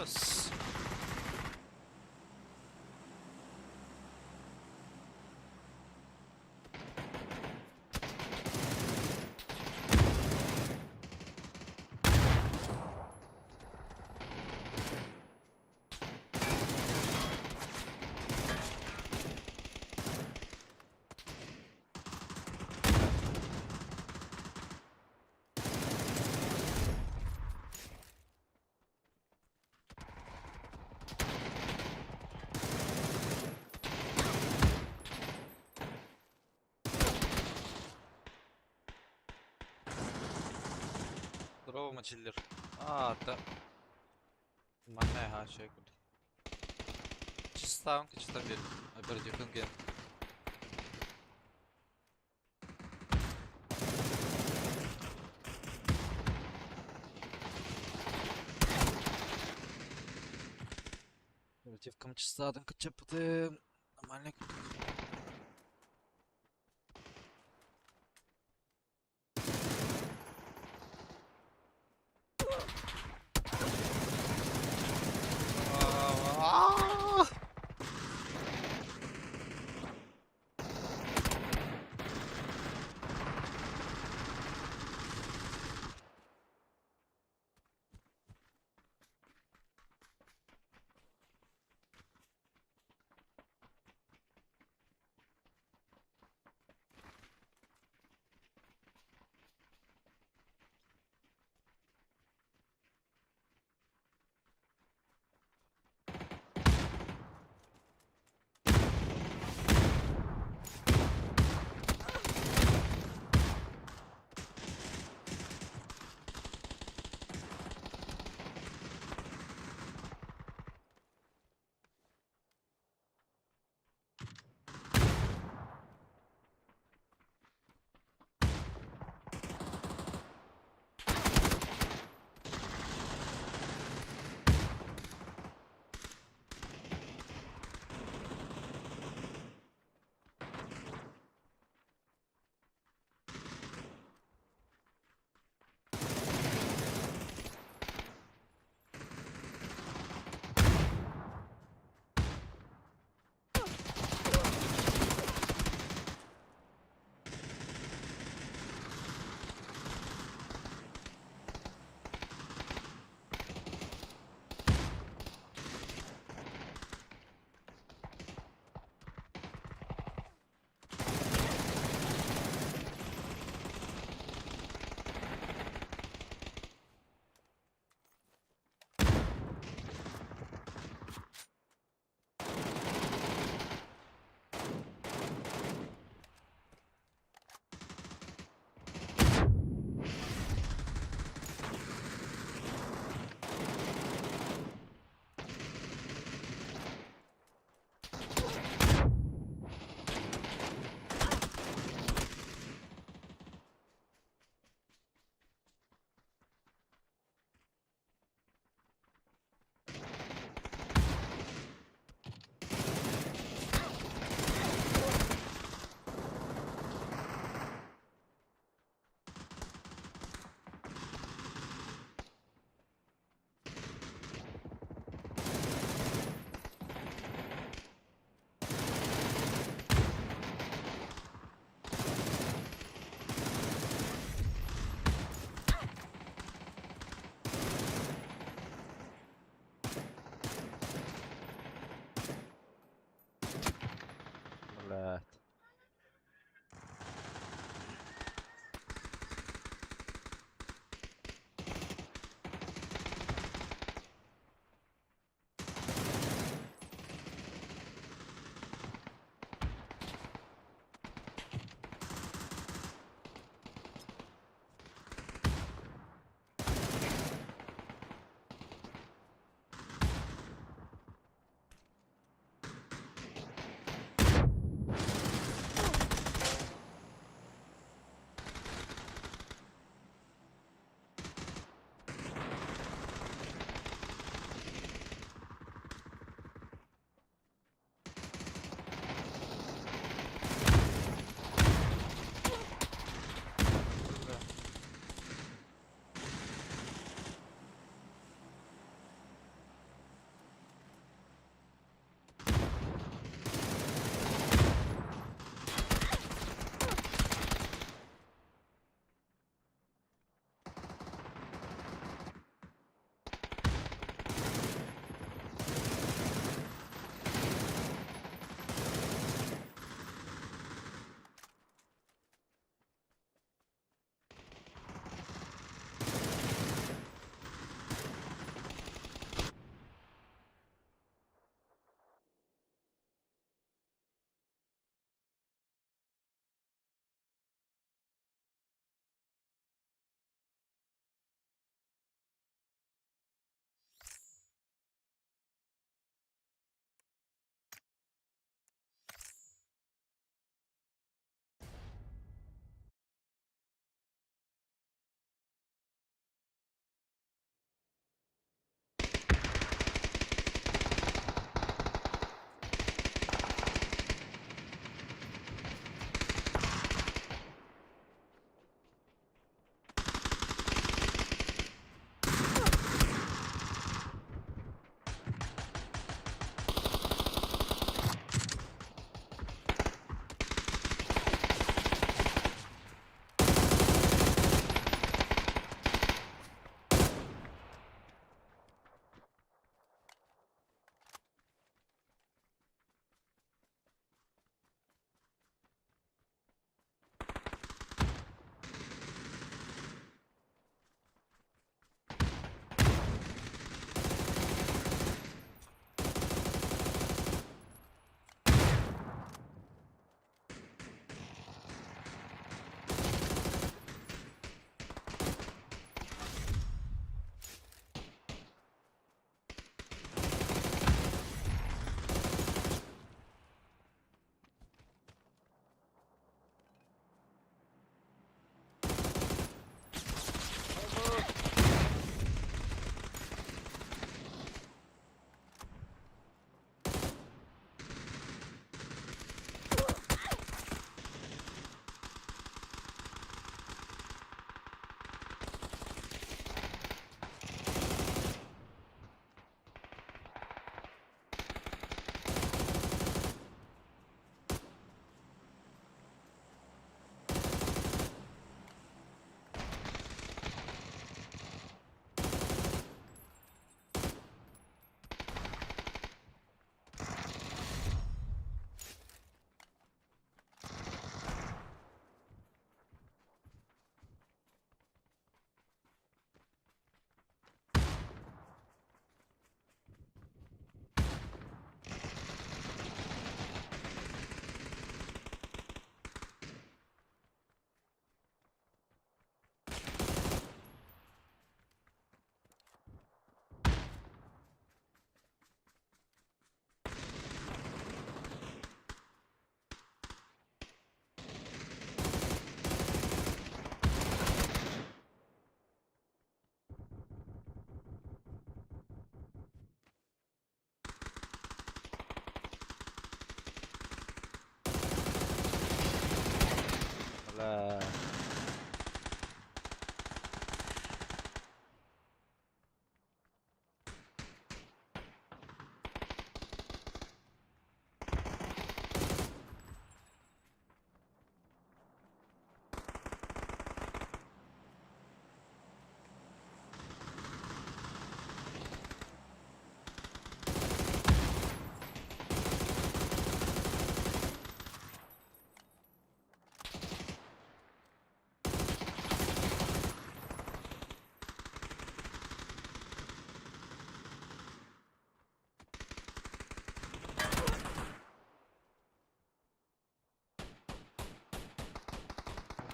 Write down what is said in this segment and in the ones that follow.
Өс. Здорово, мочиллер. А, да. Манна хааччай курдук. Чистаан кычтан биэр. Оперативкын ген. Оперативкам чистаатын кыччаппытым. Нормально. Аа!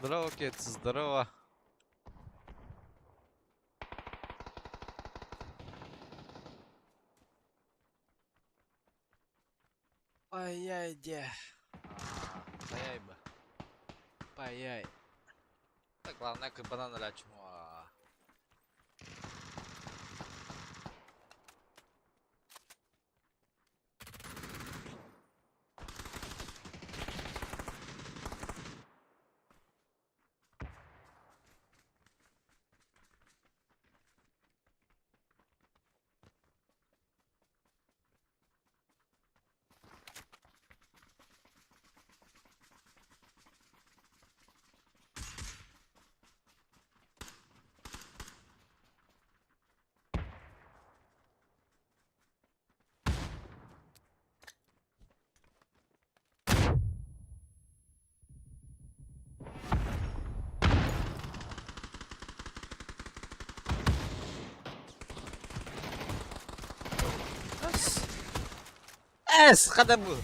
Здорово, Кет, здорово. Паяй дьэ. Паяй ба. Паяй. Так, главное, кабана налячмо. Эс, хата бу.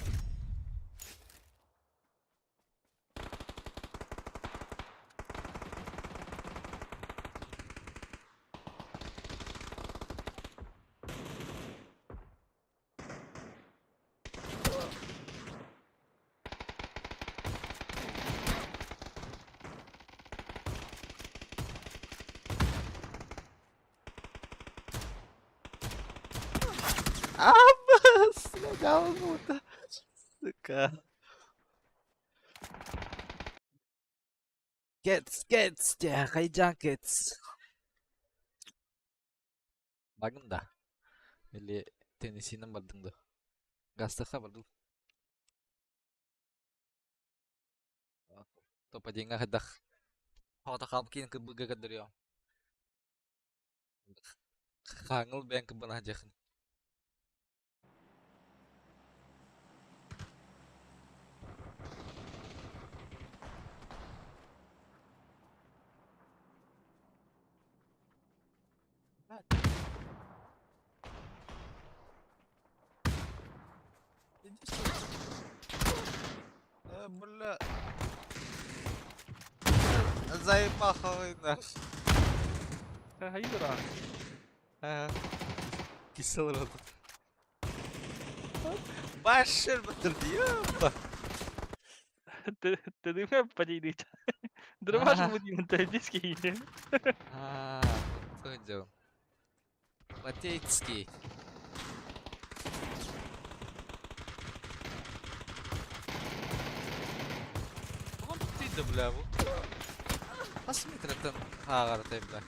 Абас, бля, Сука. Кец, кец, дьэ, хайдьаан кец. Бардым да? Или Теннессинэн бардыҥ дуо? Гастыхха бардым. Топ-1-ҥа хайдах Хотохаап киин кырбыга көрдөрүөм. Хаҥыл бэйэҥ кырбана сылдьыаххын. Иди сюда. Бля. Заебаховый наш. Хайдара. Ага. Кислород. Башыр бытырды, ёпта. Тыдыма падейдит. Дробаш будем диски. А, что делал? Латейский. Тоҕо да бля бу? Хас метртэн ааҕартай бля?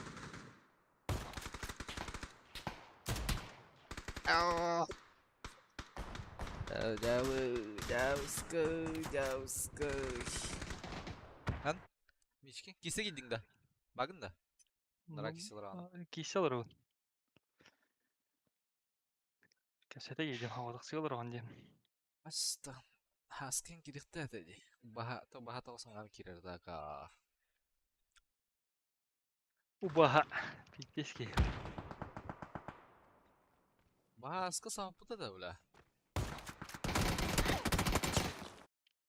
Хан? Мички? Кисе кийдиҥ да? Багын да? Нара кисе олороҕун. Кисе олоробун. Кэпсэтэ киирдим, оҕотохсуйа олороҕун диэн. Аста хаскын кириэхтээх этэ дии. Баһа то баһа тоҕо саҥаран киирэр дака. Убаһа пиздец киһи. Бааска саҥаппыта да бля.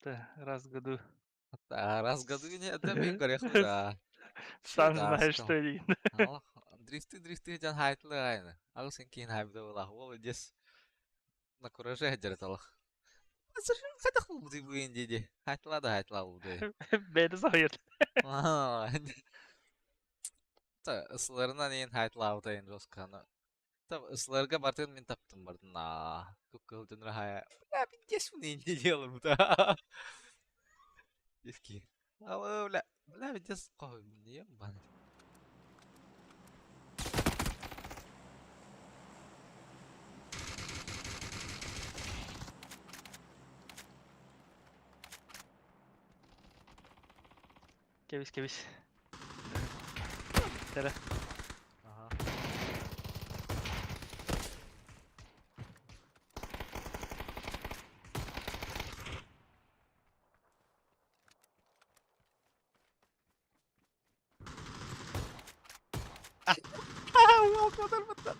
Да, раз в году. Раз в году не это мин көрүөхпүт да. Сам знаешь, что диин. Дрифты дрифты дьон хаайтылы айны. Агыс киин хайбыта буолах. Молодец. На кураже хадьар талах. Хайдах булбутуй бу диди. Хайтла да хайтла булду. Бэйэтэ соһуйар. Та ысыларынан иин хайтлаабытайын жосканы. Та ысыларга бартын мин таптым бардын. Аа, куккыл дьонро хая. Бля, пиздец мне не делаю, да. Диски. Алло, бля. Бля, пиздец. Ой, мне бан. Кэбис, кэбис. Тэрэ. Ага. Уол куотарбыттар.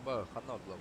Дорообо, ханна олордуҥ?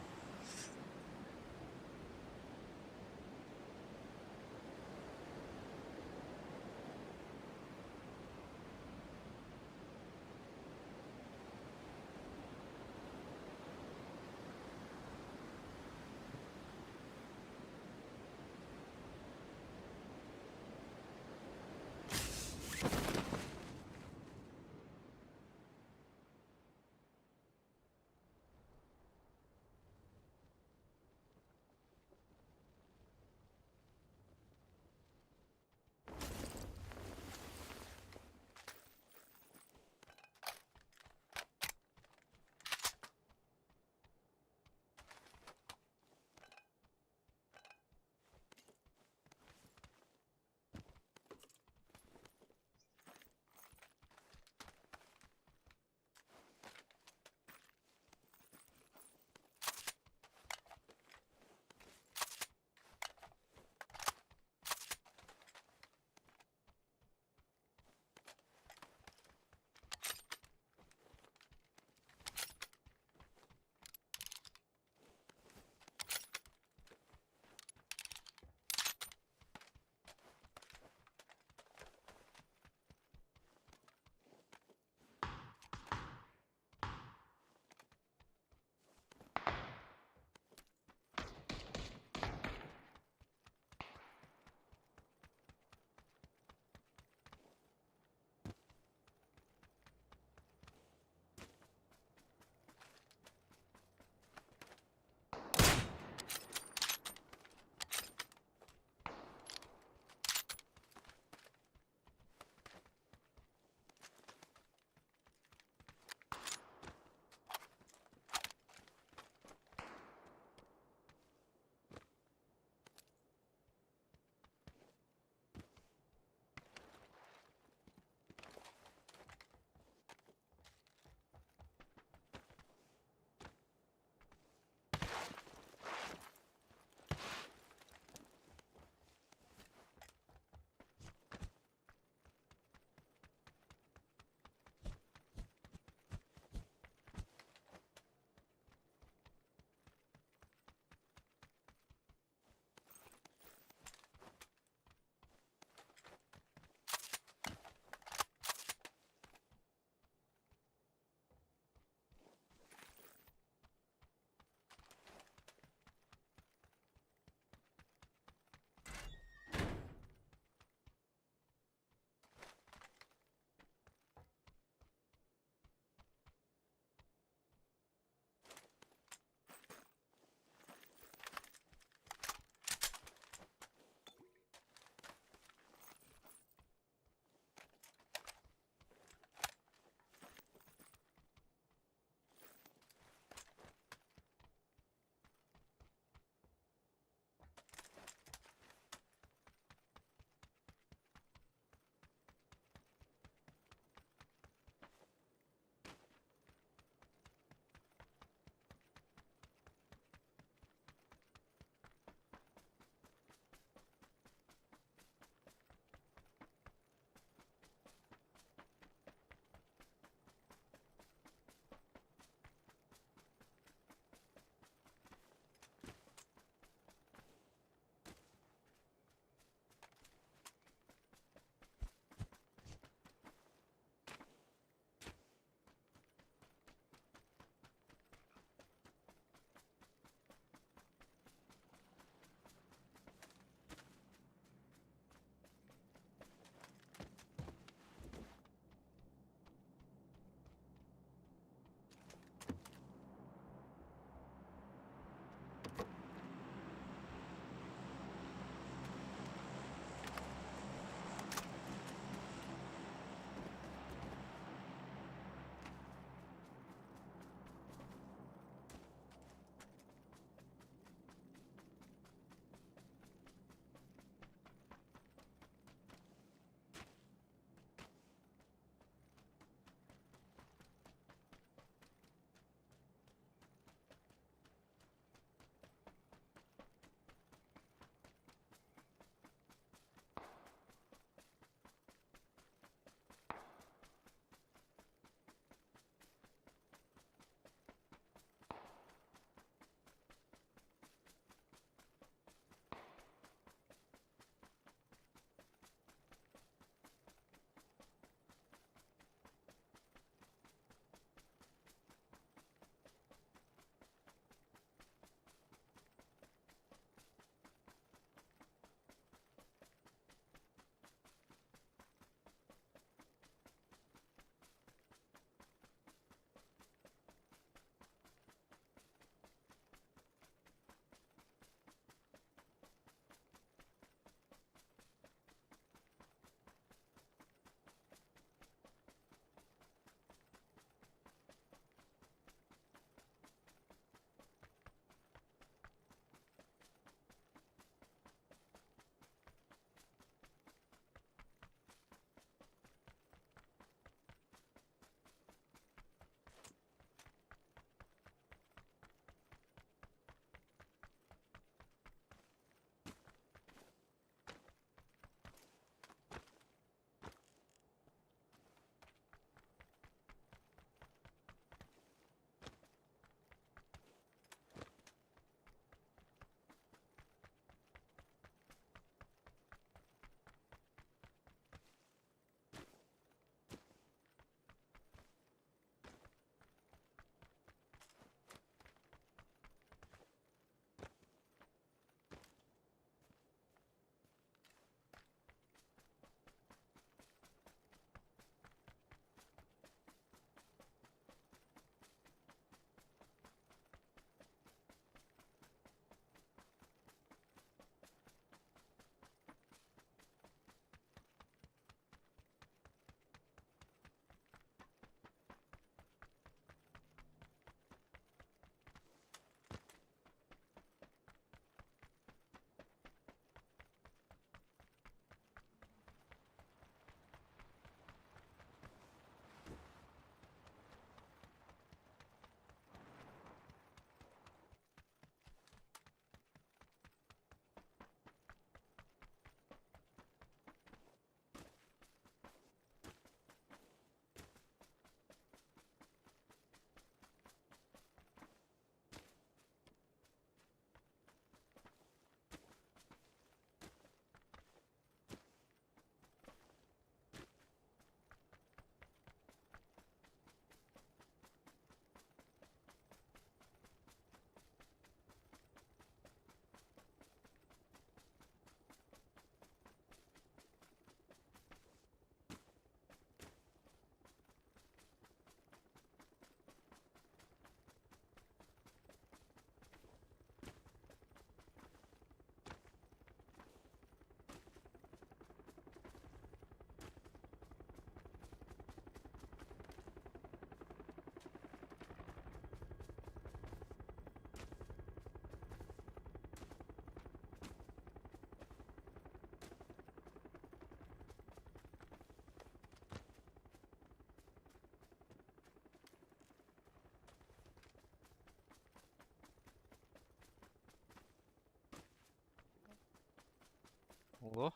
Алло.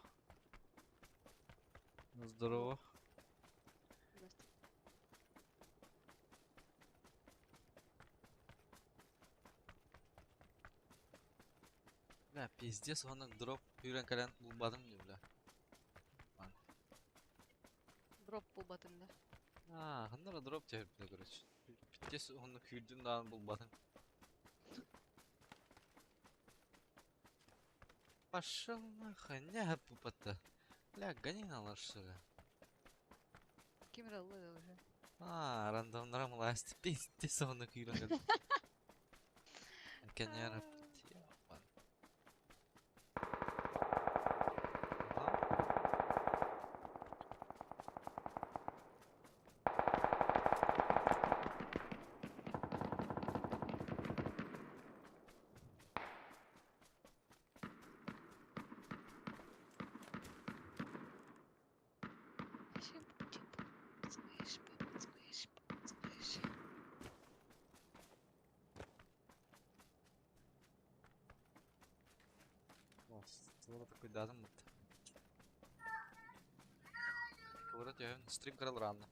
Алло. Здорово. Здравствуй. Бля, пиздец, он дроп күүрэн кэлэн булбатым дии, бля. Дроп булбатыҥ да. Аа, ханна эрэ дроп түһэрбитэ, короче. Пиздец, уһуннук күүрдүм даҕаны булбатым. Пошел нахуй, не пупата. Бля, гони на лошадь. Ким эрэ ылла уже. Аа, рандомнара мласть. Пиздец, уһуннук күүрэн кэлэн. Кэнээр. Ага. Слышь, слышь. Такой дадым вот. Говорят, я стрим крал рано.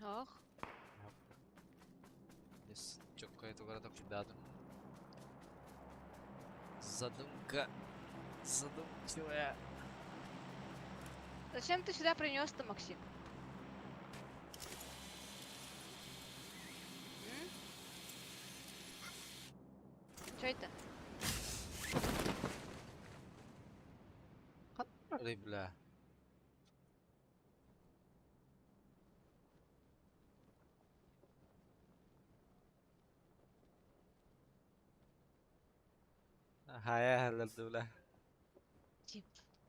Ах. Yes, чётко это говорят, такой дадым. Задумка. Задумчивая. Зачем ты сюда принес-то, Максим? М? Чё это? Эй, бля. Хайа, бля. Тим,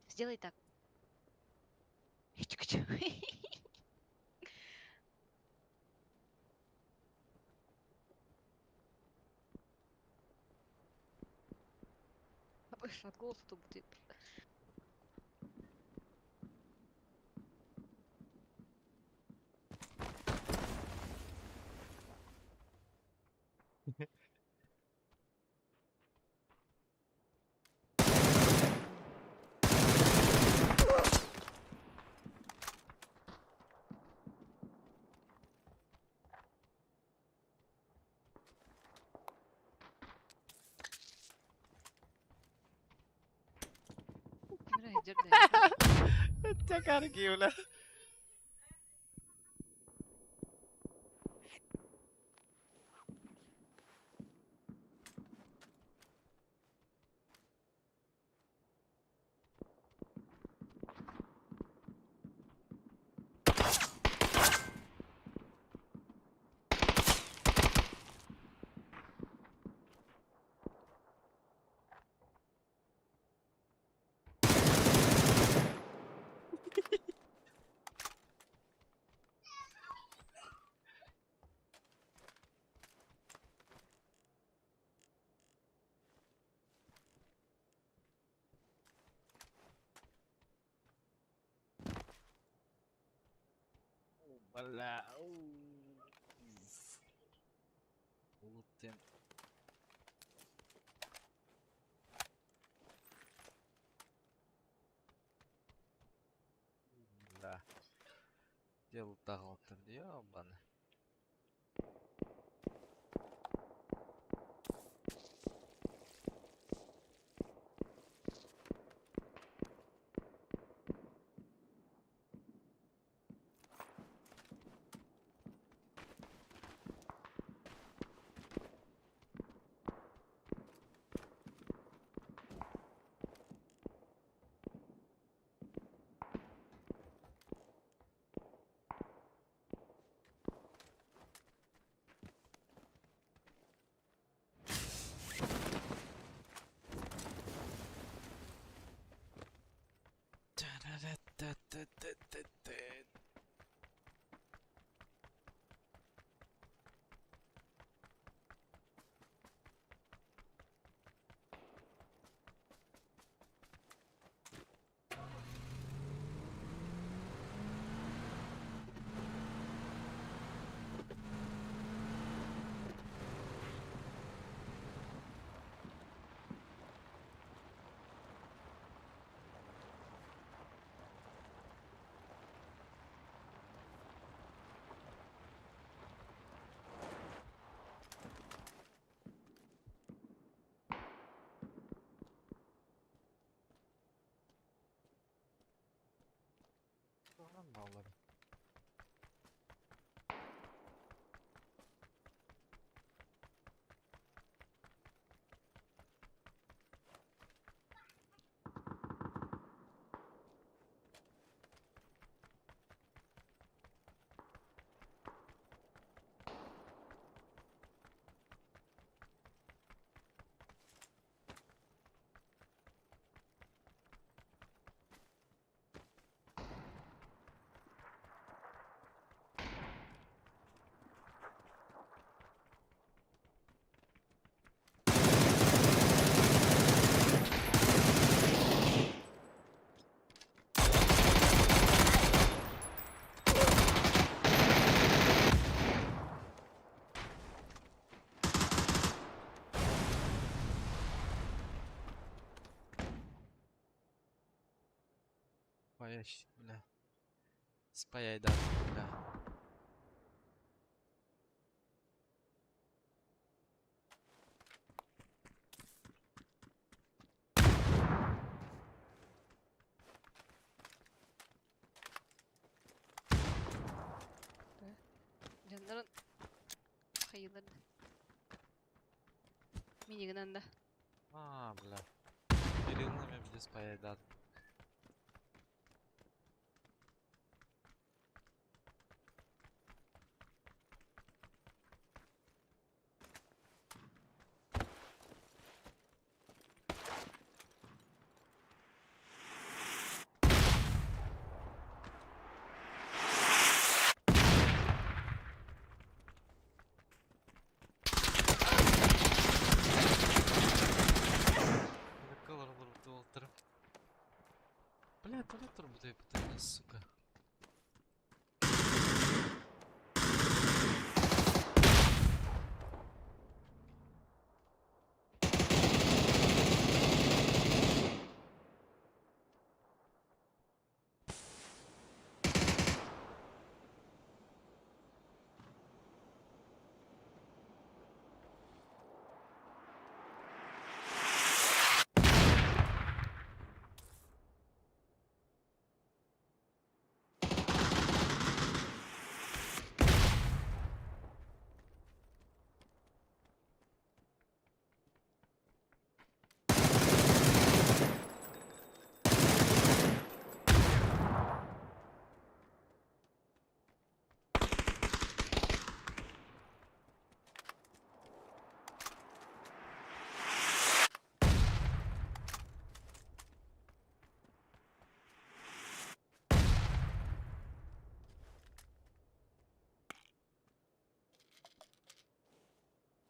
сделай так. Чик-чик. От голоса тут будет. Чакарки, бля. Бля. Улуттем. Да. Дело тағылттым, ёбаны. Баллар. Паящ, бля. Спаяй, да, бля. Дьоннорун хайыылар Минигынан да. А, бля. Перилны мен бile спаяй да. Бля, тоҕо турбутай бутайна, сука.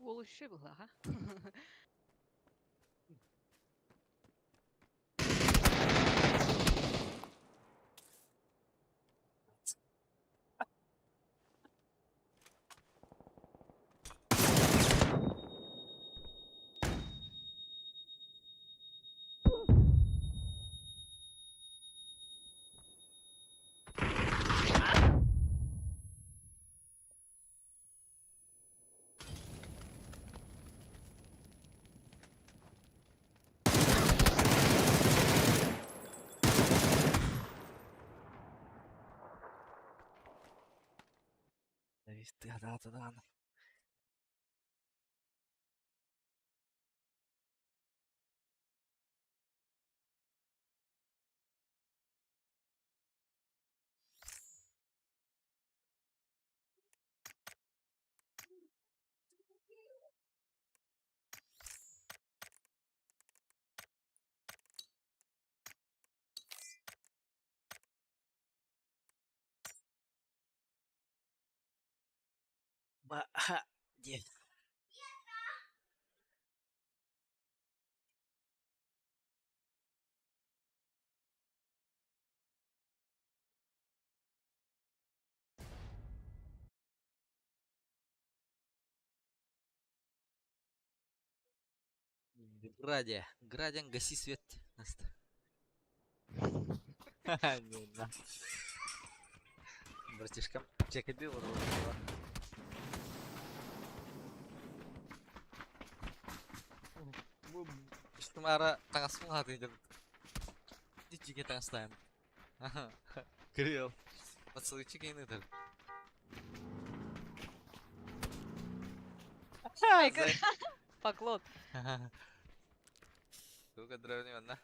Уол үчүгэй быһыылаах Тыадаатыдаан. Диэн. Градия. Градиан, гаси свет. Наста. Не, на. Братишка, чекай был. Ара таҥаспын хаатыйдым. Дичиге таҥастаан. Кирилл. Поцелуйчик ыытар. Поклон. Туга древний манна.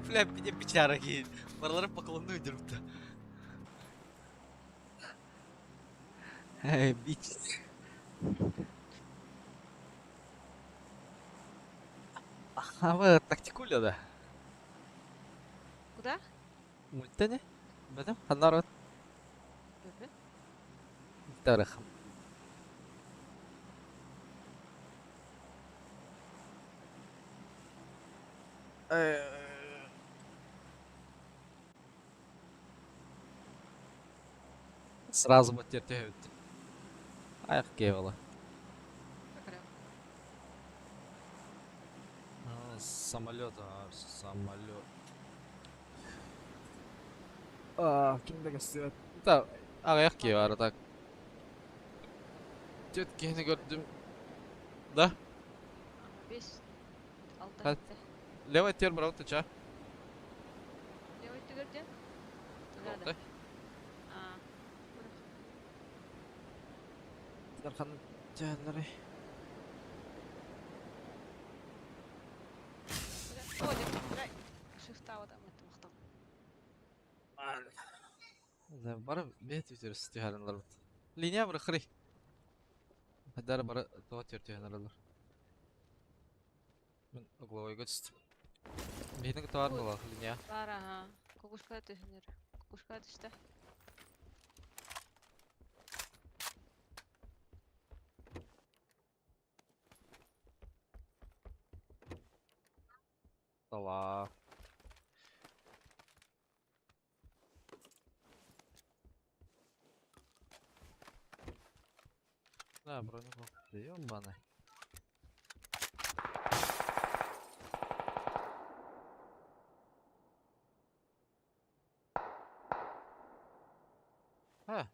Бля, меня печара кейн. Барлары поклонную дербіті. Эй, бич. А вы тактикуля, да? Куда? Мультене? Бәдем, ханнар Бөбе. Тарых. Сразу вот теперь. Ах, кевела. Самолет, самолет. А, ким да Да, ах, кевара так. Тет кихни көрдүм. Да? Бес. Алта. Левый тер брал ты ча? Левый тер где? Да, да. А. Дархан тәлләре. Бары бет үтерс түһәренләр. Линия бер хри. Хәдәр бары тоа тер түһәренләр. Мен угловой көтүстүм. Бихинең товар була линия. Бар, ага. Кукушка түһүнөр. Кукушка түштү. Тала. Да, броню Ёбаный. А.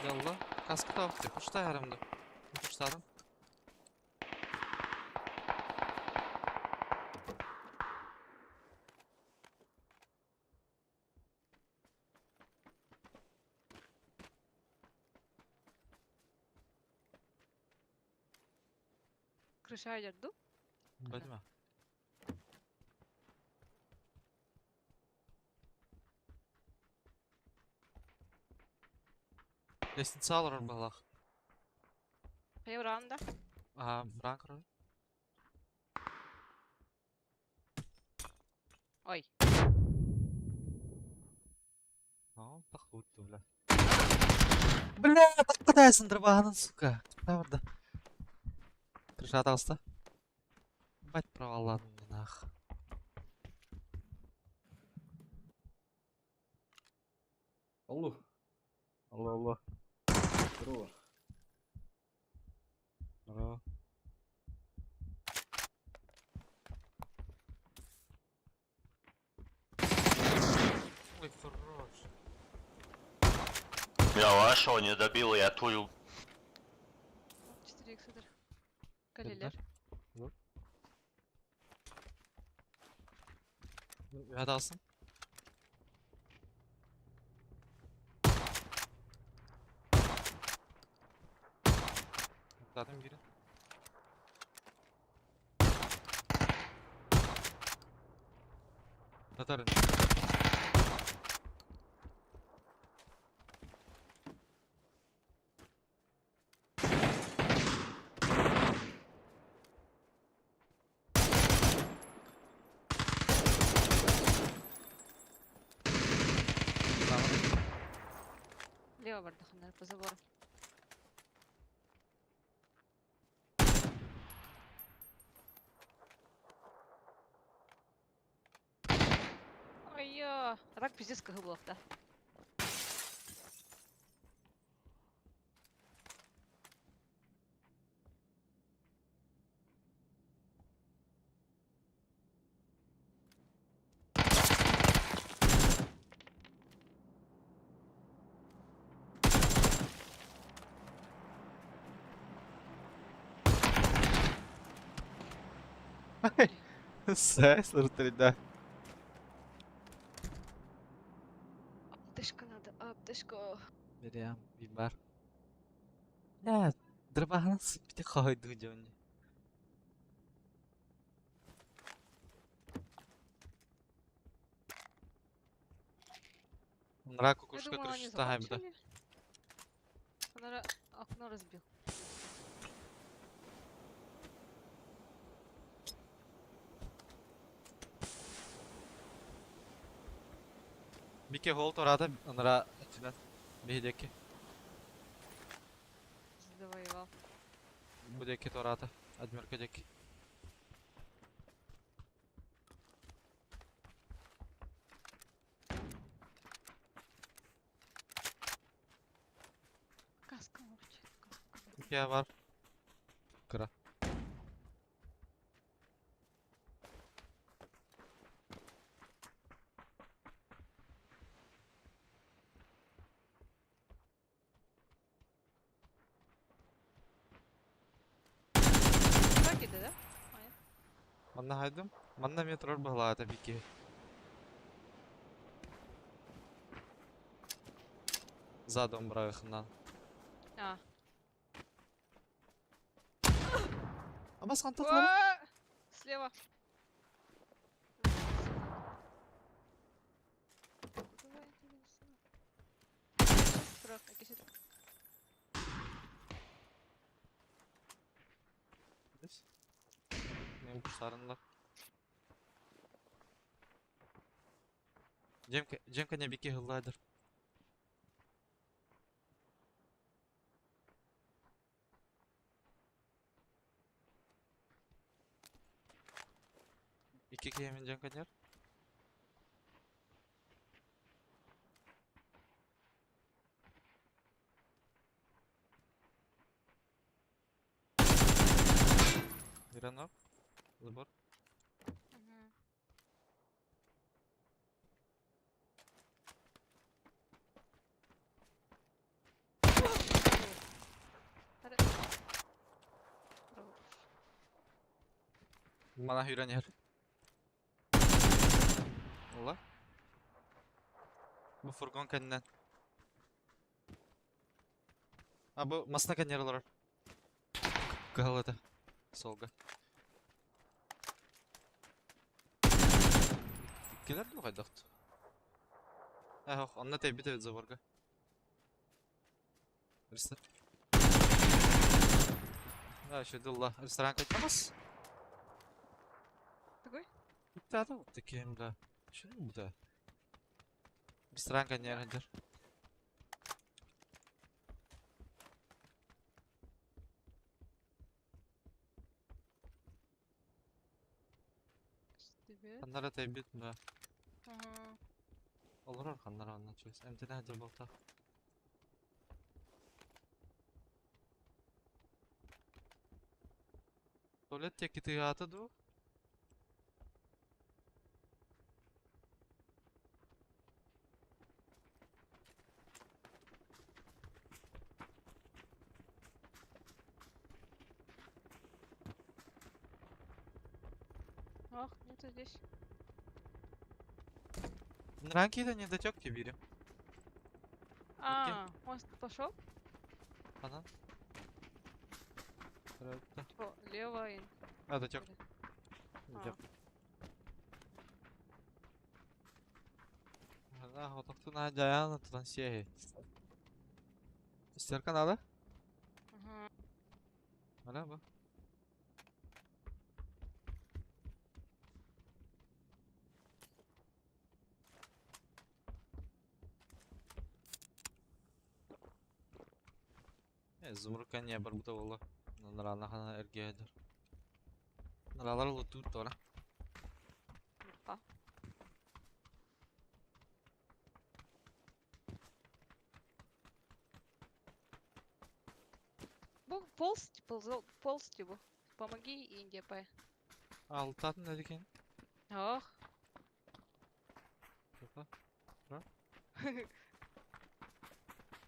Ялла. Каска тавык деп. Ушта харамды. Уштадым. Крыша ярду? Бәдіме. Лестница алыр балах. Хайранда. А, бранк роль. Ой. А, похуй, бля. Бля, так пытайсың дырбағанын, сука. Правда. Крыша аталысты. Бать провалладым нах. Алло. Алло, алло. Здорово. Здорово. Ой, хорош. Я вашего не добил, я твою. 4 иксидер. Калилер. Adalsın. Zaten biri. Татарын. Лево бардахандар по забору. А так пиздец кыһы буолта. Сесар да. Аптечка надо, аптечка. Берем, бимар. Бля, дробахан сыппите хойду дьонни. Мра Я кукушка думала, они крышта да. закончили. Она окно разбил. Бике гол тората анара этинен. Биһидеки. Завоевал. Будеки тората. Адмирка деки. Каска вообще. Каска. Икки бар. Кыра. Как это, да? Манна хайдым. Манна метрор баһылаата бике. Задом бырагыхынан. А. Абас хантатлар. Уа! Слева. Куда интересно? Прок, иди сюда. Мен курсарынлар. Жемке, жемке не бике хыллайдыр. Икки кемен жемке нер. Иранок. Забор. Мгм. Аре- Право. Мана үйренер. Ола. Бу фургон кэннен. А бу масна кэннер олар. Кагалата. Солга. Келер ду кайдакт. Ах, онна тебит эбит заборга. Рестор. Да, шедулла. Ресторан кайтамас. Такой? Bitti adam таким да. Şunu bu da. Ресторан кэннер хадыр. Тебе? Ханнара тебит да. Ага. Олорор ханнара онна чуес. Эмтене хадыр болта. Туалет теки тыгаата ду. Ах, нету здесь. Нранки не дотек тебе. А, он пошел? Ана. Типа, лево и... А, дотек. А. Дотек. На, хотохтуна жаяна тутан сиэхи. Стерка надо? Мгм. Ана бу. Зумрука не бар бута болла. Нарана хана эргедер. Наралар лутут тора. А. Бу полз, ползол, ползти бу. Помоги, Индия, пай. Алтатын эдикен. Ох. Опа.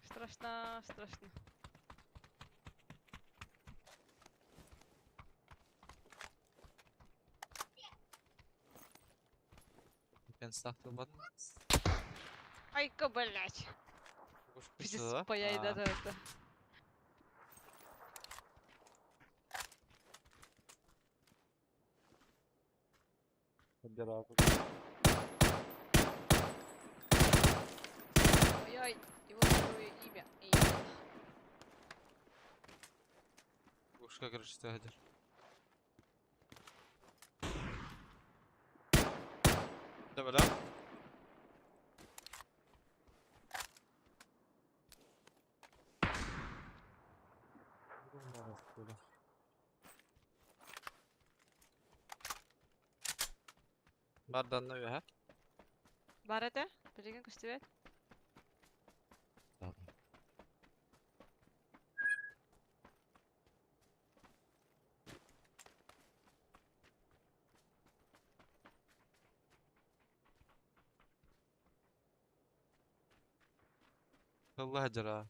Страшно, страшно. Пенстах тылбатын. Айка, блядь. Пиздец, паяй, да, да, да. Ой-ой, его второе имя. Индия. Ушка, короче, стягодер. Давай, да? Бардан ha? Бар это? Билеген көстүбэт. Allah jara.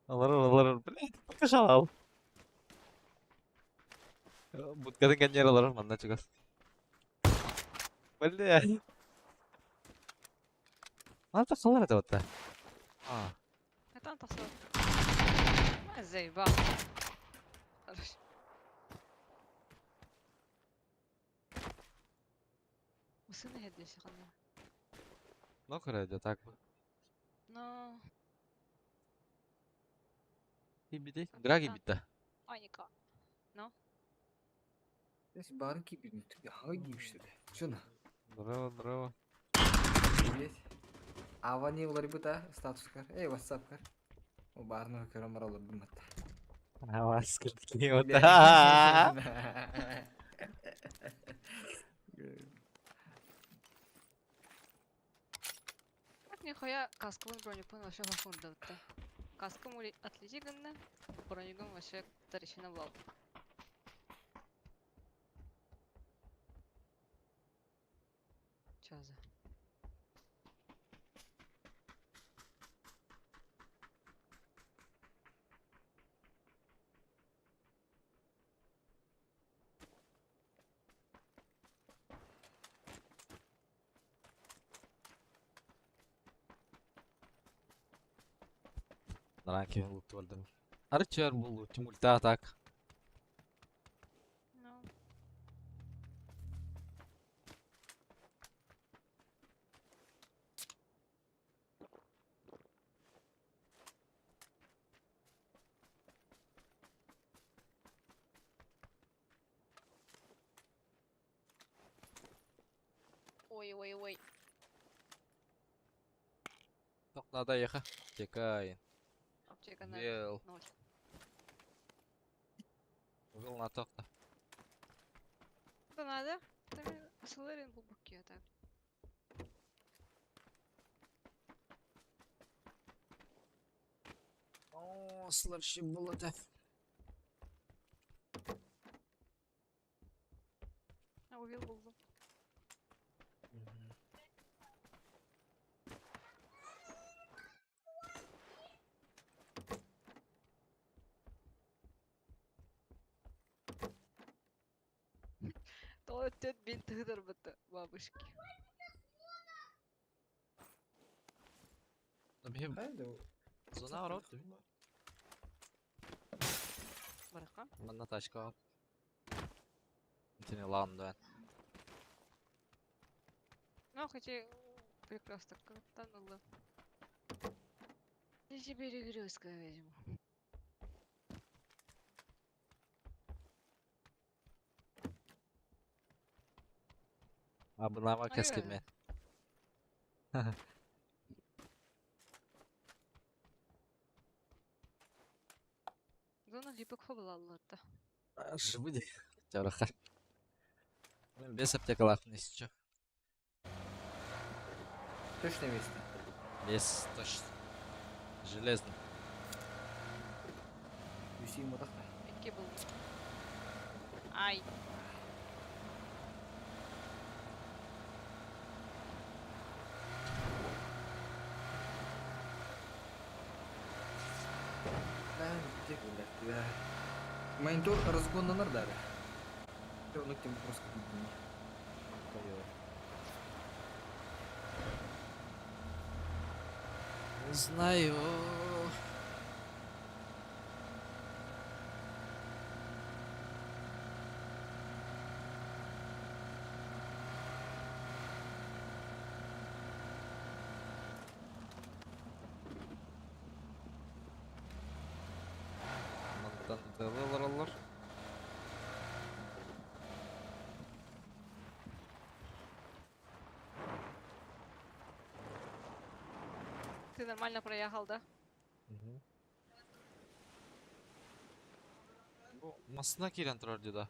Алар алар, блядь, покажал. Будкатын каньер алар, манна чугас. Блядь. Ата халар это вот. А, Это тахсар. Ма заебал. Хорошо. Усыны хеддеші қана. ну короче, так. Но... Кибиди, драги битта. Аника. Барын кийбит. Хагы кийбиштер. Чуна. Здорово, здорово. Привет. Ава не уларбыта статускар. Эй, WhatsApp-кар. О баарына көрөм бар олар буматта. Авас кыртки вот. Так нихуя каскалын бронепын вообще хахундатты. Каскам ули отличи гынна, бронегом вообще тарищина влал. Чё за? Драки лут вальдем. Арчер был мульта так. Ну. Ой, ой, ой. Так надо ехать. Текай. Аптека на Вел. ноль. Вел на токта. Да надо. Там Соларин был букет, так. О, сларщи было да. А увел был. То тет бин тыгдар быты бабушки. Зона рот. Барака. Манна тачка. Тени лан да. Ну, хотя прекрасно тонула. Я перегрузка возьму. Абынама кескилме. Зона липок хобылаллыта. Живы Тяраха. Без аптекалаах несчё. Точно место. Без точно. Железно. Үсүйім одақта. Икки был. Ай. Да, где блядь, да. Монитор разгоннанар дары. Ну, тем просто не. Не знаю. Мантан олороллор. Ты нормально проехал, да? Бу масына киирэн турар дии да.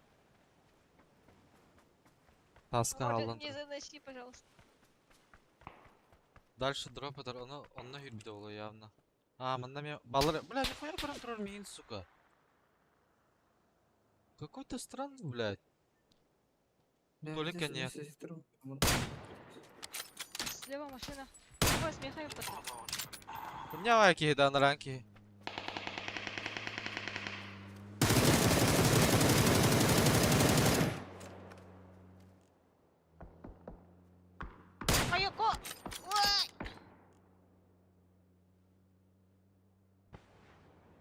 Таска Может, хааллан не турар. заноси, пожалуйста. Дальше дроп этэр, ону онно сүүрбүтэ буолуо явно. А, манна эмиэ баллар... Бля, нихуя көрөн турар миигин, сука. Какой-то странный, блядь. Толика нет. Слева машина. Ой, смехаем потом. Кымнявай киһи да анарaan киһи. Айоко! Ой!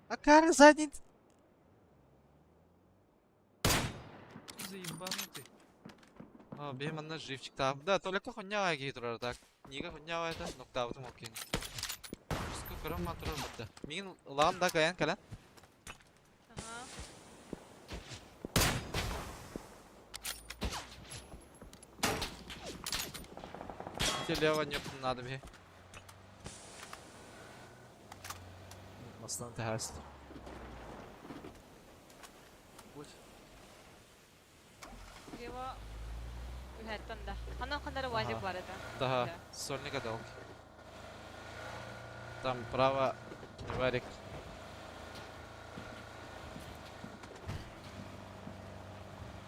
Акары задний... Заебанутый. А, бей манна живчик там. Да, только хуйня киһи турар так. Нига хуйня это, ноктаабытым ол киһини. Жестко көрөн маан турар бытта. Миигин ылаҕын да кайан кэлэн. Ага. Тебе лево не надо бе. Маслан тэхаст. Будь. Слева. Үһэттэн да. Анан ханнары УАЗик Ага. бар это. Да, Да. сольника дал. Там право варик.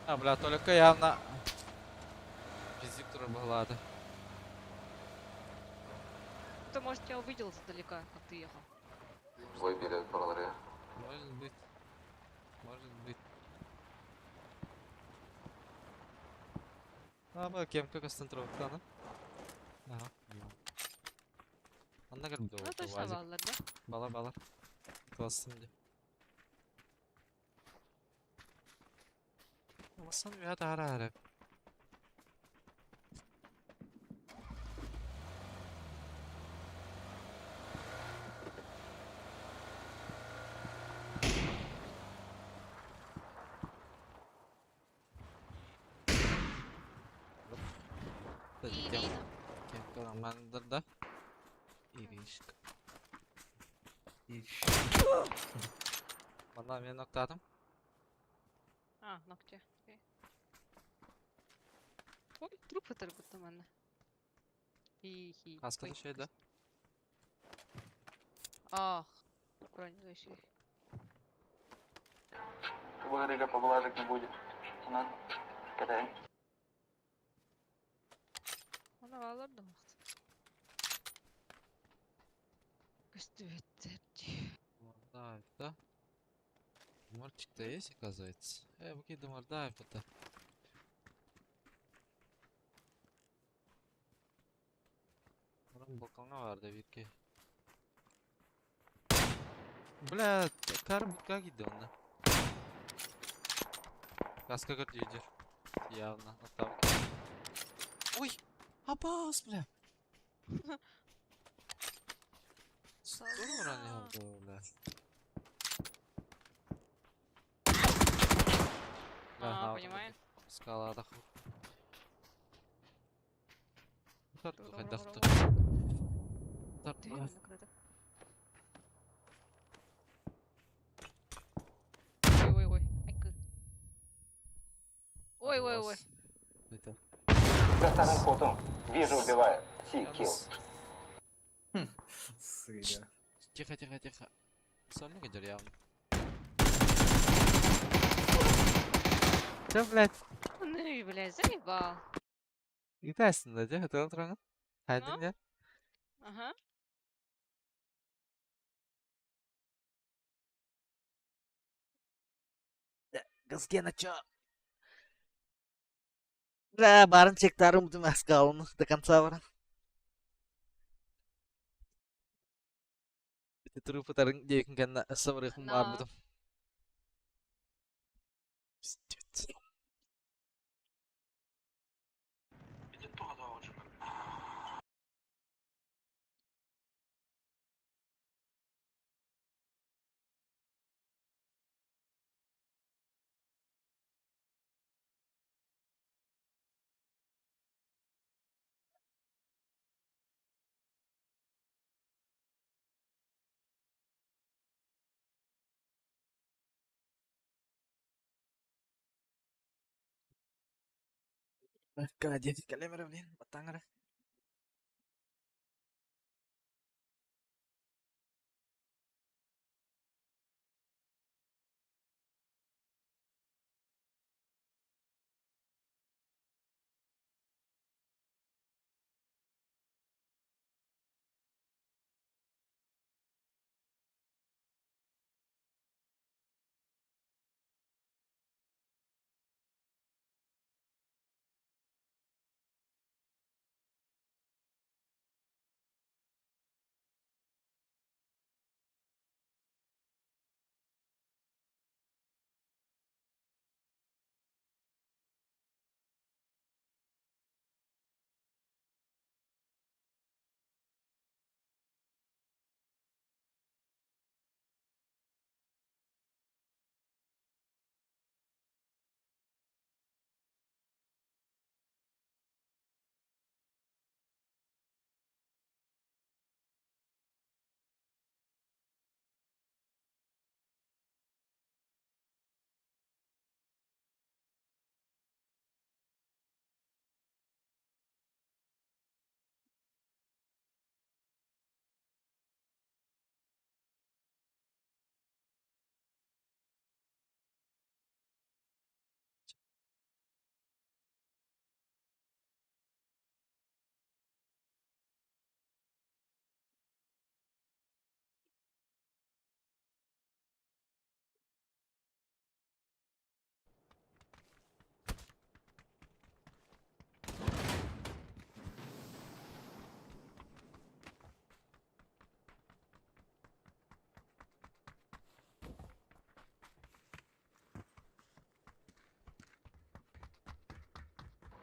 А, бля, только явно физик турбоглада. Кто, может, тебя увидел издалека, как ты ехал. Выбери баллары. Может быть. Может быть. А, бу кем как концентровка, Ага. Анна как Ну, точно баллар, да? Бала бала. Классым де. Масан вят ара ара. Ирина. Кем да? Иришка. Манна мен ноктадым. А, ногти. Окей. Ой, труп это будто манна. Хи-хи. Хаска Ой, да да? Ах, бронь вообще. Варика поблажек не будет. Она катай. Она валар да вакыт. Көстүбэттер. Да, да. Морчик-то есть, оказывается. Выкидывай морда, это. Мурун балконга бар да бирке. Бля, кар бутка кийди онда. Каска көрдүйдер. Явно, оттав. Ой, абас, бля. Что уронил, бля? А, понимаю. Скала да хуй. Ура, ура, ура, Дверь закрыта. Ой, ой, ой. Это. Достану фото. Вижу, убиваю. Си, килл. Сыля. Тихо, тихо, тихо. Сольник идет явно. Че, блядь? Ну и, блядь, заебал. Итасын да, тихо, ты трогал? Хайдың да? Ага. Кыз чё? Бля, барын чектарым бутым аскалын до конца баран. Ити трупы дейкин кэннэ сабырыхым бар На. бутым. Пиздец. Кадет калемера, блин, батаңара.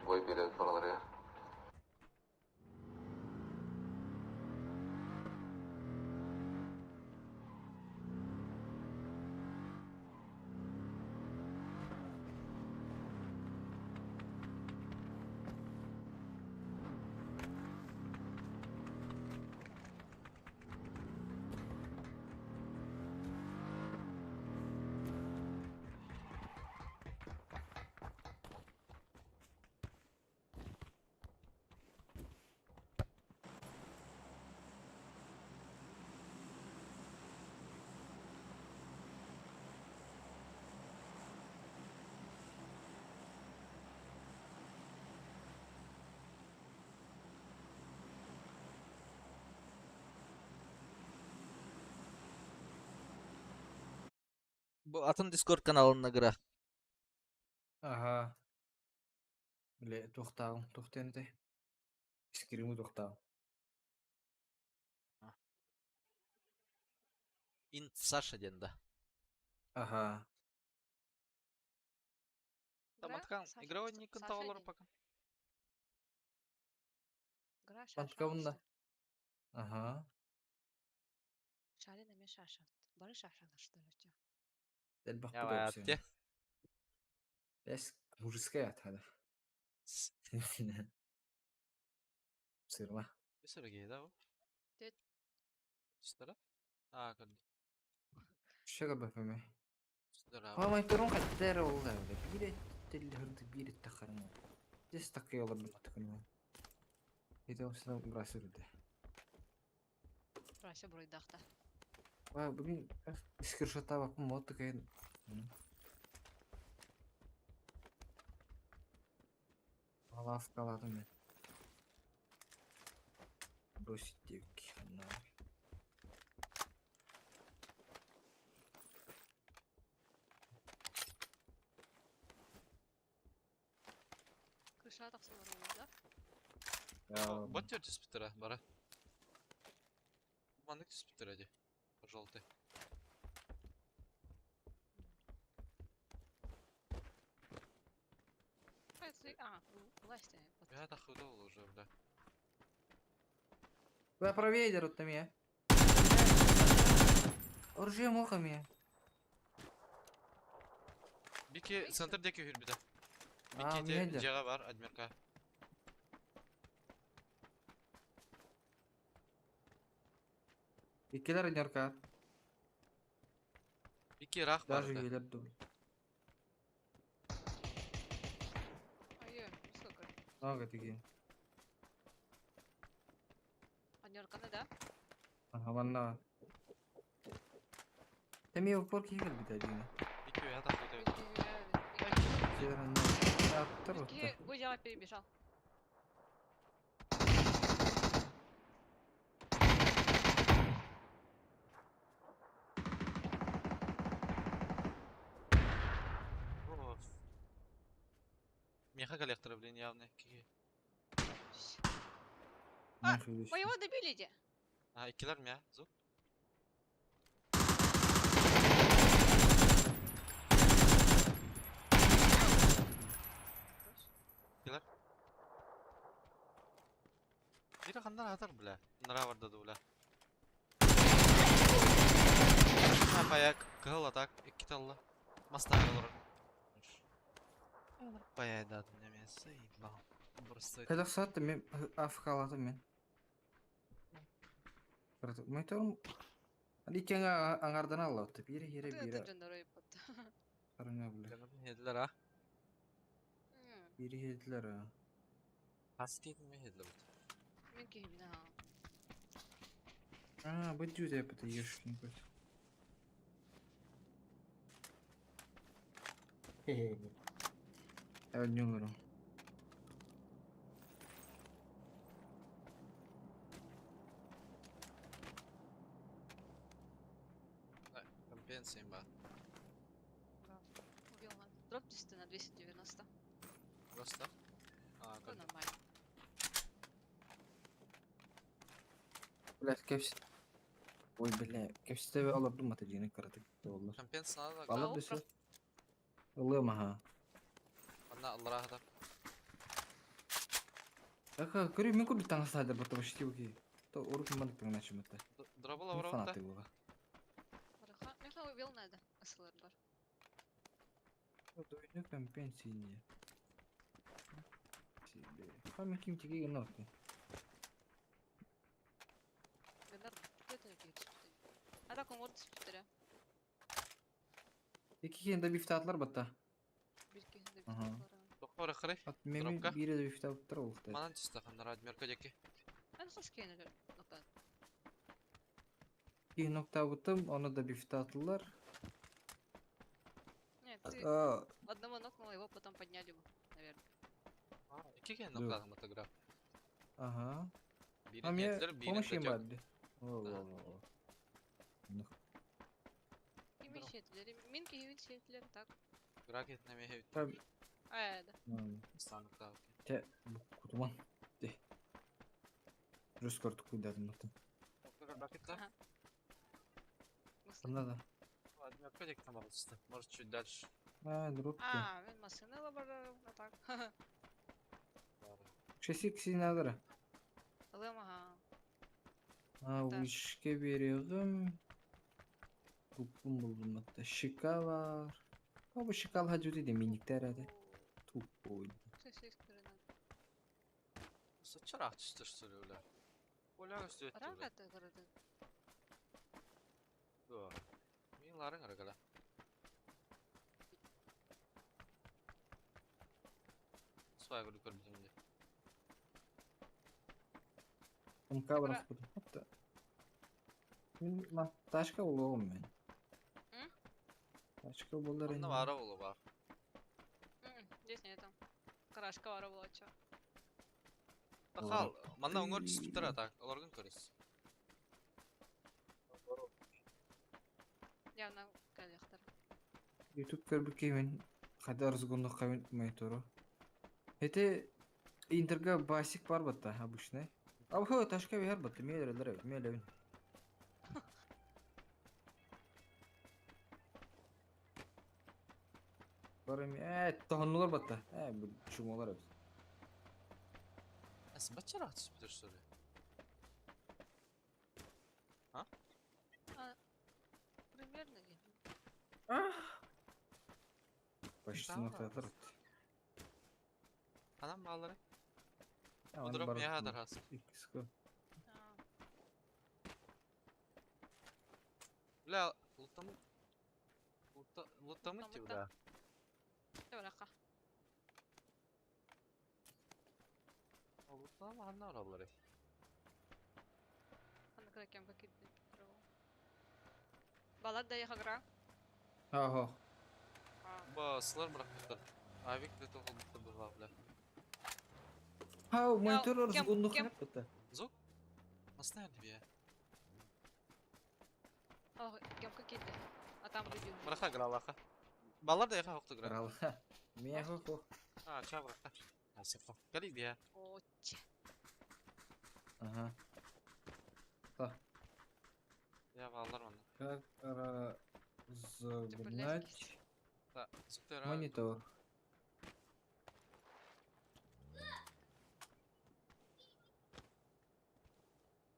Бой берет балаларга. Бу атын Discord каналына гыра. Ага. Бля, туохтааҕым, туох диэн этэй? Скримы туохтааҕым. Инт Саша диэн да. Ага. Там Игра аткан Саша- игровой ник Саша олор день. пока. Игра Панткабында. шашалышта. Ага. Шалин эме шашат. Бары шашалыштыр өтө. Элбэх Я опция. Бэс мужская атада. Сырма. Сергей, да? Дед. Стара? А, кон. Шага бапаме. Здорово. Хамай турун каттер олда. Бире Телли хырды бир иттахарына. Здесь такие олордум атыкын. Это он сюда бросил, да. Рася буруйдахта. Ва, бүгүн скриншотта бакым вот такая. Лавкаладым мен. Бросить девки. На. Крыша тахсалар да? Я Бот түспүттэрэ, бара. Маннык түспүттэрэ дии. Желтый. А, власти. Я тахыда ол уже, бля. Да правее вот там я. Оружие мохами. Бики центр деки хүрбүтэ. А, Бики те миэдэ. жега бар, адмирка. Иккилер однерка. Бики рах бар. Даже да. елер дубл. Ай, сколько? Много такие. Однерканы, да? Ага, ванна. Там я в порке егер бит один. Бики я тахыда. Бики, бу перебежал. Меха коллектора, блин, явно. Кики. А, Моего добили, де? А, иккилер мя, звук. Иккилер. Бири хандан атар, бля. Нара барда да, бля. А, паяк. Кыһыл атак. Икки талла. Мастагыр олорор. Паяйдадым неме заебал. Просто Когда сатты мен афкаладым мен. Моторум Аликеңе аңардан аллатты. Бири хире Ты бири жондорой бот. караңа биле. Хедлер а. Бири хедлер а. Хастин ми хедлер. Мен кихимин а. А, бу дюде это ешкин көт. Я не умру. Компенсия ба. Убил на. Дроп түсті на 290. Просто. А, Ну, как нормально. Блядь, кепс. Ой, бля, кепсте алырдым ата жини каратык олар. компенсия надо. Алып Ау, десе. Ылым аха. Анна Аллах да. Аха, көрү мен көрдүк таңа садыр бата башти уки. То орук мандык таңа начымата. Дробала Мен ворота. фанаты буга. Бараха. Меха убил надо. СЛР бар. Дойну компенсия не. Себе. Хами ким тиги ноты. Генер, это кетті. А так он түспүттер. Эки кенде бифтатлар батта. Бир кихинде Ага. Тохор хры. Ат меми Дропка. бире де бифтатлар олукта. Манан түсті хандар адмирка деки. Ан хос кейнелер. Нокта. Bir nokta butum, onu da biftatlılar. Нет, ты А, одного нокнула, его потом подняли бы, наверное. Икки кен Да. нокладым атагра. ага. Бирин А мне хедлер, бирин помощь им датек. барды. О, Да. о, о, о. Ну, Кими Дроп. шетлер, мин кихимин шетлер, так. Гракет неме хевит. Tabii. А, да. Станок да. Те, bu kutuman. De. Rus көрдүк куйдадым нокта. Ракет да. Ага. Мысли. Анда да. Адмирка деки там алысты. Может чуть дальше. А, дроп. А, мен машина барар, а так. Шеси ксинадыр. Ылым, ага. А, Да. вишке берегим. Тупум булдум атта. Шика бар. А бу шикал хажуди де миниктер ады. Тупой. Шесть көрінеді. Сычырақ түсті что ли, бля. Оля өстү өттү, бля. Ракет көрінеді. Да. Мен ларың арагала. баҕайы курдук көрбүтүм дии. МК бырахпытым. Hatta. Мин тачка булуом мен. М? Тачка булар Онно инде. баара буолуо баар. Здесь нету. Карашка бара буолаччы. Тахал, манна оҥор түспүттэр а так, олоргун көрүс. Явно кэлиэхтэр. YouTube көрбүт киһибин хайда разгоннук мин монитору. Это интерга басик бар батта обычный. А хо ташка бихар батта мелер мелевин. Барым тохоннулар батта. Бу чумолар эбит. Эс баччараах түспүтэр что ли? Примерно ли? Почти Tamam. нохтатар. Анам баалары. Удурап миэхэ адархас. Икско. А, Бля, луттамыт. Луттамыт Луттамыт, ти да. бля. Чэ барахха. Луттам ханна бараллары. Аны кыра кэм кирдим. Балар да ехагра. Ага. Ба, сылар бырахпыттар. Авик де тоҕолбуттар быһалаах бля. Ха, монитор кем- разгоннук кем- батта. Зок? Масна бия. Ох, кем кирди. А там люди уже. Быраха гралаха. Балар да яха хоқту гра. Ралха. Мия хо. А, ча быраха. Асифа. Кали бия. О, че. Ага. Я балар манна. Как разогнать Да, зуктара. монитор?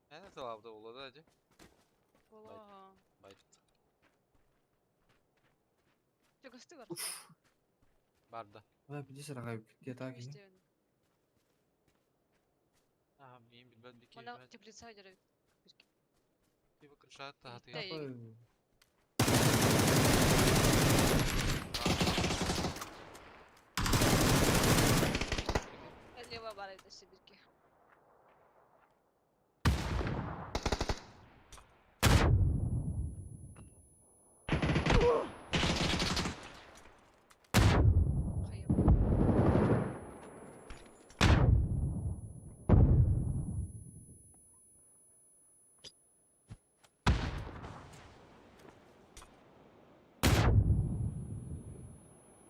Эне талабда болады ади. Була. Байт. Чэ көстү бар. Барда. Ла биди сарага где так и. Көстү. А, мин билбет бики. Мана теплица дерев. Пиво крышат та ты. Эй. Лево бар это сибирки. Хайа.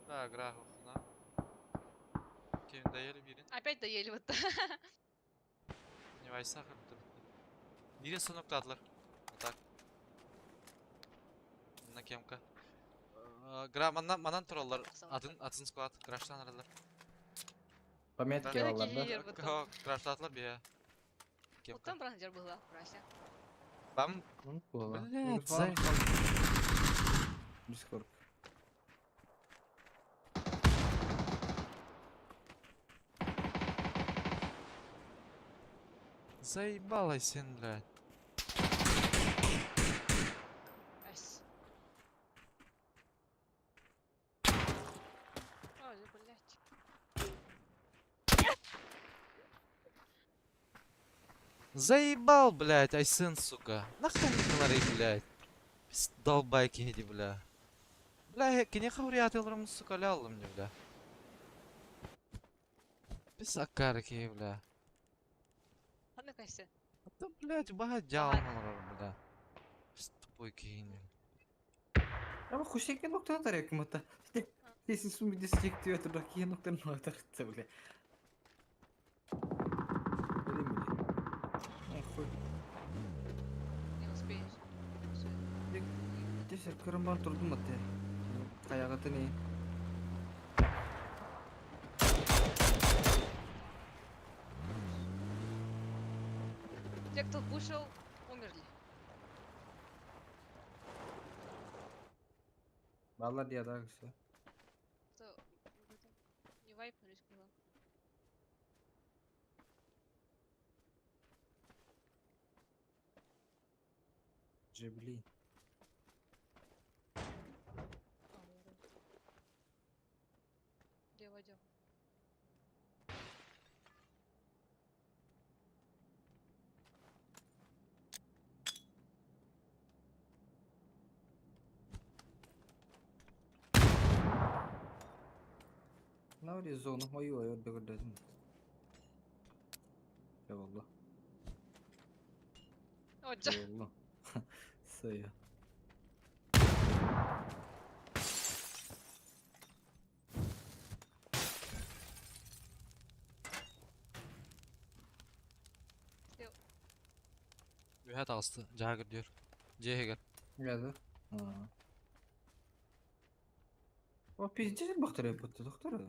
Да, гра хохна. Кем даяли бирин. Опять доели вот. Не вайса хам Бире сонок татлар. Вот так. На кемка. Гра манан манан тураллар. Атын атын склад краштан аралар. Пометки Да. алар, да? Киер бутон. Краштатлар бия. Кемка. Оттан бран жер была, Рася. Там Ну, була. Блядь, зай- Дискорд. Заебалась сен, блядь. Ась. Ой, блядь. Заебал, блядь, Айсен, сука. Нахуй говори, блядь. Долбайки иди, бля. Бля, кине хауриатыларым, сука, лялым мне, бля. Писакарки, бля. А ну кайсы. Да, блядь, бага дялмалар, бля. Пис тупой кине. Ama хушеке noktadan atar yakın hatta. Kesin sun bir destek diyor hatırla noktanın atar bile. Öyle mi? Ay хуй. Не успеешь. Всё. Десер кырымбан турдум атте. Каягаты не? Те, кто вышел, умерли. Баллар дия да кысы. Кто в этом не вайпнулись было. Джебли. Лево идем. Манна var ya зону мою ayar da gördüm. Eyvallah. Отже. Eyvallah. Sayı. Ühet alsın. Cagır diyor. Cehegel. Geldi. Ha. O пиздец бактырып бутты доктор.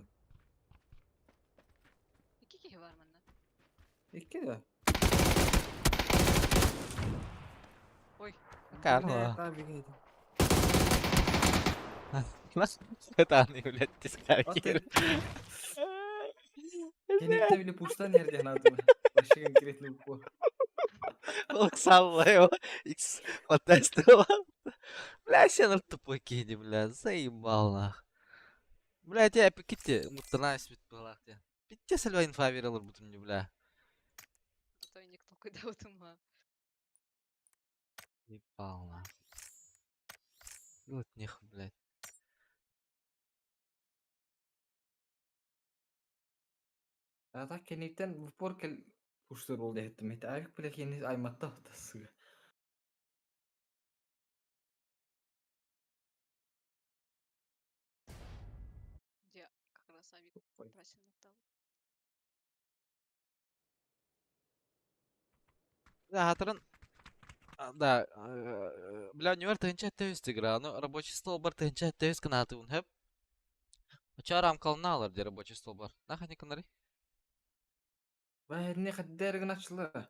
Iki kişi var bende. İki de. Ой. Карла. Tabii ki. Это блядь, дискаркер. Genellikle bile pustan nereden adımı. Başka конкретный bu. Александр, X потестила. Бля, сен тупой киди, бля, заебал нах. Бля, я пиките, мутанайс бит была. Битте сәл инфа бере алыр бутым бля. А то никто куда утыма. Ебал нах. Вот них, блядь. Ата кенеттен bu porkel puşlar oldu ettim. Eti ayık bile kendisi aymatta atası. Где как раз авик Ой. просил там. Да, хатырын. Да, бля, не тынча төс игра, но рабочий стол бар тынча төс канаты ун хеп. Чарам калналар де рабочий стол бар. Нахани канари? Ben ne kadar açıldı.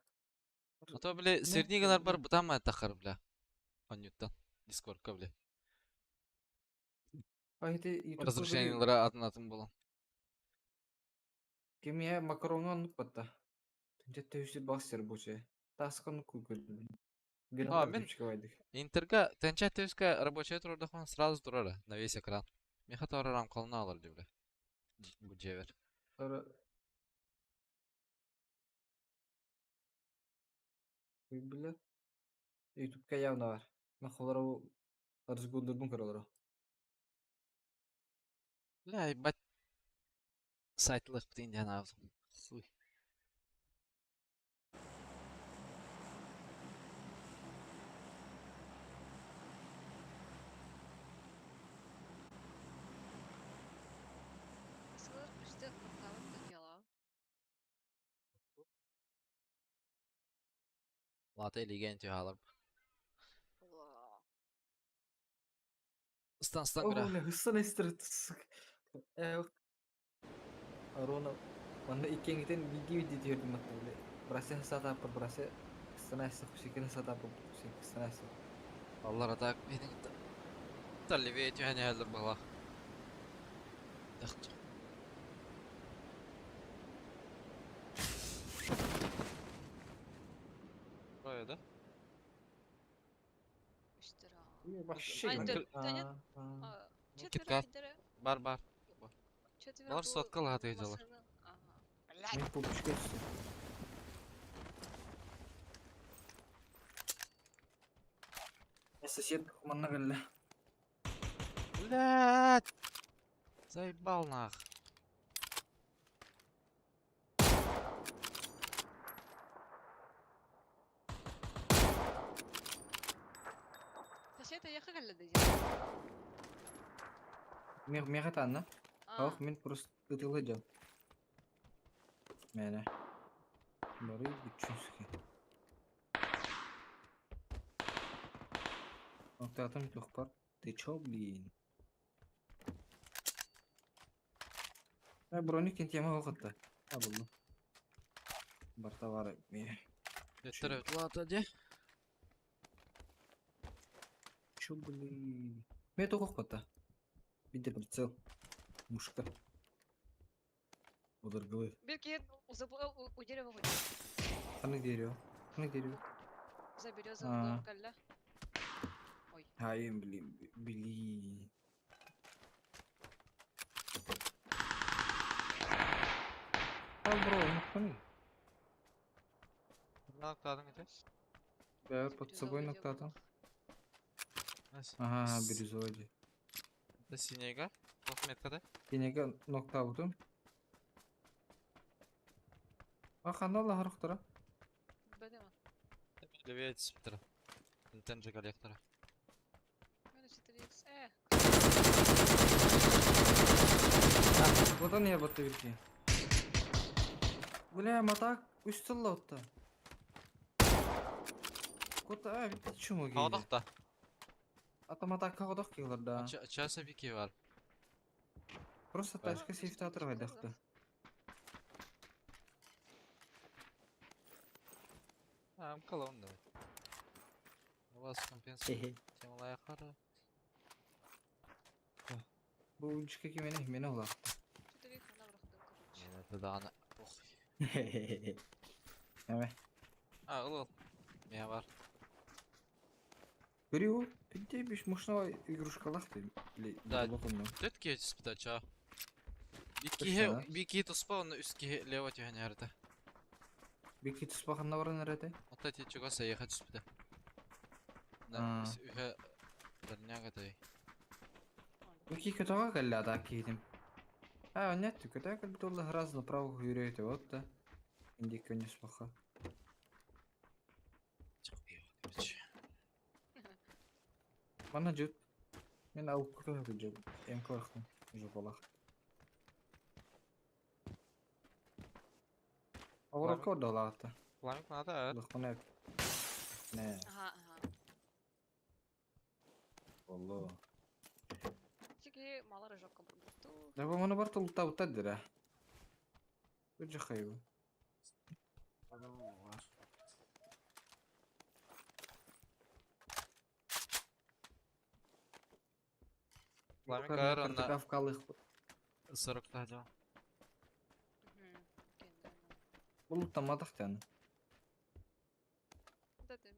А то, бля, сирни гынар бар бутама тахар, бля. Анюттан. Дискордка, бля. Айты YouTube Разрушениелere атын атын болан. Кемия макаронга аннык батта. Тынча төсү басыр бу че. Таскан күкүл. А, мен- Интерга, тынча төска рабочий турда хон сразу турара на весь экран. Меха тарарам калналар де, бля. Бу жевер. Sonra Бile YouTube'ка явно бар. Мен холара разгулдурбун көрөлөрө. Бля, ебать. Сайтлых битин ден авзым. Хуй. Сылар işte noktalık da yalan. Лата илеген тюгалар. Уа. Стан стан гра. О, хыссан эстер. Арона манна иккенгитен биги види диөрдүм атта биле. Брасе хысата апыр брасе хыссана эссе хусикин хысата апыр хусик хыссана эссе. Аллар атак бенин. Талливе тюхане хәлдер бала. Тахчы. Buraya да? Үстер. Вообще. Ай, да- да нет. А, четверо Киткат. кидере. Бар бар. Четверо Булар бу сотка латы дьялар. машина. Ага. Блядь. Мен пупушка түсті. Сосед манна келле. Блядь! Заебал нах. Сосед я хагал да. Мен хатанна. А, Ох, мен просто ытылы жам. Мене. Бары бүтчүнсү. Октатым тух бар. Ты чё, блин? Ай, броник тема оқытты. А, булду. Бар товары. Ме. Өттөр лата де. Чё, блин? Ме тоқ оқытты. Виде прицел. Мушка. Удар головы. Бир киһи у дерева выйдет. Қаны дерево. Қаны дерево. За березовым А. домом калля. Ой. Ай, блин, блин. А, бро, ну қаны. Ноктадың ите. Бәрі под собой Бирюзовый ноктадым. Ага, Ага, бирюзовый. Да синега. Туох меткада? Кинигэ ноктаабытым. А ханна лаһарыктара? Бэдэма. Левее түспүттэрэ. Интен же коллектора. Минус 4х. Э, Одан я батты бирки. Бля, матак үс тылла отта. Кота, а, бит чума гейди. Хаодох да. Ата матак каодох килар да. Часа бики бар. Просто Да. тачка сейфтатор хайдахты. А, мкалон давай. У вас компенсация. Темалая хара. Бу үчкә кимене мене ола. 4х она бырахтым, короче. Это да она. Ох. Эме. А, ыл. Меня бар. Көрү, пидде биш мушна игрушкалах ты. Да. Төт кие түспүтэ ча. Точно, да? Бики туспа, оны үс кие лево түһэн ярды. Бики туспаханна баран эрете. Ата ти чуга сайыха түспүтэ. А. На үхэ дальняга дай. Бики көтөҕө кэллэ атаак киһитим. А, нет, көтөҕө кэлбит уолла раз направо хүрүөтэ вот да. Инди көннөс баха. Мана жут. Мен ауып көтөҕө күнжө. Эм корхтум. Жопалах. Ауыракка ордалаата. Пламик надо, а? Лахмана. Не, Ага, ага. болло. Чики мала рыжокка бурбутту. Да бу маны бар тулта утта дира. Күнжө хайбы. Пламик ар, на Кавкалых. 40 тадел. Мгм. Кенде. Бұл тамадақ тяны. Да ты.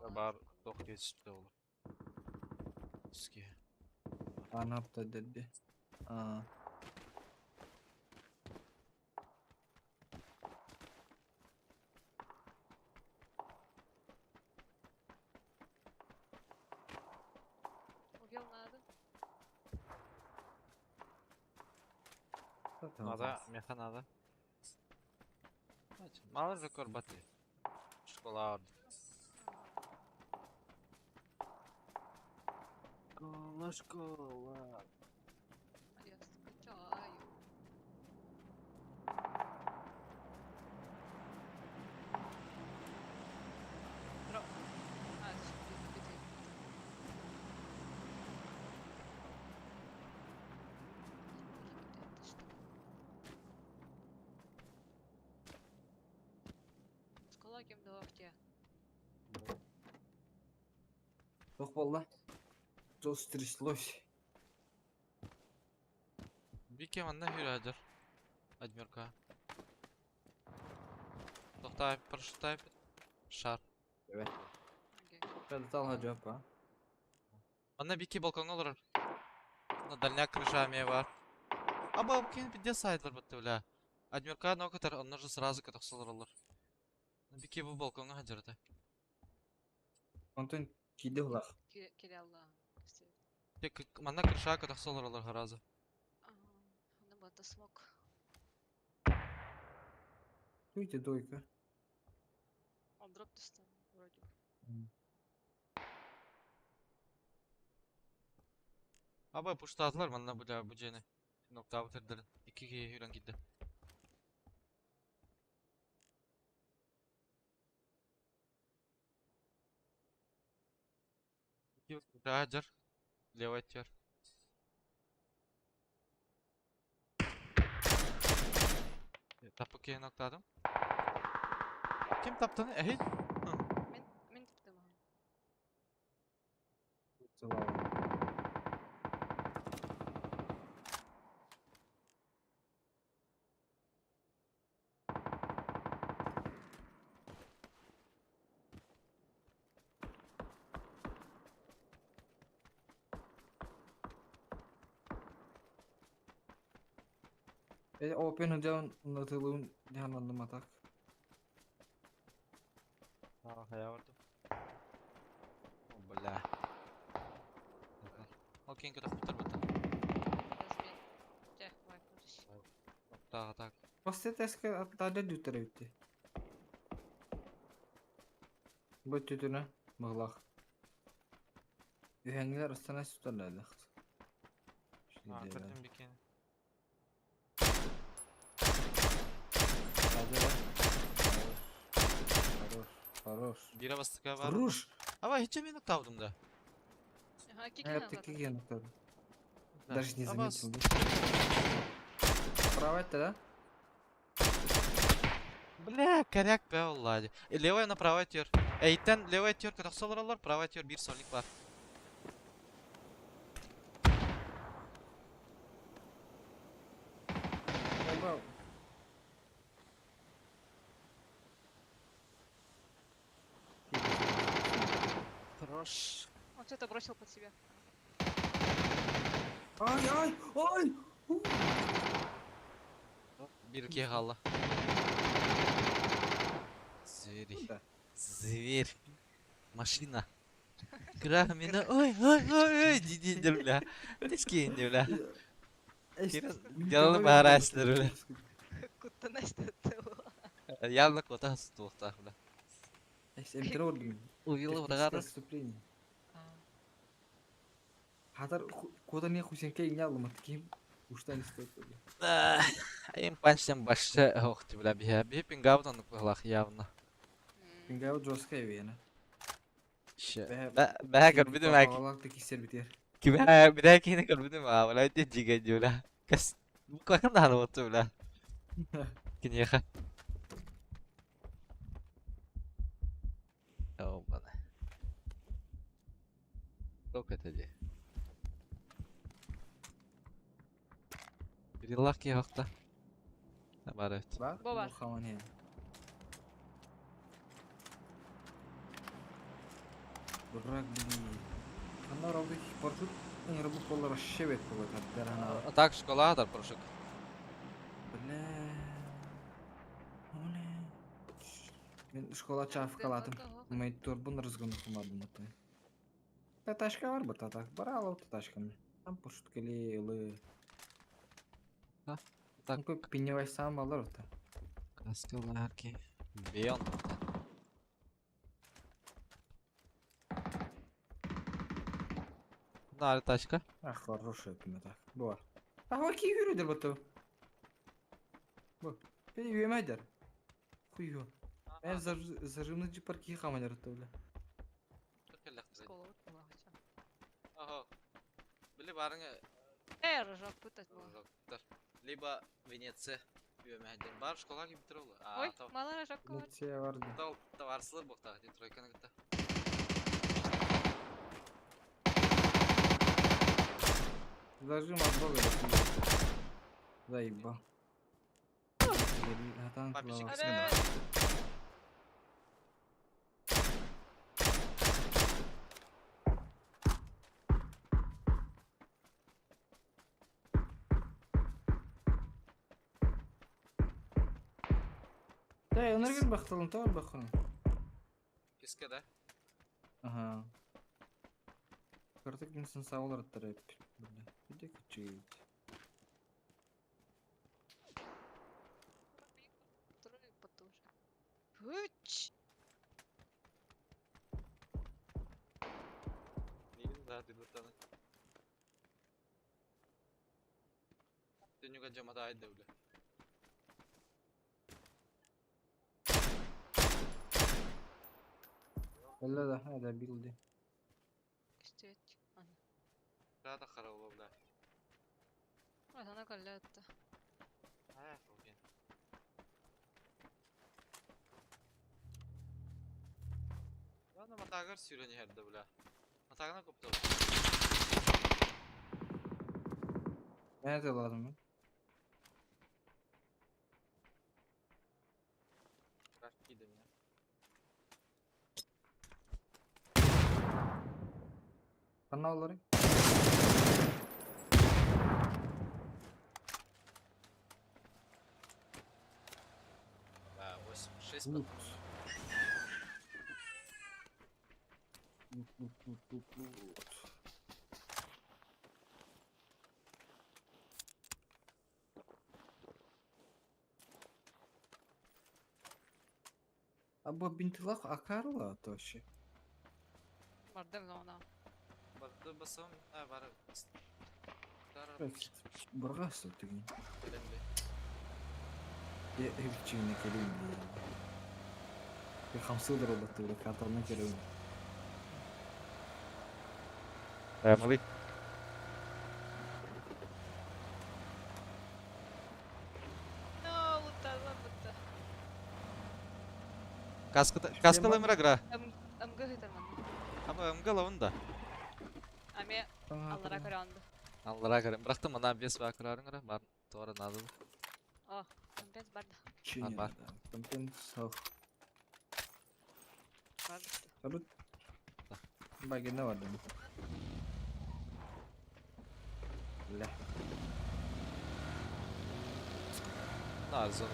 Да бар, тох кие түспүтэ олар. Үс кие. Анапта дедди. А. Убил надо. Надо, меха надо. Мало же корбаты. Школа. Школа, школа. А я скучаю. Дроп. А, это же бит- битый. Школа кем давахте. Тоқ болла. Жол стряслось. Бике манна хүрәдір. Адмирка. Тоқтай, парашютай. Шар. Окей. Талға жауап, а? Манна бике балконга олар. На дальняк крыша ме бар. Аба, кен пиде сайтлар бітті, бля. Адмирка нокатар, онна же сразу катақсалар олар. Бике бу балконга хаджарда. Онтон киде олақ. Келе алла. Тек манна крыша катақсалар олар харазы. Ну бата смок. Туйте дойка. Он дроп түсті вроде бы. Аба пуштадылар манна бля бу жени. Нокта бітірдір. Икиге хүрен китти. Раджер. Левый тер. Тапы ноктадым. Ким таптыны? Эй, Мен мен тіпті маған. Целава. Open hocam natılığın yanlandım atak. Хая барды. О, бля. Ол кейін көтіп бітір бітір. Так, так. После теска тада дүтер өтті. Бу түтүнө мыглах. Үһәңгилер астана сутарлайлах. А, көрдüm бикени. Хорош, хорош. Бире бастыка бар. Хорош. Аба hiç минут табдым да. Ага, кики Это назад. какие тоже. Да. Даже не Аба, заметил. да? Право это, да? Бля, коряк бе olлади. E, левая на правая тер. Эйтен левая тер катаксалар правая тер бир сольник бар. Право. Хорош. Он что-то бросил под себя. Ай, ай, ай! У! Бир кегала. Зверь. Да. Зверь. Машина. Грахмина. Ой, ой, ой, ой, диди, бля. Тешки, бля. Делали баарашылар, бля. Куда что Явно кота стуохтаах, бля. Эмтер Увила врагары. Преступление. Хатар кода не хусенке не алым таким. Уштан стоит. Им панчтен башча охты, бля, бия. Би пингавдан кылах явно. Пингау жестко вена. Ше. Бә көрбүдүм әки. Алак таки сербитер. Кибә бирә кини көрбүдүм а, бля, те жиге бля. Кас буквально да алып бля. Кинеха. Обана. Сколько это де? Бириллах ки хакта. Бар evet. Бар? Бо бар. Хаман Дурак, блин. Ана рауды паршут, ыңрыбы коллар шебет болот аттар Так, школа дар прошук. Бля. Бля. Мен школа чаф калатым. Мен турбун разгону кумадым аты. Таташка бар бу татак. Бар алып таташканы. Там паршут келе ылы. Так. Так пиневай сам алыр ота. Каскаларки. Бейон. Нар тачка. А хорошая пиме так. Бар. А ки yürüdür бу. Бу. Пе юемедер. Хуё. Мен зажимны парки хамадер бля. Школа вот была хотя. Ага. Били барыңы Э, рожок пытать было. Либо Венеция. Юемедер. Бар школа кип турулу. Ой, мало рожок бар. Венеция барды. Тал товарсылар боктагы тройканы гыта. Зажим от бога. Заебал. Папичек Аре! Да, энергия бахталын, товар бахталын. Киске да? Ага. Картык инсан саулар тарап. Иди кучить. Трое потуже. Хуч! Мигин да дыбытаны. Түнүгө жамада айды бля. Эле да, да билди. Кстати. Ана. Да карабы бля. Ой, она колята. А, окей. Ладно, матагар сүйрени херде бля. Матагына көптө. Nerede ладым? Каш кидем я. Каналлары. Да, 8, 6 Лут. Лут, лут, лут, лут, лут. А бу бинтилах акарла тоше. Бардым зона. Барды басым, а бар. Бургас түгін. Я эвчине келин. Bir хамсылдыр олбатты бile карталына келин. Малы. No, лутала бутта. Каска каскалы мрагра. МГ хитаман. Аба МГ лавында. Аме аллара каранды. Аллара карам. Биракта мына бес ба карарыңра бар. Тора надо. О, компенс барды. Бар. Компенс Барды. Салют. Багина бар дем. Ля. На зона.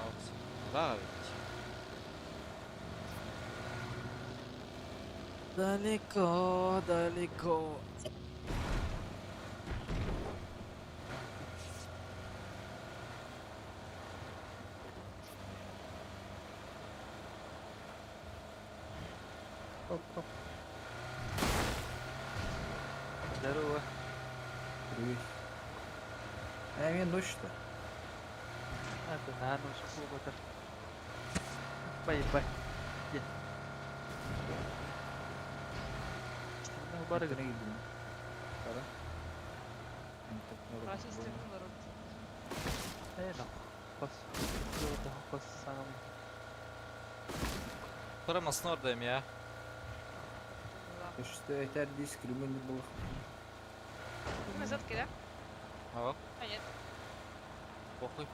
Да. Далеко, далеко. Хоп, хоп. Здорово. Привет. А мен дочь-то. Это на ночь клуба Бай-бай. Где? Барыгын. Кара. Раша стримин бар. Э, нах. Бас. Бас саңам. Тора маснор дейм я. Что это диск рюмин был. Назад кида? Ага. А нет. Похуй.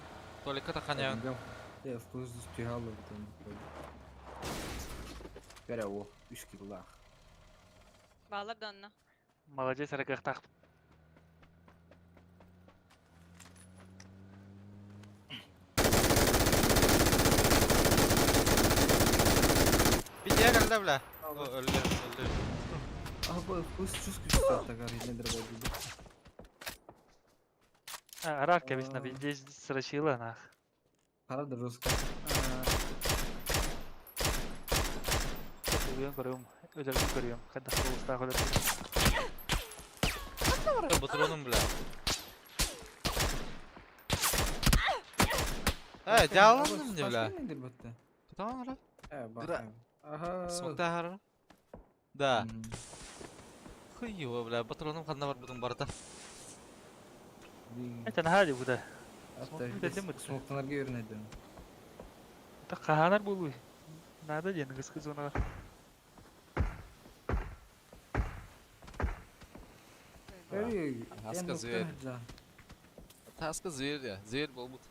Толика таханян. Я в курс достигала там. Перево, үш киллах. Балар данна. Молодец, рагахтах. Бидия калда бля. Өлдү, өлдү. А бу вкус чувствуется так недер болды. А, рак, обычно везде срочила, нах. Правда жестко. Көрүм, көрүм. Өдөргүн көрүм. Кайда холуста көрүм. Батроным бля. Э, жалындым не бля. Куда он ра? Ага. Смокта Да. Хуево, бля, патроным ханна бар будун барда. Это нагади буда. Смоктанарга үйренеді. Это каханар болу. Надо ден гысқы зонаға. Аска зверь. Таска зверь я. Зверь болбут.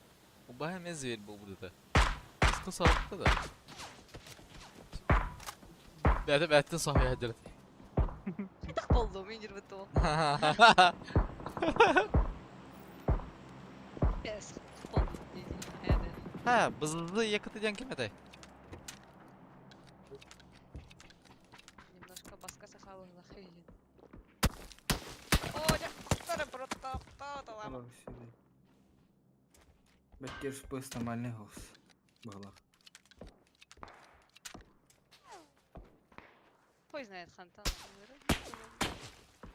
Убай мен зверь болбут это. Аска сапты да. Бәті бәттен сахия әдірді. Так болду, мен жүрбөт ол. Yes, болду. Ha, бызды екі ден кем этай? Немножко баска сахалы захилин. О, я просто Бәткер спыс нормальный голос. Была. Хуй знает, ханта.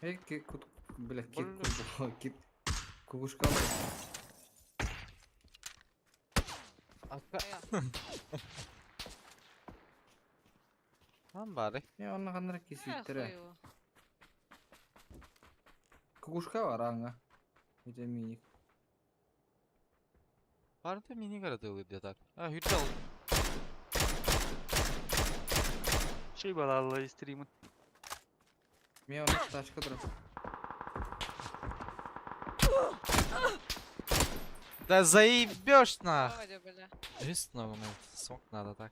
Эй, кут, бля, кит, кит, кукушка. Там бары. Я он на киситтер. Кукушка варанга. Это миник. Бары миник арады где так. А, хүрдел. Шей балалы стримын. Мен оны тачка дроп. Да заебешь нах. Жизнь смог надо так.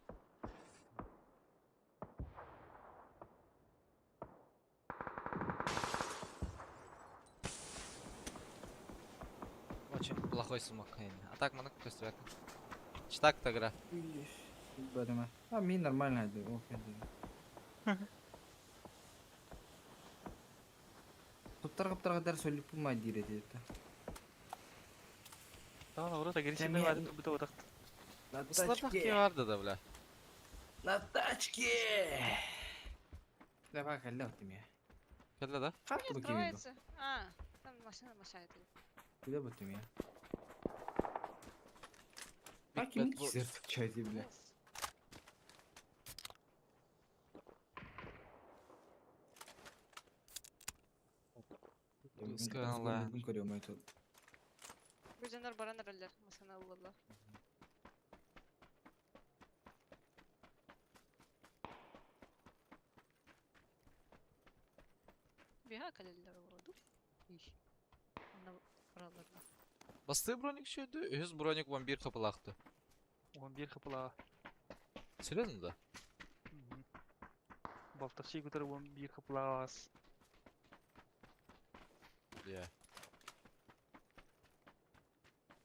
Очень плохой смог. А так много костюм. Читак тогда. А ми нормально Туптар кыптарга дәр сөйлеп булмай дир иде. Tamam, orada агрессивный бар, бу да Ислар барды да бля. На тачке! Давай, кэллэ оттим я. Кэллэ да? Хат Не бу кими бу? открывается. А, там машина мешает. Куда бу я? А Big ким Bad Wolf. кисер чай бля. Скала. Бүгүн көрüyorum ayet. Гүзенер баран эрэллэр, машина ыллылар. Биһа кэлэллэр олорду. Ih. Онно бараллар. Бастыы броник сүйді, үһүс броник 11 хапылақты. 11 хапылаа. Серьезно да? Балтачы көтөр 11 хапылаас. Иә.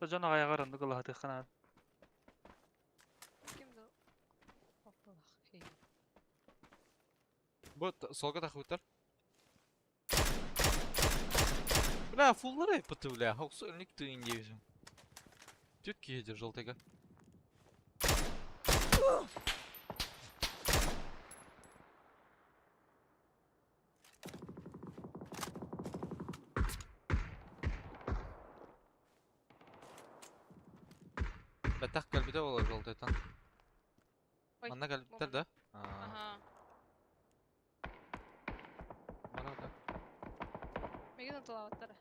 Жон ағайғар онды кылаһаты ханаа. Ким да Оппалах. Хей. Бу солга тахыбыттар. Бля, фуллар айпыты, бля. Хоксу өлник тыын дейбісің. Түк кейдер жолтайга. Бәтақ кәлбіде олар жолтайтан. Ой, Манна кәлбіттер да? А, Ага. Бара да. Мегин тулааттар.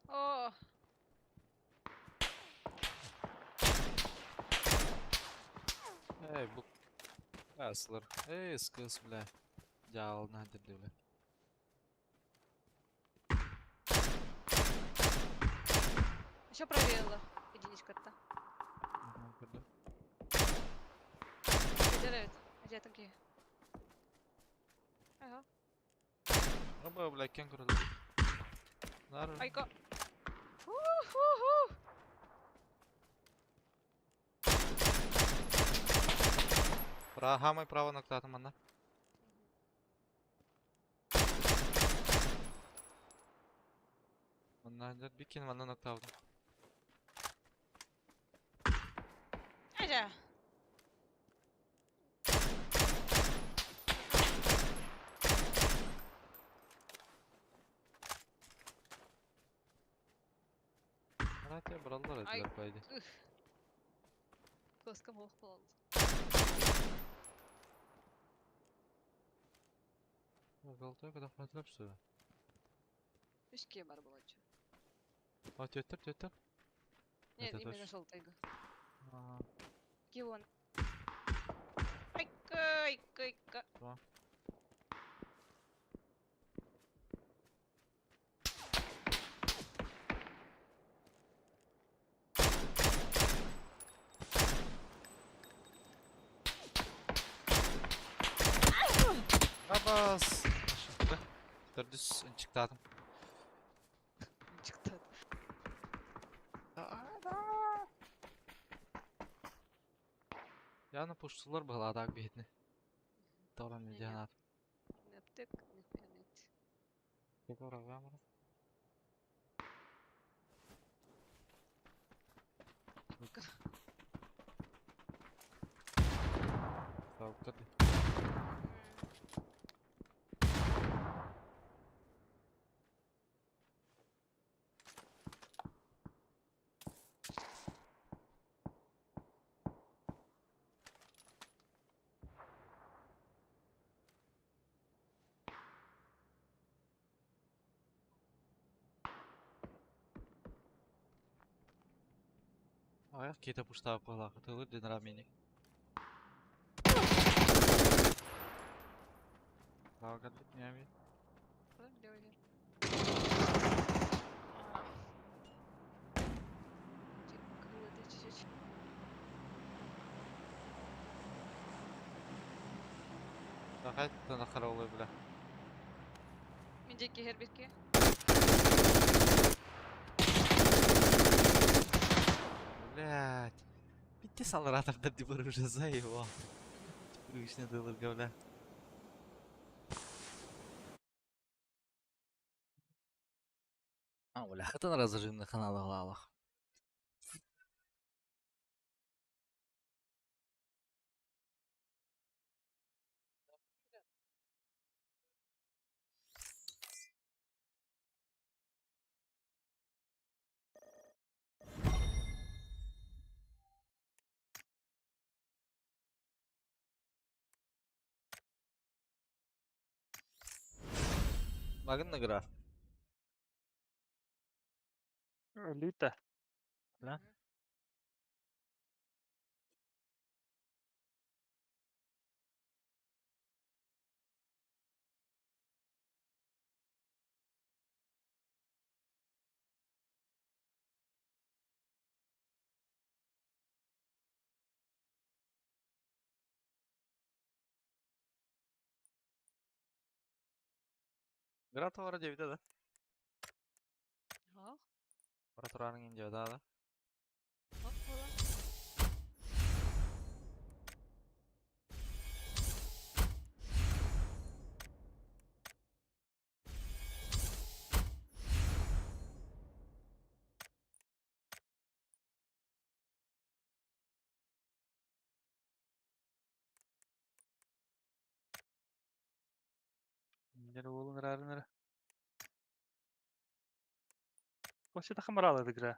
О, Эй, бу... Асылыр. Эй, скыс, бля. Жалына дирди, бля. еще проверила. Единичка-то. Мгм, көрдүм. Эдер Ажатын ки. Ага. Оба, бля, кен көрөлөр. Нар. Айко. Ху-ху-ху. Хамай право нактатым манна. Манна бикин манна нактавдым. Ажа. Марате браллар Ай. эдилер пайды. Коскам ох болду. Жолтой када хватилап что? Үшке бар болчу. А, төттөр, төттөр. Нет, Это именно точно. желтый. А, Кион. Айка, айка, айка. Два. Абас. Шықты. Төрдүс чыктадым. Чыкты. Яны пуштулар была бетне. Торан Не, медианат. Не аптек, нихуя нет. Аяқ кете пуштап қойла. Тылыр денра мени. Тағы неме? Левый вверх. Чуть-чуть. Тахай тана қараулы бля. Менде кехер бирке. Блять. Битте салыратыр деп бір уже заебал. Привычный дылырга, бля. А, бля, хатан разожимный канал алах. Магын игра. Люта. Да? Игра товара 9 да? Ах, Бара турарың инде да да. ах, була. Нер уолун ыраарынара. Вообще тахамарала игра.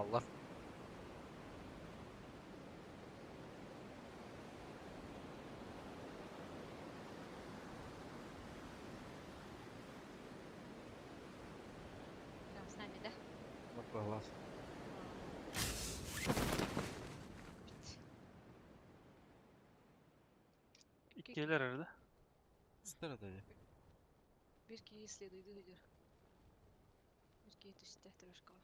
Валлар. Прям с нами, да? Глаз. Иккиэлэр эрэ да. Сытар dedi. Bir киһи следуйды ыдыр. Bir киһи түстэ трешкаҕа.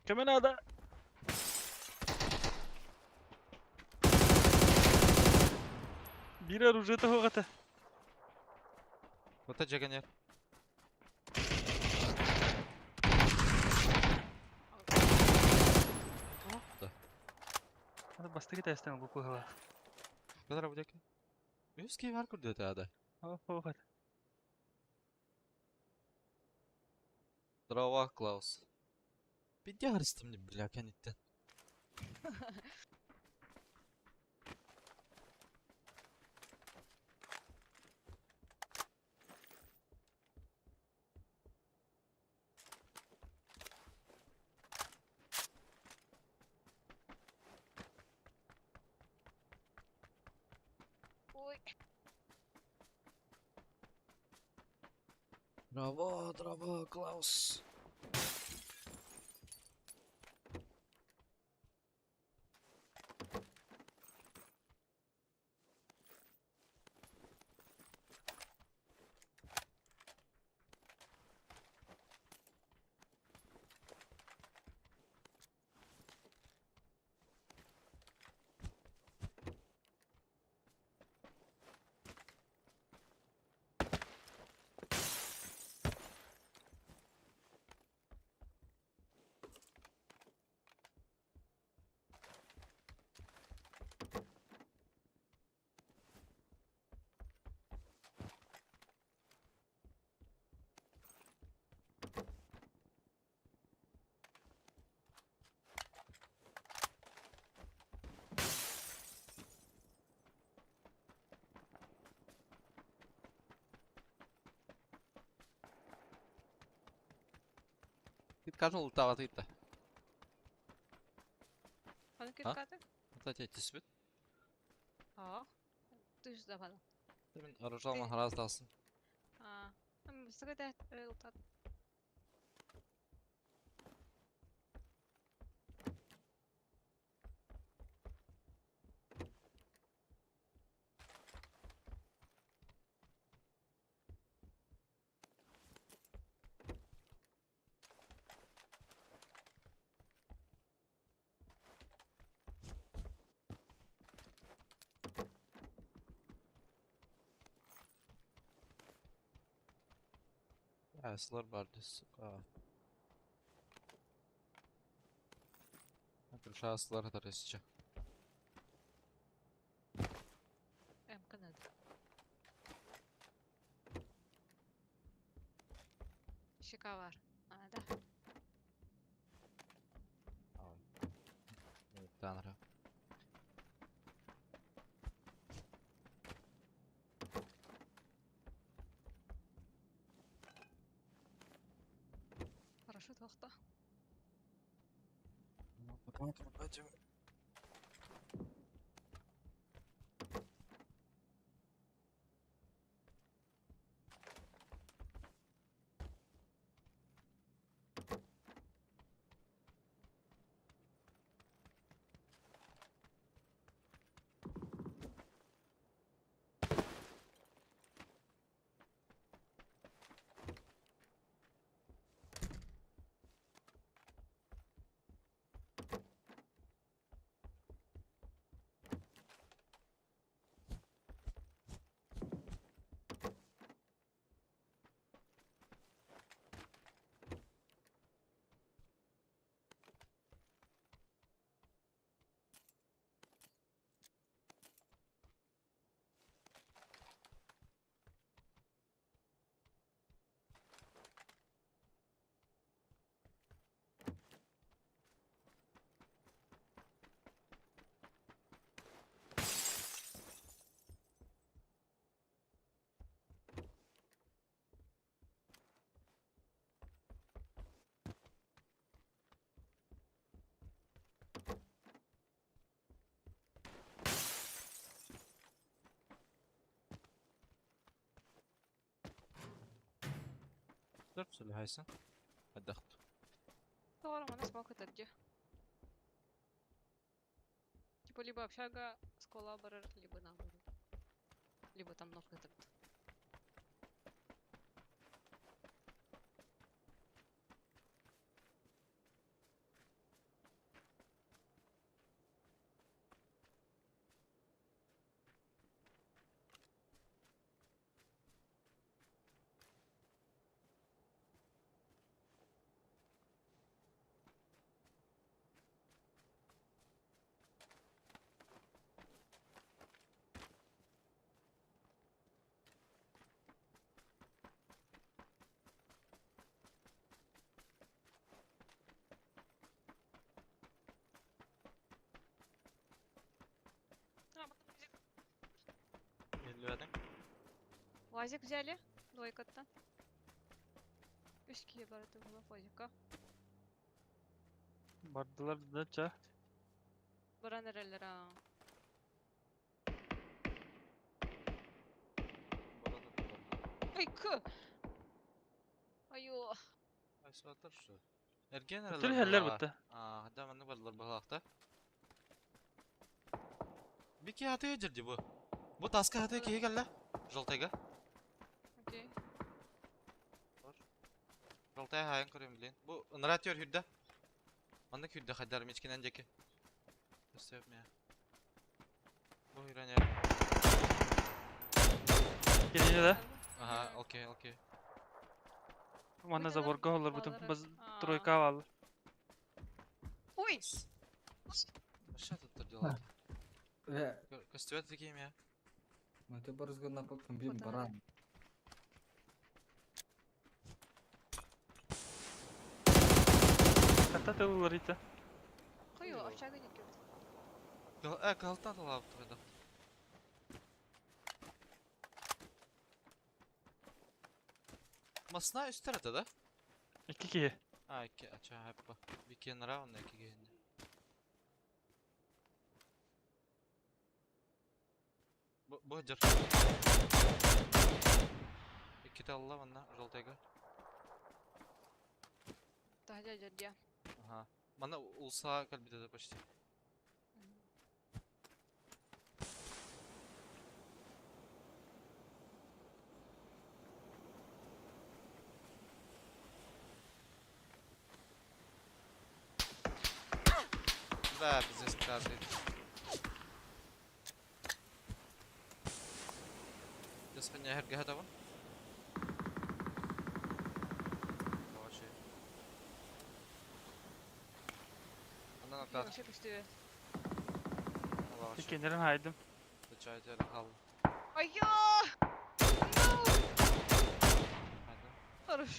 Көмө наада. Биир оружие суох этэ. Вот это жаганер. Да. Аны бастакы тестен ылбыт быһыылаах. Кадра будеки. Үс киһи бар курдук этэ. Суох этэ. Здорово, Клаус. Пиздец арыстым бля, кэнниттэн. Ой. Здорово, здорово, Клаус. Кит кажын лутават итта. Аны киткаты? Кстати, түспүт. Аа. Түс давала. Мен оружие алман хараздалсын. Аа. Бастакы тест лутат. Ысылар бар сука. Крыша ысылар это. М-ка надо. Щека бар. А, да. Танра. Парашют вахта. Ну, потом пойдем. درت اللي هايسن الضغط. Товаром она смог это где? Типа либо общага с коллаборер, либо наоборот. Либо там ног этот. Биллибэтиҥ? Уазик взяли. Двойкаттан. Үс киһи барыта була Уазикка. Бардылар да ча. Баран эрэллэр аа. Бара да тураллар. Ой, кы! Айо. Ай, суотар что? Эрген Өтөр эрэллэр иһэллэр быһалаах. бытта. Аа, да маннык бардылар быһалаахта. Бики хатыга дьирди бу. Бу таска хатыга киһи кэллэ. Желтайга. Окей. Желтая хаайан көрөм билин. Бу ыныраа түөр хүрдэ. Маннык хүрдэ хайдар мичкинен диэки. Өстөөп мэ. Бу хүрэн эр. Кинини да. Ага, окей, окей. Манна Бытынан заборга олорбутум. балалара. Баз Аа. тройка бааллар. Ой! Вообще тут дела. Бля, Көстүбэт такие я. ну ты барызган напаппын бир Хотон баран. Хата тыллар ите. Кою, общага не кебит. Э, калтан талап тогда. Масна үстер это, да? Икки киһи. А, икки, ача, хаппа. Бики нравно, икки генде. Бу, бу дыр. Икки алла манна, желтайга. Тахадя дядя. Ага. Манна улса кальбиде да почти. Да, пиздец, каждый. Just хәргә табын. Вообще. Андан ата. Вообще көстүбэт. Вообще. Иккиннерин хайдым. Чай хал. Айо! No! Хайдым. Хорош.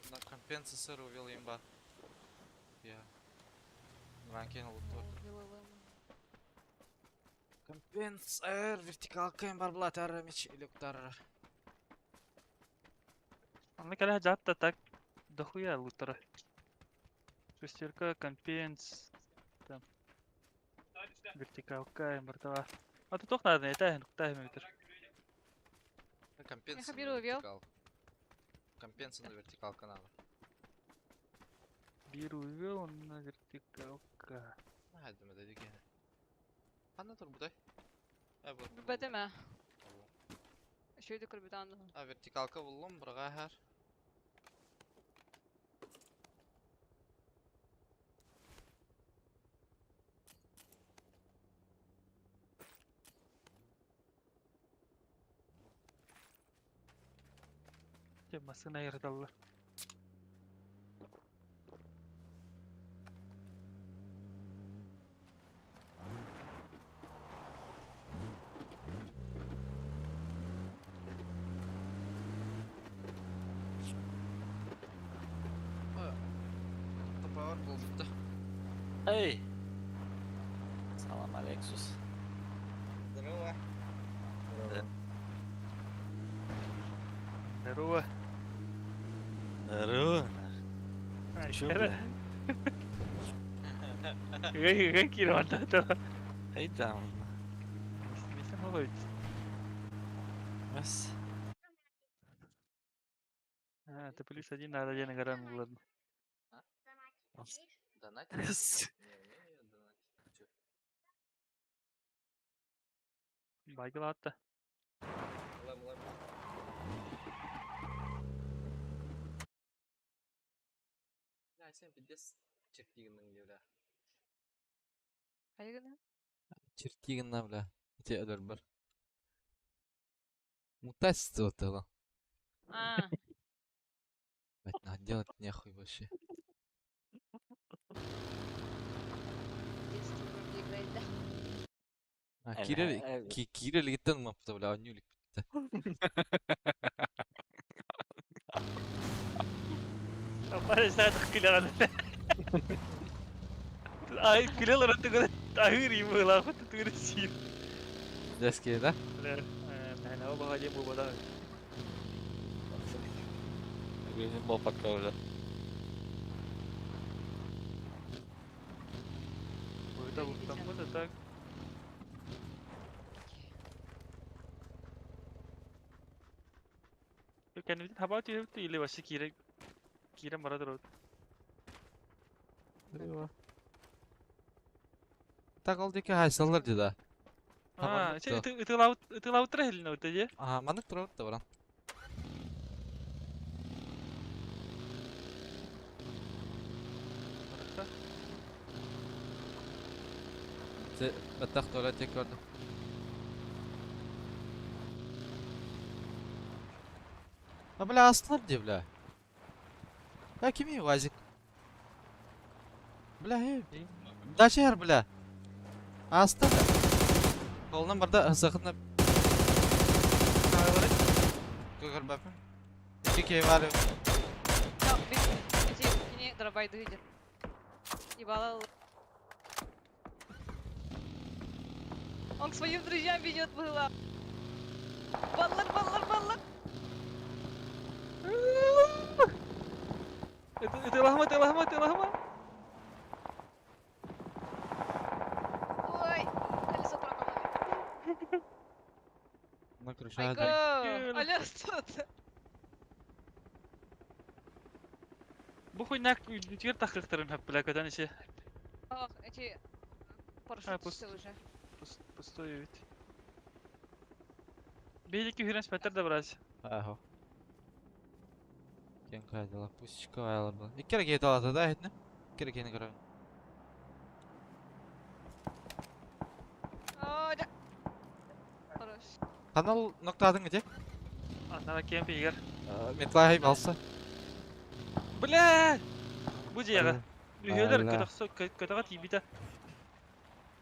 На компенсацию увел имба. Я. Ранкин лутор. Компенсер вертикалка имбар блатар меч илюктар. Анна кэлэ жаатта так дохуя лутара. Шестерка, компенс, там вертикалка, мартава. А тут тох надо, это кутай метр. Компенсация Хабиру увел. вертикал. Компенсация на вертикалка надо. Биру увел на вертикалка. Хайдым это дике. Ханна тур будай. Э бу. Бэтэмэ. Шөйдө көрбүт анды. А вертикалка буллум бирга хар. Те масына ярдаллар. Топор булду. Эй! Салам, Алексус. Здорово. Здорово. Здорово. Ай, Чё, хера. бля? Гай кирвата. Эй там. Мисен холойт. Бас. А, ты плюс один надо один гаран ладно. Донать? С. Не умею донатить. Чё? Байгылатта. Лэм, лэм. Бля, сен пиздец чертигинның бля. Хайгына? Чертигинна, бля. Те өдөр бар. Мутация вот это. А, Блять, надо делать нехуй вообще. детство вроде играет, да? А, Э, Кирилл, э, Кирилл гиттен мапта, бля, нюлик. Апа Саатах күлэҕин. Ай күлэ олорон тугу аһыыр и быһыылаах тутуур сиир. Деские да? Бля, мээнэҕэ баҕа диэн буолбатах. Жизнь был пока уже. Быта бултаммыт а так. Кэннибитин хаба түһэбит или вообще киирэ киирэн бара турабыт. Так ол диэки хайсаллар дии да. Аа, ытыылаабыт ытыылаабыттара иһилинэ бутта дии. Аа, маннык турабыт да баран. Баттах туалет диэки көрдүм. А бля астылар дии бля. Я кимий Вазик? Бля, эй. Дача эр бля. Аста да. Колунан барда сахына Көрбөппүн. Икки киһи баар. Так, эти кини дробайды идет. Ебала. Он к своим друзьям ведет было. Баллар, баллар, баллар. Ытыылаһыма, ытыылаһыма, ытыылаһыма. Ой, колесо прокололи. На крыша. Айка, алло, что ты? Бу хуйня үтүгэр тахыахтарын хөп бля көтөн иши. Ох, эти парашютисты уже. Пустой ведь. Биһиги күһүрэн спектр да брать. Аһо. Кем кайдала, пусечка айалар была. Икки эрэ алата да этне? Икки эрэ киһини көрөбүн. О, да. Хорош. Канал ноктаадың где? Аннара кем пигер. Метлай балса. Бля! Бу дьиэҕэ. Үһүөлэр Бля. көтөҕө тиийбитэ.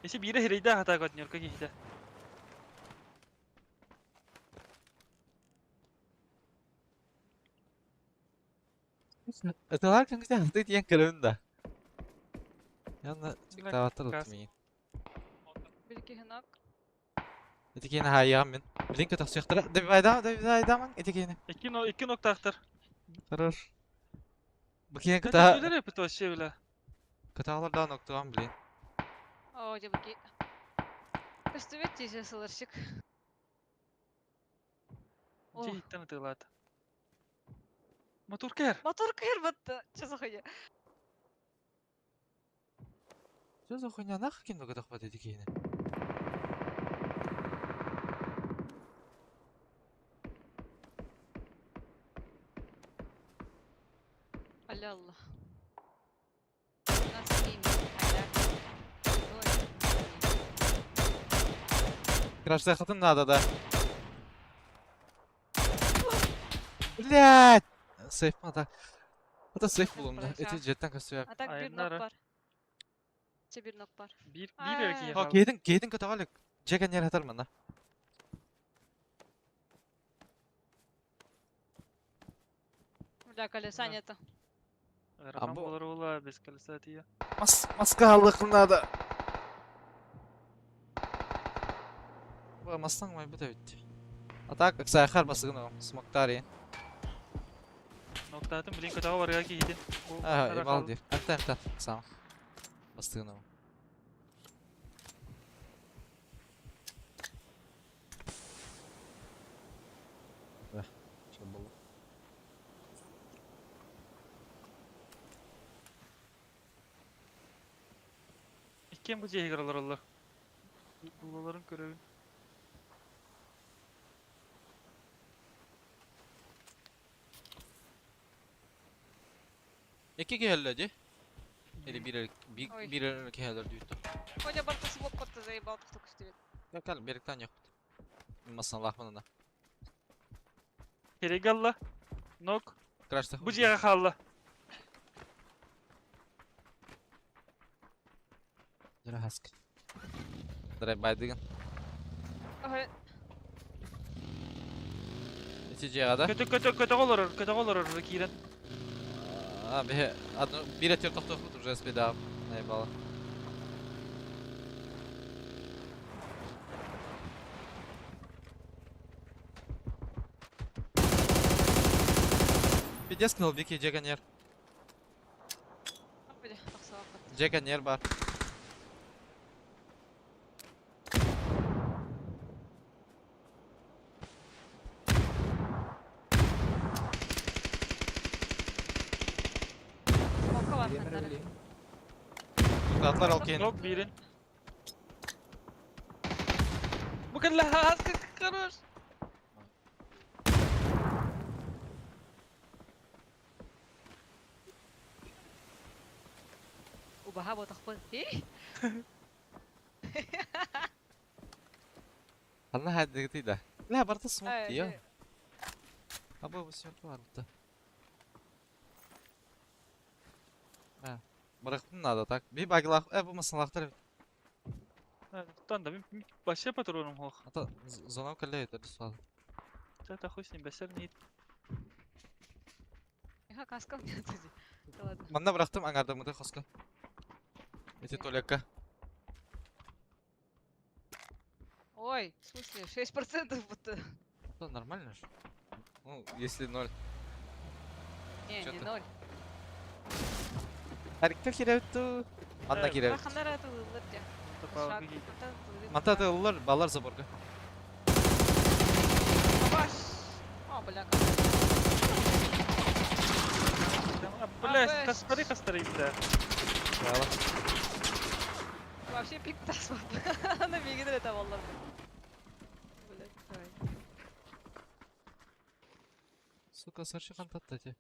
Эси биирэ хирэйдээх атаа көтнөркө киһитэ. Ытылар кыңгыта ты диэн көрөбүн да. Янна Бля, таваттар кас. утум миин. Билки хынак. Ити киһини хаайыам мин. Билин көтөхсүөхтэрэ. Добивайдама, добивайдамаҥ ити киһини. Икки но икки ноктаахтар. Хорош. Бу киһини кыта Көтөлөр эпит вообще бля. кытаалар да ноктуган блин. О, дебуки. Көстүбэт тиже сылырчык. О, Дьиэттэн ытыылаата. Мотор кэр. мотор кэр батта. Че за хуйня? Что за хуйня нахуй ким көтөхпөт ити киһини? Аля Аллах. Нас кинь, аля. Ой. Крашсахатын надо да. Блядь! Сейф ма так. Это сейф булум да. Эти жеттен көстүбэп. А так бир нок Айнара. бар. Че бир нок бар. Биир биир эрэ киһи О, хаалла. киһитин киһитин көтөҕөлүк. Жеген ер хатар манна. Бля, колеса Да. нету. Ыарахан бу- буолар уола без колеса тиийэ. Мас маска алыхын надо. Бу мастан май бут эбит. А так сайхар басыгын о смоктари. Ноктаатын блин көтөҕө барыга киһитин. Бу А, хара ибал хаалла. дир. Анта анта сам. Бастыгын о. Да, что было? Иккиэн бу дьиэһигэр олороллор. Булаларын көрөбүн. Икки киһи ди. Или бир бир Ой. бир киһи дүйттү. Оля барта смок батта заебал только көстүбэт. Я кал беректан yok. Масан лахманына. Хирэйгэ алла. Нок. Крашта. Бу дьиэҕэ хаалла. Дара хаск. Дара байдыгын. Ой, Ити жиэҕэ да. Көтө көтө көтөҕө олорор, көтөҕө олорор киирэн. А, бе, одну, биир өттүгэр тохтуохпут уже спидаап, наебало. Пиздец кыл Вики Джеганер. Джеганер бар. Atlar al kendini. Yok birin. Bu kadar хорош. Убаһа ботахпын. Ханна хаддыгытый да. Ля, барта смок тиё. Аба бу смок бар бутта. Ha. Bıraktım надо так. Bir баглах, бу масалахтар. Тан да вообще патроном хох. Ата зона калле это суал. Это хуй с ним бәсер не. Ха, каскам нет. Ладно. Манна bıraktım angarda mıda хоска. Эти туалекка. Ой, в смысле, 6% будто. Да, нормально же. Ну, если ноль. Не, Чё не ты? ноль. Харикта кирәүттү. Манна кирәүт. Ханнар это ыллар дьэ. Манта тыллар, баллар заборга. Бабаш! О, бля. Бля, кастары кастары бля. Бала. Вообще пик тас Ана мигин это баллар. Бля, давай. Сука, сырчы кантатта те.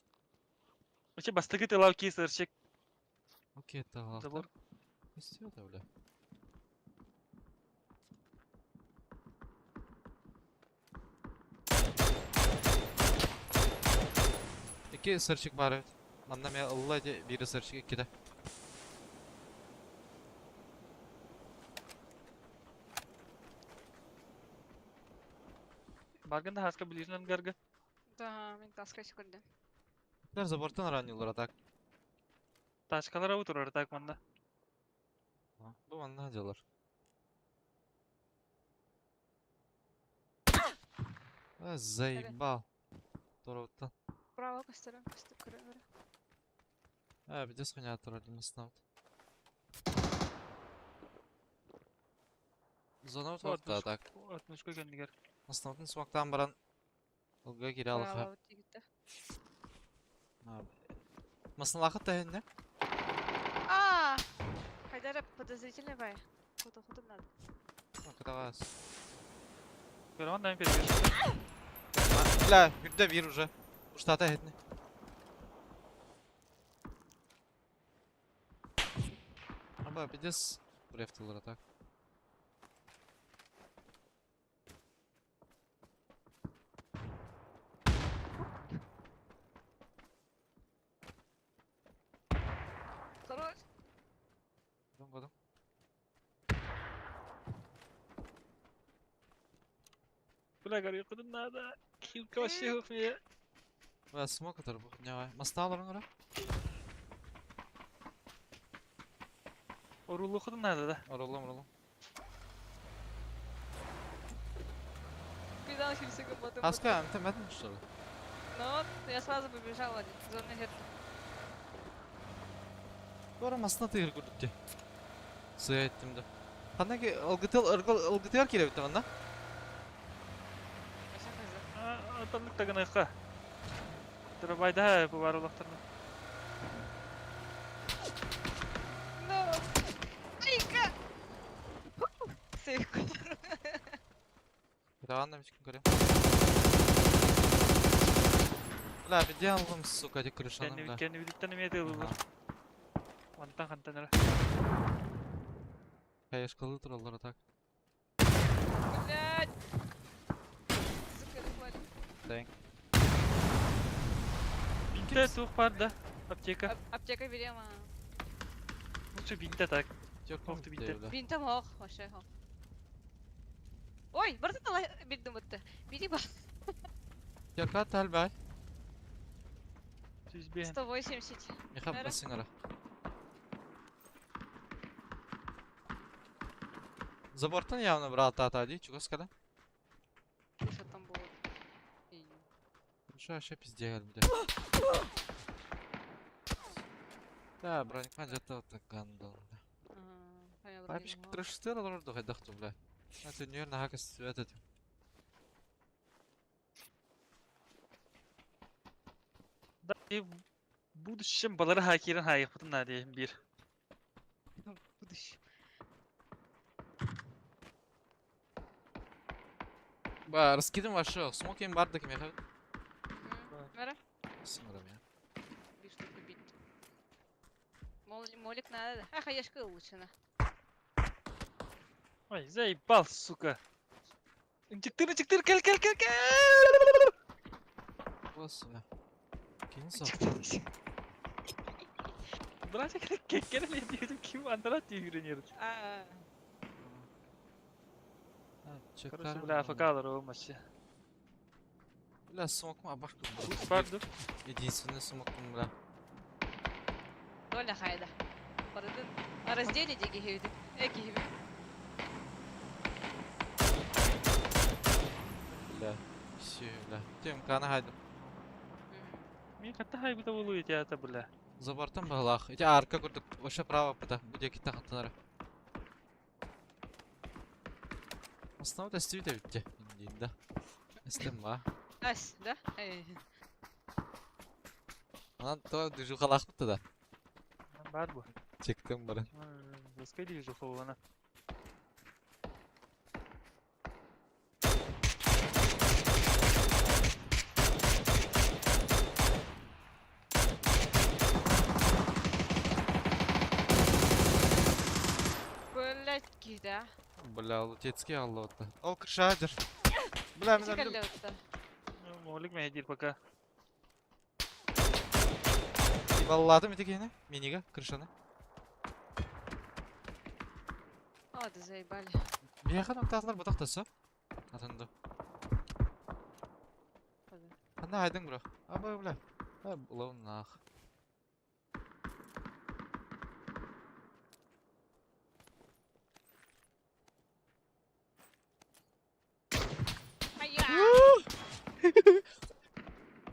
Вообще бастыгы ты лавки сырчик. Окей, это Забор. Истио да, бля. Iki сырчик бар evet. Манна мен ылла де бири сырчик иккиде. Баргын да хаска ближнен гарга. Да, мен таска секунды. Булар забортан ранилар так. Тачкалар отырар так манда. Бу манна делар. А, заебал. Туруттан. Право костырым, костыр көрө. А, биде схоня турар Зона вот так. Отмышка кендигер. Основной смоктан баран. Ылга кире алыха. Право тигитте. Масналахы тәһинне. А! Хайдара подозрительный бай. Фото фото надо. Катагас. Көрөмөн да мен Бля, бирде бир уже. Уштата хетне. Аба, пиздец. Брефтылар так. Хорош. Годом. Бля, горю, куда надо. Хилка вообще хуйня. Бля, смок атар бу. Не, масналар оңора. Орулу куда надо, да? Оролом, оролом. Пидал химсыгы потом. Аска, ты мәтін что ли? Ну вот, я сразу побежала. Зона нет. Бара масна тыгыр күрдүк Сыя айттым да. Ханнаки ылгытыл ылгытыгар киребит манна. Вообще хз. Атамдык тагынайка. Турабайда бу бар улактарны. Ну! Айка! Сейф. Кытаганна мичкин көрем. Бля, беде алдым, сука, ди крышаны, бля. Кенни видиттен эме тылылар. Мантан хантан ара. Каешкалы тураллар так. Блядь! Сука, захватит. Тэнк. Бинте тух бар да. Аптека. Аптека берем, а. Лучше бинте так. Жок, Ох ты, бинте. Бинтем ох, вообще ох. Ой, барда тала бирдим бутты. Бири ба. Жака талбай. 105. 180. Миха Бәрі. бассыҥара. Забортан явно брал тата ди, чугас кэлэн. Что там было? И- Что вообще пиздец, бля. Да, броника где-то вот так гандон. Ага, Папич крышты олорду хайдахту, бля. А ты нер на хакас этот. Да, и в будущем балары хакирин хайыпытын надеем бир. В будущем. Ба, раскидым ваше, смоким бардак меха. Мара? Сымырам я. Би штуку бить. Молик надо. Ах, а яшка улучшена. Ой, заебал, сука. Чыктыр, чыктыр, кел, кел, кел, кел. Босс, бля. Кинь Чыктыр. Братик, кеккереле дiyordum kim andarat diye yürünüyordu. А, Короче, бля, АФК-лар ол maçı. Бля, смок ма башку. Pardon. Единственный смок, бля. Доля хайда. Барыдын. А разделите гихивди. Эки Бля. Все, бля. Тем кана хайдым. Мен хатта хайбыта болу ете бля. За бортом балах. Эти арка курдук. Вообще право пыта. Будет кита хаттанара. Основа тестивите битте. Индинда. Эстем ба. Ас, да? Эй. Анан то движу халах да. Бар бу. Чектим бары. Баска движу холана. Блять, кида. Бля, лутецкий аллота. Ол крышадер. Бля, мен өлдüm. Молик мехедир пока. Балладым ити кene. Минига крышаны. О, да заебали. Бияхан октатлар бутактасы. Атынды. Анда айдың бро. Абы бля. Улау нах.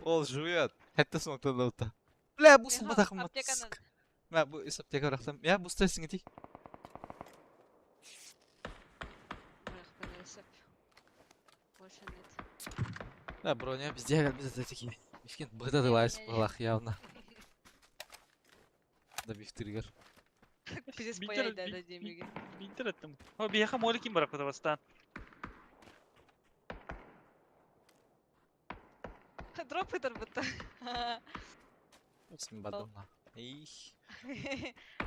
Ол живет. Хәтта смоктан да. Бля, бу Миха, батахым. аптеканы. Мә, бу ис аптека рахтам. Я бу стесиң ити. Больше нет. Да, броня везде без такие. Мискин быда дылайс балах явно. Да бифтыргер. Пиздец Битер- паяй да демеге. Бинтер еттим. О, бияха молик им барак бастан. Дроп ытыр бутта. Син бадымна. Их.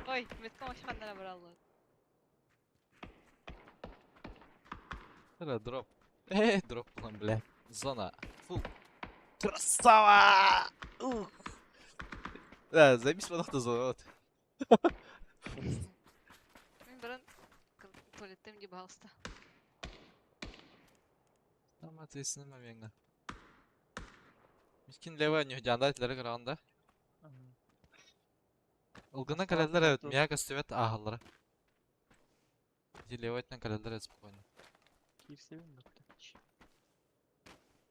Ой, метка машханнара бралла. Это дроп. Дроп план, бля. Зона. Фу. Красава! Ух. Да, заебись подохта зона. Вот. Мен баран туалеттем ди пожалуйста. Там ответственный момент. Мискин левая не жанда этлere караганда. Ылгына калелер evet. тут. Мияга көстөбөт ахаллара. Ди левая калелер evet спокойно. Кирсебин бутта.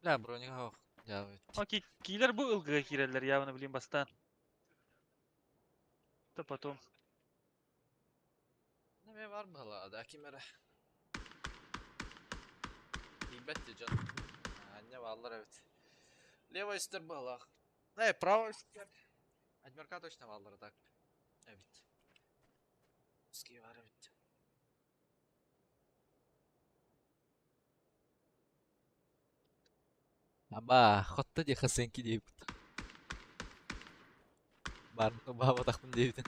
Бля, броника хох. Я вот. Окей, килер бу ылгыга кирелер явно билим бастан. Да потом. Неме бар бала, да кимере. Бибетти жан. Анне валлар evet. Левая үстер бала. Не, правая үстер. Адмирка точно валлар так. Evet. Ски бар evet. Аба, хотта де хасенки дейбит. Бар, баба тахмын дейбит.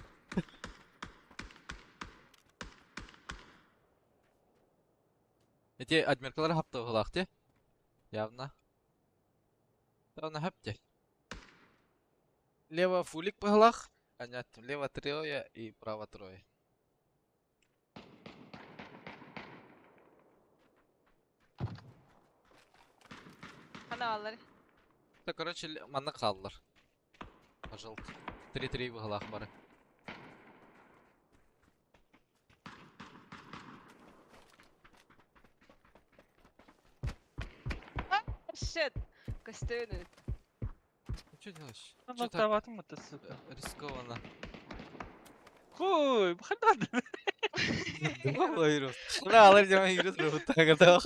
Эти адмиркалар хапта улахты. Явно. Явно хапте. Лево фулик пыглах. Понятно. Лево трое и право трое. Хана аллар. Да, короче, манна қалдылар. Пожалуйста. 3-3 быһалаах бары. Shit! Көстөөнү. Ну что делаешь? Ну, Чё так таватым это, сука. рискованно? Хуй, ханна. Бля, алар дема игры готов.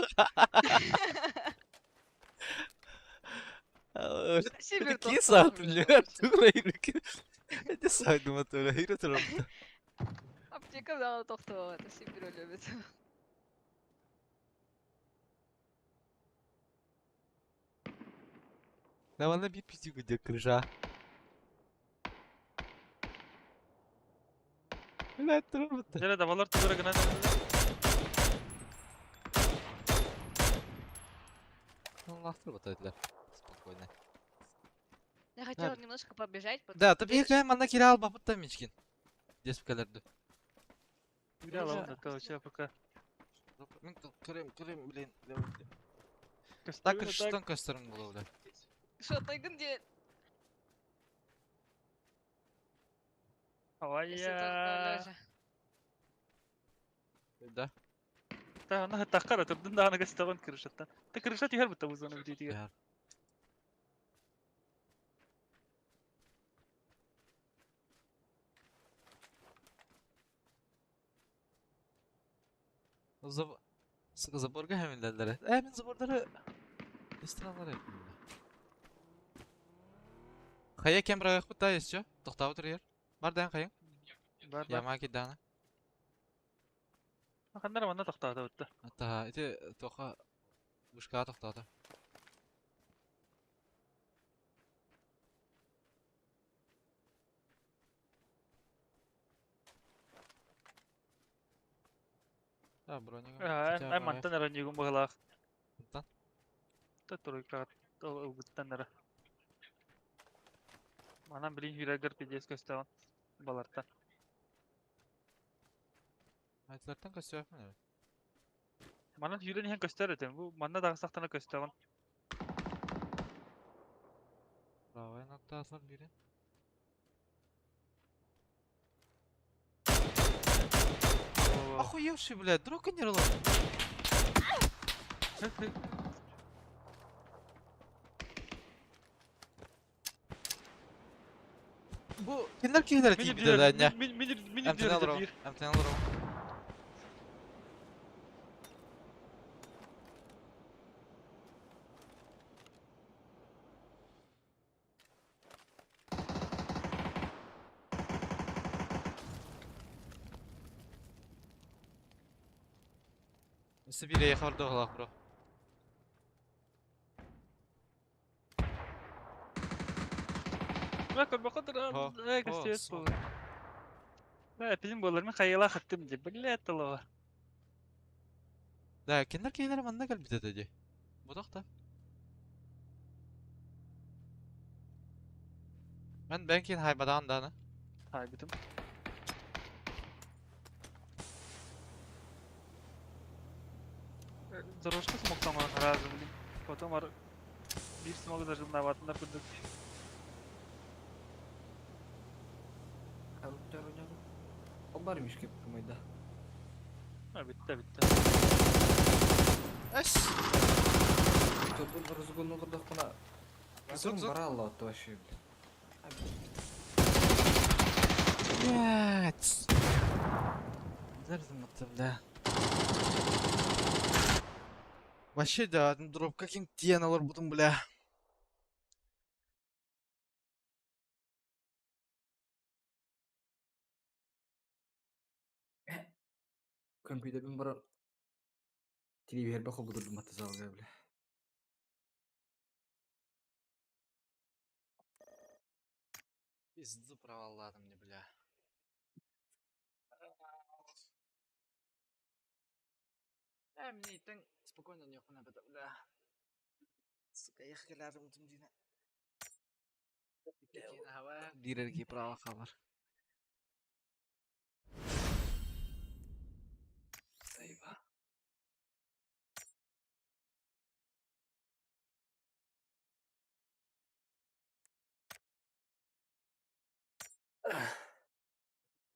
Сибир Киса, бля, тугла игры. Это сайт мотора, игры троп. Аптека дала тохтоо, это Сибир любит. Да, она би пиздю где крыша. Бля, троп. Жere давалар тугара гына. Ну, нахуй вот это. Спокойно. Я хотела немножко побежать, потом Да, ты бегаем, она кирал бабыта мичкин. Здесь калерду. Гряла он это пока. Крым, Крым, блин. Так, крыштан көстөрүм болу, бля. Что, тайгын де? Авая. Да. Та ана таққара турдун да ана гастаган крышаттан. Та крышат ихер бутта бу зона битиге. Яр. Заб... Сука, заборга хэмилдэллэр. Э, мин забордары... Истраналар yapayım. Хая кем брагах бутта еще? Токтабы турер. Бар дан хая. Бар бар. Яма кидана. Ханнара манна тохтаата бутта. Ата, ити тоха бушка токтаата. Да, броника. Ай мантан ара нигум баглах. Мантан? Та турукка буттан ара. Манан билин хүрэгер пидес көстөгөн балартан. Айтылартан көстөбөпмүн. Манан хүрэн ихэн көстөр этем. Бу манна дагы сактана көстөгөн. Правая ноктасар бири. Охуевший, блядь, дрока не рыло. Бу киндер кихилер тиби да не. Мин мин мин Эмтен алырым. Эмтен алырым. Сибире харды халах бро. Бак бакытыр э көстөт бу. Да, пизим болар мен хайла хаттым деп, блядь, талава. Да, киндер кихилер манна калбите деди. Бу да. Мен бенкин хайбадан да. Хай битим. Дорожка смог там разу, блин. Потом ар бир смог даже на ватна кудык. О бар мишке майда. А битте битте. Эс. Тут разгон олордохпуна. Зук, зук. Баралла отто вообще, блин. Блять. Зарзым бля. Вообще да, дроп каким тен алар бутум, бля. Компьютербин бар. Телевизор бахол дурдум атызалга, бля. Пизду провалладым мне, бля. Э, мне и так спокойно не бля, бля. Сука, ехали рядом дина. Бирерги право хабар.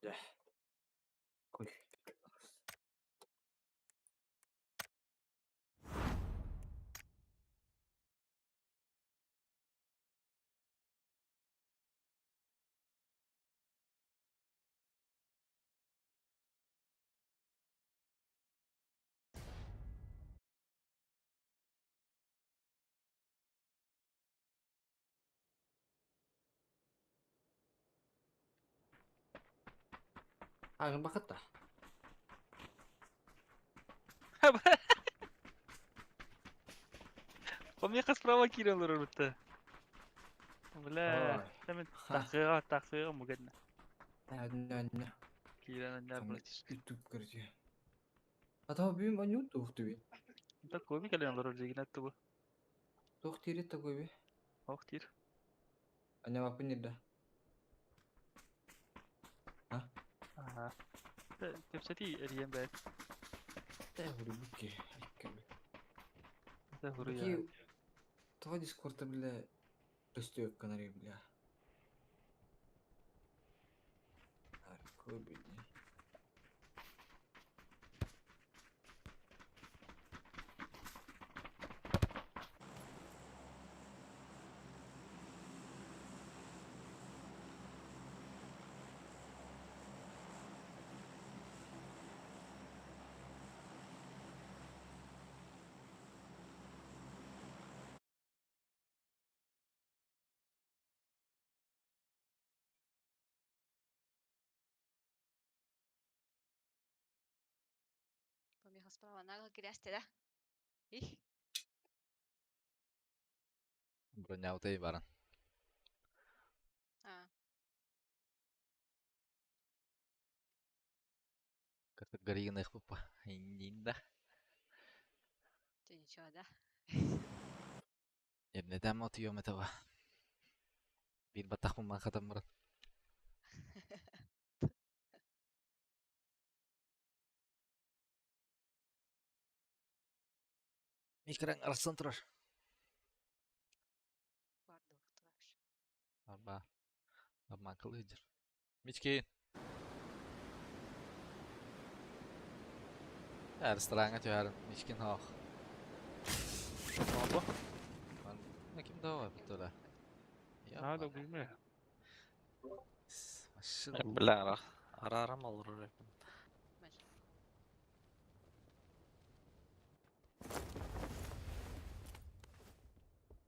Да. Кой. Ааҕын бакытта. Помеха справа киирэн олорор Бля, там тахсыга тахсыга мугадна. Анна. Киирэн анна братишка. YouTube көрдү. Ата бүүм аню туох түби. Такой ми кэлэн олорор дигин аттыбы. Туох тири такой би. Ох тир. Аня бапын да. Ага. Кэпсэти эрийэн бэт. Тэ хуру букки. Это хуруя. Тоҕо Дискордта бля көстүөк канари бля. Аркой бля. Помеха справа нагло кирясте, да? Их. Броня баран. А, Категорийных папа. Инда. ты ничего, да? Эрнедем отуйом этого. Бир баттахпын ман хатам баран. Микран арасан турар. Барды тураш. Арба. Арма кылыдыр. Мичкин. Ресторanga түһәрін. Мичкин хох. Oldu. Ким да бар бу Надо гүлме. Машина. Бля, арарам олорор. Мэл.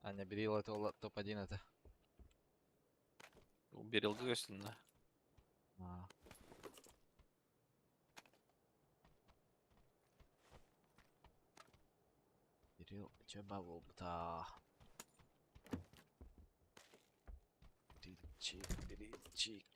Аня, Берил это топ-1 это. Берилге көстүн да. А. Берил, чеба болбута. Берилчик, Берилчик.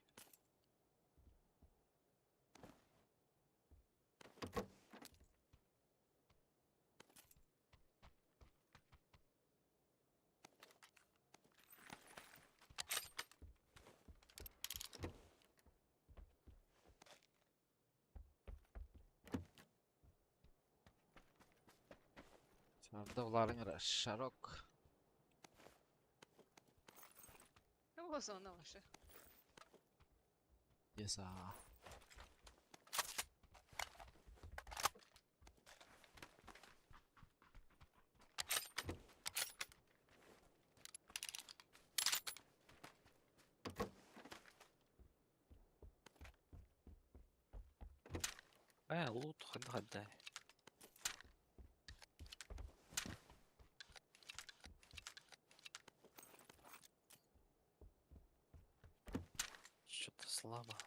Сарда уларың шарок. Ну, зона ваша. Еса. Лут хадда хадда. Что-то слабо.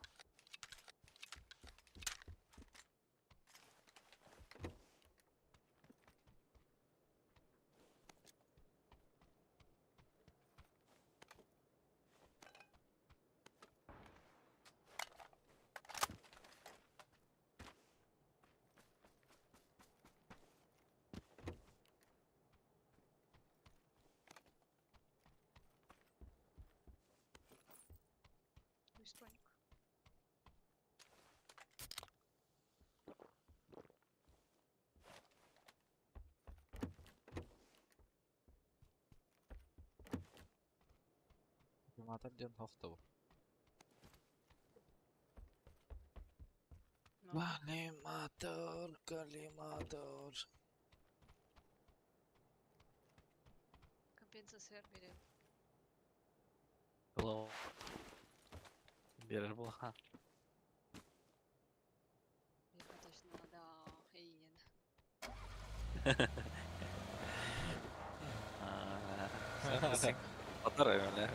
Броник. Матар ден хохту. Коллиматор, коллиматор. Компенсация берет. Биэрэр буолха. Миэхэ точно надо эйиэн. Батар öyle.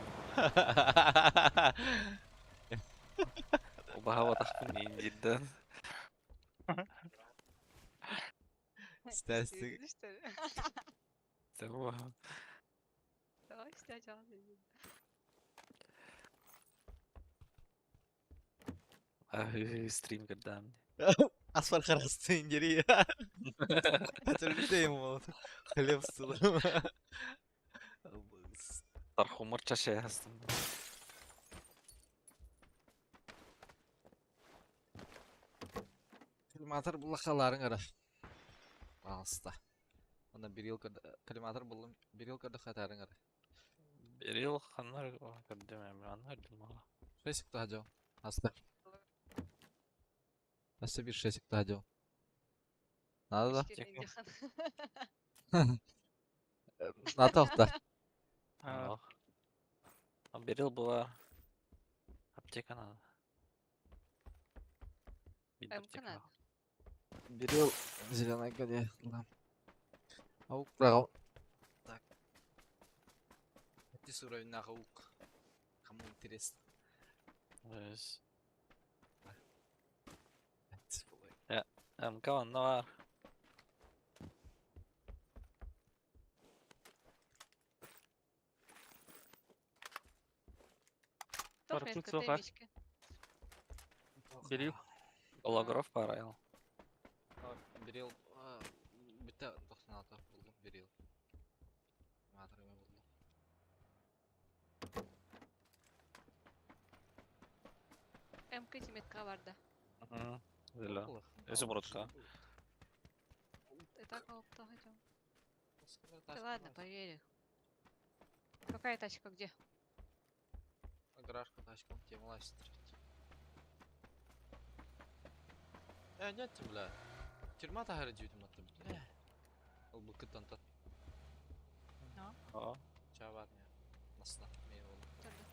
Убаһа батахпын cidden. Стастик. Что ли? Tamam. Давай сначала. Стрим көрдөм. Асфальт харастын дери. Өтөрүлдейм вот. Хлеб сылым. Тархумар чаше хастым. Коллиматор буллахаларын ара. Пожалуйста. Онда бир ел коллиматор буллум, бир ел көрдө хатарын ара. Bir yıl ханнар көрдөм эми аннар мала. Шесик тахадел. Аста. Аста бир шесик тахадел. Надо да? Наталта. А, А bir yıl была аптека надо. Bir МК аптека. надо. Бир ел зеленая годе. Аук брал. Так. Эти уровень на аук. Кому интересно. Өз. Эти МК онно бар. Топ Барып метка соға. темечки. Берил. Голограф бар айыл. Бир ел битте 96 булдум бир ел. Матырыма булдум. МК метка бар да. Зеле. Изумрудка. И так алып хотел. Да ладно, поверю. Какая тачка где? Гаражка тачка, тема Э, нет, бля. Тюрьма тахара дьютим атты, бля. Ол бұл кыттан тат. О. Чабар не. Насна, мен ол. Турду.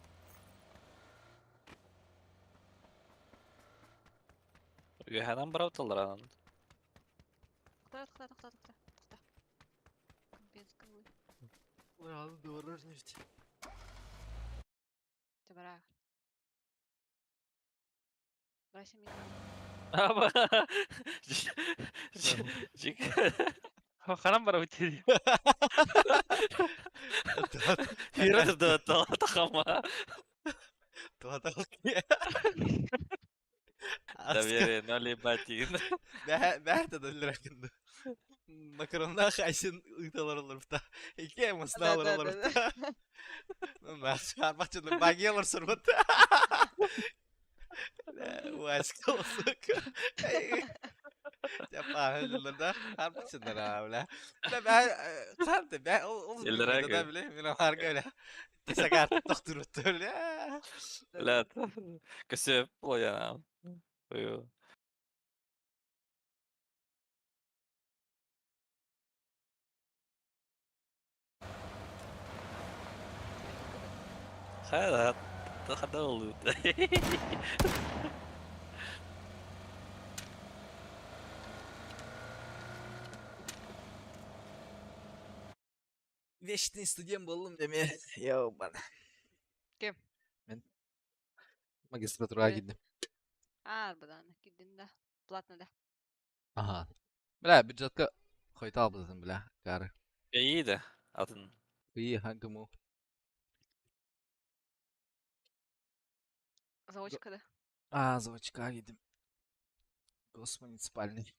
Үйәһәнән барап талар анан. Тукта, тукта, тукта, тукта, тукта. Компенска будет. Ой, дорож нефть. Ты бара. Брася меня. Аба. Жик. Ханан бара өтеді. Хирады тахама. Доверие ноль батин. Бәһ дөллөр Макаронна хайсын ыйталар олар Ике масна Да, да, олар да, Арбачыны багелар сырбыт. Васька сука. Жапа да арбачындар бля. Бля канты бә ол Элдерәк. да бля мен арга бля. Тесагар токтуруп бля. Бля. Көсөп я. Ой. Хайда. Хада oldu. Вечный студент болдум деме. Ёбана. Ким? Мен магистратурага Э. кирдим. А, бадан, кидин да. Платно да. Ага. Бля, бюджетка койта албызым, бля, кары. İyi de atın. И хагыму. Заочка да. А, заводчика кидим. Госмуниципальный.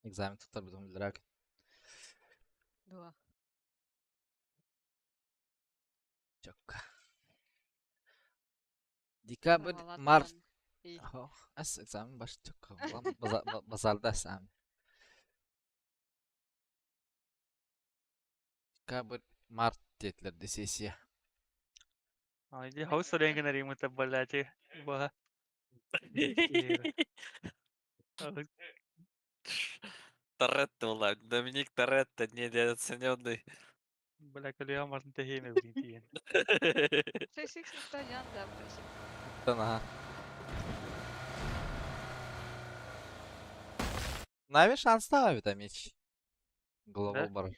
Экзамен туттар бутум билдирак. Два. Чокка. Декабрь, март. И. Ас экзамен баш чокка. Базарда экзамен. Декабрь, март детлерди сессия. Иди хаус реңгенер имыта блядь. Ба. Торетто была. Доминик Торетто, недооцененный. Бля, колея Мартин Тегейна, блин, тиен. 6x стадион, да, спасибо. Ага. Нави шанс ставит Амич. Глобал бар.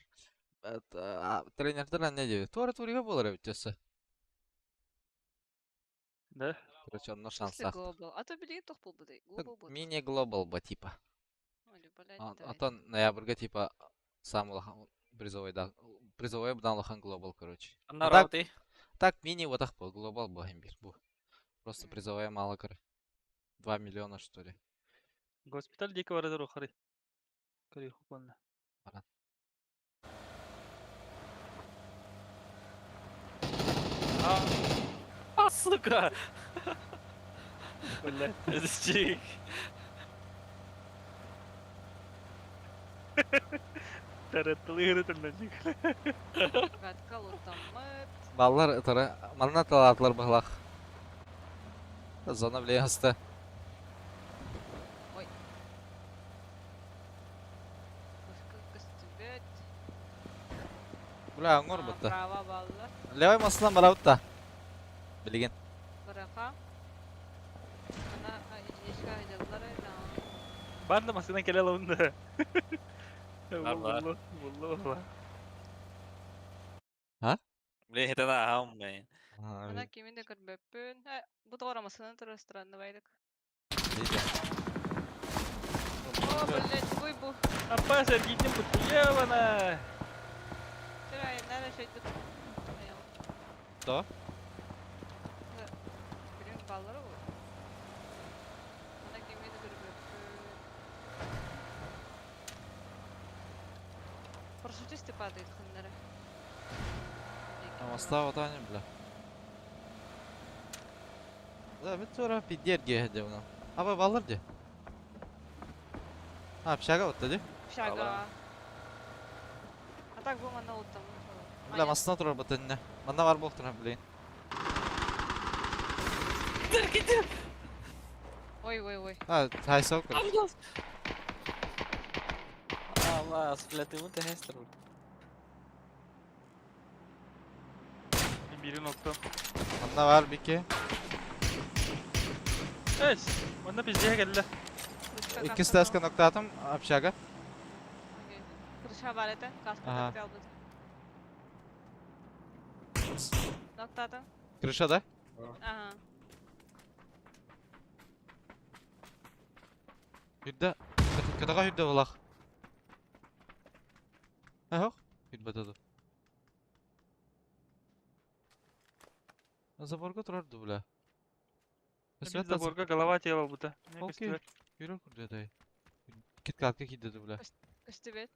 Тренердер не диви. Туара турига болар эбит өссө. Да? Короче, онно В смысле шанстаах. Global? А то билигин тох буолбутай. Global буолбут. Мини глобал ба типа. Ой, блядь, да. Онтон ноябрьга типа сам улахан призовой да призовой бдан улахан глобал, короче. А так, Народ, так мини вот так был, глобал был бир бу. Просто призовая мало, короче. 2 миллиона, что ли. Госпиталь дикого разру, хары. Кори хупанна. Баран. А, сука! Бля. Это чик. Торетто лыгыры чик. Гадка лутаммыт. Баллар тара манна талатлар бахлах. Зона влияста. Көстүбэт. Бля, оңор бутта. Права баллар. Левай маслан барабытта. Билген. Бырака. Ана единичка айдаллар айда. Барда машина келе алуында. Бар, бар. Буллу, буллу, буллу. Блин, это на ам, блин. Ана кимин де көрбөппүн. Бу тоҕорамасынан турар странно байдык. О, блядь, буй бу. Апа, Сергей, путьевана. Вчера я надо шайтып. Что? Билин баллары бу. Ана кимин де көрбөппүн. Парашютисты падает ханнары. Моста вот они, бля. Да, бит тура пидерге девна. А вы баллар де? А, общага вот тоді. Общага. А так бу манна уттам. Бля, масына турар бутынне. Манна бар болуп блин. Ой, ой, ой. А, хайсау короче. Аллас, бля, ты вот хестер. Biri nokta. Манна бар бики. Evet. Манна пиздеге келді. Икки стаска ноктатым общага. Крыша бар это, каска Ага. так албыт. Ноктатым. Крыша, да? Ага. Хүдді. Кытага хүдді булах. Ах, хүд батады. Заборга турар бля. Бир заборга голова тело бута. Окей. Yürü kurdu dayı. Кит катка кидди бля. Көстүбэт.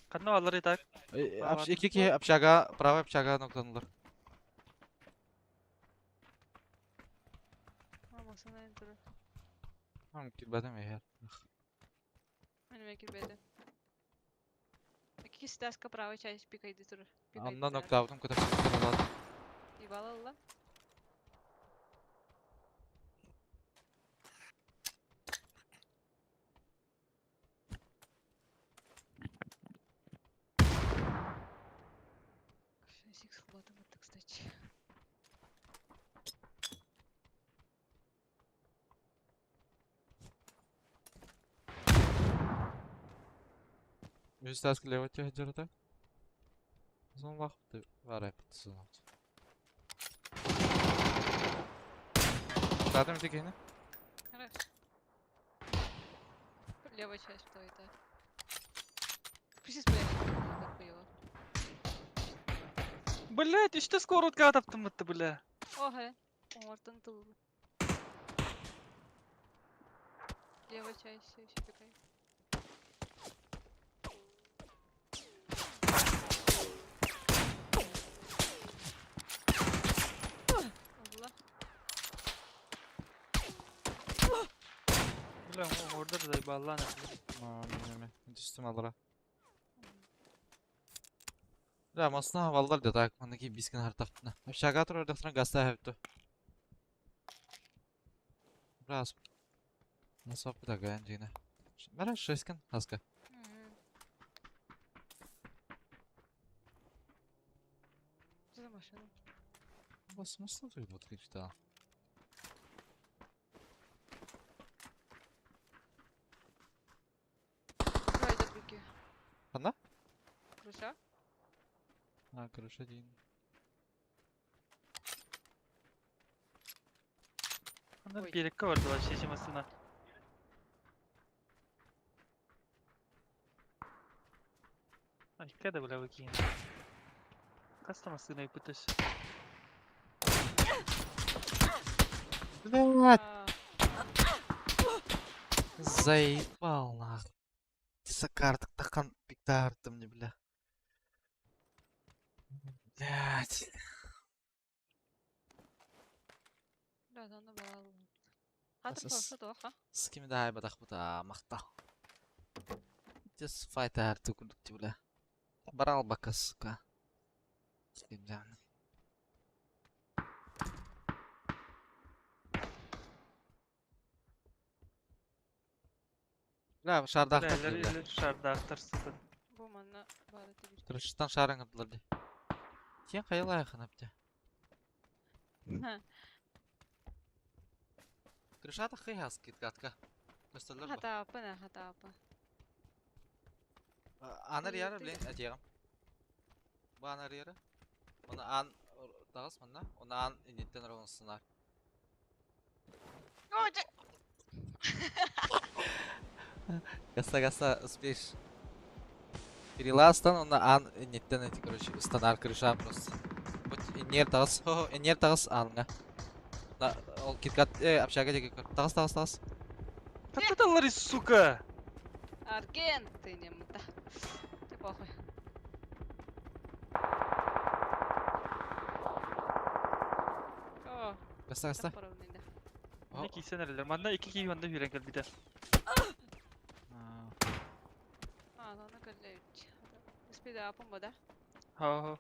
Канна алар итак. Ики ки общага, правая общага ноктанылар. Мамасына турар. Хам кирбәдем яр. Мен кирбеди. Икки стаска правая часть пикайды турар. Анна ноктавдым кытап туралады. Ибалалла. Сикс хватом это, кстати. Үз таска лево тя жарата. Зон вахты var hep зон. Zaten bir tek Хорошо. Левая часть, что это? Пусть блядь, как бы его. Блять, işte скоротка таптым бітті, бля. Ого, Мортон тыл. Левая часть все еще пикает. Алла. Бля, orada da ballan. Түстүм алара. Да, масна валдар да так, мандаки бискен хартак. Общага турар дактан гаста хепти. Раз. Насопы да дьиҥэ. Бара шескин хаска. Что за машина? Басмасын тут читал. Куда идет быки? Она? Крыша? А, короче, один. Онон Ой. биэрэккэ бардылар сиэчи массыына. Айка да бля выкинь. Хас да массыына ыппытас. Блядь, А, заебал нахуй. Сакар, тахан пиктарты мне, бля. Блядь. Да, да, она была. Хатыр Ас- форса тоха. С кем да бадах бута махта. Just fight her to курдук бля. Барал бака, сука. С кем да. Бля, шардах Бля, или шардаахтар сытан. Бу манна бары тибир. Крышtan шарың ыдылар ди. Тен кайла якын апте. Крышата хыйас киткатка. Көстөлөр ба. Хата апа на хата апа. Анар яры Ой, билен әтиягым. Бу анар яры. Оны ан тагыс манна. Оны ан инеттен рогонсунар. Ой, да. Гаса гаса успеешь. Переластан оны ан инеттен эти короче станар крыша просто. Вот инер тагыс, хо инер тагыс анга. На ол киткат общага деге көр. Тагыс тагыс тагыс. Хаттаталлар сука! Арген ты не мта. Ты похуй. О, Гаса гаса. паровный да. Не кийсэн эрэллэр. Манна икки киһи манна сүүрэн кэлбитэ. А, ну кэллэвич. Успеда апам ба да? Хо-хо.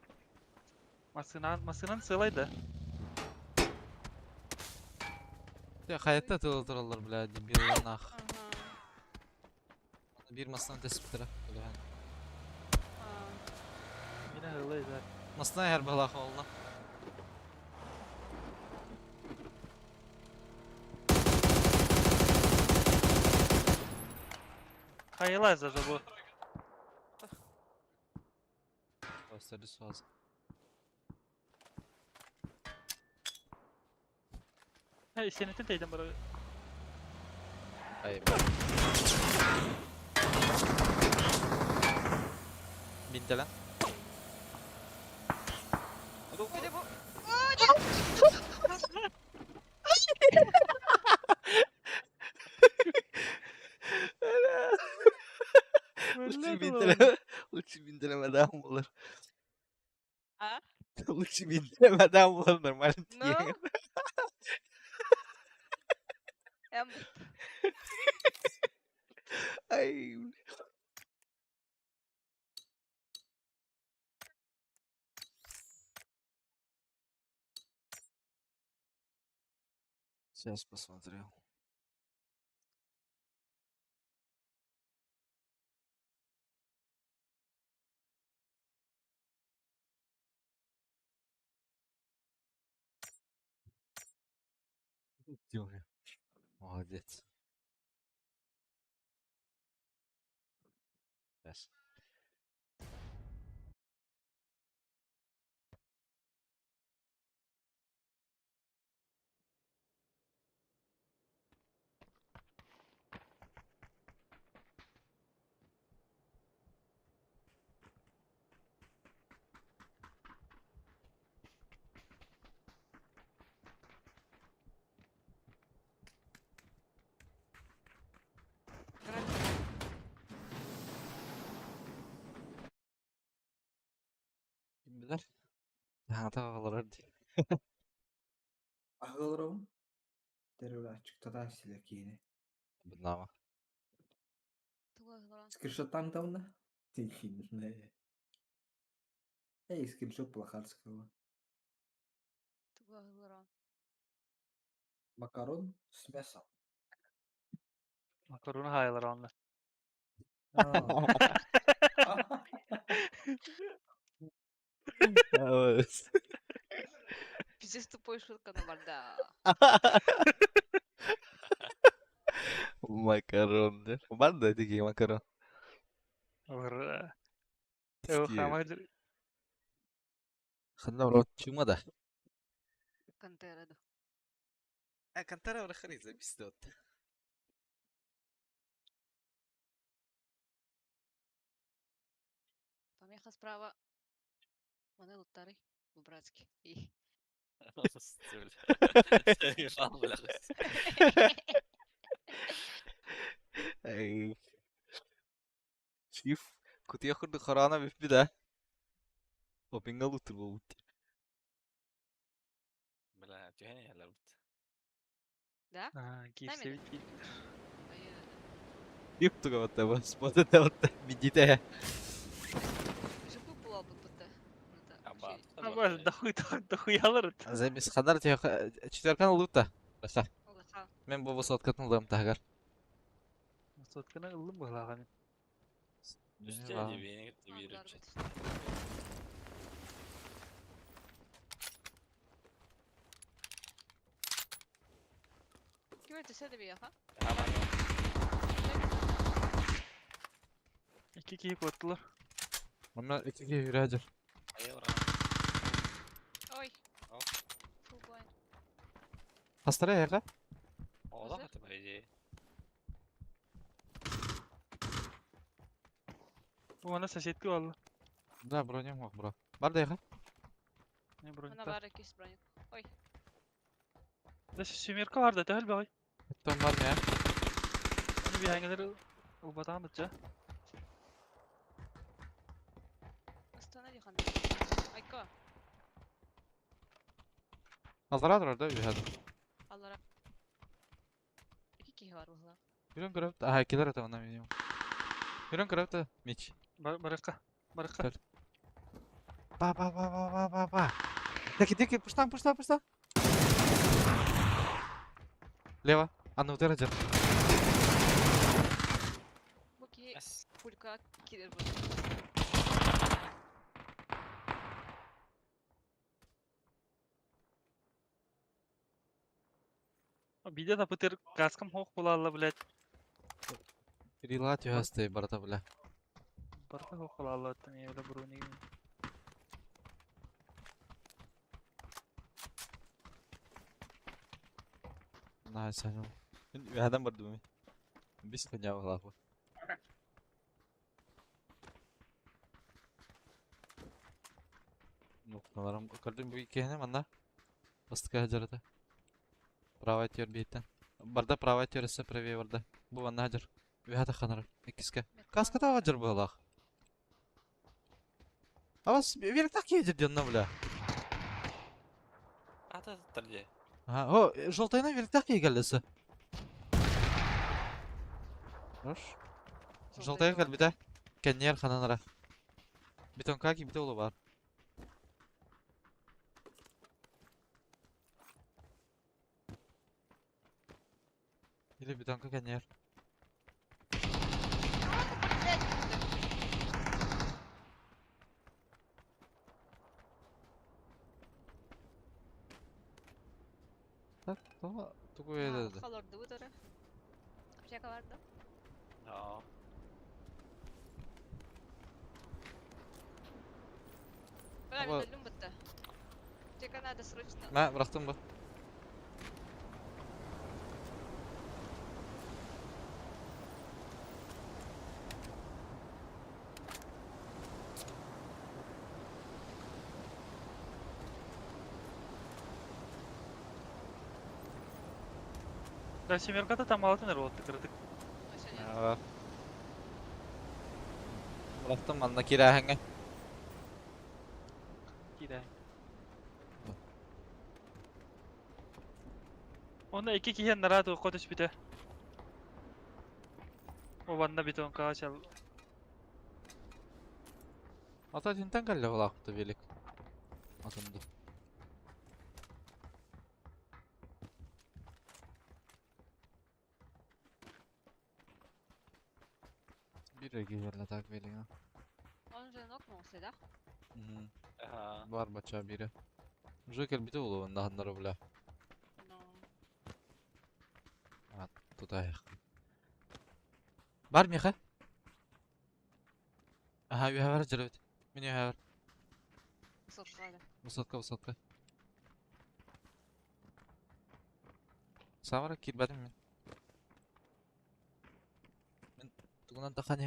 Массыынан, массыынан сыалай да. Те хаятта тылы тураллар, бля, дебил нах. Ага. Бир масынан тесип тура. Бля. А, Мине сыалай да. Масына һәр бала холна. Хайла за бу. Gösterdi suaz. Хэ, сенетин тейден бара. Ай. Бинтелен. Ой, да бу. Лучше бинтеле. Лучше бинтелемeden olur. А? Лучше бинтелемeden olur нормально. Ну? Эм, Ай. Сейчас посмотрю. Тюня. Молодец. Сейчас. график. Ким билер? Хата олорор дии. Аһылырым. Терүләчик тата силе киини. Бунама. Туга глан. Скриншот там там да? Тихин. Эй, скриншот плохарского. Туга глан. Макарон с мясом. Макароны хаайалар онно. Пиздец тупой шутка на барда. Макарон да. Банда такие макарон. Ура. Ханна рот чума да. Кантера да. А кантера врахали записывает. Помеха справа. Маны луттары. По-братски. И. Чиф. Кутуйа курдук хороона бүппүт аа. Опиҥҥа лутур буолбут. Бля, түһэн иһэллэр бит. Да? Киирсэбит Дип туга батта спот это видите. Жопу буолбут бутта. Абас дохуй дохуялар. Замис ханар четверканы лута. Баса. Мен бу соткатын ылыам таһыгар. Сотканы ыллым быһылааҕын. Үстэ дебиэни кытта биэрэмчэ. Ким өтөсө да биэха? Икки киһи куоттулар. Онно икки киһи үрээдьэр. Ой. Full blind. Хастара эһэхэ? Оҕолох это по идее. Уонна соседка буолла. Да, броням ох, бро. Бар да эһэ? Не бронь. Она бар иккис броник. Ой. Да семерка бар да төһөл баҕай. Оттон бар мэ. Аны биһэҥэлэр ылбатаан бытча. Останови хана. Айка. Аллара турар да үһэ. Аллара. Икки киһи бар буолла. Үрэн көрөп. Аха, килер это она минимум. Үрэн көрөп да меч. Барыкка. Барыкка. Ба ба ба ба ба ба ба. Таки таки пуштан пуштан пуштан. Лево. А ну ты Бу киһи пулька киирэр буолла. Биде тапытыр каскам хоох буолалла, блядь. Крила түһәстэй барата бля. Барыта хоох буолалла оттон эбэлэ броник. Найс, саня. Үһәдән бардым. Бис хуйня была. Нукталарым көрдүм бу иккиһини манна. Бастыкы хадьарата. Правай тиэр биһиттэн. Барда правай тиэр өссө правее барда. Бу манна хадьар. Үһэ тахханар. Иккискэ. Каската хадьар быһалаах. Абас великтах киһи диэн бля. Ата тарде. Ага, о, желтайна великтах киһи кэллэсэ. Хорош. Желтайга кэлбитэ. Кэнниэр хананара. Бетонка киирбитэ уолу баар. Или бетонка кэнниэр. Так, тоҕо тугу эдэ Холордубут эрэ. Аптека бар да? Да. Бля, Оба- мин өллүм бытта. Аптека надо срочно. Мэ, бырахтым бу. Да семерката там алтын эр буолта кыратык. Вообще нет. Бырахтым манна кирээһэҥҥэ. Киирэ. Онно икки киһи анараа туохха түспүтэ. О ванна бетонкаҕа чал. Ата тинтэн кэллэ булаахпыта велик. Атынды. Bir киһи так велиҥа. Он же нокнулся, да? Ага. Бар бача бире. Уже кэлбитэ буолуо онно бля. Ну. Тутаях. Бар миэхэ. Аха, үһэ бар дьарыбыт. Мин үһэ бар. Высотка, да. Высотка, высотка. Саамара киирбэтим мин. Мин тугунан таххан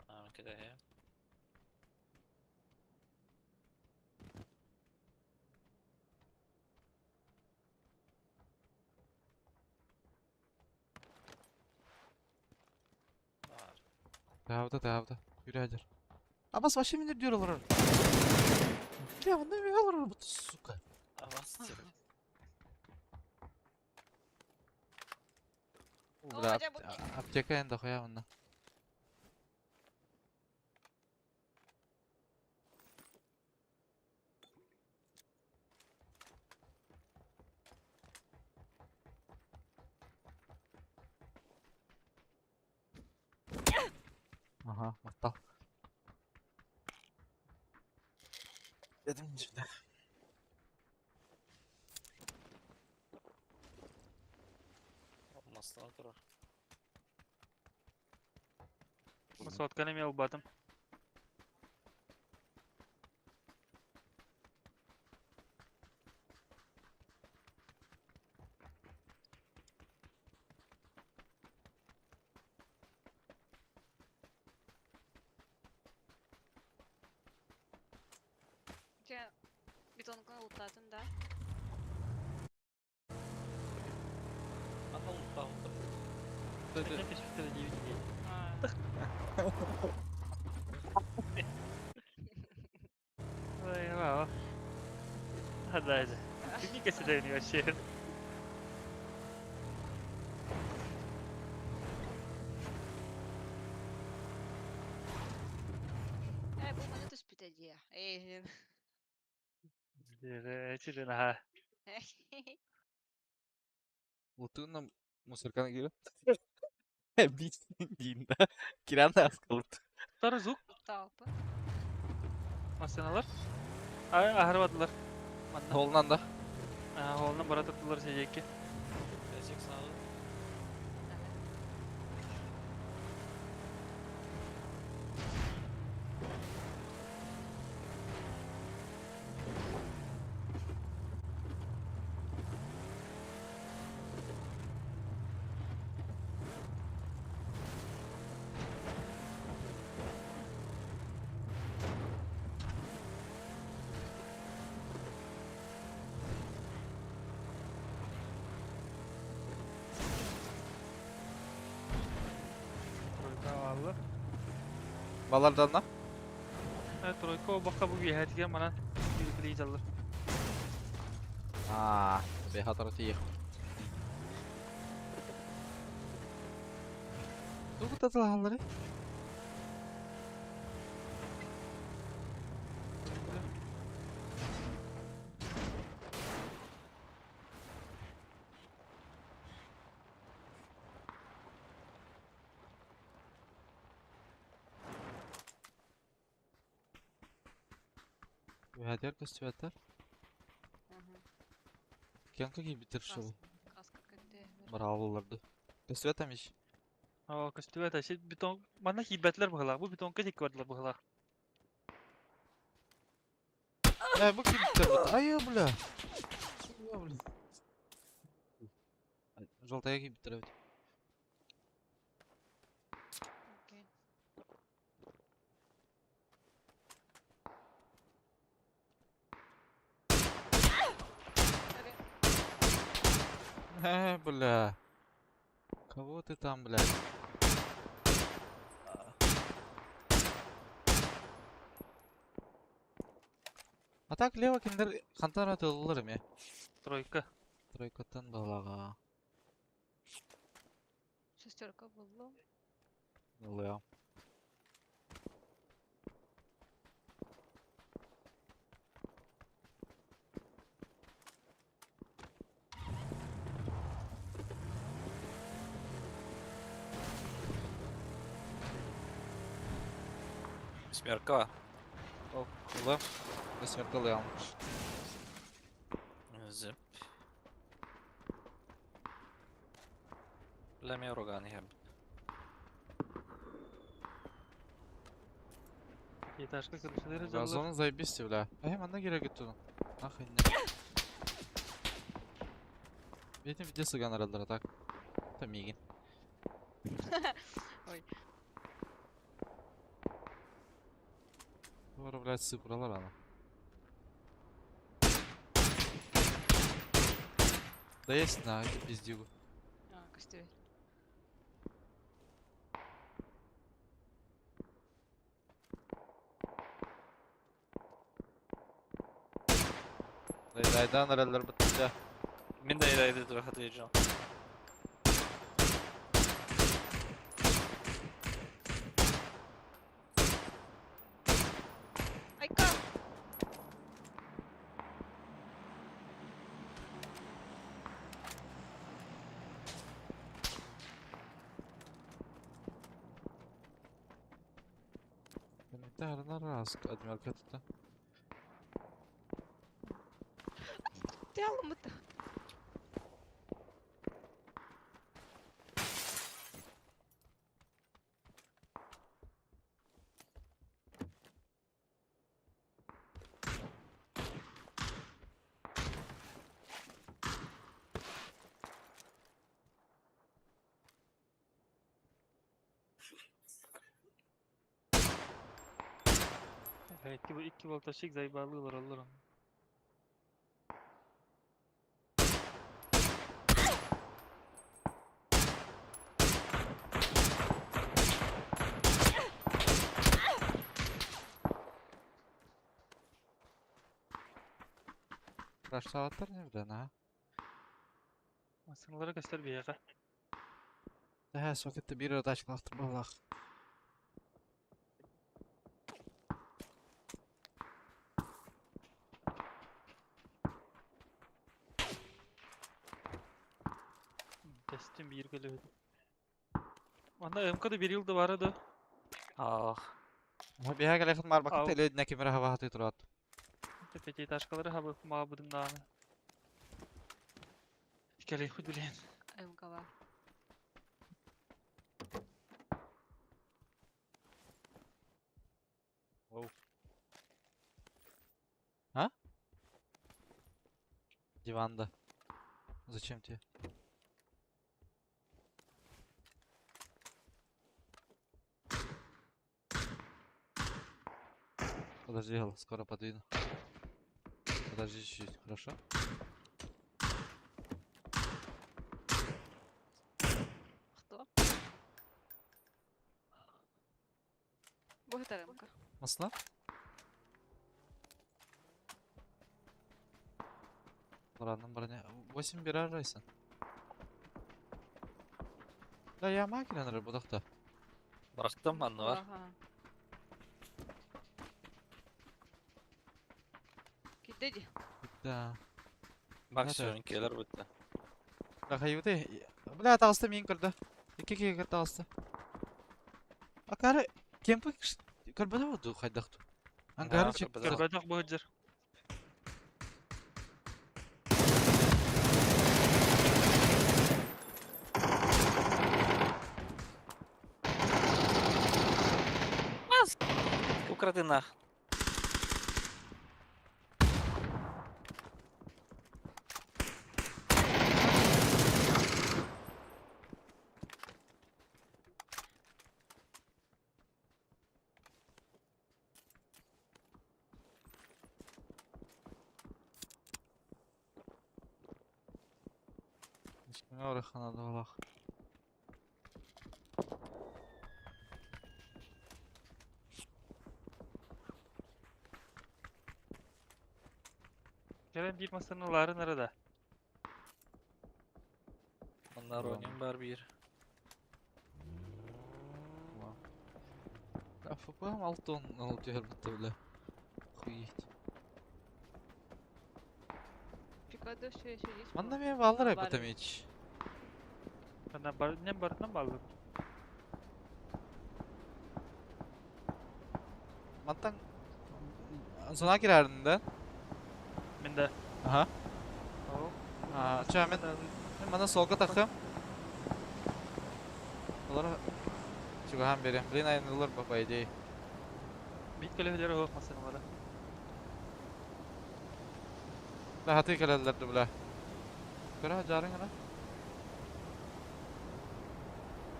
А, кидай. Бар. Таабыта, таабыта. Yürü. Абас вообще минер diyor олорор. Бля, онно эмиэ олорор бу сука. А вас тебе. Бля, О, дьэ, бу- аптека эн дохуя онно. Ага, махтал. Dedim şimdi. Масло турар. Сотканы эмиэ ылбатым. Дьэ, бетонканы лутаатын, да? Ана лутаутыр. Түспүттэр диэбит. А. Ой, вау. А даже. Ты не косидай вообще. Э, бу маны түспүтэ дии. Эй, Эчилен аха. Лутуна мусорканы киирэн. Бит диин да. Киран да аскалыт. Тары звук Талпы. массыналар. Ай, ахарбадылар. Манна. Холунан да. Холунан бара туттулар сидекки. Бесик сразу. Тройка аллар. Балардан да. Тройка бакка бу биһэтигэр манан биликлей жаллар. Аа, бехатара тиих. Тугу татылааллары? Үһәдер көстүбәттер. Кенка кийбиттер шул. Каска көттө. Браvolларды. Көстүбәт эмиш. О, көстүбэт әши бетон манна киирбэтилэр быһылаах. Бу бетонка тикки бардылар быһылаах. Э, бу кийбиттер бу. Ай, бля. Я, бля. Жолтая кийбиттер эбит. Окей. Окей. Э, бля. Кого ты там, блядь? А так лево киндер хантара тыллар эме. Тройка. Тройкаттан балага. Шестерка буллум. Ылыя. Восьмерка бар. Ол, ылым. Восьмерка ылыам. Зып. Бля, мен ураган иһэбит. Этажка крышалары жаллар. Газоны заебись, бля. Эй, манна керек өттүн. Нахуй не. Бетин видео сыган аралдара так. Та мигин. Ой. Бара, блядь, сыпыралар ана. Да есть на, пиздюгу. А, көстүбэт. Дайдан аралдар бітті. Мин да айда тура хатыйжам. Айка! Арнар раз, адмирка тут. Тялымыт. Икки болташик заебалылар олар onu. Рашталаттар не бля, на. Масыналары көстөр бияга. Да, сокетте бир тачкалахтыр балах. Тестин бир көлөбүт. Анда МКда бир йылда бар edi. Ах. Биһа келехин бар Ау. бакыт эле дне кемера хава хаты турат. Пятиэтажкалары хабы мабыдым дааны. Келей худ билен. МК бар. А? Диванда. Зачем тебе? Подожди, Гал, скоро подвину. Подожди чуть-чуть, хорошо? Кто? Бу МК. Масла? Ладно, броня. 8 бирар райсан. Да я макина рыбу. Бырахтым анны бар. Ага. Кидеди. Да. Максимум келер бітті. Да хаюты. Бля, тағысты мен көрді. Екі екі тағысты. Акары, кемпі көрбеді болды хайдақту. Ангары чек көрбеді. Көрбөдөх бу жер. Укради нах. Орахана далах. Келен бир масыналары нарада. Онна Ронин бар бир. Да, ФПМ алтон алып жіберіпті, бля. Охуеть. Пикадо все еще есть. Манна мен баллар Бар. айбата меч. Ана бар, не барынан балды. Мантан зона кирәрин да? Мин да. Аха. О. А, ча мен мен мана солга тахтым. Олар чугахан берем. Блин, айнылар ба, по идее. Бит көлөһөлөр оһох масыналара. Да хаты кэлэллэр да бля. Көрө жарың ана.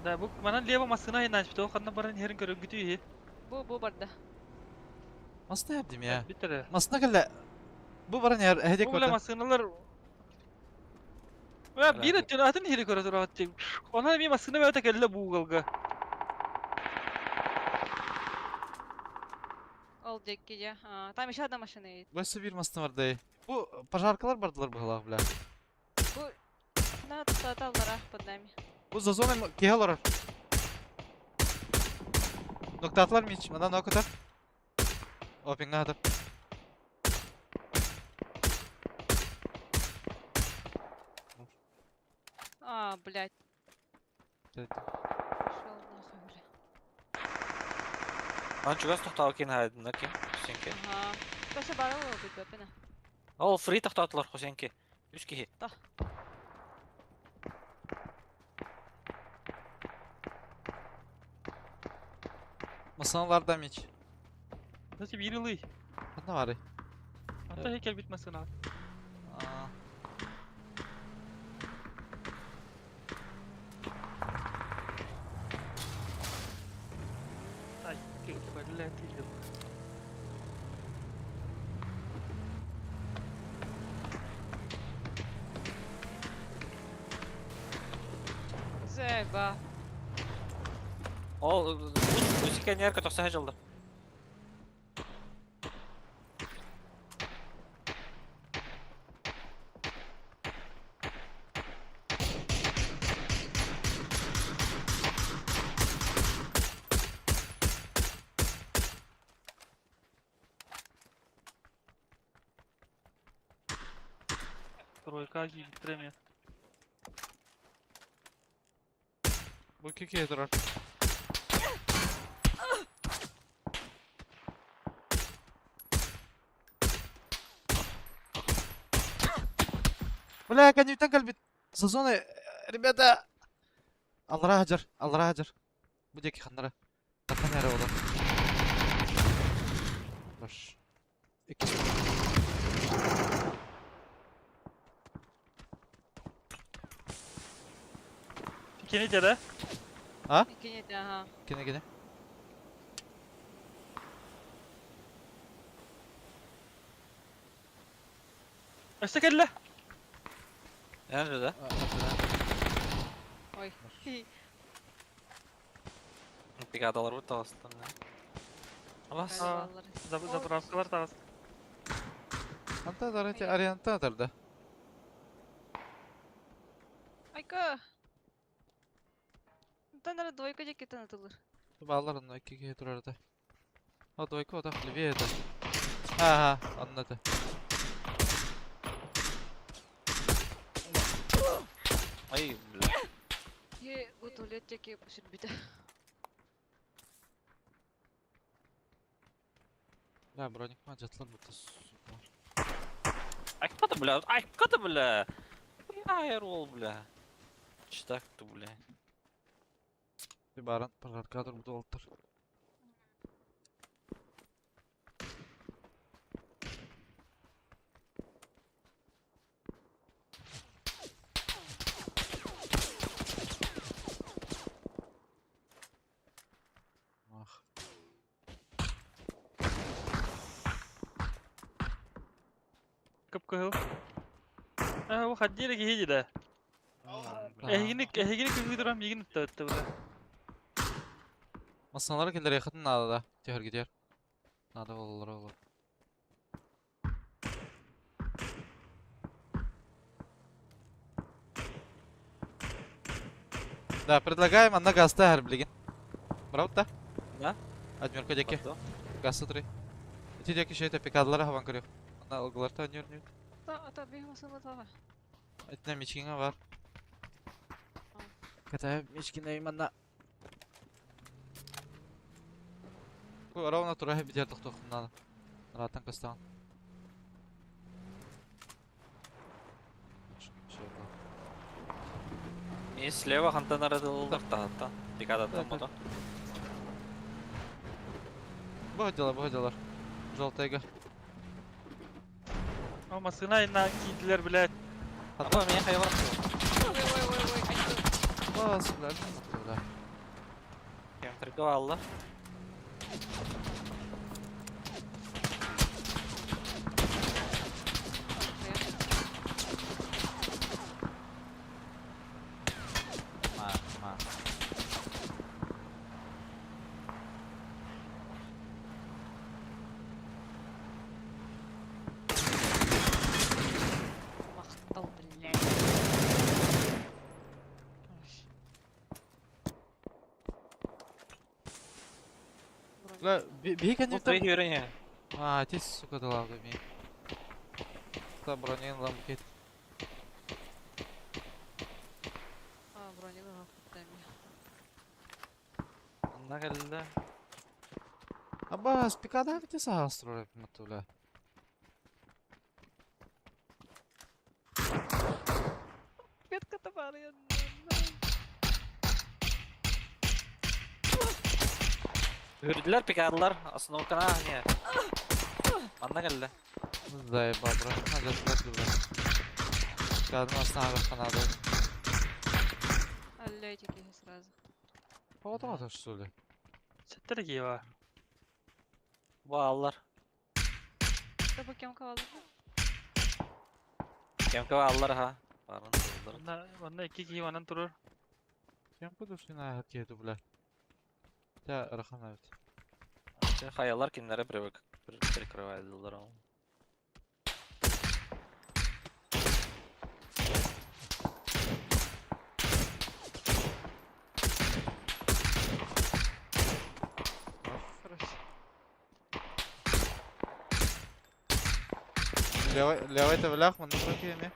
Да бу манан лево масына айнач бит ол ханна баран иһэрин көрөнгүтү иһи. Бу бу барда. Масына yaptım ya. Биттер. Масына кэллэ. Бу баран яр эһедек Бу бля барда. масыналар Бля биир өттүн атын иһири көрө тураат. Онон эми масына бэйэтэ кэллэ бу угалга. Ол диэки дьэ. А, Там еще одна машина едет. Бу өссө биир масына барда. Бу пожаркалар бардылар быһылаах бля. Бу на тоталлара под нами. Бу за зоной киһи олорор. Ноктатлар мич, мана нокутар. Опинга хатар. А, блядь. Блядь. Пошел нахуй, бля. Ан чугас тохтаал кин хайдына ким? Сенке. Ага. Тоже барыл бит бэпина. Ол фри тохтаатылар хосенке. Үс киһи. Масыналарда мич. Значит биир ылый. Ханна бары. Ата хекел бит масына. А. Ай, блядь, ты Зэба. Ол үс нер көтөхсө жылды. Тройка кииртире Бу икки киһи турар. Бля, конъюнктан кэлбит. Сезоны, ребята. Аллара хадьар, аллара хадьар. Бу диэки ханнара. Тахан эрэ олор. Хорош. Иккис. Кини дьэ А? Кинете, ага. Кини кини. Өссө кэллэ. Эн да? Ой. Бригадалар бу тагыстан. Алас. А. Заправкалар тагыс. Анта дарати арианта тарда. Айка. Тан двойка диэки танатылыр. Баалар онно икки киһи турар да. О, двойка отах левее это. Ага, онно это. Ай, бля. Е, бу туалет диэки сүрбүтэ. Да, броник ма жатлар бутта сука. Ай, кто-то, бля. Ай, кто-то, бля. Бля, ролл, бля. Читак ты, бля. Bir баран пожарка тур бу олтор. Ах. Кып-кыһыл. А, бу хаддире киһи да. Эһигини эһигини күнгү туран миигин ыттабытта бля. Масыналар келер yakın надо да. Тihar gidiyor. Надо olur olur. Да, предлагаем анна газта хэр билигин. Браво да? Да. Адмирка деки. Потом. Газта туры. Ити деки шейте пикадалара хабан көрүк. Анна ылгыларта өнөр нүр. Та, ата бих масына тага. Итне мичкиңе бар. Ката мичкине иманна. Ровно тура битер тохтуохпун надо. Раттан көстөҕүн. И слева хантан арыдылылар таһыттан. Декадаттан мото. Бу дела, бу дела. Желтайга. О, массыына инна киирдилэр, блядь. Аба меня хайвар. Ой, ой, ой, ой, ой. Бас, бля, бля. Кем торговал, Ма, ма. Махтал, блядь. Бля, бей Ну, коннектор. ты юрение. А, ти, сука, дала ми. Та бронин ламбукет. А, бронин ламбукет. Нагалда. Абас, пикада где саастро матуля. Ветка товары. Үрдүлэр пикарлар, основкана не. Манна кэллэ. Заебал, брат. Надо бля. Пикадын астына надо. Аллетики сразу. Погода что ли? Сеттер киева. Бааллар. Тобо кем калды? Кемке бааллар ха. Барын булдыр. Онна, онна икки киһи манан турар. Кем кудушина хакету, бля. Та рахана бит. Хаялар кинлere привык прикрывают. Хорошо. Левай, левай тавлях, ман прокеме.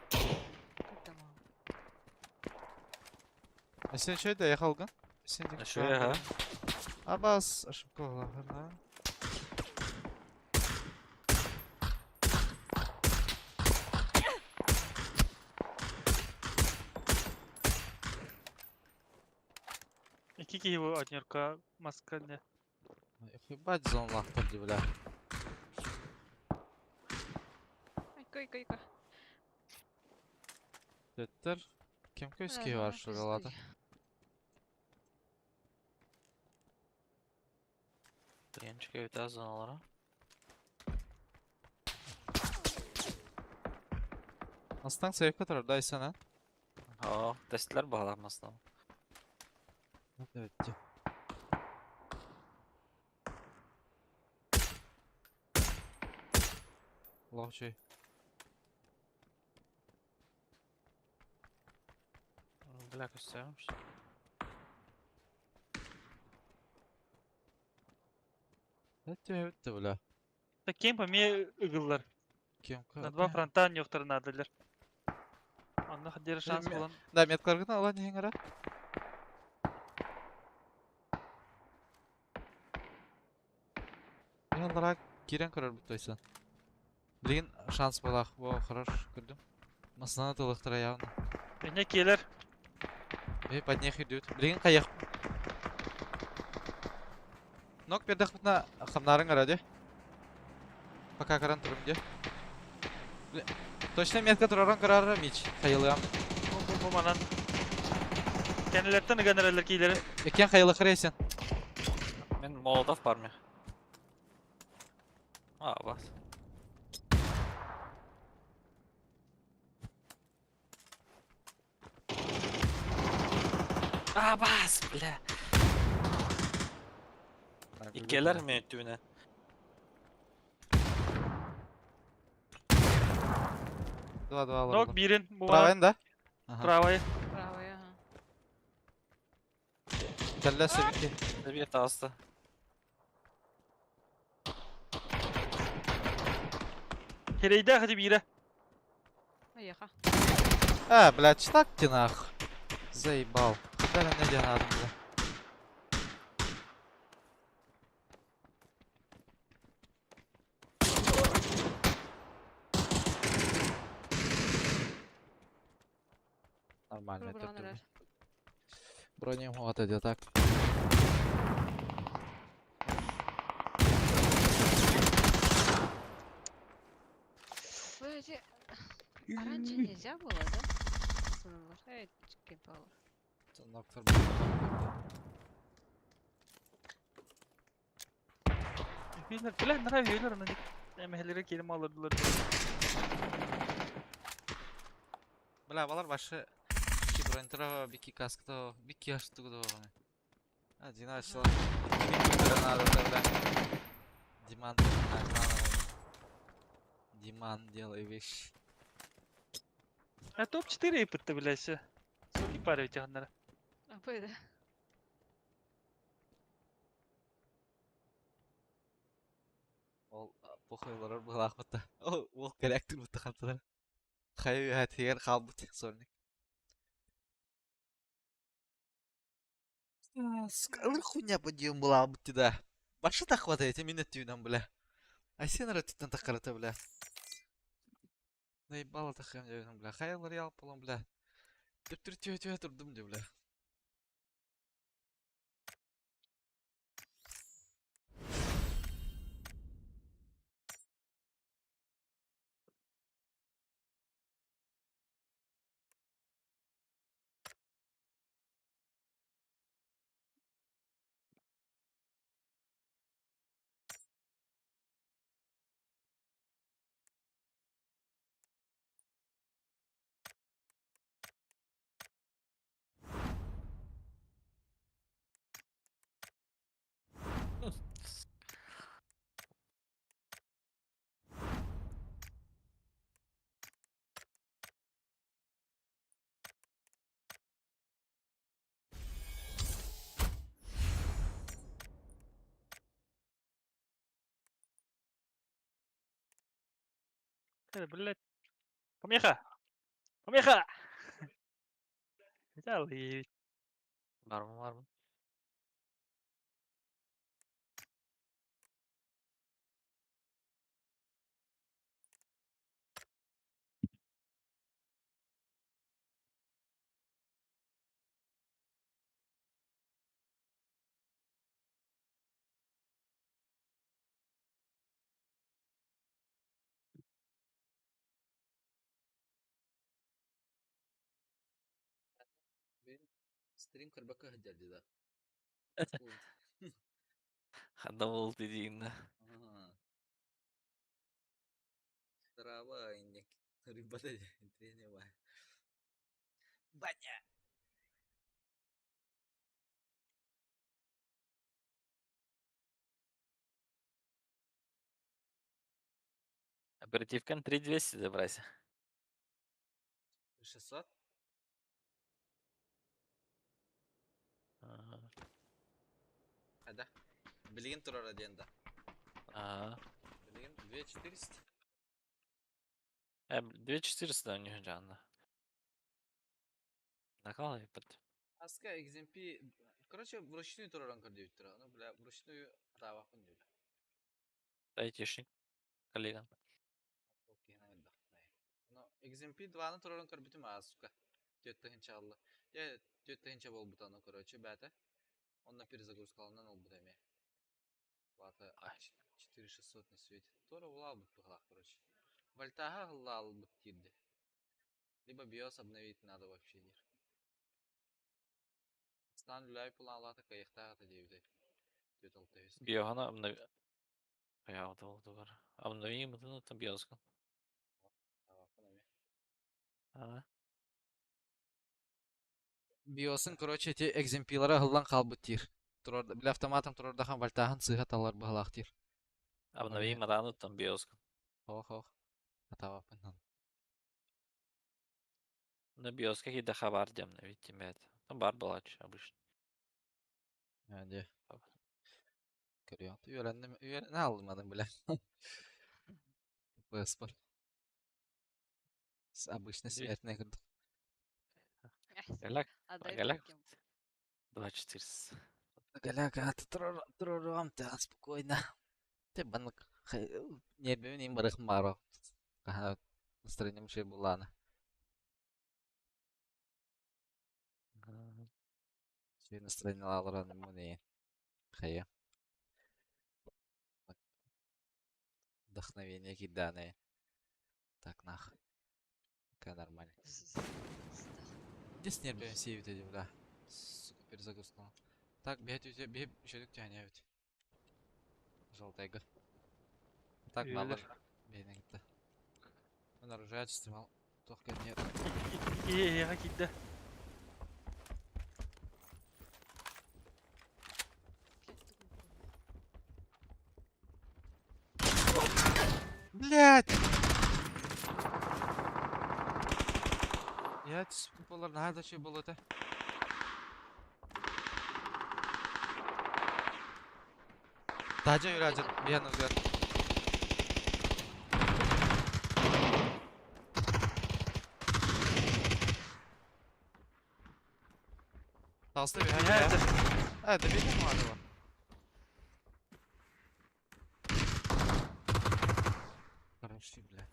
А сен что это, ехал ган? Сен Шо ха? Абас, ошибка была, да? Икки киһи бу однерка маска не. Ебать зон лахтар, бля. Айка, айка, айка. Теттер. Кем көйски бар что ли, Тренчик өтә зоналара. Астан сейф турар, да, сен, а? О, тестлер бағаламастан. Evet. Allah şey. Бля, көстәмеш. Evet, evet, бля. Та кем поме ыгыллар. Кем На два фронта нёхтар надылар. Онна хадер шанс булан. Да, меткаларгына ала не хеңара. Яллара кирен көрөр бүтөйсен. Билген шанс балах, во, хорош, көрдүм. Масына тылыктыра явно. Эне келер. Эй, под них идут. Билген каяк. Нок бердек бутна хамнарын карады. Пока каран турум де. Точно метка тураран карара мич. Хайылыам. Бу бу манан. Кенелерден ыганаралар кийлери. Экен хайылы карайсен. Мен молотов бар ме. А, бас. А, бас, бля. Иккелер ми түнә. Два-два Нок бирин бу манан. Правайын да? Ага. Правай. Правая, ага. Кәллә себеки. Bir таасты. Херейде хати бире. Поехал. А, блядь, так ты нах. Заебал. Куда не надо, бля. Нормально Бронь это эрэр. Броням вот это так. Подожди, а раньше нельзя было, да? Сынылар. Эй, кемпалар. Доктор. Üyelер, бля, нравится üyelер, onu Эмэһэлэри киирим алырдылар. Бля, балар башы бики бронтро, бики каскто, бики аштугдо. А, Дина начала. Надо, бля. Диман, Диман, делай вещи. А топ-4 ыпытты, бля, все. Суки парю тяганнара. А быда. Ол похуйлар былаах бутта. Ол ол корректор бутта ханталар. Хайы хатигер халбут сорник. Скалы хуйня подъем была бутти да. Башы так хватает, именно тюнам, бля. А сен түттен таққарата, бля. Наебало тахам дебин, бля. Хайылар ял полом, бля. Төптүр түйе түйе турдум де, бля. Блядь. Помеха! Помеха! Взял и Бармын, бармын. Стрим карбака хаджади да. Ханда болды дейін. Трава инек. Рыбата тренева. Баня. Оперативкан 3200 забрать. 600? Ага. Ада. Билигин турара диэн да. Ага. Билигин 2400. 2400 у них жанна. Накал под. Аска XMP, короче, вручную тураран көрдөбүт тура. Ну, бля, вручную таабаппын бля. Айтишник. Коллега. Но XMP 2-ны тураран көрбүтүм аа, сука. Төттө хинча алла. Я төттө хинча болбут аны, короче, бәте. Онна перезагрузкаланан ол бут эме. Бата 4600 не светит. Тора улал бут быхлах, короче. Вольтага лал бут тирди. Либо BIOS обновить надо вообще дир. Стан люляй пулан алата кайыктага та дебите. Төт алты өс. Биохана обнови. Я вот ол бар. Обнови мытыны там биоска. Ага. BIOS'ын, короче, те XMP-лара хыллан калбыт тир. Турар, бля, автоматом турардахан вольтахан сыха талар быхлах тир. Обнови мадану там биоска. Ох, ох. Атабаппын. На биоска какие хабар дем, видите, мят. Там бар была обычно. Hadi. Görüyor. Öğrendim. Öğren almadım bile. Bu spor. Обычно смертный курдук. Голяк, Отдай голяк. руки. 2400. Голяк, турором та спокойно. Те банк нервим им барых маро. Ага, настроением шей булана. Настроенияларан муни хайа. Вдохновение киданы. Так нах. Пока нормально. Где с нервами сейвит эти, бля? Сука, перезагрузка. Так, бегать, бегать, еще тянет. Желтая. Так, мало. Бейнегді. Мен оружие истемал. Только нет. Ие, кидде. Блять! Я болар надо что было это. Тажа юражыр, биян узгар. Талсты bir hadi ya. Hadi bir mi var? Хороши, бля.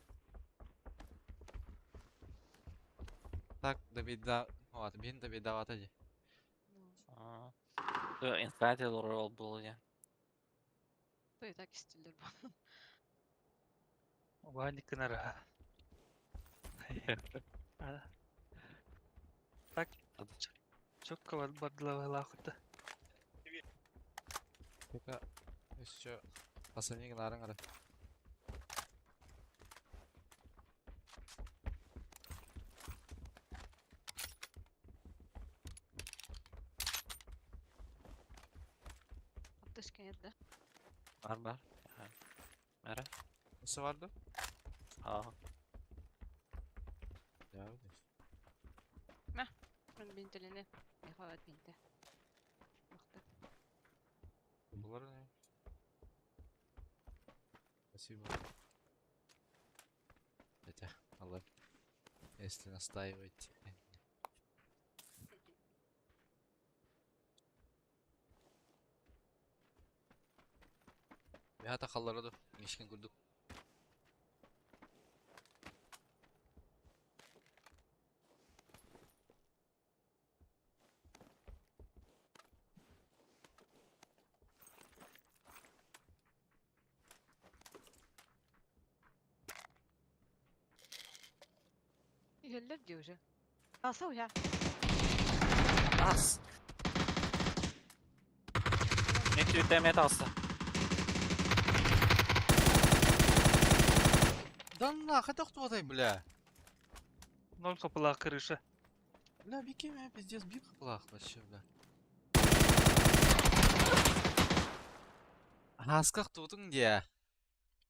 Так, добить да. Вот, бин добить дават иди. Инсайд ролл был я. То и так истилер бу. Ваник кынара. Так. Чокка бардылава лахыта. Только еще последний нарың ара. Аптышка нет, да? Бар бар. Мәрі. Nasıl vardı? Аа. Ya. Мен бинтелене. Мехават бинте. Мыкты. Булар не? Спасибо. Хотя, алла, если настаиваете. Bir hata da Mişkin kurduk. Иһэллэр дии уже. Аса уя. Ас. Мен түйтемет алса. Да нахуй это кто ты, бля? Ноль капыла крыша. Бля, беги меня, пиздец, бил плах вообще, бля. Асках тутың где?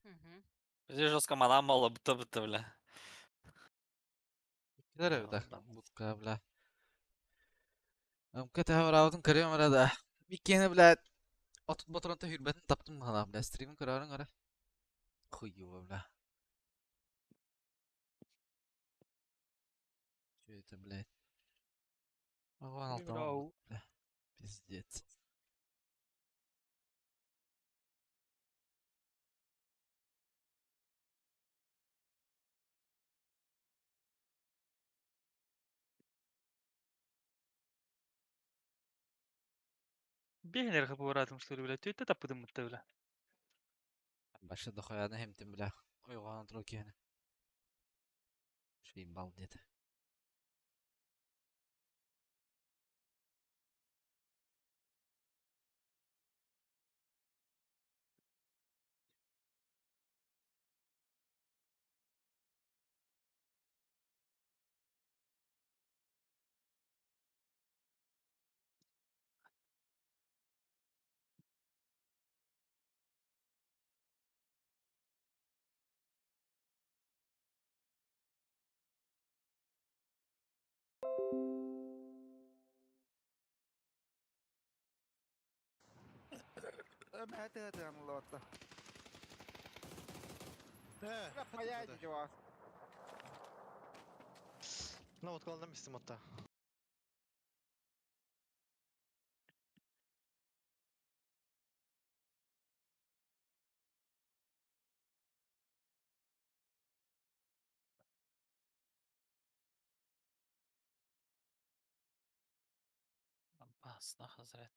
Мгм. Бізде жестко манам мало быты быты, бля. Килер да, бутка, бля. Амка тавраудын көрөм арада. Биккени, бля. Отут ботуронта хүрбэтин таптым гана, бля. Стримин көрөрүң ара. Хуёво, бля. Чё это, блядь? Вон алтан, бля. Пиздец. Бехнер хапуратым что ли, бля. Түйті тапыдым мытты, бля. Башы дохуяны хемтим, бля. Ойган тур киһини. Шейбал деді. Ну вот главное месте мота. Опасно, Хазрет.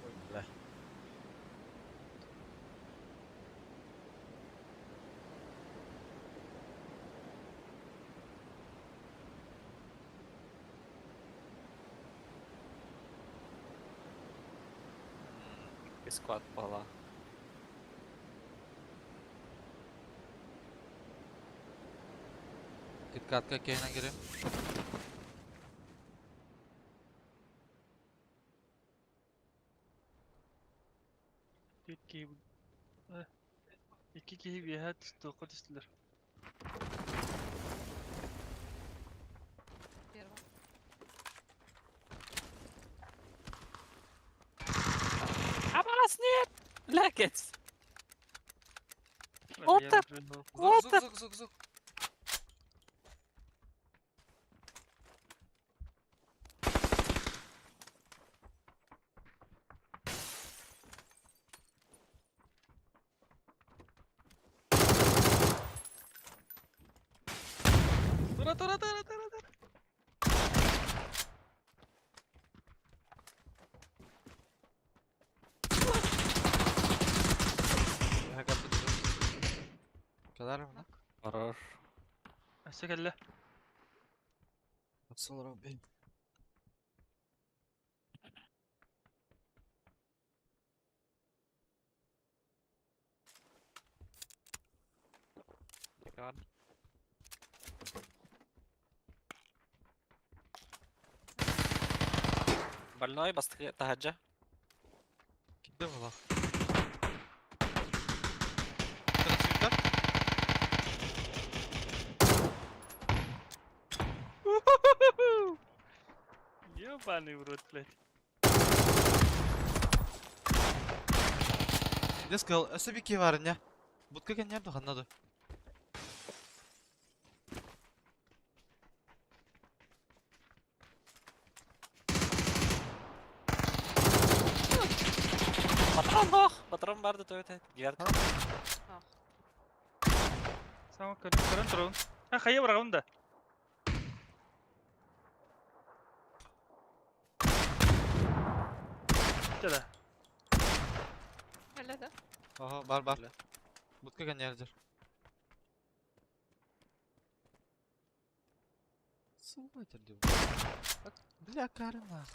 Ой, бля. Склад пола. Киткатка кейнен gireyim. Икки Икки киһи үөһэ туохха түстүлэр. Первым. Абас, нет! Лякец! Вот так! Звук, звук, звук, звук, звук. Тура, тура, тура, тура, тура. Kadar mı? Хорош. Өссө кэллэ. Солар бей. Больной, бастығы таһаджа. Кимде була? Трансфер? Ебаный в рот, блядь. Не сказал, өсө бики бар не? Будка кен нерде ханнады? Патрон бох! Патрон барды той Герд. Сама көрөн турабын. А, хайа барабын да. Да. Öyle de. Aha бар бар. Будка кен нерде? Сулайтер деп. Бля, карына.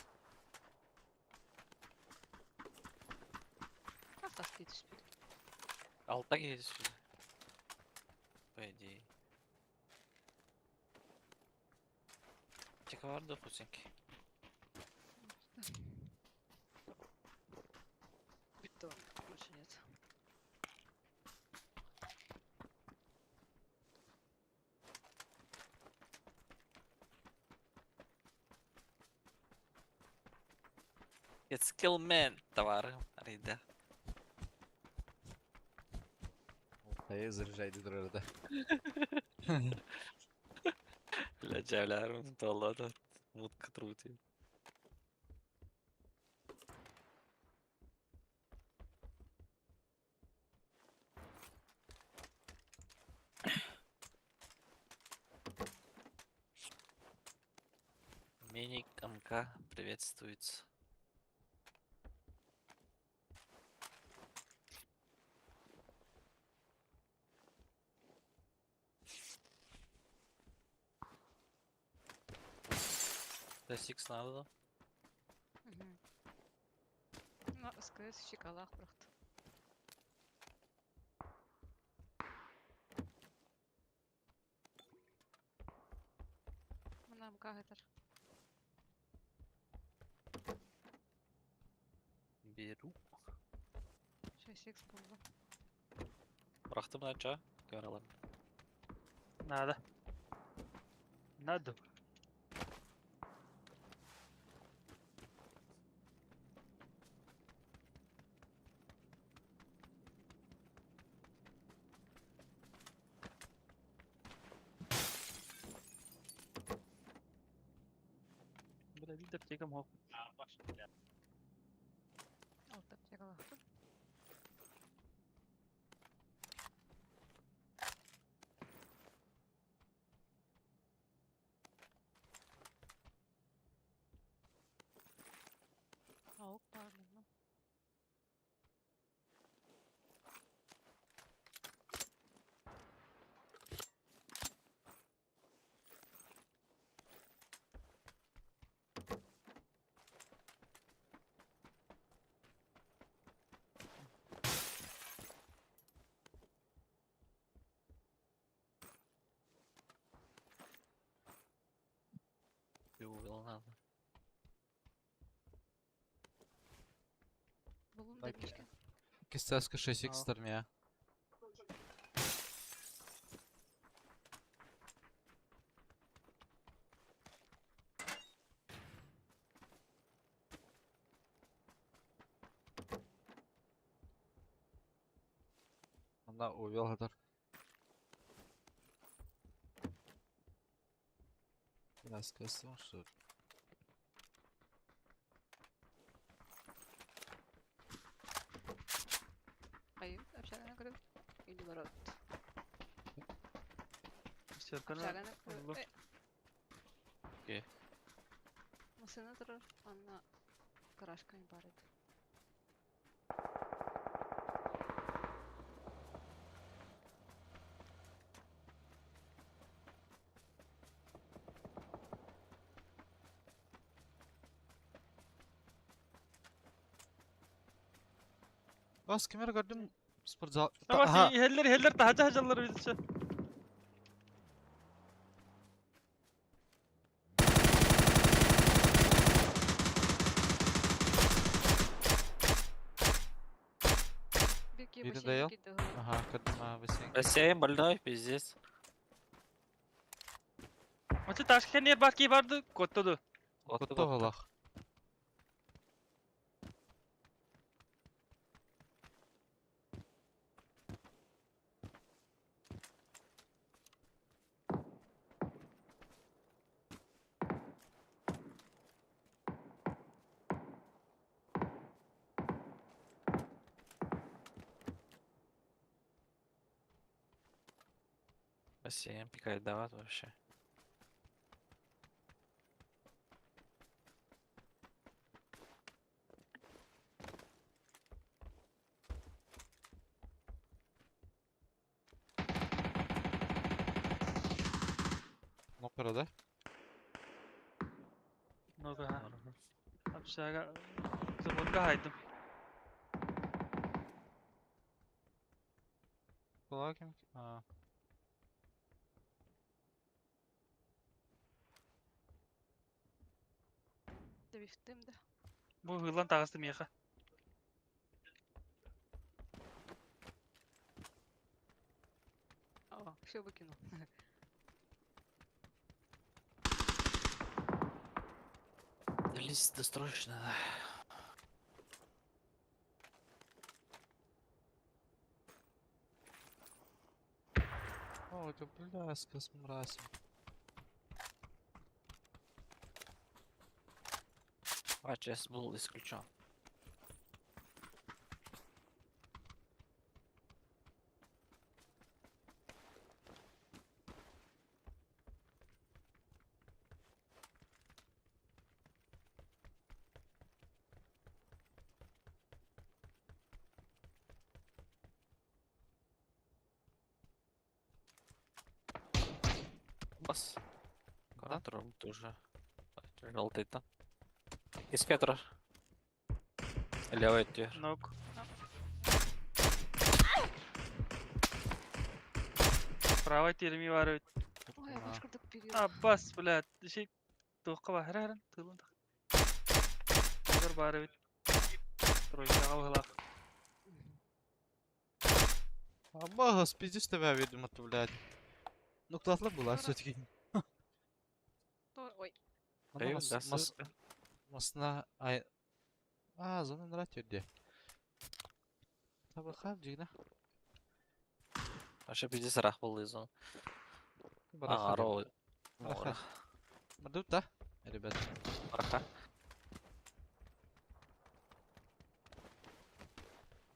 Ах, таски түспүт. Алта келесі. По идее. Тек барды хусенки. Битон больше нет. It's kill man, товары. Рейда. Hayır заряжайды дұрарда. Бля, жайларым толады. Мутка трути. Миник МК приветствуется. 6 надо да? Ну, СКС щекалах просто. Нам как это? Беру. 6х булду. Бырахтым нача. Көралар. Надо. Надо. Бля, биир аптекам хоп. Алта аптекалаах. Аук бар мында. Увел надо. Булун Так, да мишка. Кистяска 6х Ау. стармия. Она увел это. Рассказывал, что Айым, общаганы көрөп. Или барат. Серканы Общаганы Алло. көрөп. Окей. Машина турар, анна гаражка бар edi. Бас камера көрдүм спортзал. Ama Аха. хеллер хеллер тахача хачаллар биз. Бики Бири бассейн даял? кидdi. Аха, көрдүм а бассейн. Бассейн больной, пиздец. Мачы ташкенер бар ки барды коттоду. Готовалах. Бассейн пикает давать вообще. Нопера, да? Нога. Общага. Заводга хайдым. Была кем? А. Дебифтем да. Бу хылан тагысты меха. О, все выкинул. Лист достроишь надо. О, это бляска с мразью. А, чес был исключен. Бас. Да? Контрол тоже. Желтыйтан. Иске турар. Левый өттүгэр. Нок. Правай терми бар эбит. Ой, баш курдук перил. Аббас, блядь. Шей туохха баһара харан тыылын тыгар баар эбит. Тройкаҕа быһылаах. Аббас, пиздец тебя, видимо, то, блядь. Ну, классно было, все-таки. Ой, Эй, да, сыр. Масна, ай... А, зона нрать где. Табаха, джигна. Вообще пиздец рах был из он. Бараха. А, ролл. Бараха. Мадут, да, ребят? Бараха.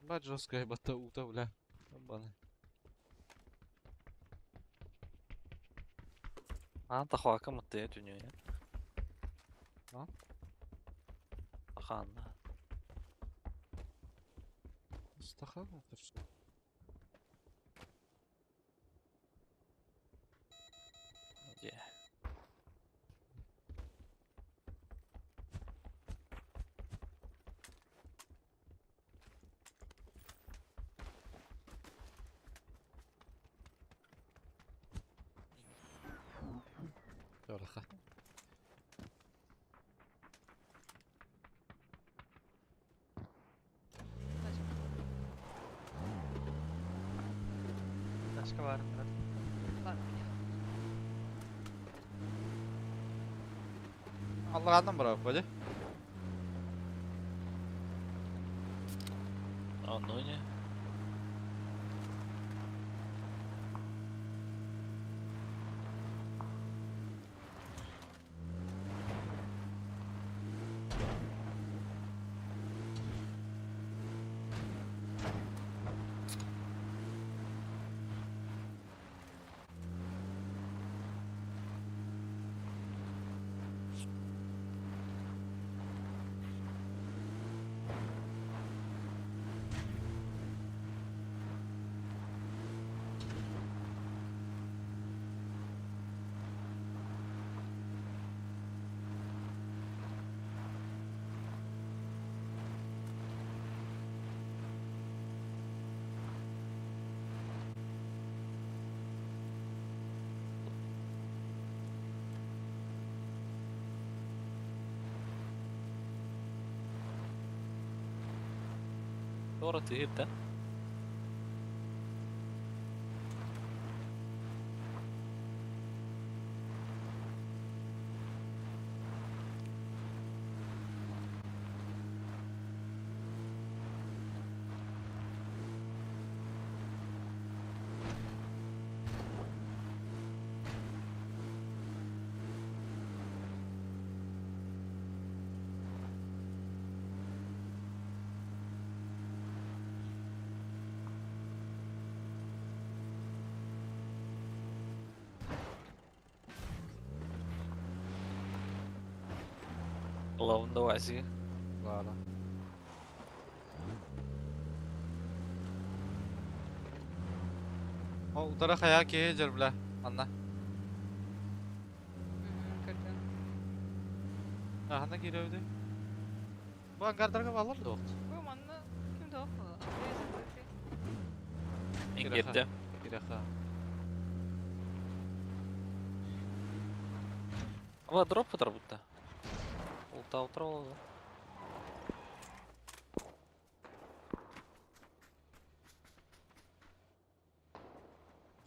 Бать жесткая бата ута, бля. Ебаный. А, тахуака мытты түнү. А? Ахан. Стахан, это что? Где? Бараха. тачка. Ташка баар. Бар меня. Аллаһынан барап, бадя. А, ну не. Тора ты да? Ловно Азии. Ладно. О, удара хая кежер, бля. Анна. Көрдüm. Ахана киревди. Бу ангардарга балар да вакыт. Бу манна ким да окула. Ингерде. Кираха. Ва дроп потар будто. Улта утра.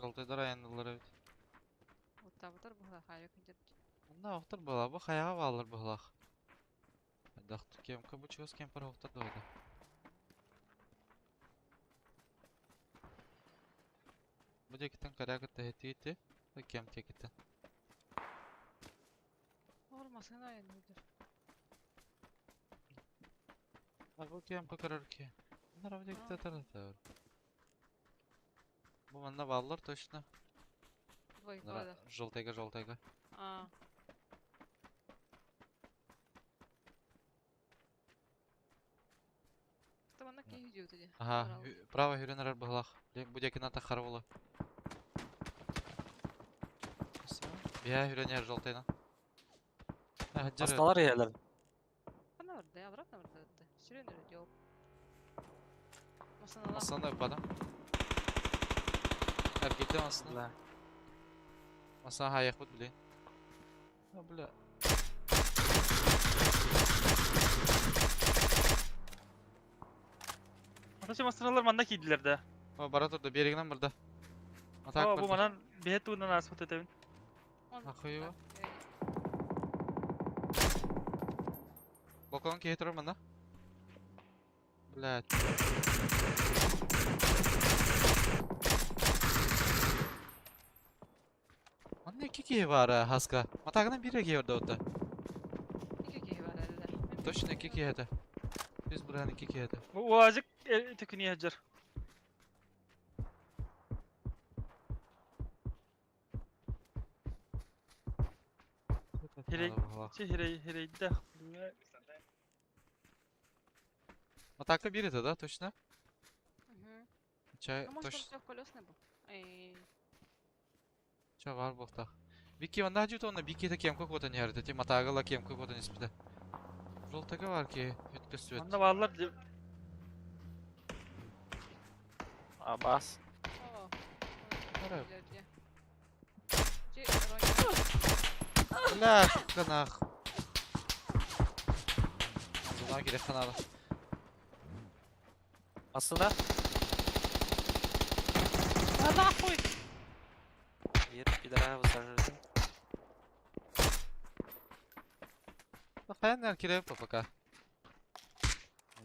Жолтайдар аянылар эбит. Оттабытар була хайа күндер. Анна оқтар була, бу хаяга балар булах. Дахты кем кабы чугас кем пар оқтар дойда. Бу декитен карага тахетити, кем текитен. Ор масына аянылар. Бу кем какарар ки. Нар бу деките таратар. Бу манна баллар точно. Двойка да. Жолтайга жолтайга. А. Манна киһи дьиэбит дии. Ага, право хүрен арар быһылах. Бу диэки таххар буолуо. Биһээ хүрэн иһэр жёлтайынан. Асталар иһэлэр. Ханна барда? Обратно барда. Сүрүн өрө Масаналар. Масаны ыппатым. Эргитте масаны. Бля. Масаны хайыахпыт блин. А, бля. Ата массыыналар манна киирдилэр да. О, бара турда, берегинен барда. Атак О, бу барда. манан биһэ туунан ааспыт этэбин. Нахуй его. Балкон киһи турар манна. Блядь. Манна икки киһи баара хаска. Матаагынан биир киһи барда ота. Икки киһи бар эллэр. Точно икки киһи этэ. Жүз быран икки киһи этэ. Бу уазик төкүнү сылдьар. Хирей. Чи хирей хирейдэх. Атака биир этэ, да, точно? Мгм. Чай, Ну, может, он точно. трехколесный был? Эй, Ча бар буохтаах. Бики онна дьүт онно Бики та кем какого-то не әрді. Тем атагала кем какого-то не спиде. Жолтага бар ки өткө сүөт. Манна бааллар ди. Абас. о, Бара. блядь, Чи, Роня. Бля, канах. Зона керек каналы. Астына. А нахуй! Ир, пидора высаживается. Хайнар керек пока.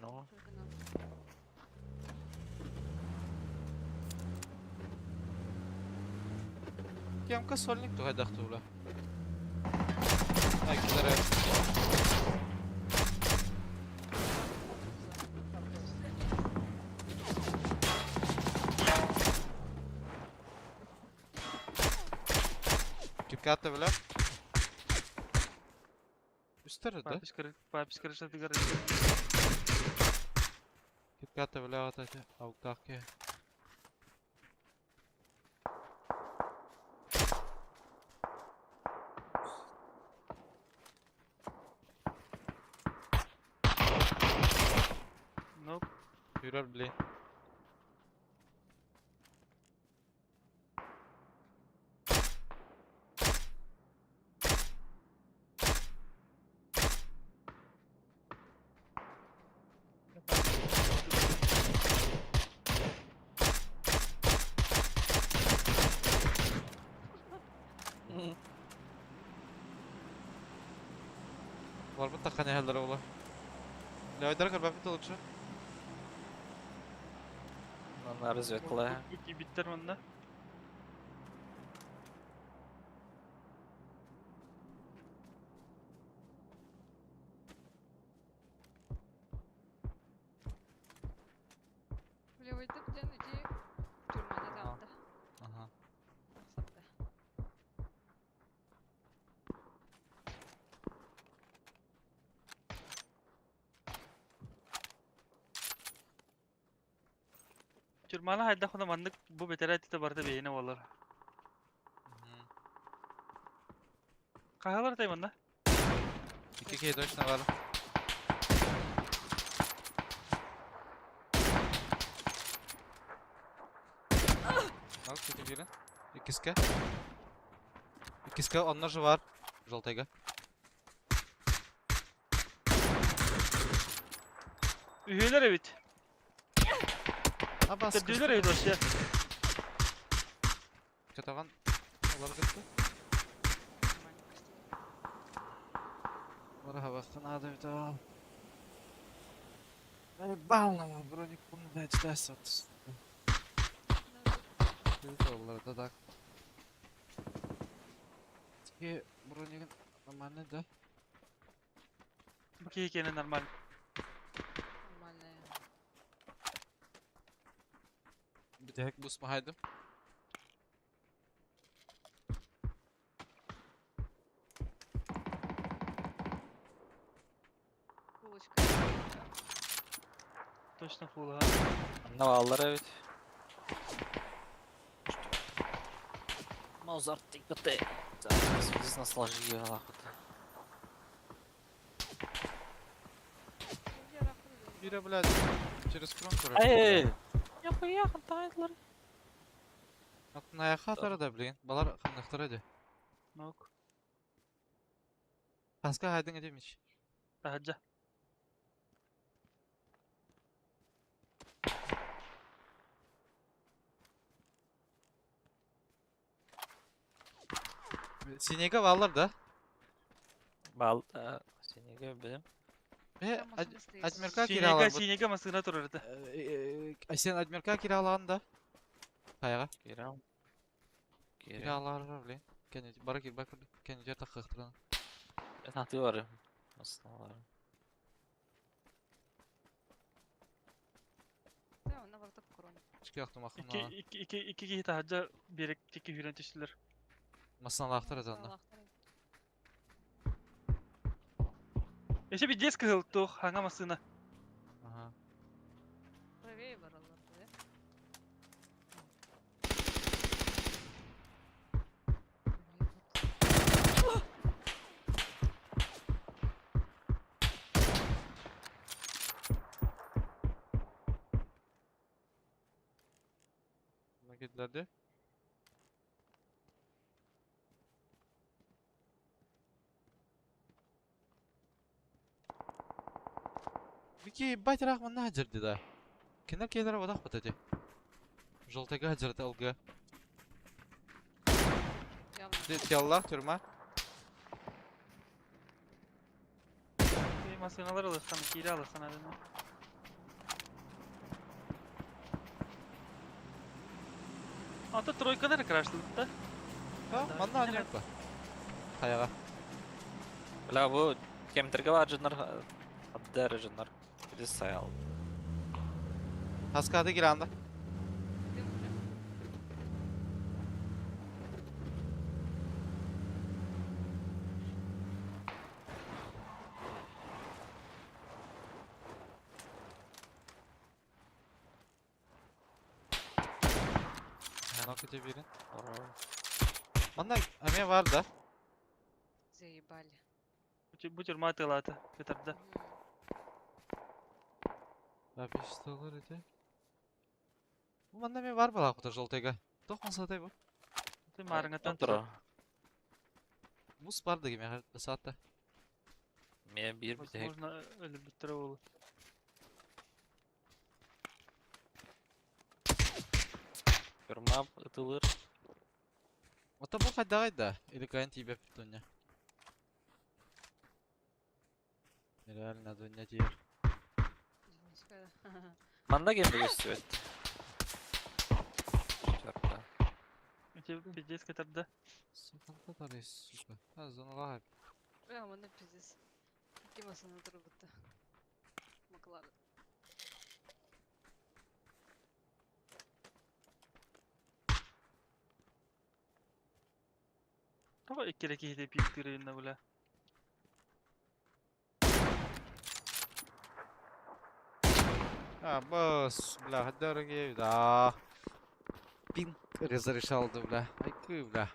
Ну. Только нам. Кемка сольник тугайдах тула. Ай, кидара. Китката бля. Үстер да? Папис крыша дигар. Китката бля вот эти ауктахки. Ну, Юрар, блин. Барбыт таққан әхәлдер ола. Ләйдер кырбапы толыкшы. На разведкала. Биттер манна. Левый ден иди тюрьманы там-то. Ага. Сапта. Тюрьманы хайда хуна маннык бу бетерет те барда бейне болар. Кахалар тай манна. Икки киһи точно бар. Ал, кетіп келін. Иккиске. Иккиске онна же бар. Жолтайга. Үһүлэр эбит. Абас. Төдүлэр эбит вообще. Катаган. Олар кетті. Нормально, кстати. Мархабастан ады бит Ай, броник блядь, десят. Да, Да, так. Таки броник нормальный, да? Бу киһи нормально. Нормальная. Битек бус махайдым. Булочка. Точно фул, ха. Наваллар эбит. Маузар тикоте. Бизнес сложи лахот. Биирэ, блядь, через кромку Эй! Нихуя, хантайдлар. Найха да, блин. Балар ханныктара ди. Нок. Хаска хайдың эдемич. Таһырдьа. Синега балар да. Бал, синеге билим. Э, Там машина стоит. Адмирка Синега, киралар. синега масына турар это. Сен Адмирка киралаган да. Каяга? Кирам. Кирам. Киралар, блин. Кене бара кир бак кене жер такыктырган. Аты бар. Основалар. Да, она варта корона. Чики актым Икки, акымна. икки, икки, икки киһи таһырдьа биэрек тикки хүрэн түстүлэр. Масналахтар азанна. Эше пиздец кыһыл туох хаҥа масына. Ага. Правее баралар, да? Блин, вот. Накидлерди. Вики, ебать, рахман наджерди да. Кинер кейлер водах вот эти. Желтый гаджет ЛГ. Явно. Телла, тюрьма. Эй, Масыналар алыстан, кире алыстан адына. Ата тройкалар крашлык да. Ha, Да, манна кинер- аньяк ба. Каяга. Бля, бу кемтерге бар жыннар, абдер жыннар. Бири саял. Хаскады киранда. Дым прям. Нокете бирин. Манна аме бар да. Заебали. Бу тюрьма тылаты, кытарда. Мгм. Yapıştırılır idi. Bu manna ме бар бала кута желтыйга. Тохмаса дай бу. Ты марыңаттан Тура. Мус бар деген мен саатта. Мен бир битек. Возможно, өлүп бүттүрө болу. Тюрьма ытылыр. Ото бу хайдагай да. Или кайын тибеп дуня. Реально дуня тиер. Извините, Манда кемде көстүбөт. Чарта. Эти пиздец кытарда. Сука, татары, сука. А, зоналар. Бля, мана пиздец. Икки масына турбутта. Маклар. Тоҕо иккире киһи пиктиринна бля. А, бос, бля, дорогие, да. Пинг разрешал, да, бля. Айкы, бля.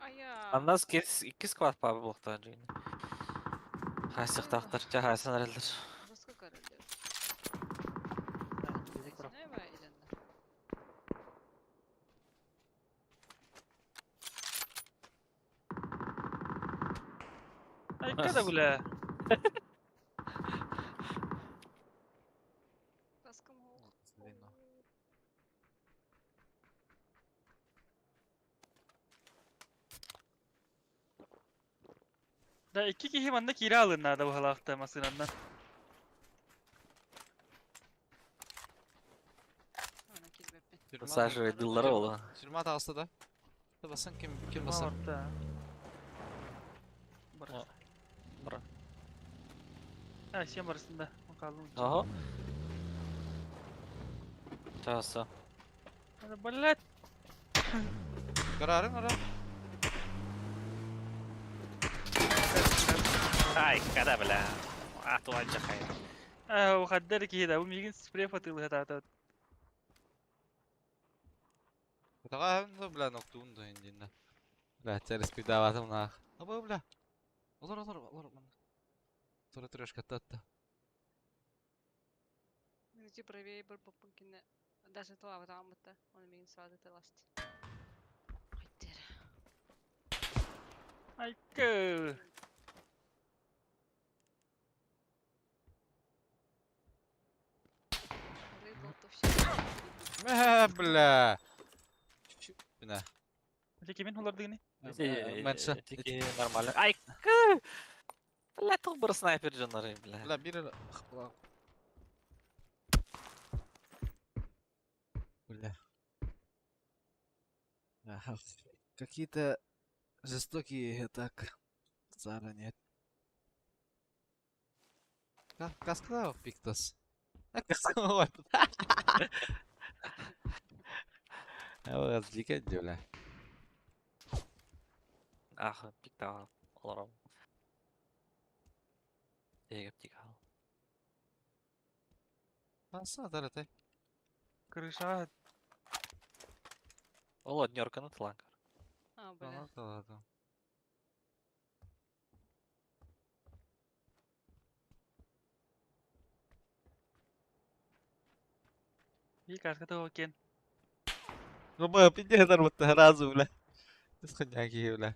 А я... Аннас кес икки склад бар булуктан жыйны. Хайсыктактар, жа хайсын аралар. Жестко королев. Знаю, или Айка да бля. Каскам ох. Блин, ну. Да икки киһи манна кире алынна да бухалаахта масынаннан. Ана килбеппин. Тюрьма, Саживай дыллары болу. тюрьма тағысы да. Да басын ким ким баса? Бар. Бара. А, сен барысың да. Қалдым. Ага. Часы. Блять. Карарын ара. Ай, када бля. Ату анча хай. А, ухаддар киһи да, бу мигин спрей фатылы хатаата. Тага да, бля, ноктун да индинна. Бля, через кидаватым нах. Аба, бля. Олар, олар, олар, мана. Тура трешка татта. Иди правее бар боппун кине. Даже тылаабатаҕым бытта. Оны миигин сразу ыталаст. Айдер. Айка! Мэ, бля. Бля. Эти кимин олардыгыны? Меньше. Тики нормально. Айка! Бля, тут бір снайпер жонары, бля. Бля, бир Бля. Ага, какие-то жестокие так. Зара нет. Каска пиктас. Каска Развлекать, бля. Ах, пиктал. Олором. Егеп тикал. Аса, даратай. Крыша. Ол однерканы тыланкар. А, бля. Ладно, ладно. И каска того кен. Ну, бля, пиздец, разу, бля. Сходняки, бля.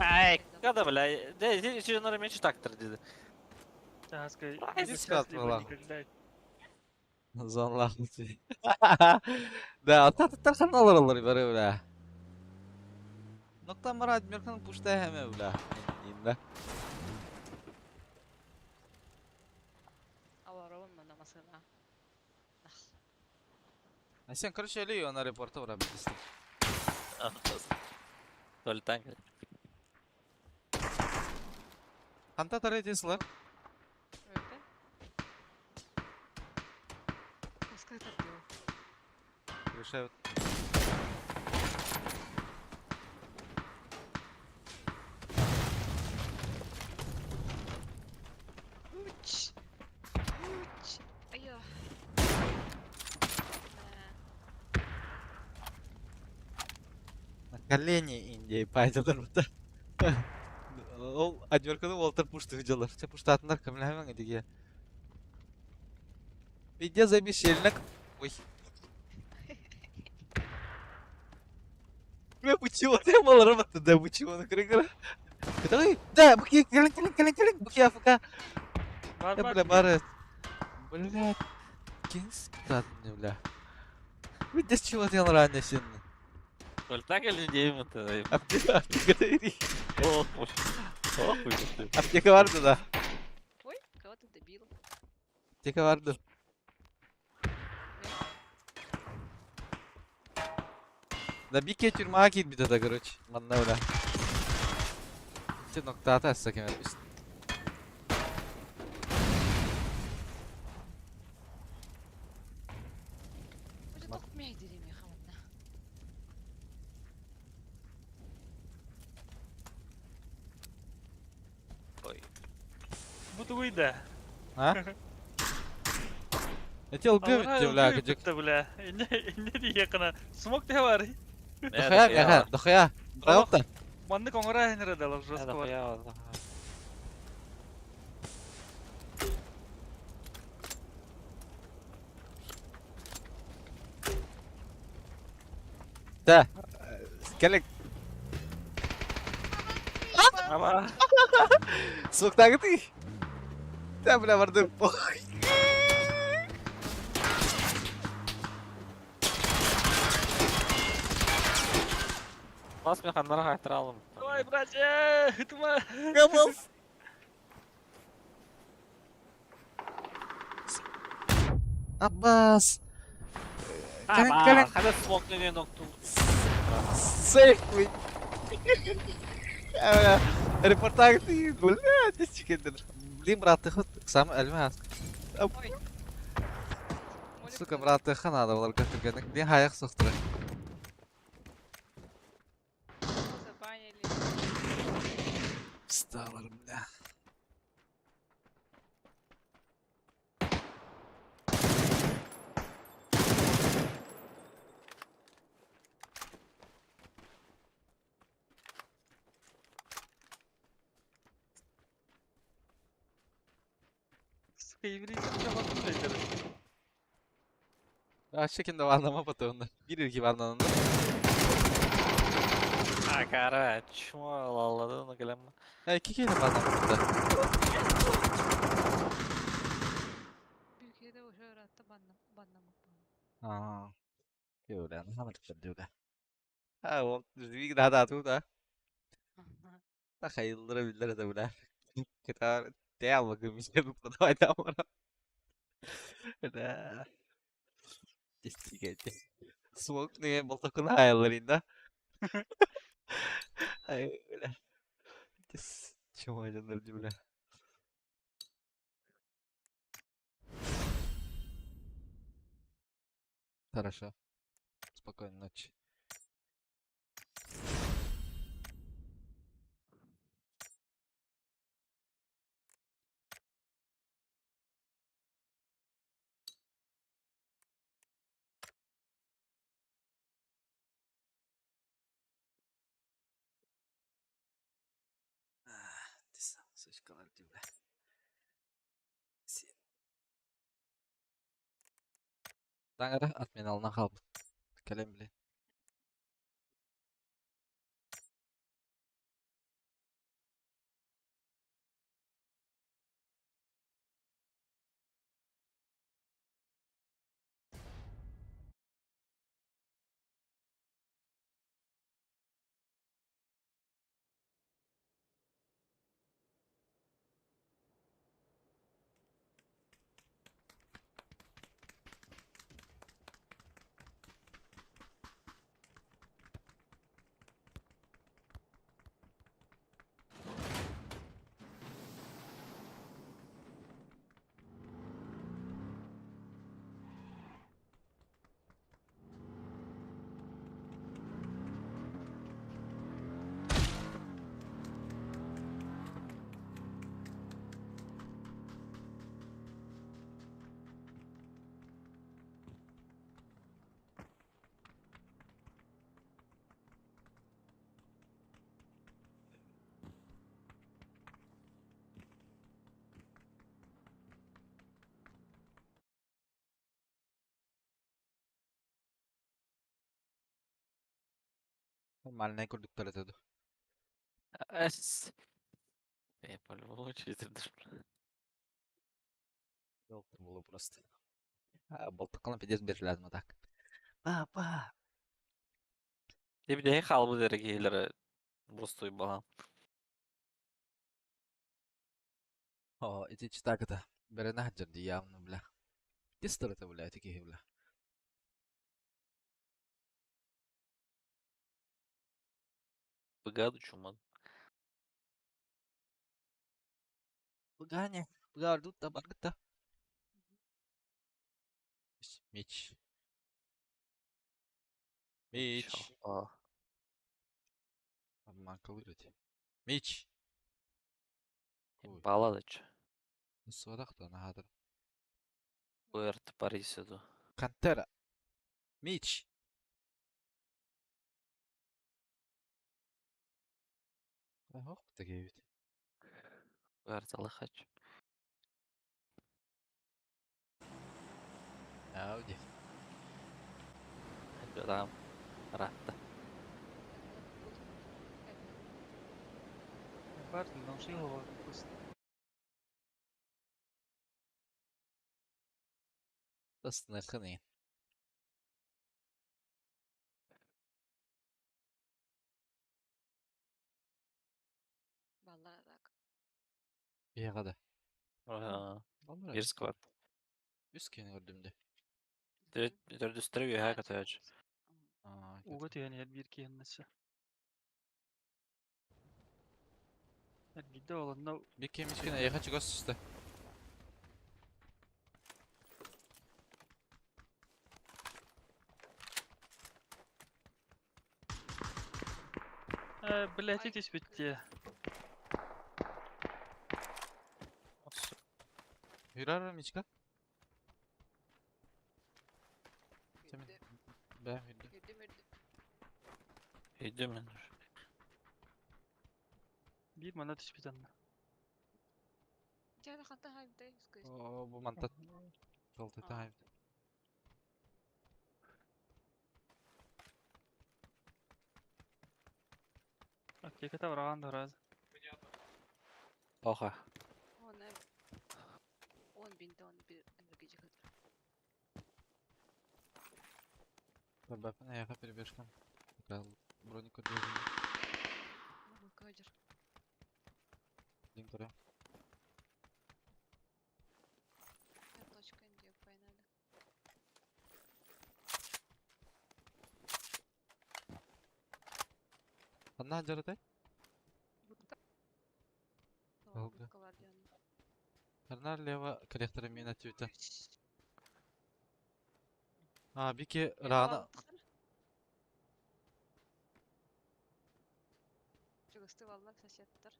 Ай, когда, бля, да, здесь жонары меньше тактор деди. Каска. Иди скатывала. Zonlar. Да, тархан алыр алыр бары, бля. Нокта марад мирхан пушта хәмә, бля. Инде. Аларым мана масына. А сен, короче, или на репорта бра бистик. Толтан. Ханта тарай тесла. Өтө. Каска тартып. Решают. Уч. Уч. Айо. На колени Индии пойдет. Ол адверканы Уолтер пушты виделар. Все пушты атындар кімләмәң диге. Везде замещельник. Ой. Бля, почему ты мал работа, да, почему на крыгра? Давай, да, буки, келин, келин, келин, келин, буки, афка. Бар Я, бар. бля, бары. Бля, кинс, бля. Вы здесь чего делал ранее, син? Толтан или деймін это. Аптека, аптека, Ох, ох, аптека vardı да. Ой, кого-то добил. Аптека vardı. Да бике тюрьма кит бит это, короче. Манна бля. Те ноктата assa kemer. Уже только мейдерими хаматна. Ой. Буту выйда. А? Я тебе лгу, бля, кадик. Бля. Инне инне дие кына. Смок те бар. Дохуя, бля, дохуя. Брал-то? Манны коңора хенре дала жестко бар. Да. Келек. Ама. Суктагы ты. Да, бля, барды. Бас мен ханнара қайтыралым. Ой, братья, хытма. Габас. Аббас. Келин, келин. Хада смок деген нокту. Сейф, вы. Репортаж ты, бля, здесь Блин, брат, ты хоть сам әлмә. Ой. Сука, брат, ты надо было как-то Блин, хаяк соқтыры. Забанили. Встала, бля. Кыйбырыйсып жабатын блядь. Вообще кинде ваннама потом. Бир ирки ваннанында. А, кара, чмо алладын кэлем. Э, икки киһи ваннама. Bir kere de boşa öğretti banlam banlamak bana. Аа. Юля, ну хамар дюля. А, ол жүзүг да да да. Та хайылдыра биллер да бля. Кытар тема гымышка продавай там. Да. Действительно. Смок не болтокун хайылларында. Ай, бля. Чего это бля. Хорошо. Спокойной ночи. Сучкалар бля. Таңара отменалынан қалып. Кэлэн биле. Нормально курдуктар этеду. Эс. Я по-любому через Было просто. А, болтокон пиздец берлядма так. Папа. Дебидеһи хаалбыт эрэ киһилэрэ бостуй баҕа. О, эти читак это. Берена хаджар явно, бля. Тистер это, бля, эти киһи, бля. Быгаду чуман. Быгане, быгардутта, баргытта. Меч. Меч. А. Обманка выиграть. Меч. Ой, Баладыч. Свадахта нахадр. Пуэрто Парисиду. Кантера. Меч. Ох, такие ведь. Пуэрто Лыхач. Ауди. Там. Ратта. Бар, науши его просто. Тастын. Баллар так. Бияғада. Bir squad. Үс кені көрдім де. Төрдүстөрү үһэ көтөөч. Уга түһэн иһэр биир киһиннэсэ. Эргидде олонно Bir кемичкен аяға чыгас түсті. Э, блядь, эти түспүттэ. Юрара мичка? Бәм үрді. Үрдүм үрдүм. Өйдөмүн. Биир мана түспүт анна. Дьэ, хантан хайбытай? Скыс. О, бу мантан. Жолтый А. тайм. Аптеката враган дораз. Оха. Он, он бинте, он bir энергетик атыр. Бабапын аяға перебежкам. Броник көрдөрүм. Ну, кадр. Дин көрөм. Я точка индия надо. Анна жаратай? Будка. Долго. Будка var yani. Арнар лево коллектора мина тюта. А, бики рана. Чугасты валлар соседтар.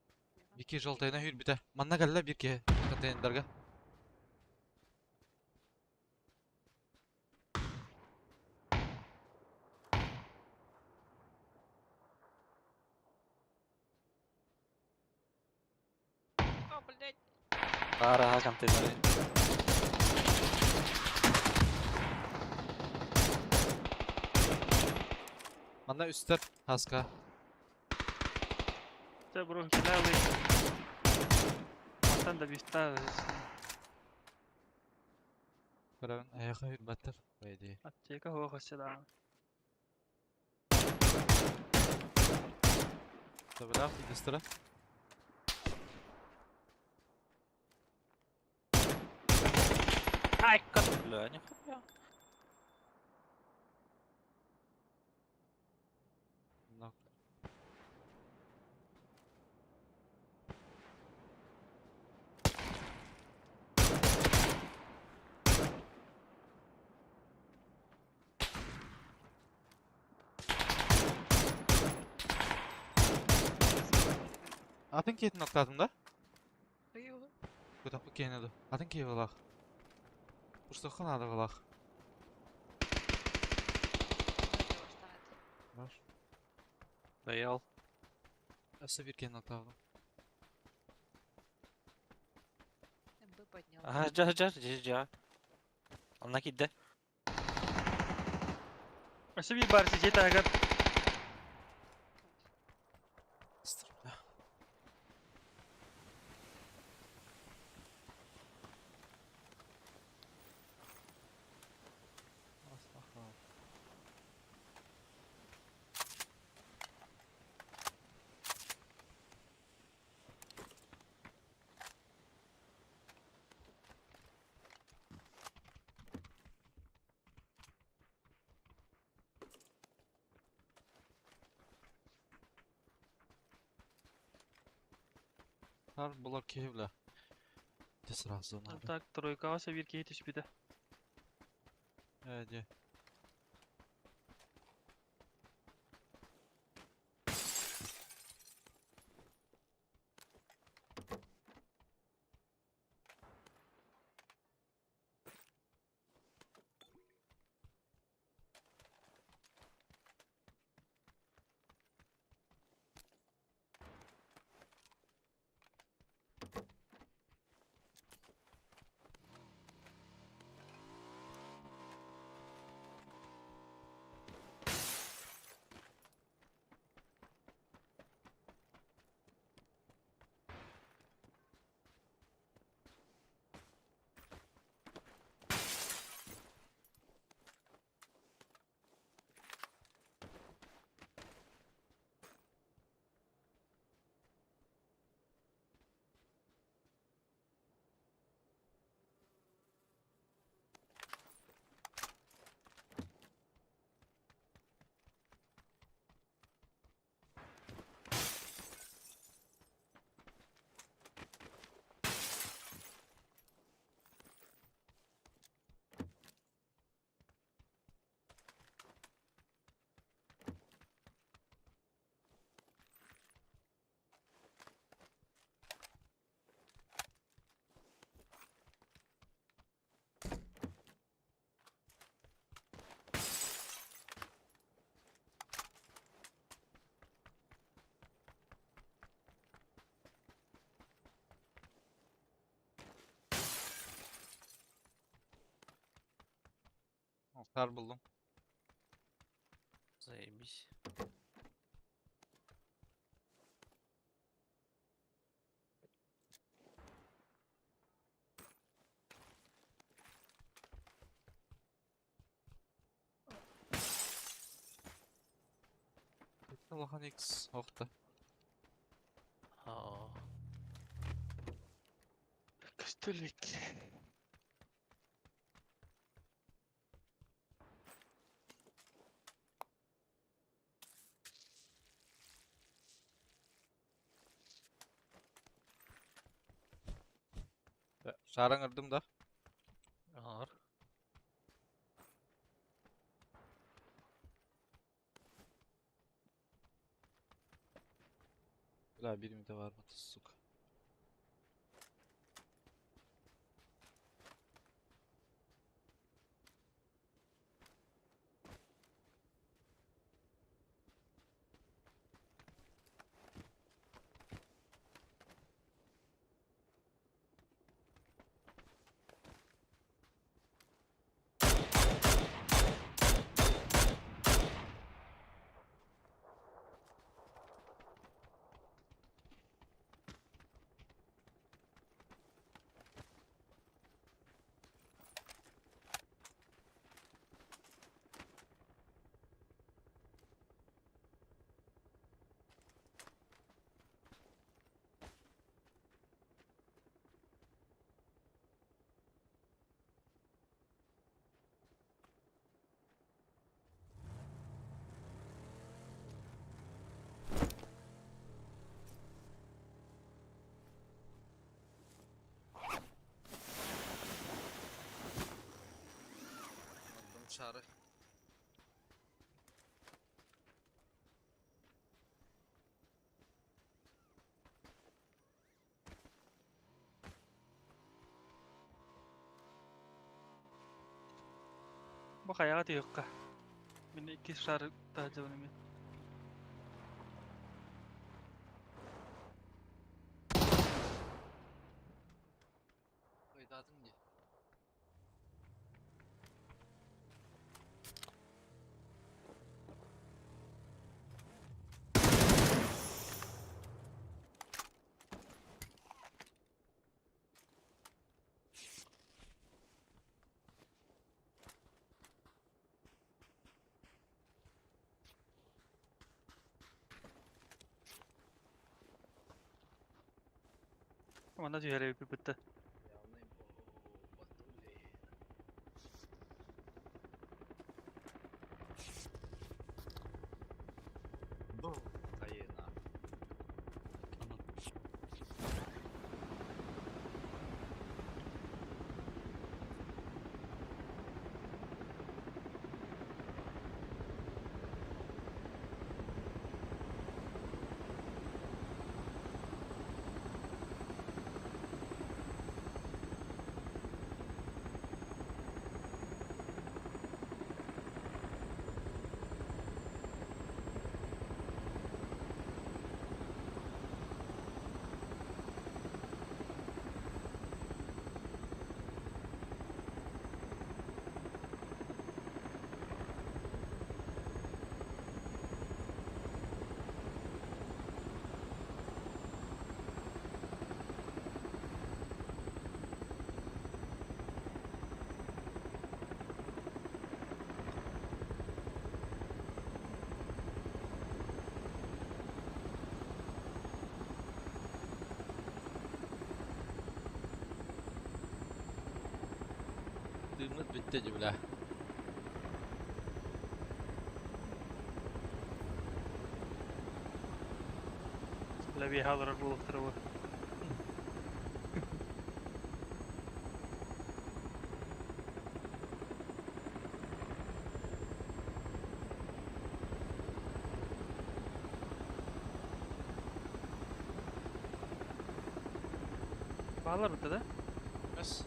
Бики жолтайна хүрбүтэ. Манна калла бирке контейнердарга. О, блядь. Ара контейнер. Манна үстер хаска. Це бро кидали. Мантан да биста. Көрөбүн аяга хүрбаттар. По идее. Аптека хуа хасыда. Табылах идестера. Ай, ката, бля, нихуя. Нок. Атын кейтин ноктадым да? Айо. Көтәп кейнеди. Атын кей булах. Пурсахан ады булах. Бар. Стоял. Өсө бир кейн ноктадым. МБ поднял. Ага, жа, жа, жа, жа. Анна кидде. Өсө bir бар сижет агар. Стыр, бля. Аха. Har bular keyifli. Те сразу надо. Так, тройка өсө bir кейт түшпүтэ. Эди. Kar buldum. Заебись. Улахан X охта. Аа. Көстөлүк. Шарың ырдым да. Аар. Бля, bir mi de var mı? Сука. Ырдым шары. Бу хайаҕа тиһиэххэ. Мин иккис шары таһдьабын эмиэ. Ойдаатым дии. Манна түһэр эбиппит бытта. Явный батули. Бу, хайына. Дыммыт бүттэ дии, бля. Лэбиэһэ олорор буолуохтара буо. Баалар бытта да? Эс.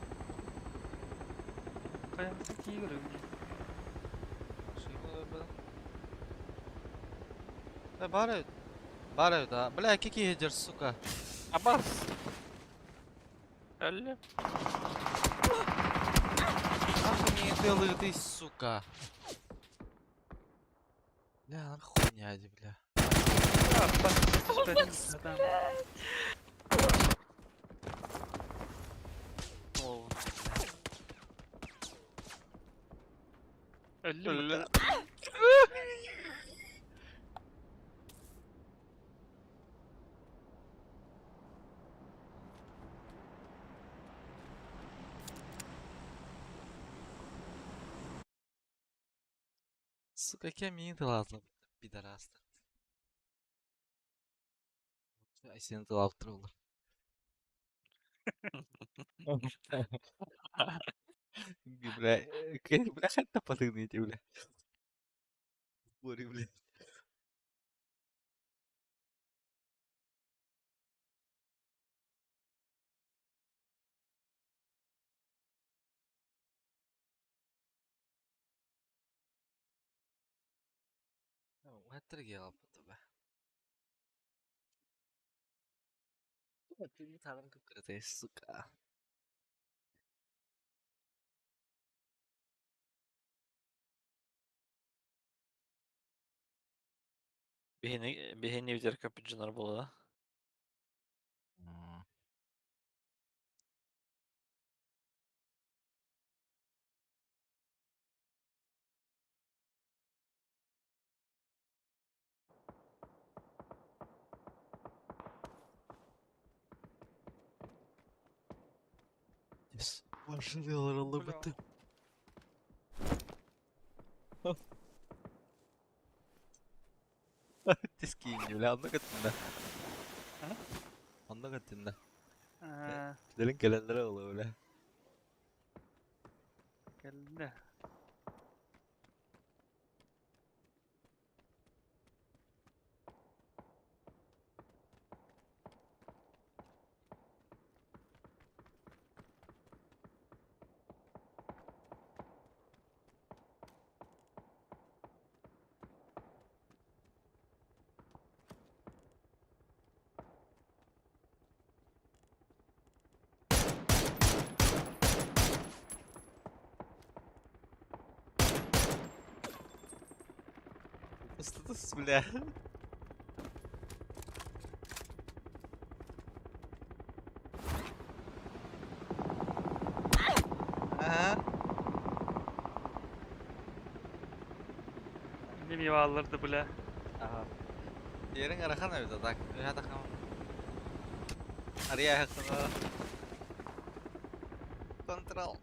Хайа тии көрөбүн. Э, баар Баар да. Бля, какие хедер, сука. Абас. Әлле. Нахуй. Миин ты, сука. Бля, она хуйня, бля. Өллүм. Сука, кем миин тылаатла, пидорастар. Ай, сени тылаптыр олар. Бля, бля, хатта патыгны бля. Бори, бля. Уһаттар киһи Сука. Биһини биһини битер капиджинар була. Yes. Başlıyorlar Бля. bitti. Тискиин, бля, онно кытында. А? Онно кытында. Аа, Килерин келелere ola бля. кэллэ. Статус, бля. Ага. Неме алырды, бля. Ага. Yerin araхан öyle так. Я так. Ария Контрол.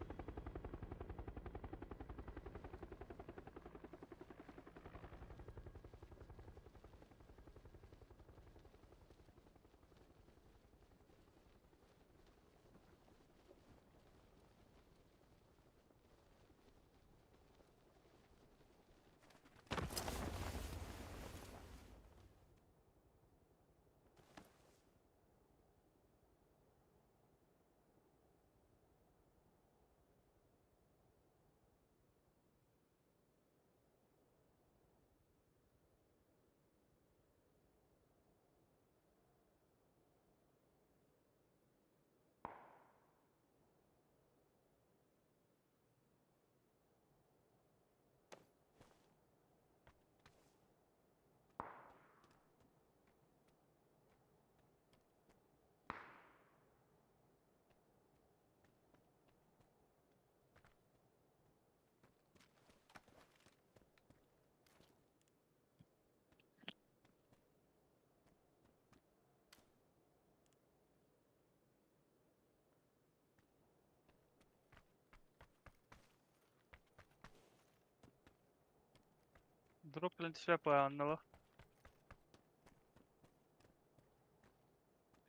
Дроп шляпа аннала.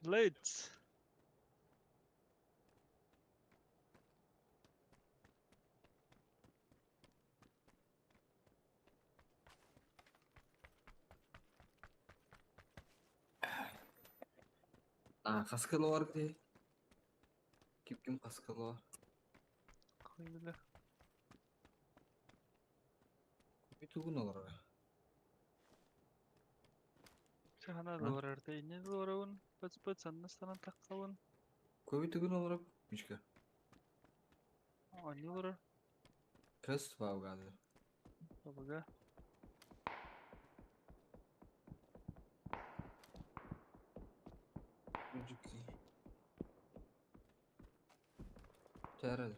Лейтс. А, каскалы бар где? Ким ким каскалы бар? Хуй, бля. Тугун олар. Шахана А? лорарда ине лорауын. Бац бац аннастанан таққауын. Көбі тугун олар Мишка. Они лорар. Крест баугады. ПВГ. Terör.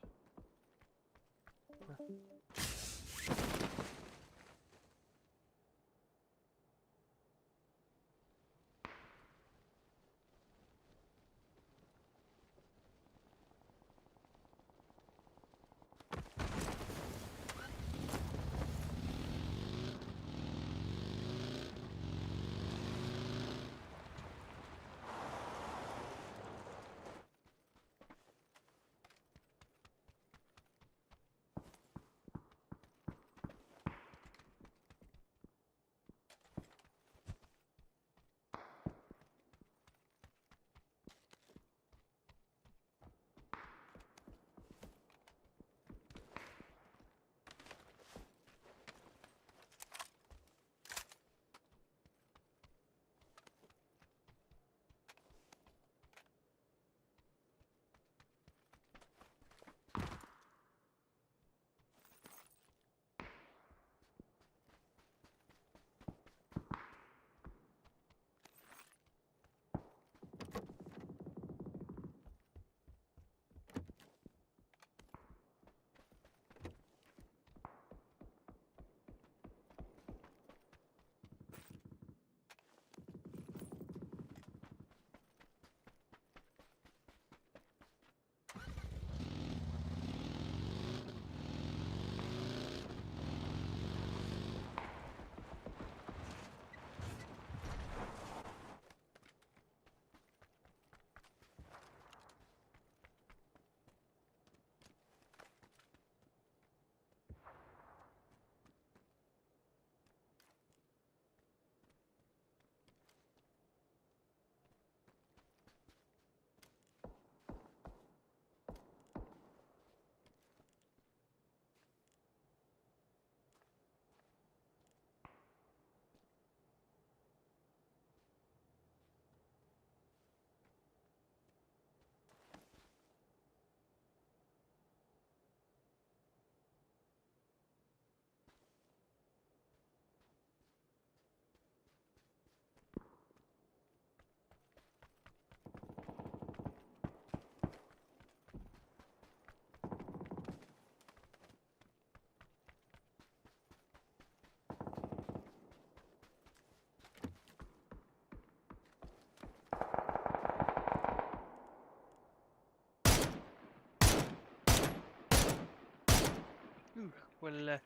Ух, бля.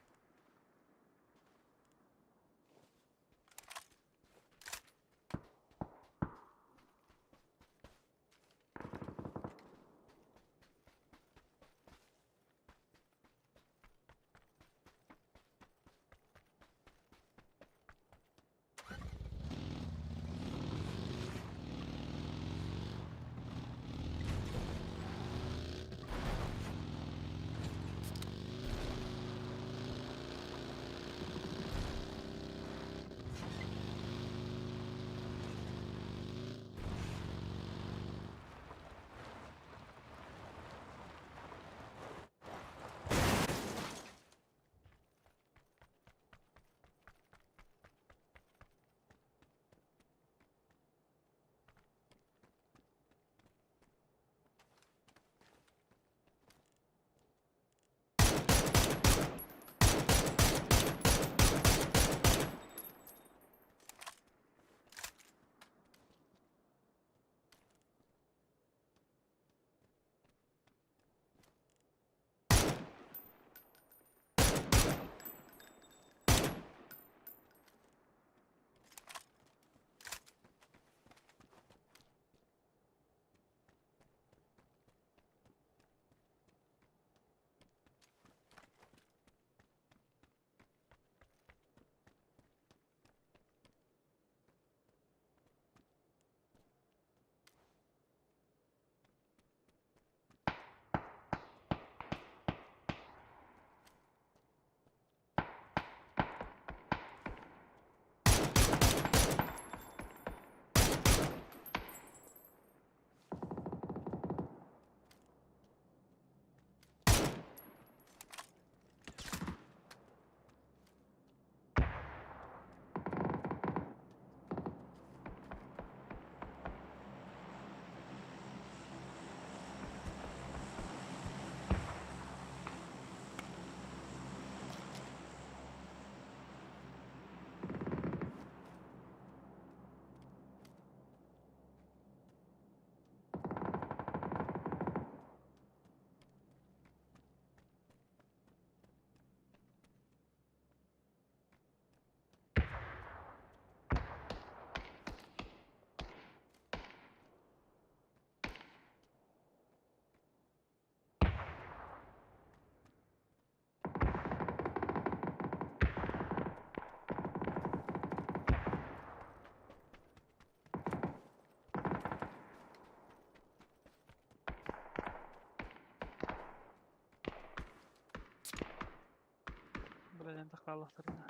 Хааллахтарына.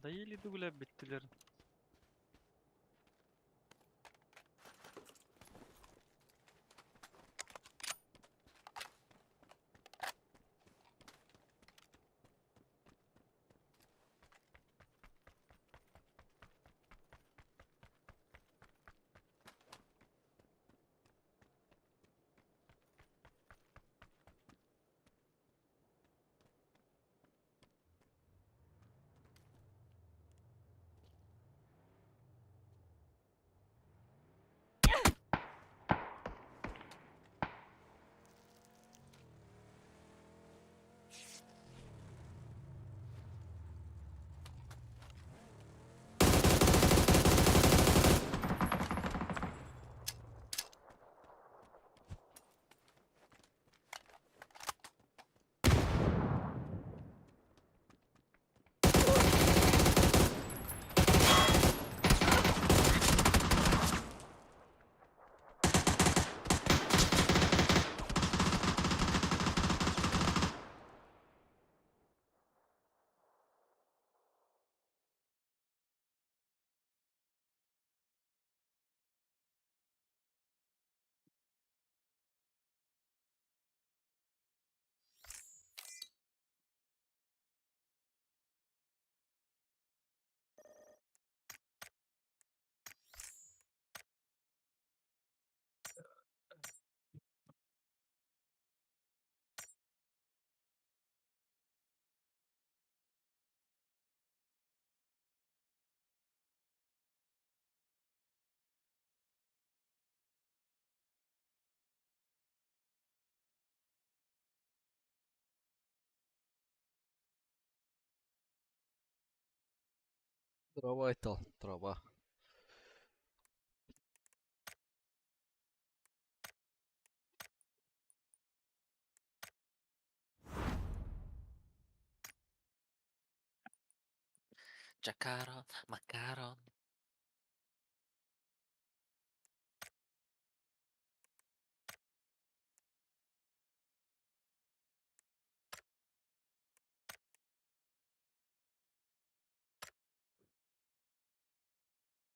Доели дугля бүттүлэр. Дрова айтал, дрова. Чакарон, макарон.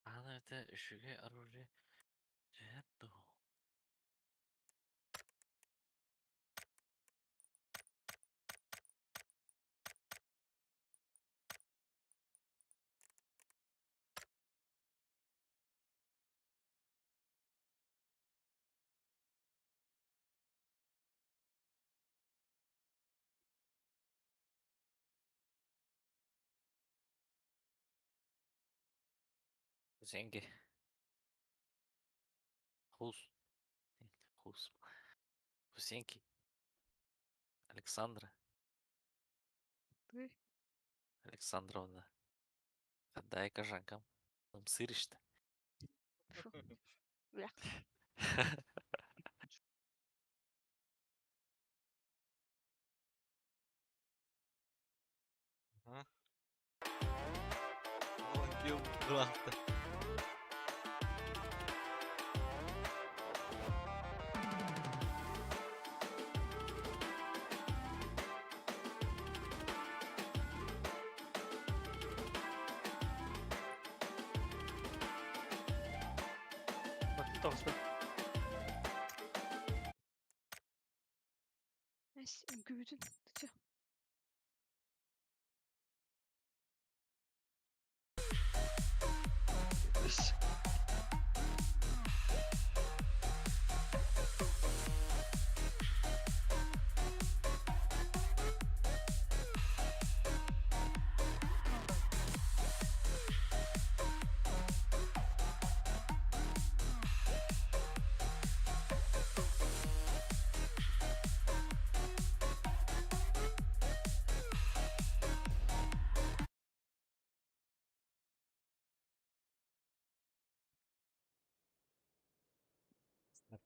Ана это үчүгэй оружие. Дьэ, дуу. Зенги. Хус. Хус. Хусенки. Александра. Ты? Александровна. Отдай кожанкам. Там сыришь-то. Фу. Бля. Килл бырахта. Тоҕуста. Эс, үҥкүүбүтүн. Тыча. Үс.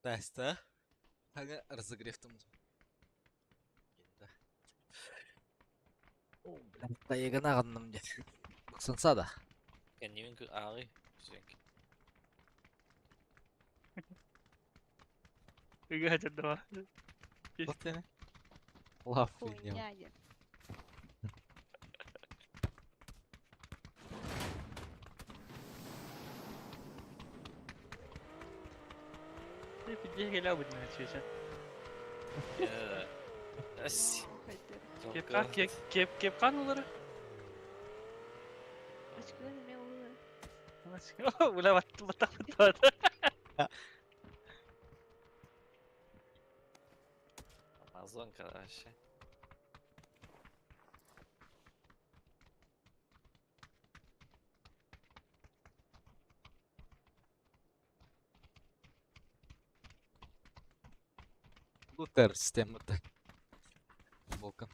Теста. Хага разогревтым. Енді. О, блядь, тайыгына ағынным де. Сансада. Кэннибин ааҕый. Ыга дьаддава. Вот ini. Лав хуйня. Хуйня диэн. Пидде келе бу чечен. Кепка Кеп кеп кеп кан олары. Очкилар эмиэ улар. Ула бат бат бат. Амазонка вообще. Лутер системата. Волка.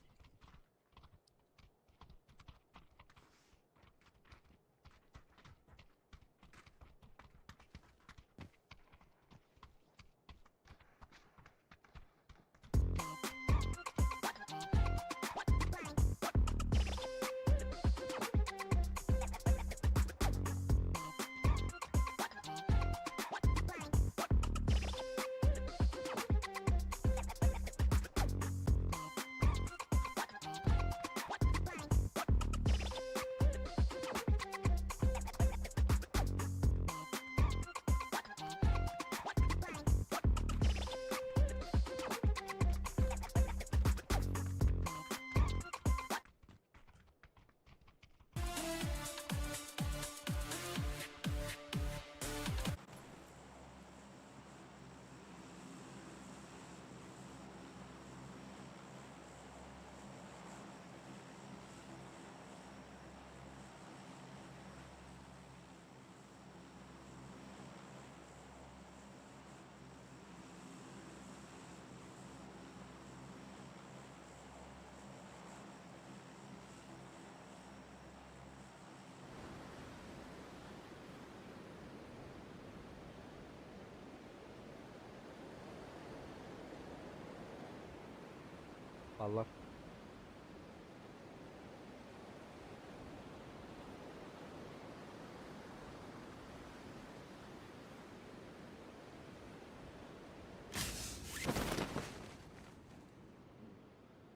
Allah.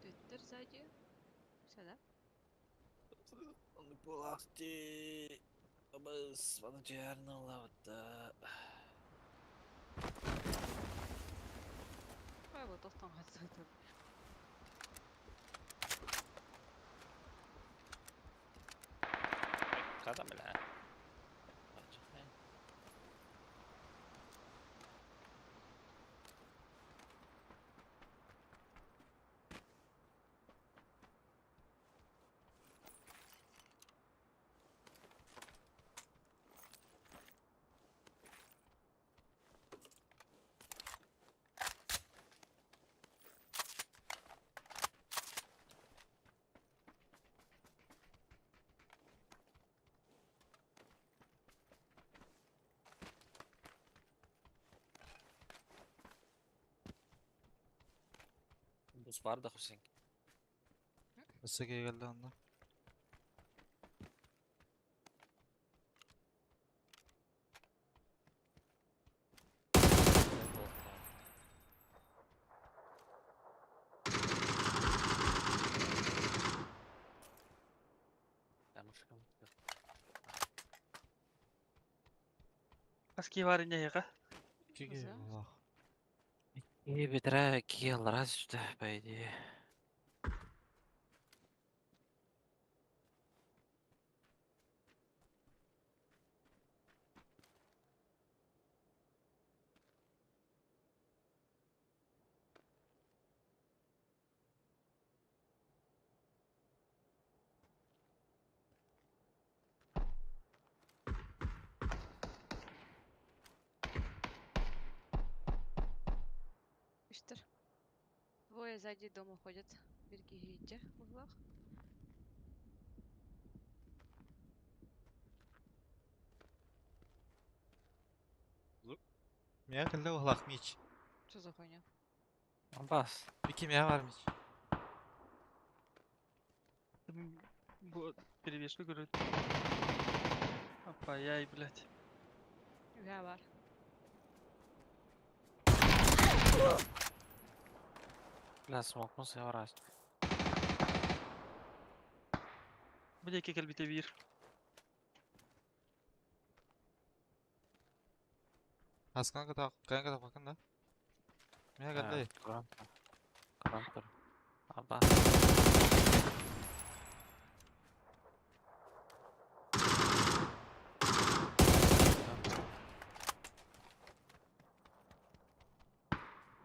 Твиттер сзади. Все, да? Булахти. Абыз, баны жәрін алабыта. Ой, вот тохтон хатсытыр. Када бля. Buz var da Hüseyin. Өссө келді онда. Аски бар инде яка. Киге Аллах. И бедра кел раз сюда, по идее. Үстер. Двое сзади дома ходят. Бирги иджер в углах. Мия келді Аллах мич. Что за хуйня? Абас. Бики мия бар мич. Бу перевешка көрөт. Апай, блядь. Үһэ бар. Бля, смокнулся я раз. Бу диэки кэлбитэ биир. Хаскан ката кайын ката бакын да. Меня кандай. Курантор. Аба.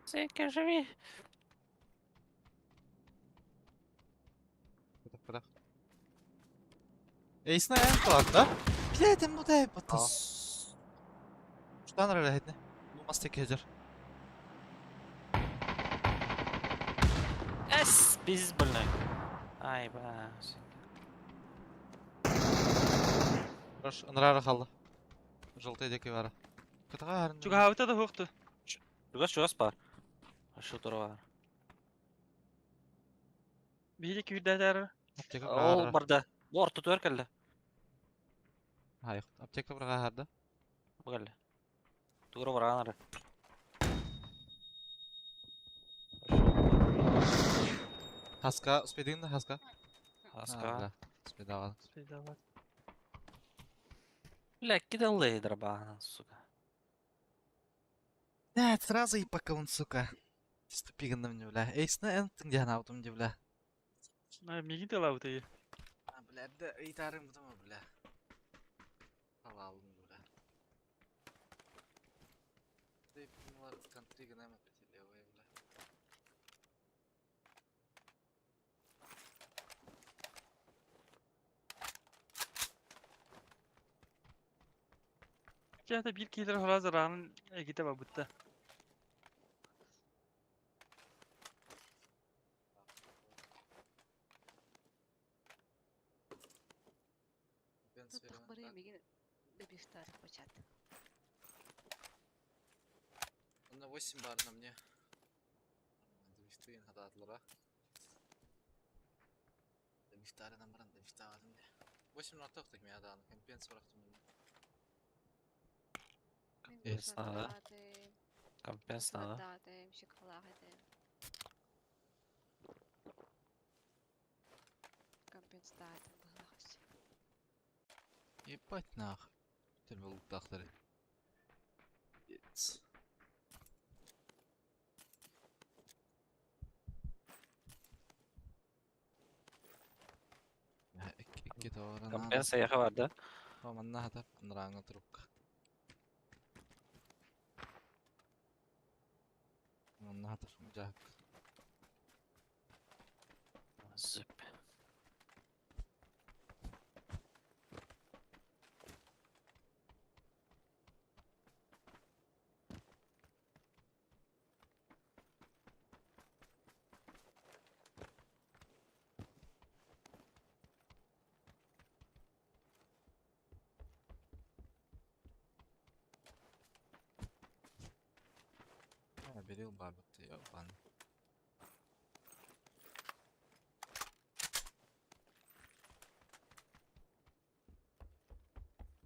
Сенька, живи! Ката ката. Эйсна эн туатта. Билетим бу да батас. Штан реле Бу мастек хезер. Эс, biz блин. Ай, бля. Рош ынрары халды. Желтый деки бары. Катага харын. Чугаһаабыта да хуохту. Чугас, чугас бар. Шутер бар. Биһиги күүрдээтээр. Аптека Ол бара. барда. Бу орто түөр кэллэ. Хайык. Аптека бара харды. Бу кэллэ. Тугура бараанары. Хаска, успедин да хаска. Хаска. Успедаган. Спейдават. Бля, кидал дробана, сука. Нет, сразу и пока он, сука. Ступиган мне, бля. Эйсна эн тыңдян аутум де, бля. Мигин тылабыт. А, бля, да, итарым бутама, бля. Алалым, бля. Ты пумлар контри гнама левая, бля. Кэхэ биир киһилэр хоразараанын эгитэ бабытта. Туттах бары мигин бебистар бачат. На 8 бар на мне. Двихтыын хатаатлара. Двихтарынан баран двихтаадым. 8 на тохтик мен адааны компенс барахтым. Мин Компенс надо. Компенс надо. Даты, шоколады. Компенсация была. Ебать нах. Тел болуктахтары. Ец. Икки товара Компенс яха бар да. Манна хатап нраңа трубка. Манна хатар жак. Зып. Берил бабыт ебан.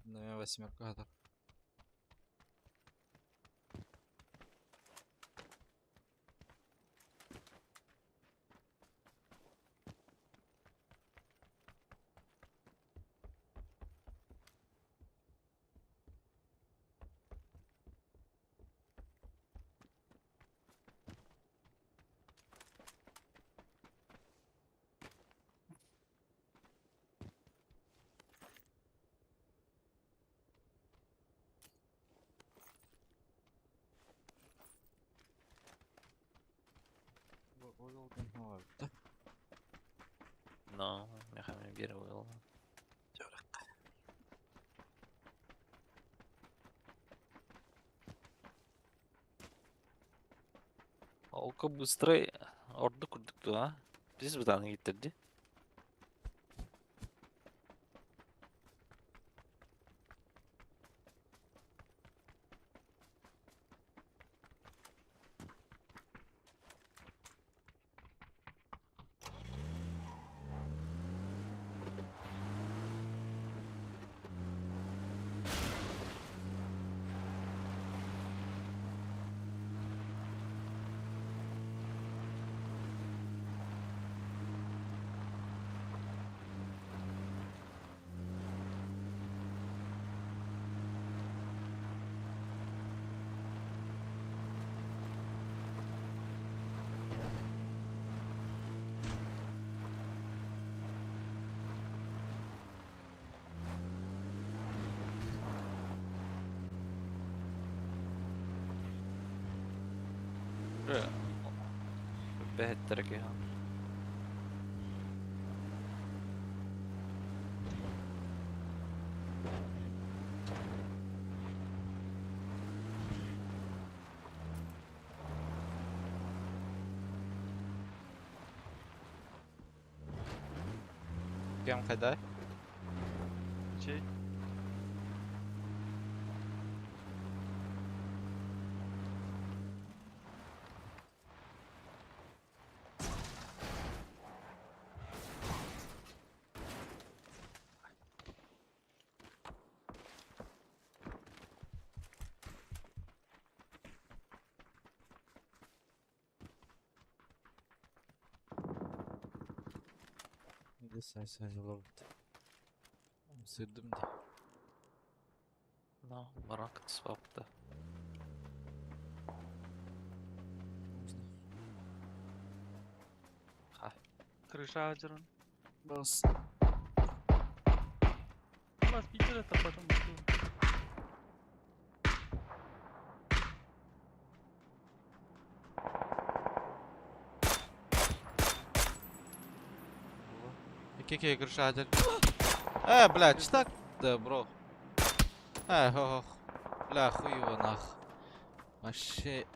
На восьмерка хатар. Но, мехами бир был. Олка быстрый орду курдук а? Биз бытаны гиттерди. Бэһэттэрге. Кем хайда? Чей. Сырдым ди. No, барак свапта. Ха. Крыша ажырын. Бас. Бас битер это потом. Кеке крыша один. Э, блядь, что так? Да, бро. Э, ох, бля, хуево нах. Вообще.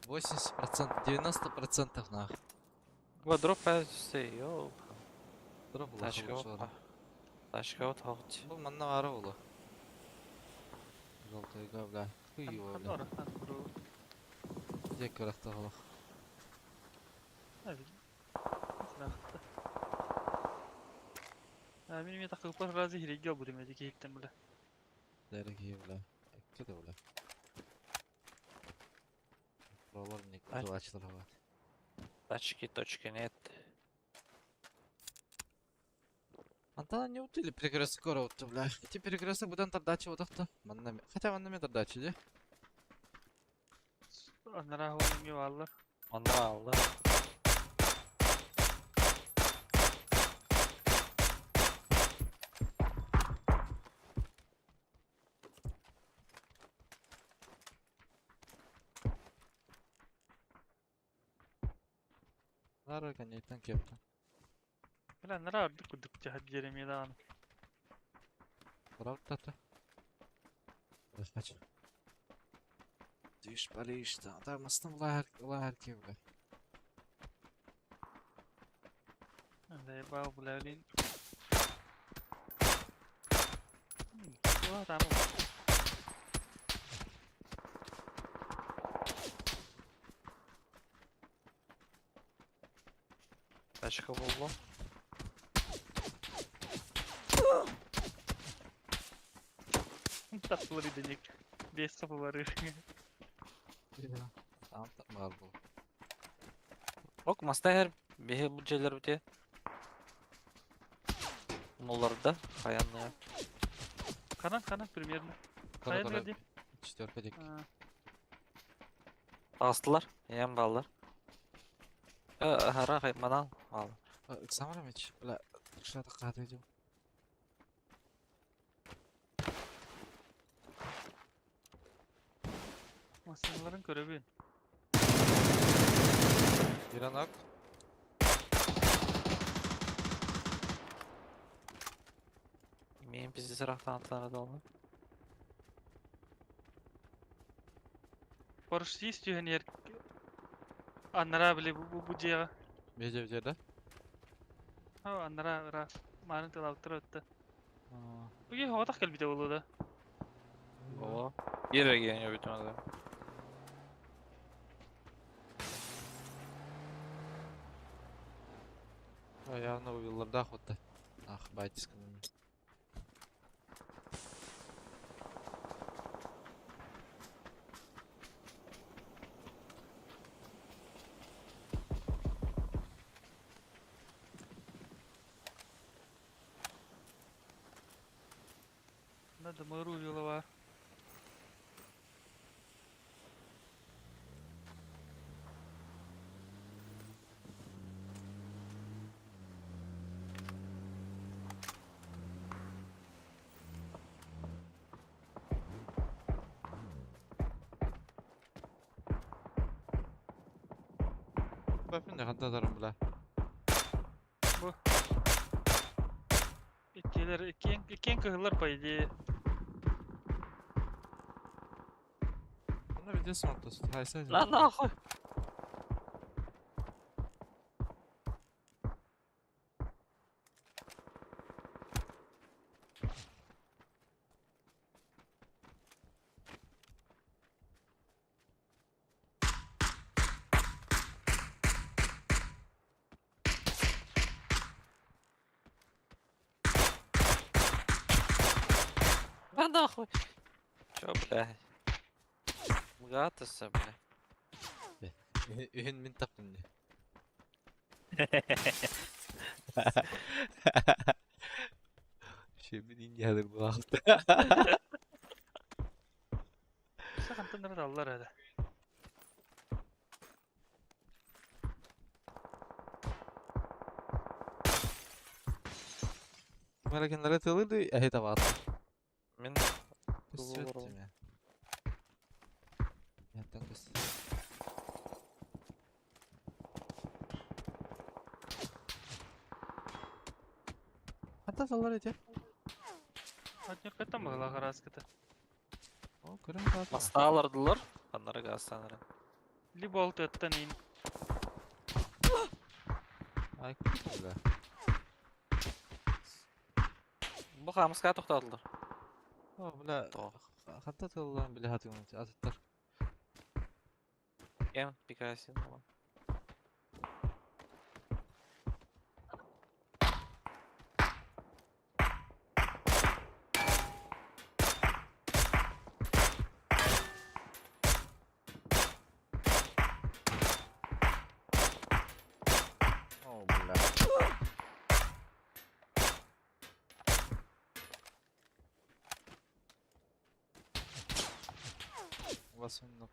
80%, 90% нах. Ва дроп әсте, йоу. Дроп Тачка вот. Тачка вот хавт. Бу манна бары болу. Желтый бля. Хуево, бля. Где көрәхті қалақ. Мин такыпар разы хирегел будем эти кейттен бля. Дәріге, бля. Кеде, бля. Пролар не Ай. кутылачылар бар. Тачки точки нет. Антона не утили перекресток көріп бля. Эти перекресток будан тардачы отақты. Манна Хотя манна метр дачы, де? Анара хоңге баллар. Онда алды. Нары конечтан кепті. Бля, анара ардык кудык жахат Джеремидан. Правда тата? Рахмат. Диш паришта. Да, мастам лахар лахар кеп, бля. Да, бау, бля, блин. О, там. Тачка болду. Тапсылар иденек. Бес қапы бар. Там бар бұл. Ок, маста бихи бу жерлер бите. Молларда хаянны. Канан, канан, примерно. Қара Қаян қара верди? Четверка дек. Астылар, ям баллар. Э, хара хай манал. Ал. Самарамич, бля, что то идем. Масаларын көрөбүн. Иранак. Мен пизде сырақтан аттары долы. Поршис түйен ер. Анара биле бу бу жега. Беже беже да? Ха, анара ра. Марын тылап өттү. Буге хотак келбите болду да. О. Ере ген бүтүн адам. А явно убиларда хотта. Ах, байтиска. Надо мыру бар. Көспөппүн да ханта тарым бля. Бу. Иккилэр, иккиэн, иккиэн кыһыллар по идее. Онно видео смотрю, хайса. На нахуй! На нахуй! Чё, блядь? Мгатыса, бля. Үһүн мин таптым дии. Шебин иньядыр булаахта. Сахантан аллар эдэ. Мэракенлere тылыды, эһи табаат. Мин Көстүөт Тылы тиме. Яттан көс. Ханта саллар эти? Отнюркаттан бағыла қараскыта. О, көрөм таат. Мастаалардылар. Аннары газтанары. Либо ол төттен ин. Ай, бля. Бу хамыска тоқтадылар. О, бля. То. Ханта тыллан биле хатыгын атыттар. Кем пикасин. О, бля. Вас он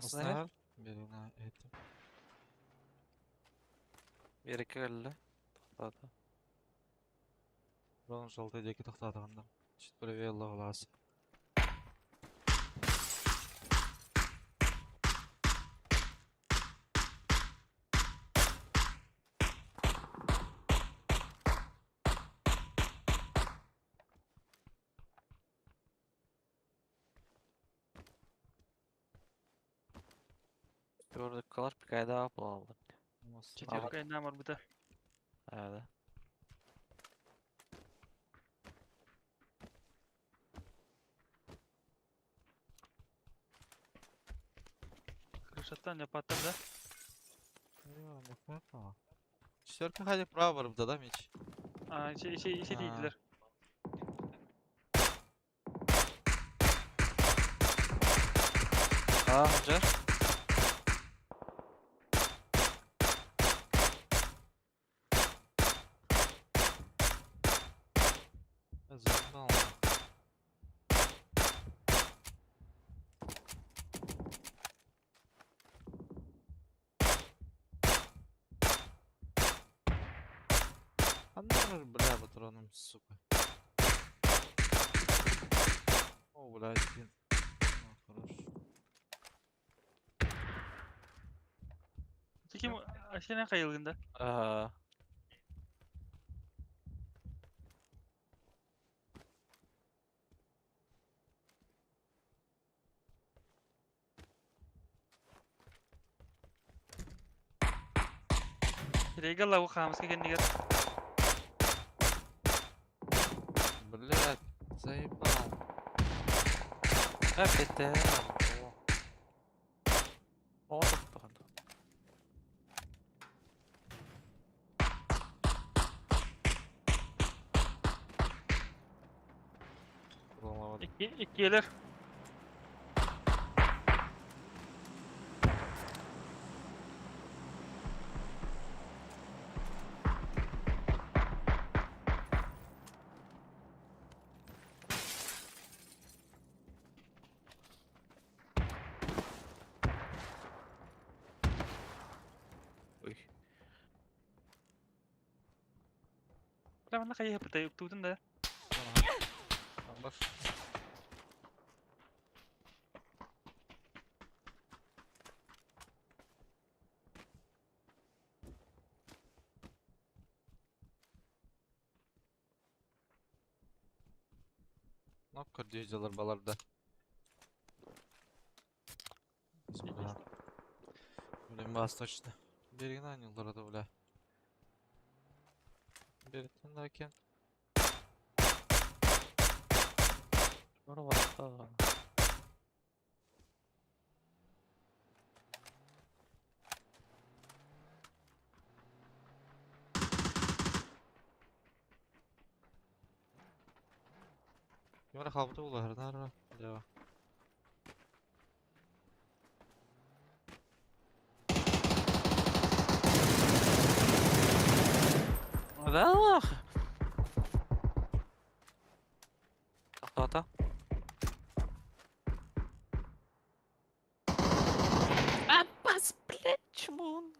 Aslında Birine ettim. bir iki geldi. Toxtadı. Ron жолты деки тоқтадығында. Чуть правее глаз. Gördük kalar bir daha bulalım. Четверка инна бар бұта. Evet. Крышаттан ляпаттар да. Четверка хади право бар да, меч. А, ше, ше, ше А. дейділер. Aa hoca. Zorunda olma. Аннар, бля, патроном, сука. О, бля, один. О, хорош. Ким Асена қайылғында? Aa. Регал лауы қамысқа кендігер. Блядь, заебал. Hep O toxtadı. Bulamadım. İki, иккиэлэр. Бля, манна хайыһыппытай, уктуутун да. Бар. Нок көрдүү баларда. Бля. Блин, бас точно. Берген анюллара да, бля. Береттен да екен. Бара. Кимара халбыта булар, нара. Бля. Да. Кто-то? Апас, блядь, чему он?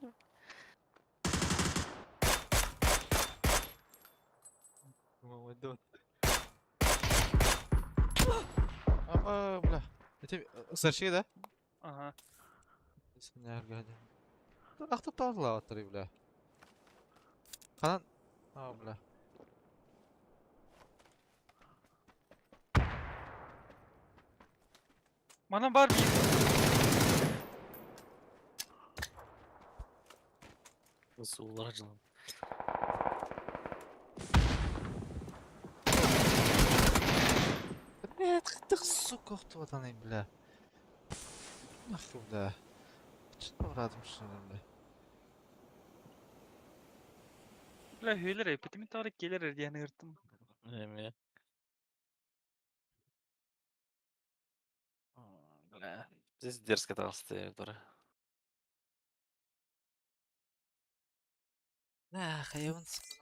Аба, бля. Это сарши, да? Ага. Синергада. Ахтып табыла аттары, бля. Канан. А, бля. Манан бар bir. Nasıl acılan. Блядь, ты сука, кто там, бля. Нахуй, бля. Что радым, что ли, бля. Бля, hüyler epitimi tarih gelir diye hırtım. Эме. Бля. Здесь дерзко толстые, дура. Да, хайван, сука,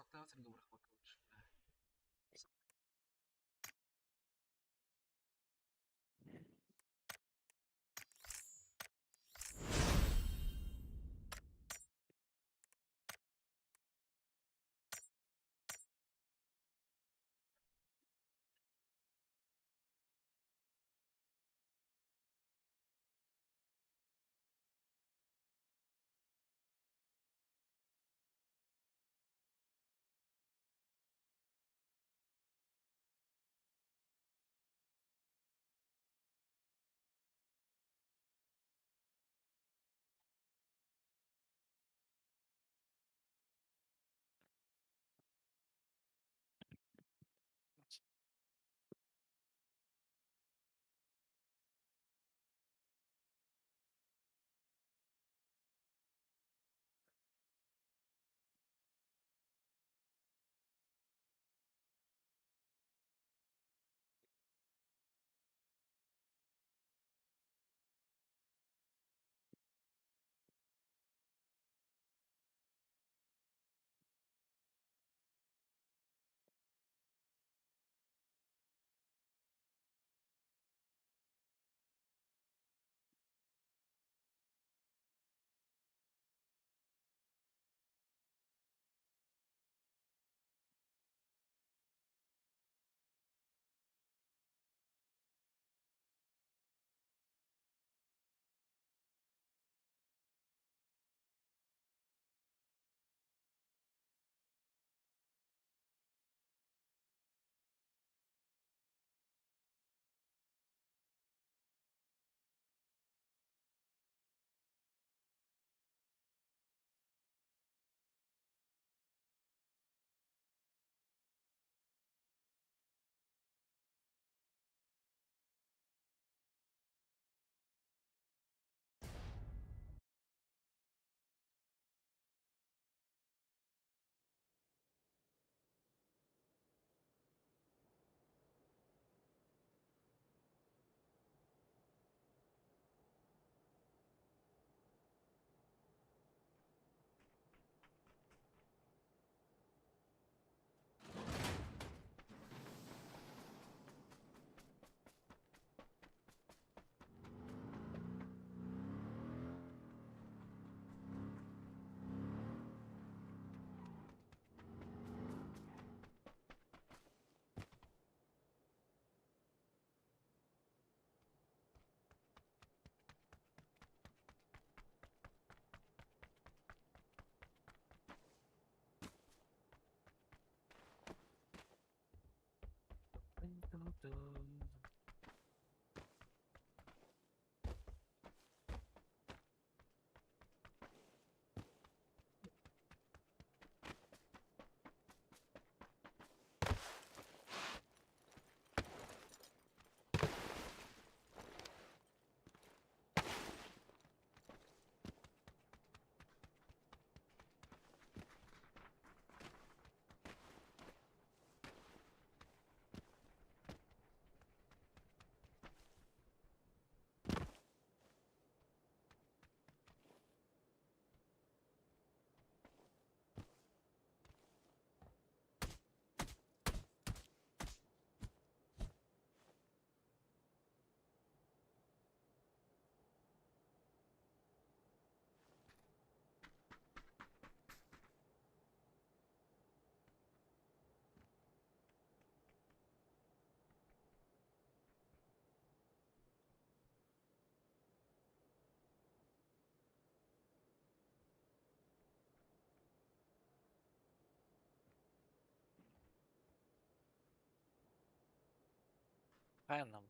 Правильно.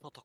Ну так.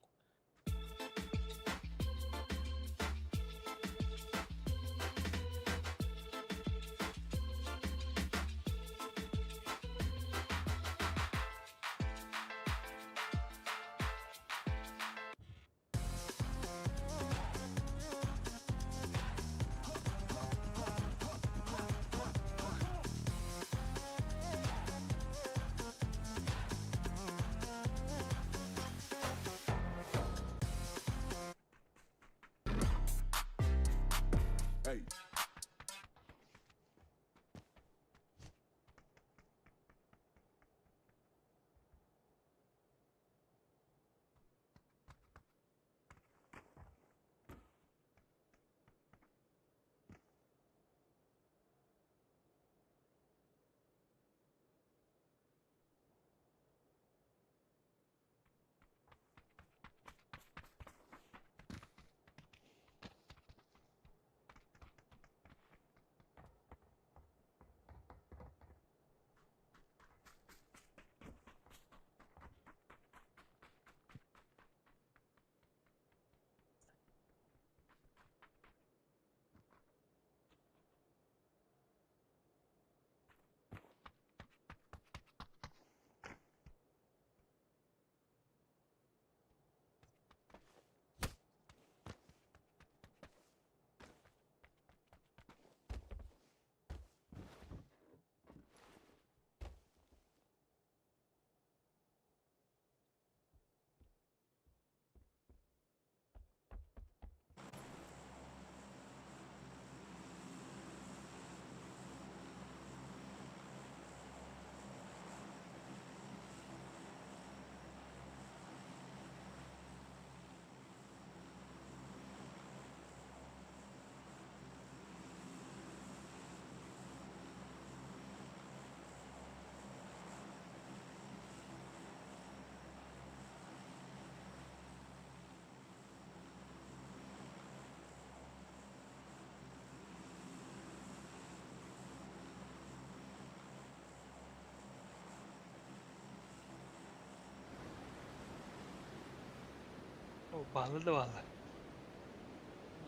О, баалы да баалы.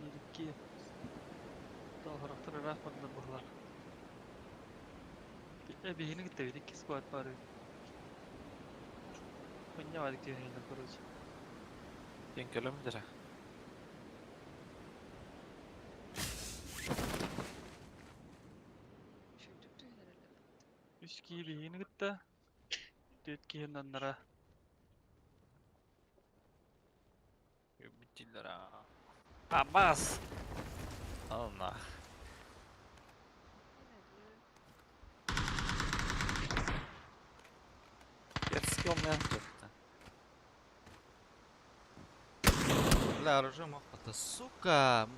1, 2. Тоғырақтар ыраах бардылар быһылар. Биһини кытта бит икки сквад бар эбит. Мыння бадык түһэллэр короче. Ден километр. Шүрдүк түһэлэр. Үс киһи биһини кытта. Түөрт киһи оннара. Любитель. Абас! Ална. Детский момент это. Бля, оружие мог это, сука!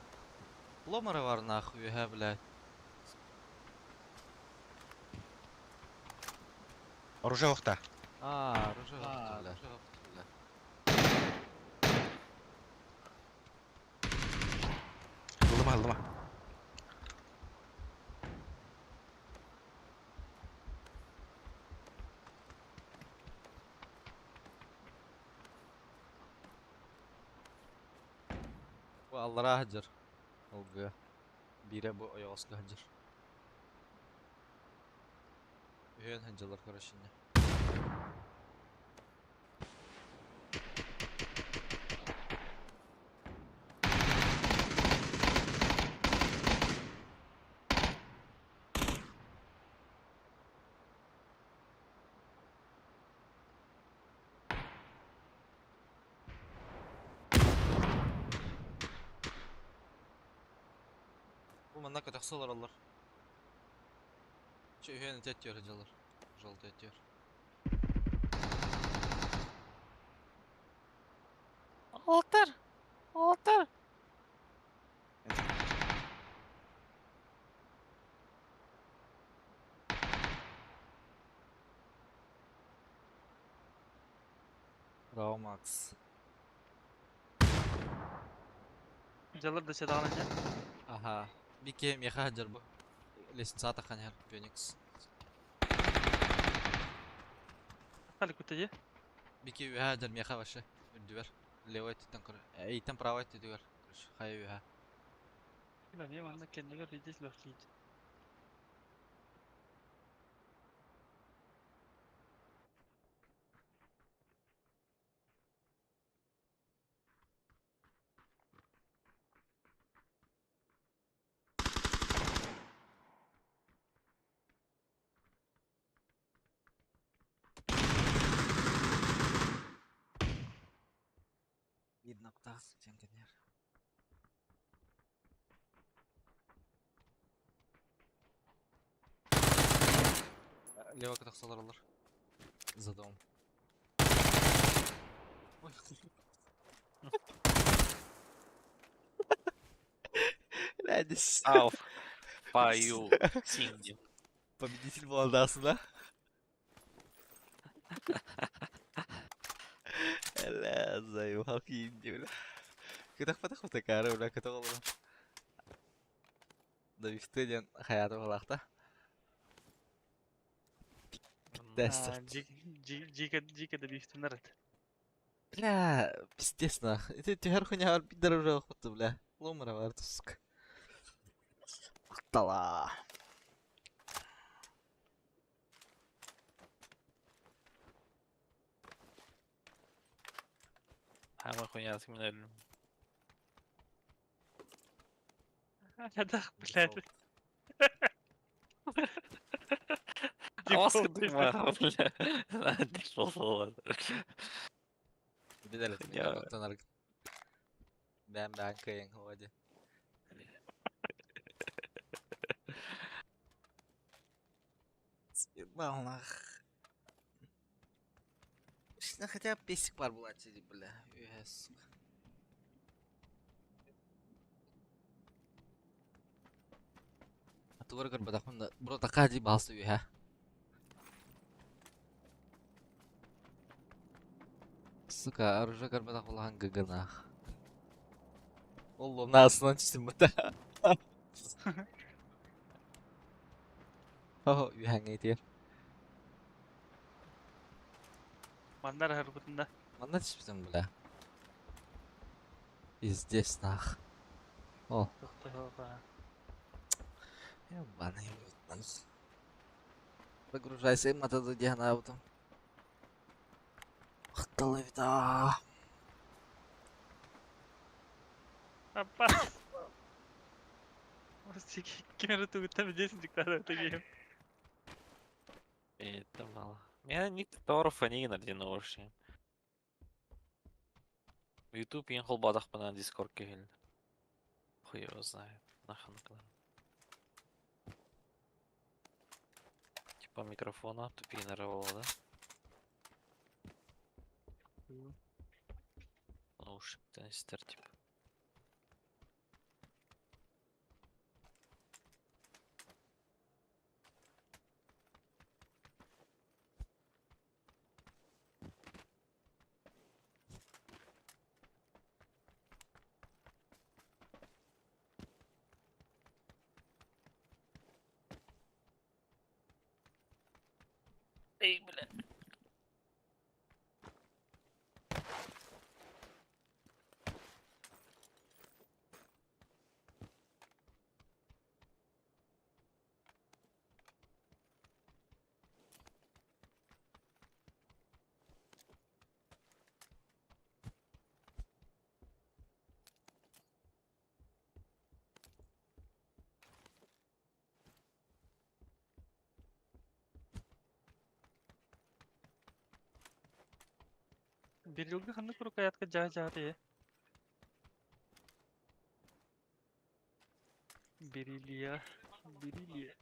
Ломары var нахуй, га, блядь. Оружие охта. А, оружие охта, бля. Бля. Ылыма, ылыма. Бу аллара хаджар. Олга. Бире бу ойоска хаджар. Үйен хаджалар, короче, не. Бу манна көтөхсөлөр олар. Чө үйен теттер хаджалар. Желтый тер. Алтар! Алтар! Браво, Макс. Жалар да чадаҕына Ага. Бике меха хаджар бу. Лестница ханяр, Феникс. Хали кутта дии. Бики үһә дьармиэхэ вообще үрдүгэр. Левой өттүттэн көр. Эйтэн правой өттүгэр. Короче, хайа үһэ. Мен манна кэннигэр видеть лөхтиит. Видно птах, тенкенер. Лево катахсалар алар. За дом. Ой, Бля, Ауф. Паю. Синди. Победитель молодасына. Бля, заебал киинди, бля. Кытах патах утакары, бля, кытах олорон. Давифты хаята балахта. Дестер. Жика да бифтенер эт. Бля, пиздец нах. Это түһэр хуйня бар бит дорожа хуты, бля. Ломара бар, сука. Аттала. Хамай хуйня с минелем. Хадах, блядь. Маска дыма, бля. Дефолт. Билер, Я- Бәм бәм кыйын ходи. Съебал нах. Ну хотя бы песик бар була сиди, бля. Үһә, сука. Атугар көрбөтөхпүн да бро такаа дии баалсы үһэ. Сука, оружие көрбөтөх булахан гыгынах. Ол наасынан түстүм бута. Хо, үһэҥҥэ итиэр. Маннар харбытында. Манна түспүтүм бля. Пиздец нах. О, Тохтоға. ебаный в рот, нах. Загружайся, матаду диана потом. Ахталавита. Апа. Кемер тугуттан билесин диктатор тегем. Это мало. Меня ник Торов они на день вообще. YouTube ең холбадақ бана Discord кехел. Хуй его знает. Нахуй накла. Типа микрофона тупее нарывало, да? Наушник тестер, типа. Эй, бля. Бирилге ханны курук аятка жаа жаа дие. Берилия. Берилия.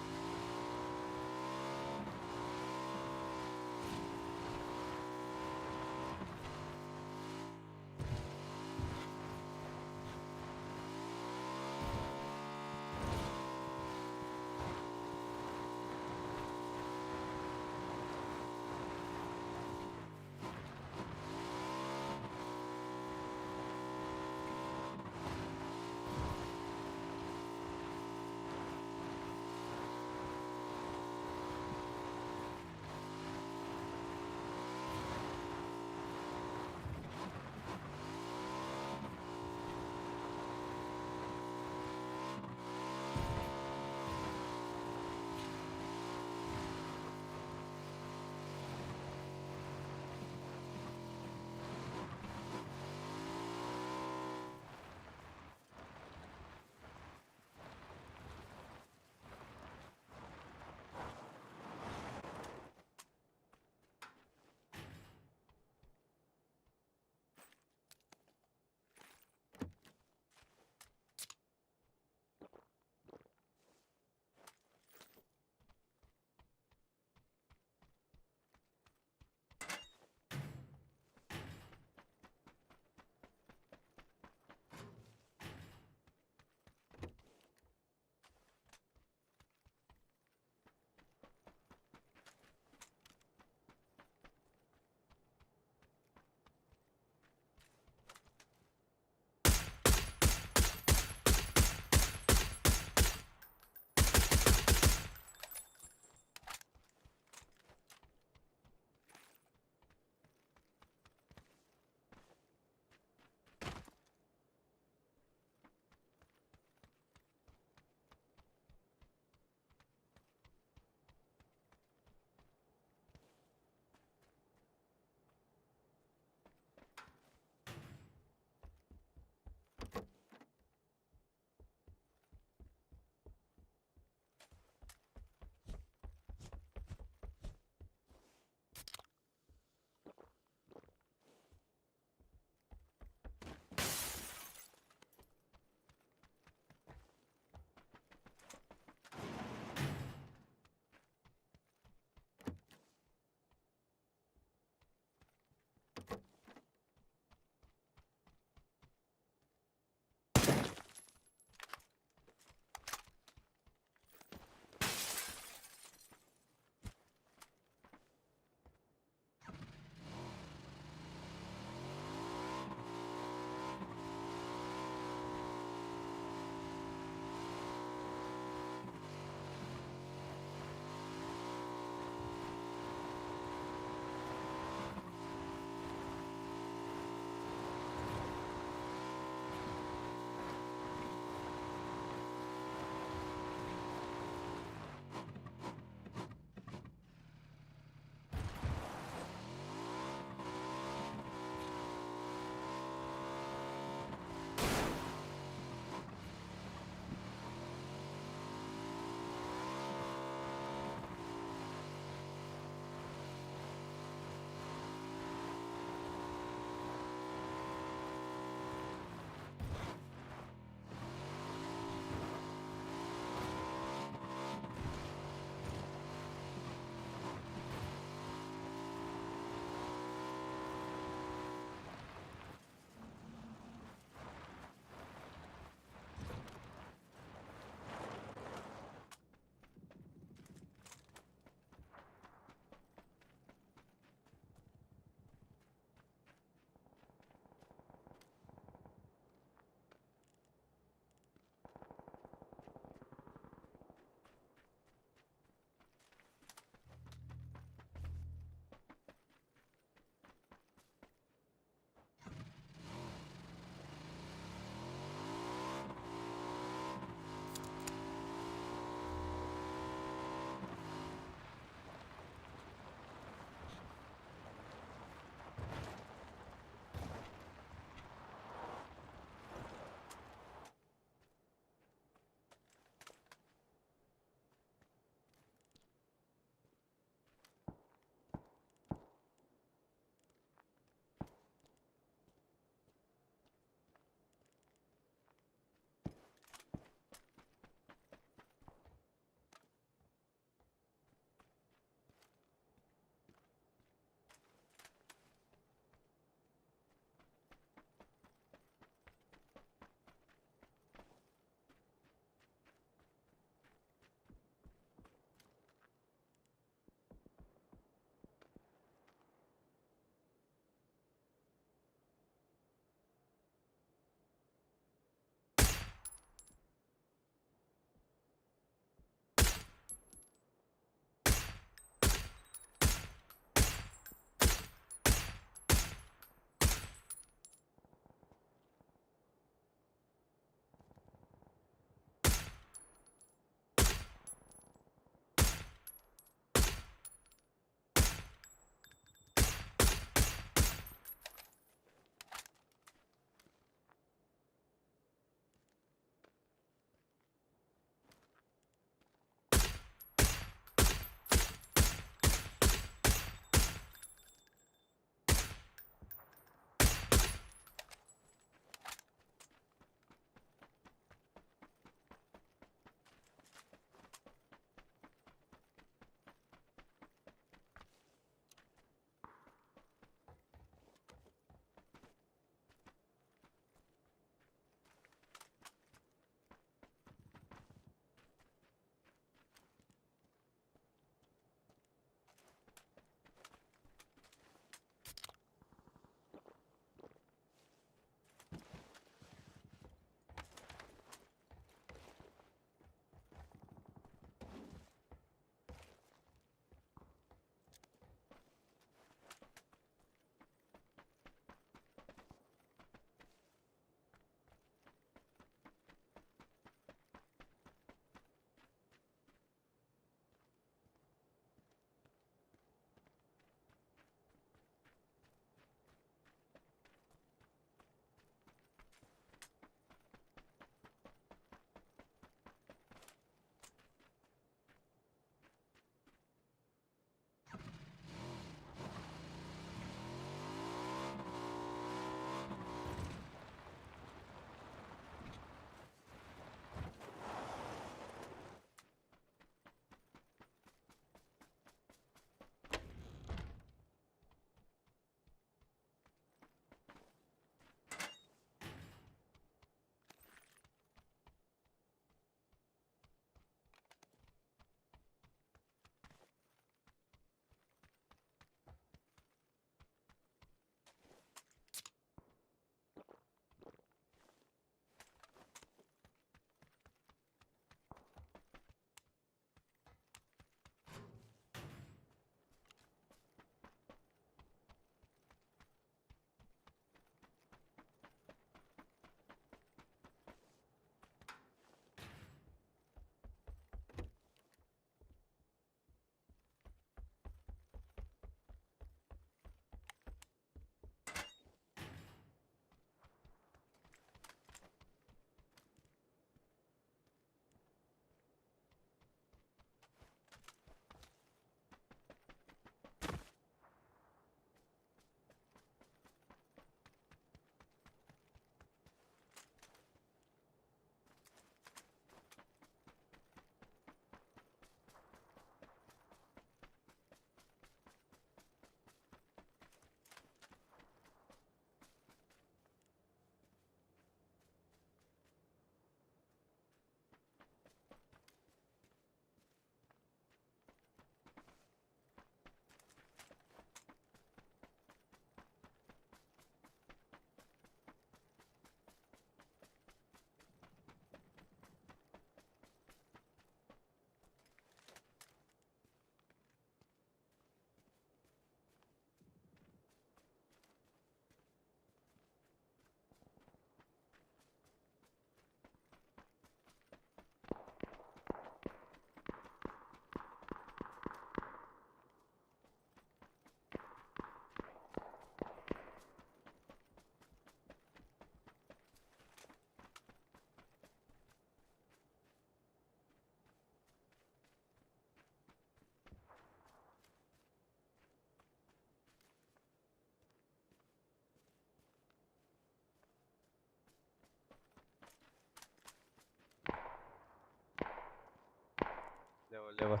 Влево.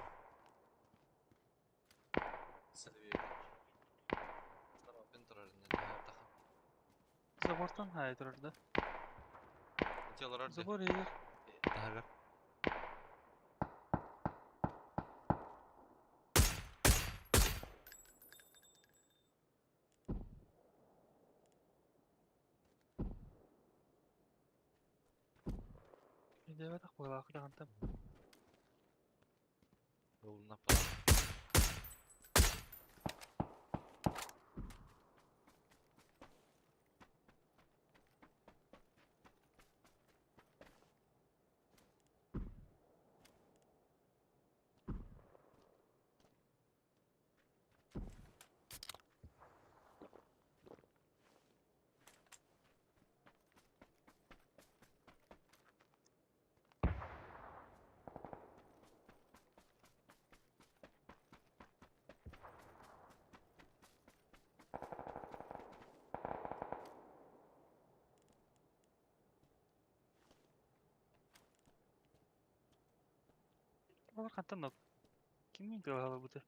Сальвини. Забортан хайдырар да. Забор егер. Таһыгар. Девет ақпалақы дағантам. Был направо. Олар қантан нок. Киммен кылалы бұды?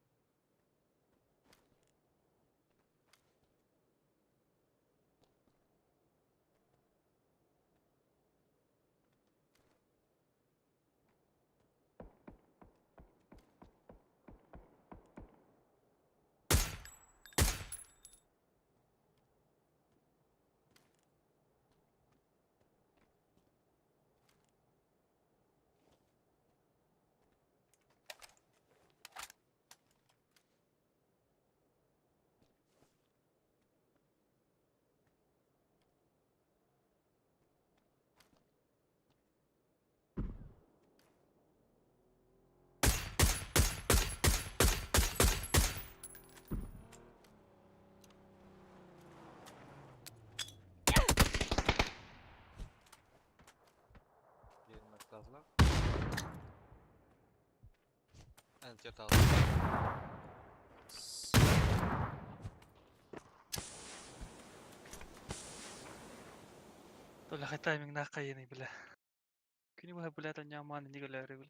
Birini Антиот алды. Толя тайминг на қайыны біле. Күні бұға біле таня маны неге біле.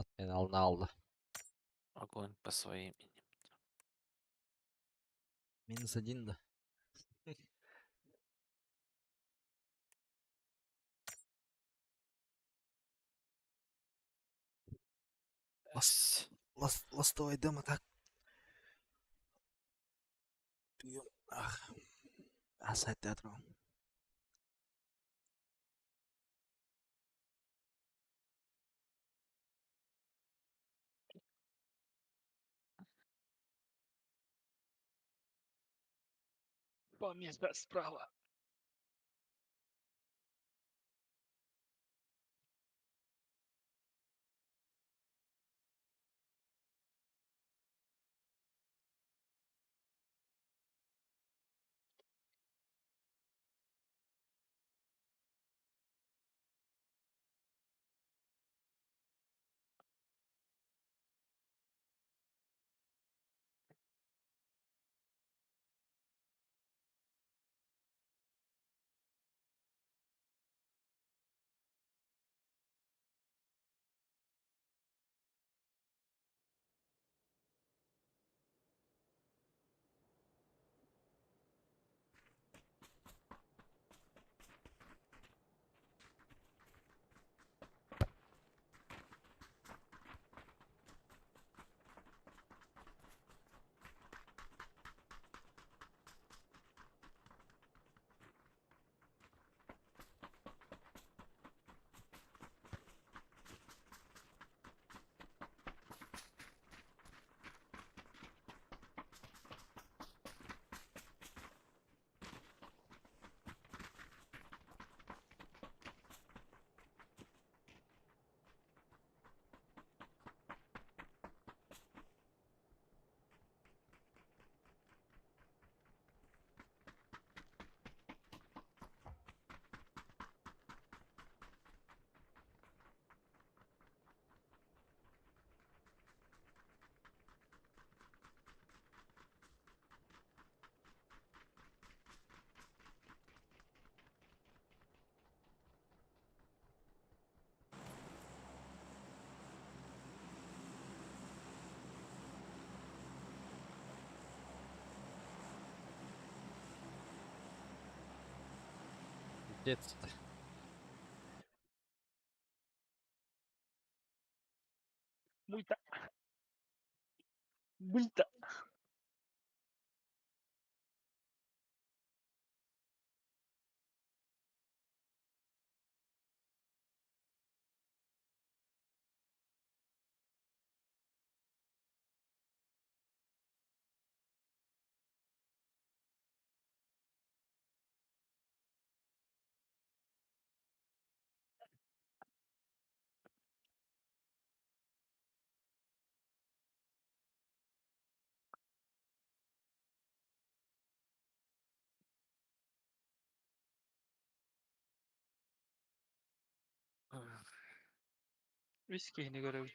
At beni alını aldı. Огонь по своим. Минус один, да. С. Лас, ластовый дым, так. Прием. Ах. Асать театру. Поместа справа. Детство. Мульта. Мульта. Үс киһини көрөбүн.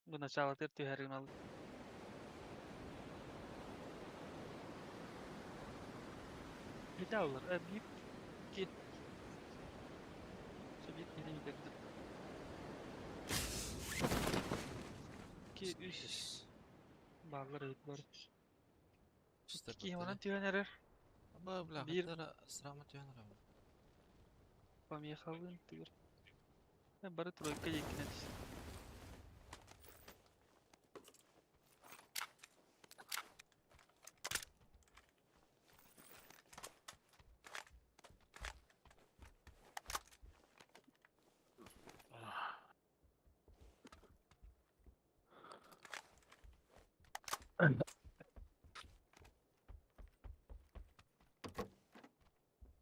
Бу началатыгар түһэр гыналлар. Ити аллар, биир икки Биир киһини бүтэрдим. Икки, үс бааллар эбит бары. Икки киһи манан түһэн эрэр. Бля, бля, Биир срама түһэн эрэр. Помехалыын түгэр. Бары тройка диэкинэн түстэ.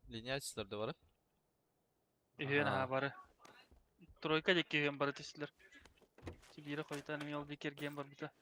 Линия açılar da var. Үһүөн аһаа бары. Тройка диэки үһүөн бары түстүлэр. Биирэ хойутаан эмиэ ол диэки эргийэн барбыта.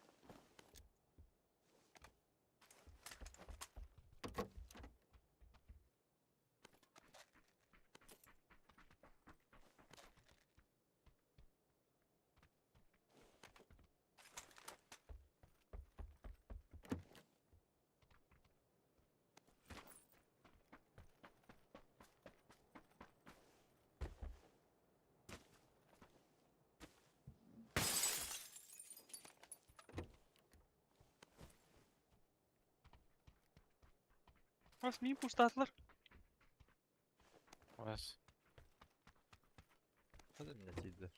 Бас мин пустаатылар. Бас. Hadi milletiydi.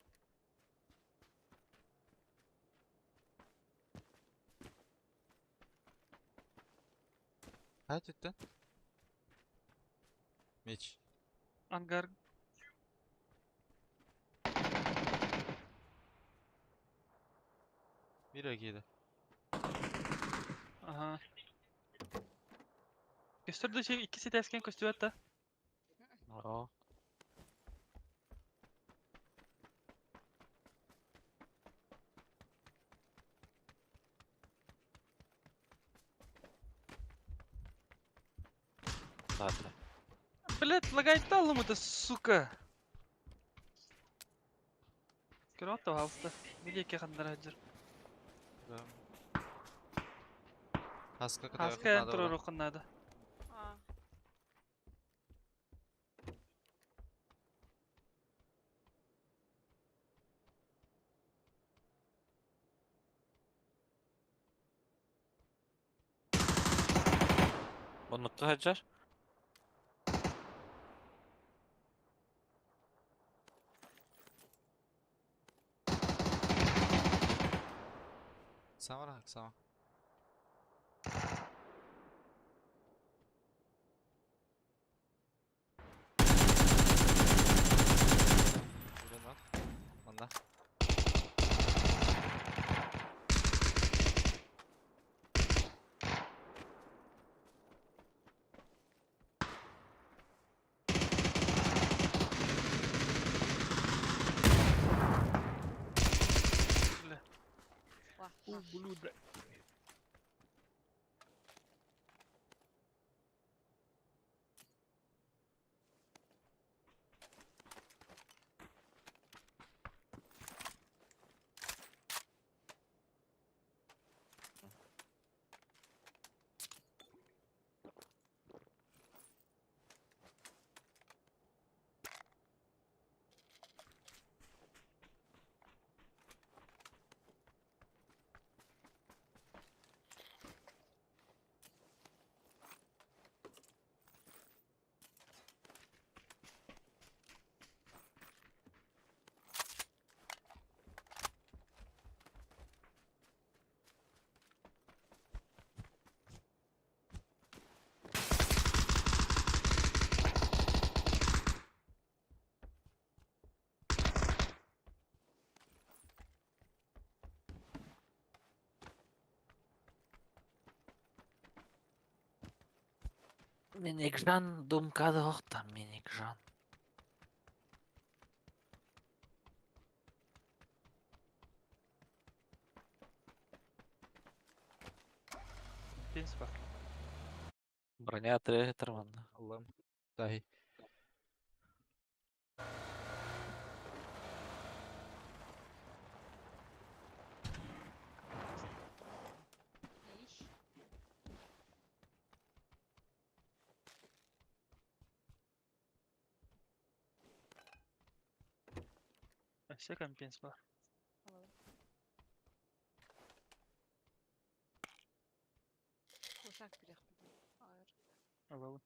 Kaç ettin? Miç. Ангар. Mira киирэ. Аһаа. Көстөр да үчүгэй икки ситээскэн көстүбэт да. Оо. Ладно. Блять, лагает это, сука. Көрө пожалуйста. Билиэккэ ханнара сылдьар. Да. Хаска Хаска эн туруоруоххун наада. А, Оннукка сылдьар. Самара, сама. Бүрэн бар. Манда. Бля. ва, У, ва. блюдо. Миникжан думкады охта, миникжан. Пенс бар. Броня 3 тарманна. Аллам. Дай. Ih. Өссө компенс бар. Alalım. Koşak bir Ağır. Алабын.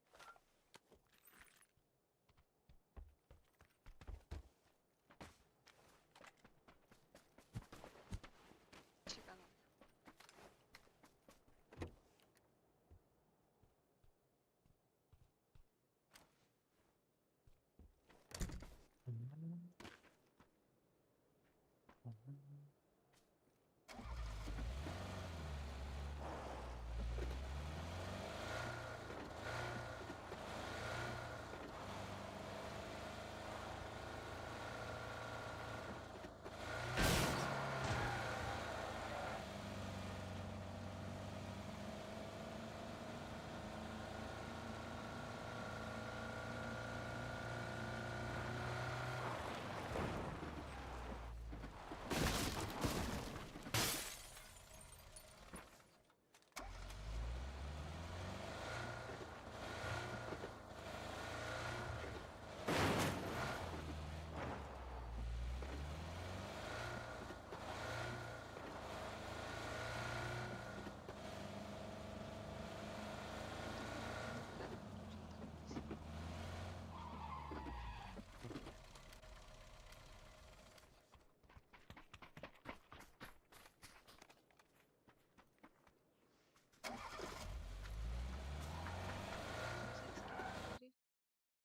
Çık anam.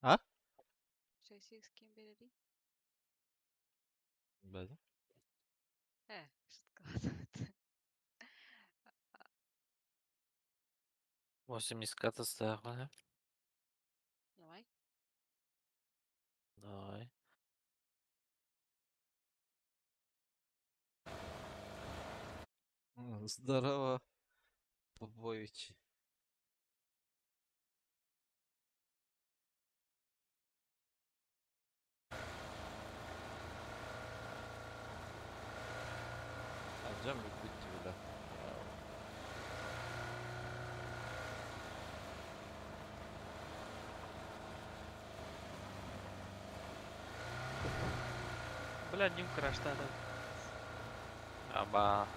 А? 6x kim belirli? Бәді. Э, шутка. 80 катастах, Давай. Давай. Здорово, Попович. Alacağım bitti bile. Бля, ним краштады. Аба.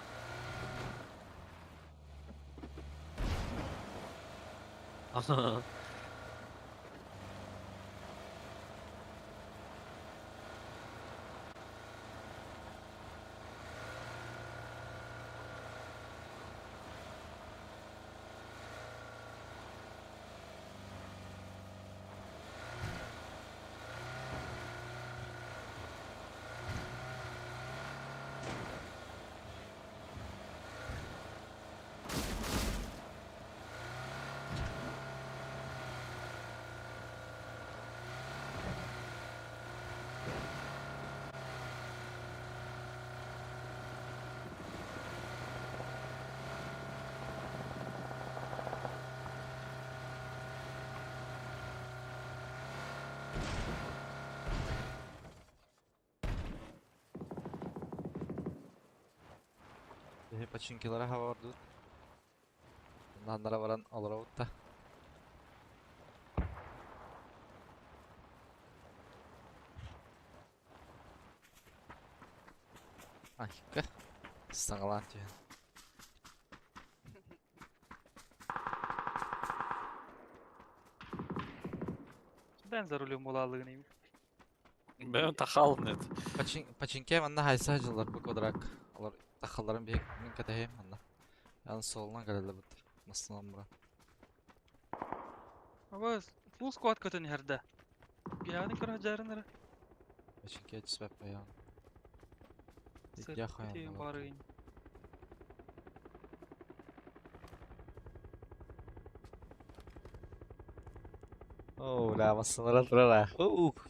Починкилere hava vardı. Bunlara varan alır da. Ахика. Саңалан түйін. Ben за рулем буолаалыгын Бэм тахал нет. Почин починке манна хайса жылар бу квадрак. Алар тахалларын бик мин катахем манна. Ян солунан келеле бут. Масынан бура. Аба, full squad көтөн херде. Биягын көрө жарыныр. Починке түспәп баян. Сыр Я хуя. барыгын. Оо, бля, массыыналара турар аа. Ух.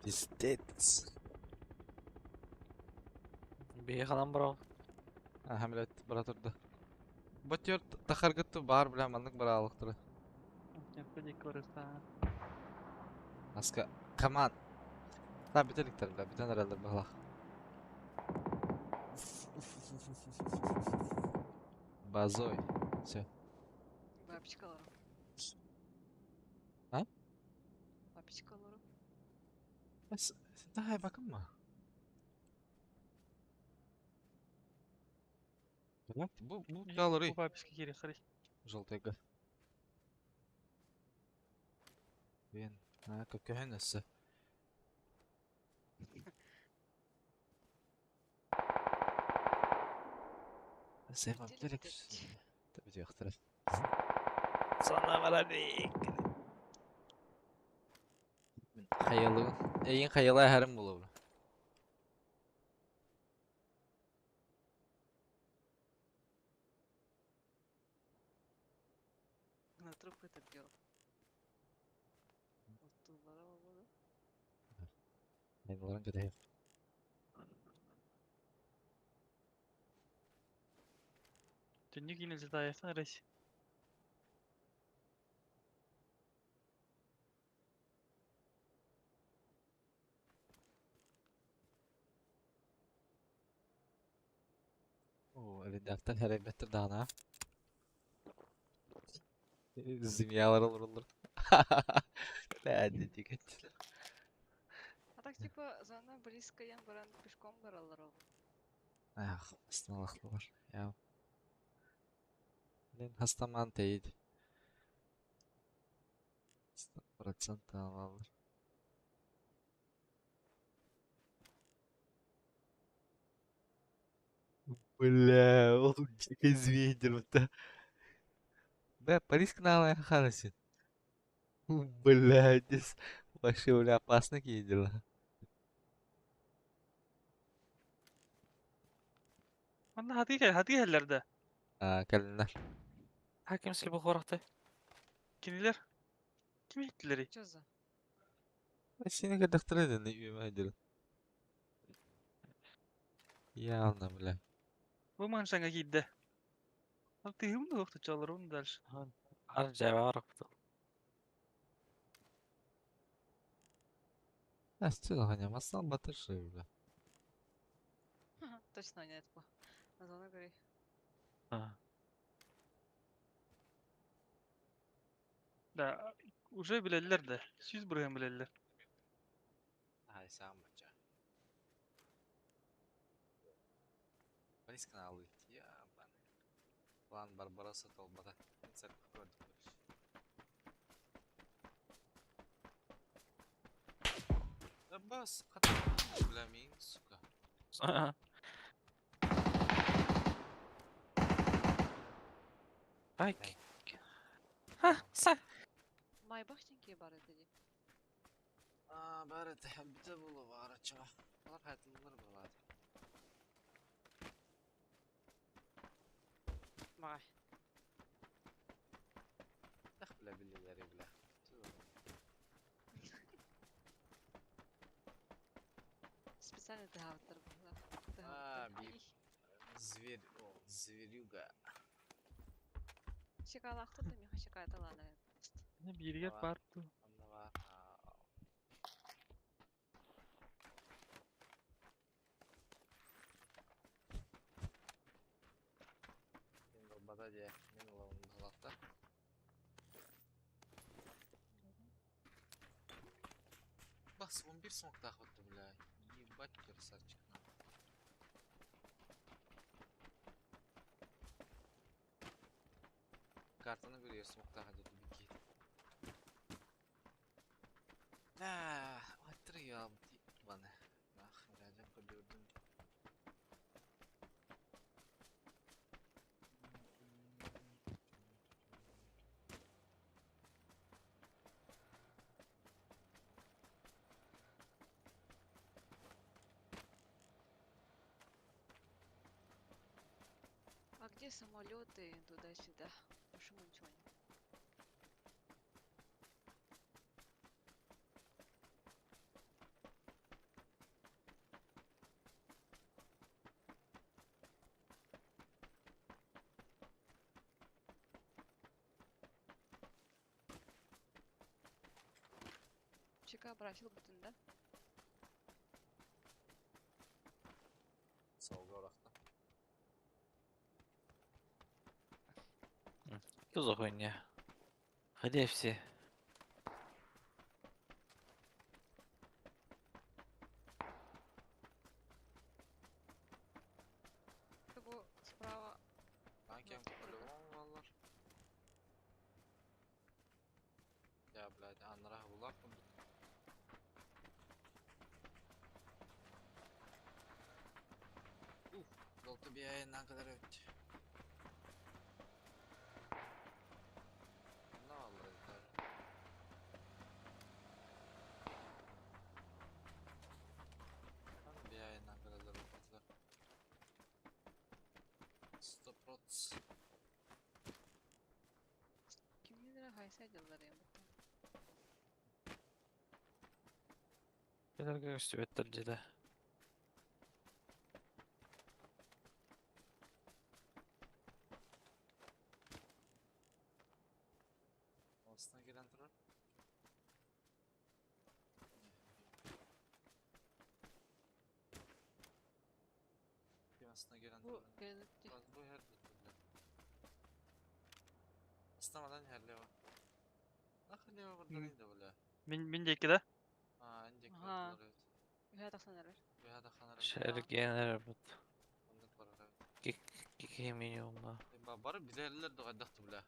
Пиздец. Биһи ханан барабын? Аха, блядь, бара турда. Ботер тахаргытты бар, бля, маннык бараалыктары. Аска, команд. Та бүтэликтер, бля, бүтэн эрэллэр баһылах. Базой. Все. Бабочкалары. А? Бабочкалары. Давай, бакынма. Бу gallery. Бу паписка кири хары. Желтыйга. Блин, а көкөһөн өссө. Сема Бүтэлик бүтэлик. бүтэлик. Бүтүөхтэрэ. Сана бараник. Хайалыгын. Эйин хайалай харым болобу. На труп это дело. Оттулара болду. Айналарын көтөйм. Түннүк инелзе таяктан рес. О, редактор хэрэг даана. Змеялар олороллор. Бля, дикет. А так типа зона близко я баран пешком баралар ол. Ах, астыналахлар. Я. Блин, хастаман тейд. 100% алалар. Бля, ол дикий змей да. Бля, Париж канала Харасин. Бля, здесь вообще, бля, опасно какие дела. Манна хатыы кэл, хатыы хэллэр да. А, кэллиннэр. Хаким силбу хорахты. Кинилер. Ким иттилери? Чё за? Сени кадахтыры да не үймәдил. Явно, бля. Бу маншанга киирдэ. Ал тыһым да охточалар дальше. Ар жайба барак. А, что масал батыршы, бля. Точно не это. На зону говори. А. Да, уже билеллер да. Сүз бырыгын билеллер. Ай, сам бача. Париж каналы. Ябаны. План Барбаросса толбата. Церковь көрдүк. Да бас, бля, мин, сука. Ай. Ха, са. Майбахтенькие бары dedi. А, бары бүтэ болу бар чыга. Алар хайтылар болады. Май. Ах, бля, билелери, бля. Специально тыгавтыр было. А, Зверь, о, зверюга. Чекалахты да миха чекайталаны. Не биргер Ава. бар ту. Онда бар. Мен болбада де, мен олауын балақта. Бас, 11 смоктах вот, бля. Ебать, красавчик. Картаны көрер смоктаға деді бекет. Да, аттыр я баны. Ах, бля, көрдім. А где самолеты туда-сюда? Почему ничего не? ЧК бросил бүтүн да. Солга орахта. Что за хуйня? Где все? Бу справа Банкем по-любому баллар. Я, блядь, анрах булак. Ух, долты бияйынан kadar öt. Ne vallahi yeter. Бияйынан kadar öt. 100%. Кимнилere хайса дьыллар я Келерге көстүбэттэр дьиэ. Осына келен турар. Астына келен Бу турар. келет. Бу her бля. Ыстамадан херлева. Нахер лева бурдан инде бля. Мин мин диэки да? А, инде Аха. көрдүлөр evet. Үһэ тахсан эрэр. Бэха да ханар. Шергенер бут. Оннук барар evet. Кики минимум. Ба бары билерлер да кайдакты бля.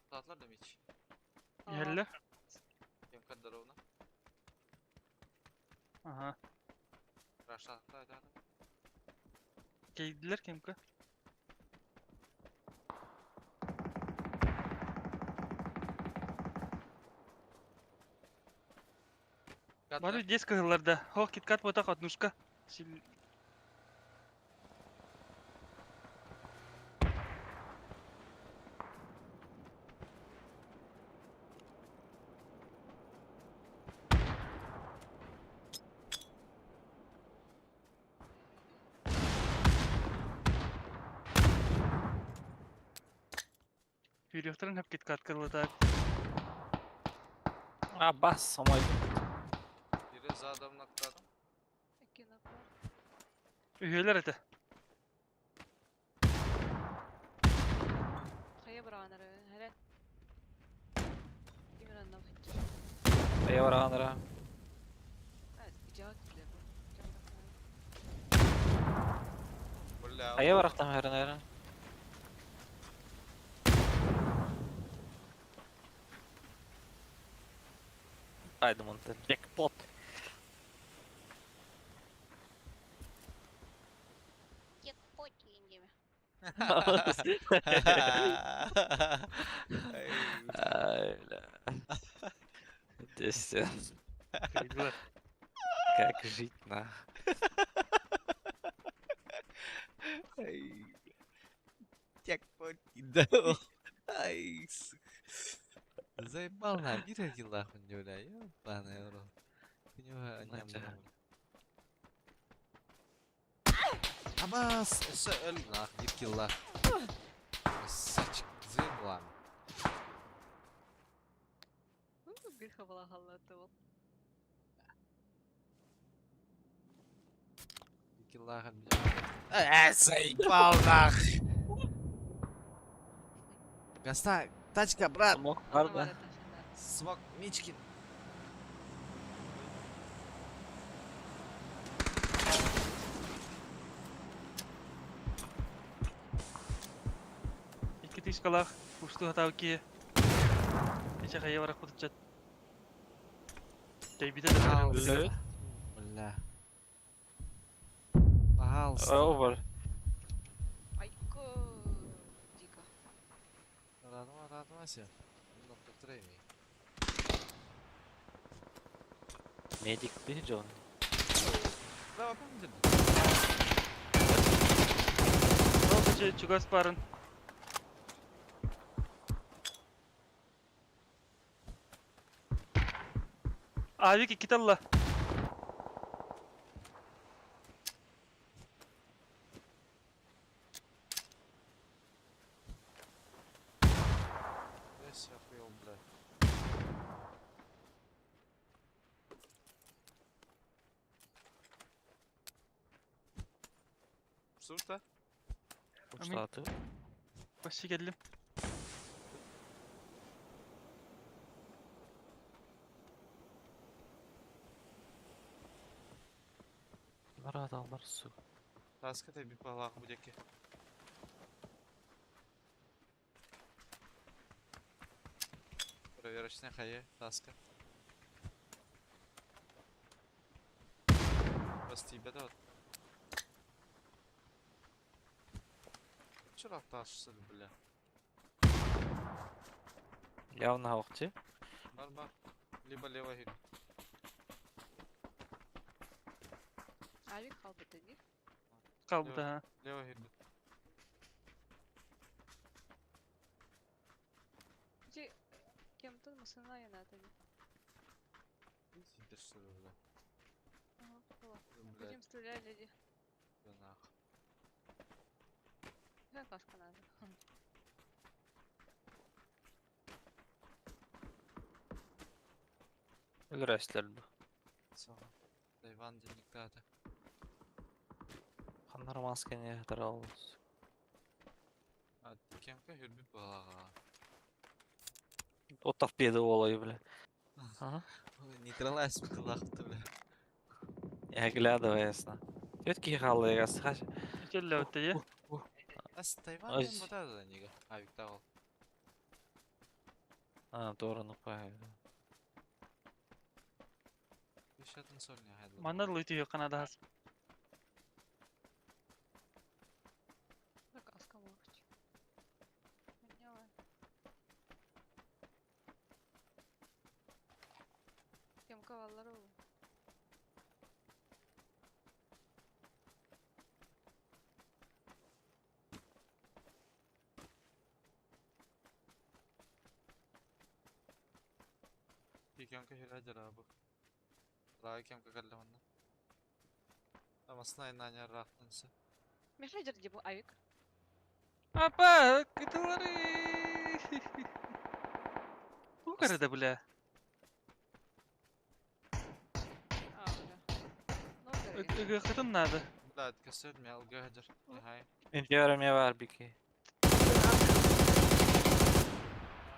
Саатлар да мич. Иһэллэр? Кем каддаровна. Аха. Раштатта айдады. Кейдилер кемка. Бары деск кыһылларда. Хо киткат ботак однушка. Сил Yürüyorların hep KitKat kırıldı. А, бас, самой. Бири за адамын аттадым. Икки нок бар. Üyeler ete. Хайа браанары. Хәрен. Кимер аннан хитчер. Я варанара. Evet, icabet bile bu. Бля. А я варахтам хернера. Айдым онта джекпот. Джекпот индеме. Ай, бля. Здесь Kıydılar. как жить на. Ай. Джекпот да. Ай, сука. Заебал на, бир нахуй, бля, ёбаный в рот. У него Нача. Абас, өссө өл нах, бир килла. Красавчик, заебал. Бир хабала халлаты ол. Бир килла заебал нах. Гаста, тачка, брат. Смок бар да. Смок Мичкин. İki тышкалах, ушту хатау ки. Эче хайа барак бутучат. Тейбите да. Пожалуйста. Бля. Пожалуйста. Овер. Айко. Дико. Радума, радуйся. Ну, повторяй. Медик ты, Джон. Давай, помните. Ол чугас барын. Авик икки талла. Весь охуел, бля. Сурта. Уштааты. Почти келдим. Бар adamlar su. Таска ты бипалах будеки. Проверочная хае, таска. Бас тебе да вот. Вчера ташсы, бля. Явно хавахчы. Бар бар. Либо лево гид. Авик халбыт дии. Kaldı ha. Лево гид. Ити кемтон масына яната дии. Сидишь, что ли, бля? Ага, была. Бля, Будем стрелять, дяди. да нах. Какая кашка надо? Өлөрөстөр бу. Всё. Да Иван денег-то. Ханнар масканы тарал. А кемка хүрбүт балаға. Оттав педи олай, бля. Ага. Нейтралайз быкылақты, бля. Я глядываясна. Тетки халыга схаш. Келле өтті е. Ас Тайван Ой. батады да неге. Авик тағыл. А, дораны пай. Ишатын сольня хайдла. Манар лыйты канада хас. Да каска может. Поняла. Кемка валлару. Кемка хира жара бу. Рай кемка калла онна. Амасна инаня рахтынсы. Мешай дерди бу авик. Апа, кытылары. Bu karada бля. А, бля. Ну, да. Ыгы кытын надо. Бля, кесет мел гажер. Хай. Мен бар бики.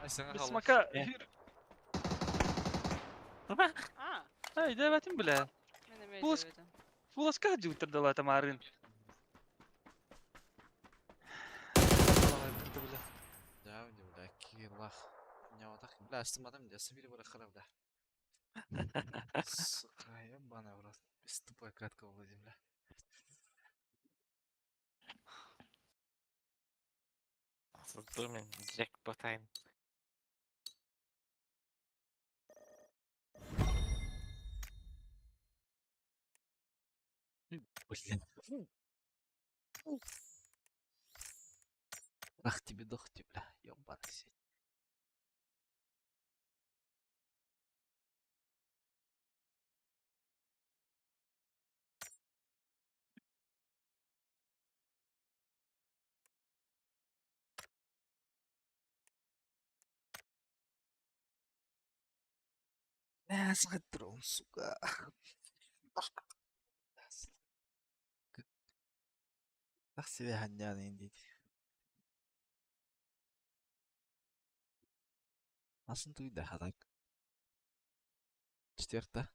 Ай саңа Біз хал. мака. Э. А, Ай, давайте бля. мен эме Булас- өтөм. Фуласка жуттырдыла тамарын. Бля. Да, бля, килах. Не вот так. Бля, астымадым, я сабири бара хара, бля. Сука, ебаная, брат. Без тупая катка была земля. Мен джекпотайн. Блин. Ах тебе дохти, бля, ебаный сеть. Бля, дрон, сука. Ах себе ханян индит. Асын туйда хадак. Четверг, да?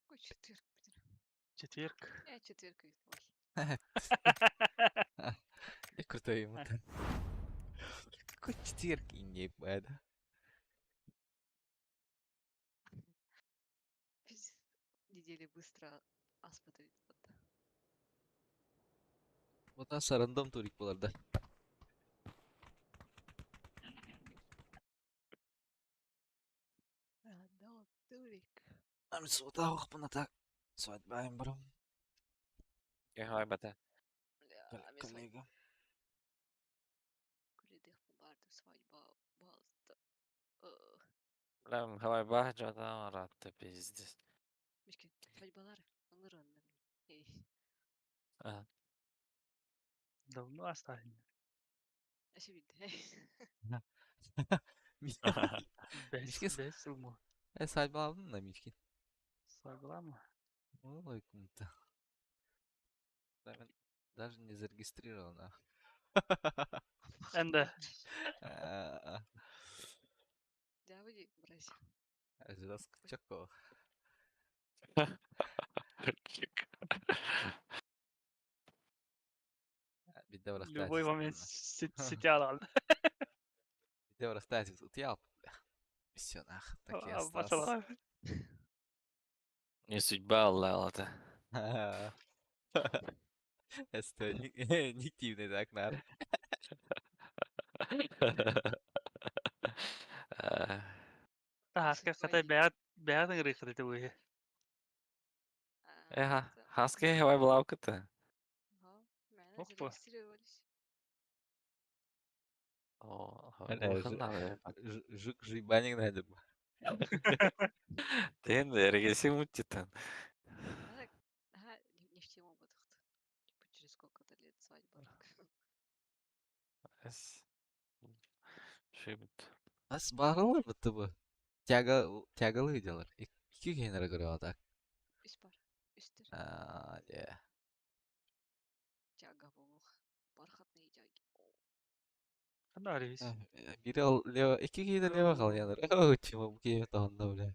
Какой четверг, блин? Четверг. Я четверг. Ой. Я крутой ему там. Какой четверг, не да? Пиздец. Недели быстро аспаты. Вот аса рандом турик болар да. Рандом турик. Ам сута охпана так. Свадьба им барам. Я хай бата. Бля, мен свадьба Коллега. Күледих барды свадьба балты. Бля, хай бах жадам ратты пиздец. Мишки, свадьбалар ыңырынны. Эй, Ага. Давно оставим. әше бит. Бес, Мишки с- бес ылмы. Э, свадьба алдың да, Мишкин? Сагыламы? Ой, кумта. Да, мен Даже не зарегистрировано. Эн да. Дяволи, мразь. Чоко. Любой момент сети алал. Биде барахтаатит утуйал. Все нах, так и осталось. Не судьба Аллах это. Это негативный так нар. Хаска хатай бэйэт бэйэт ыҥырыаххыт этэ буолуо. Эха, хаска хавай булауката. Ага, Ох, по. зарегистрировались. О, Жук жибаник надо бы. Тен эргеси муттитан. Ага, не в тему будет. Типа через сколько-то лет свадьба. Эс. Шибит. Ас барылар бітті бу. Тяга тягалы делар. Ики генера көрөп атак. Үс бар. Үстер. Аа, де. Тяга болух. Бархатные тяги. Ханна арыйс. Бири ал лево ики кейде лево калгандар. О, чего бу кейе тагында бля.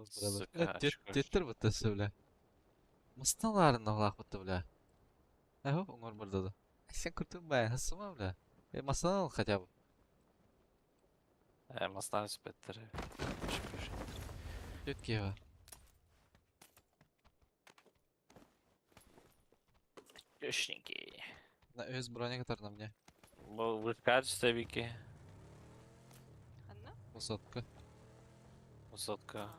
Сука, Теттер бітті бля. Мысталарын оглак бітті бля. Эхо, оңор бардады. Сен күтүн бай, хасыма бля. Э, масал хотя бы. Э, мастан спеттер. Төт кейе бар. Өшненький. На өз броня на мне. Бу выкачество вики. Ханна? Высотка. Высотка.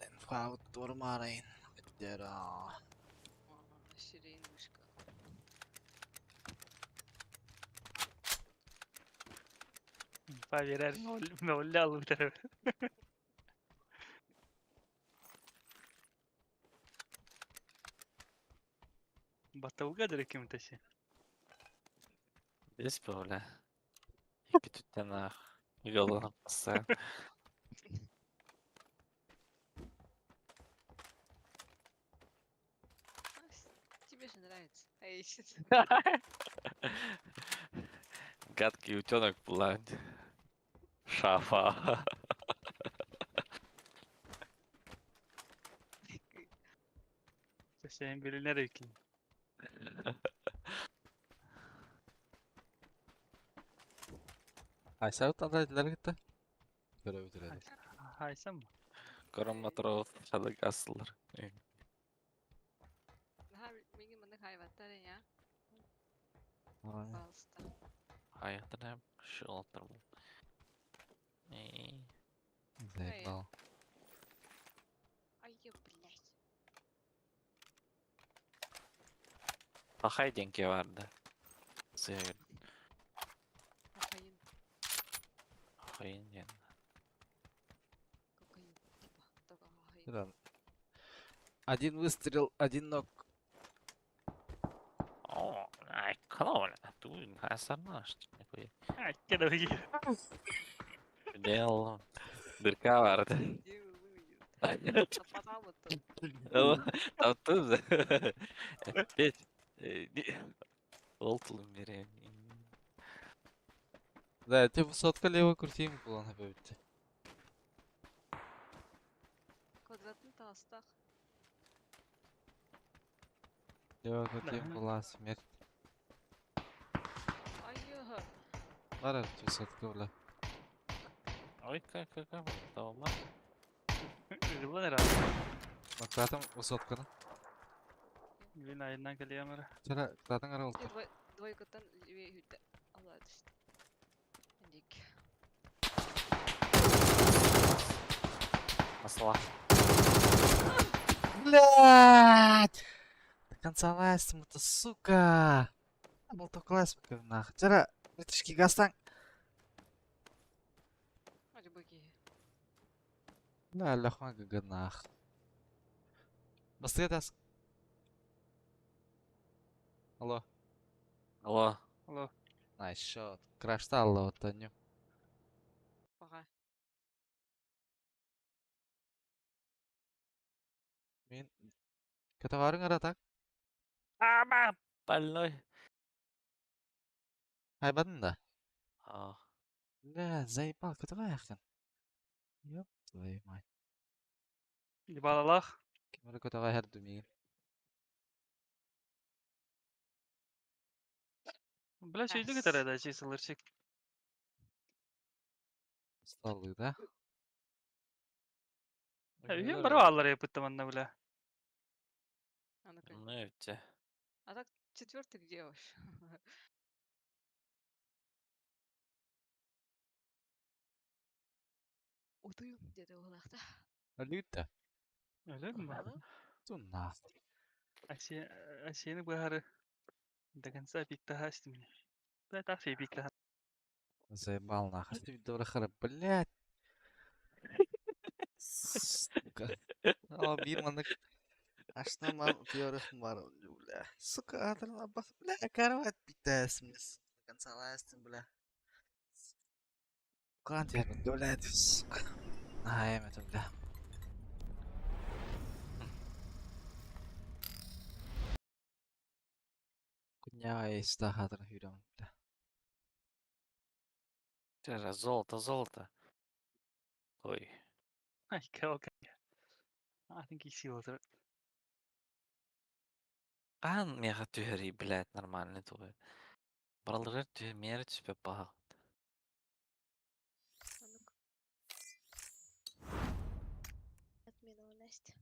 Инфаут турмарин. Дера. Сирень вышка. Поверь, мөөллө алыбытар. Баттауга дерек ким таси. Здесь бля. Ики түттен ах. Голову поставил. Тебе же нравится. А еще Гадкий утенок плавает. Шафа. Сен билинер эки. Айсау тандайдылар кетті. Көрө бітіреді. Хайсам. Көрім моторов шадык асылыр. Миги маны хайваттар я. Пожалуйста. Аяқтан шылтыр бұл. Заебал. Ай, блядь. Пахай деньги барды. Сыгыр. Кокаин. Хайын ден. Кокаин. Типа, только кокаин. Да. Один выстрел, один ног. О, ай, клоун. Ту, асарнаш. Кедовый. Дел. Дырка барды. Где вы выведет? Там тут. Опять. Ол тылым берем. Да, тебе высотка лево крутим план опять. Квадратный толстах. Лево крутим была смерть. Ай, Бара высотка бля. Ой, как, как, как, там, Ыгылан Макратым высотканы. Мин айынан кэлиэмэр. Чара, кытатын ара олту. Двойкаттан левее хүтте. Алла түштү. Индик. Масла. Блять! До конца лайстым, это сука! Был только лайстым, нах. Чара, вытяжки гастан. Hadi быки. Да, лохма гаганах. Быстрее таск. Алло. Алло. Алло. Nice shot. Краш алла вот они. Пока. Мен Катаварың ара так? Ама, больной. Хайбатын да? А, Бля, заебал, көтөҕө Ёб твою мать. Ебалалах. Ким эрэ көтөҕө иһэр дуу миигин. Бля, чөйдүк этэр да чисылырчик. Столы, да? Үһүн бары бааллар япытта манна, бля. А ну-ка. Ну и те. А так четвертый где вообще? Утуйум где-то углах-то. Люта. Өлөр ме? Ту нахуй. Асени быһары до конца пиктаһа истим. Бля, так все пиктаһа. Заебал нахуй. Ты доброхара, блядь. Сука. О, биир маннык ашнамар утуйарых бар, бля. Сука, адрын аббас, бля, кровать питәсем. До конца ластым, бля. Кан тебе, блядь, сука. Ай, это, бля. Куня истахатрын хүрем, бля. Те Золото, золото. Ой. Ай, калка. I think he sealed it. Хаан миэхэ түһэрий, блядь, нормальный тугуй. Бараларыгар түһэ миэрэ түспэт баһаҕын. А ну-ка. Отмена Настя.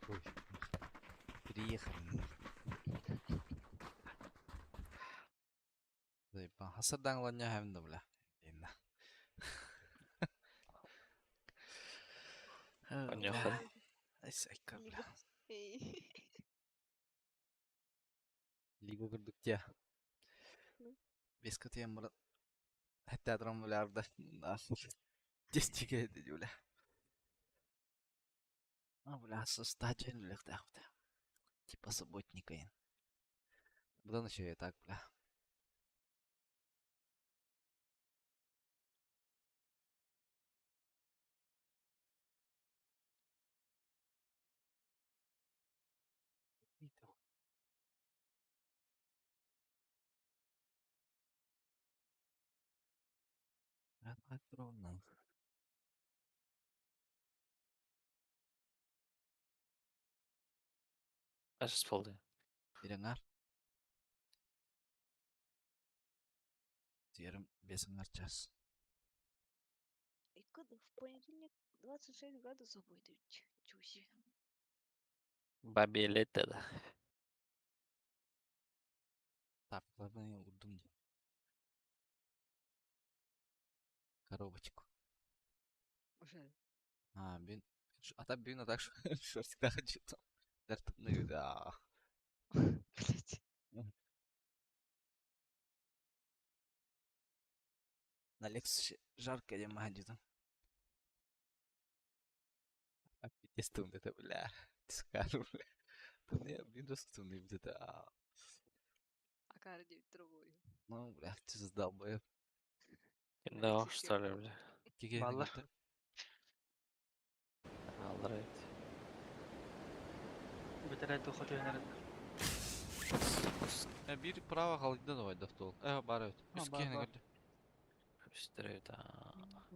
Ой, приехали. Заебал. Хасардан ланя хэмдэ, бля. Инна. Понюхал. Айсайка, бля. Лига. Эй. Лига курдук тя. Ну. Бес көтөйөн баран. Хэтте адрам бля арда. Нахуй. Десять бля. А, бля, состачен, бля, бля. Типа субботника. Будан еще и так, бля. Патронов. Аж сполды. Бириңар. Терим бесиңар час. И когда в понедельник 26 градусов будет, ничего себе. Бабе лето да. Таптабын урдум ди. Коробочку. Уже. А, бин. Ата бин так шортикта хочу там. Дартымны да. Блять. На Лексусе жарко дем махадитам. А пиздец тун это, бля. Скажу, бля. Тун я Windows тун где-то. Акара 9 другой. Ну, бля, ты задолбоеб. Да, что ли, бля. Киге Баллар. Алрайт. Бетере тухо түһэнэр. Бир право халыйда давай дофтол. Бар өт. А, Үс бар, киһини бар. көрдө. Үстірі да.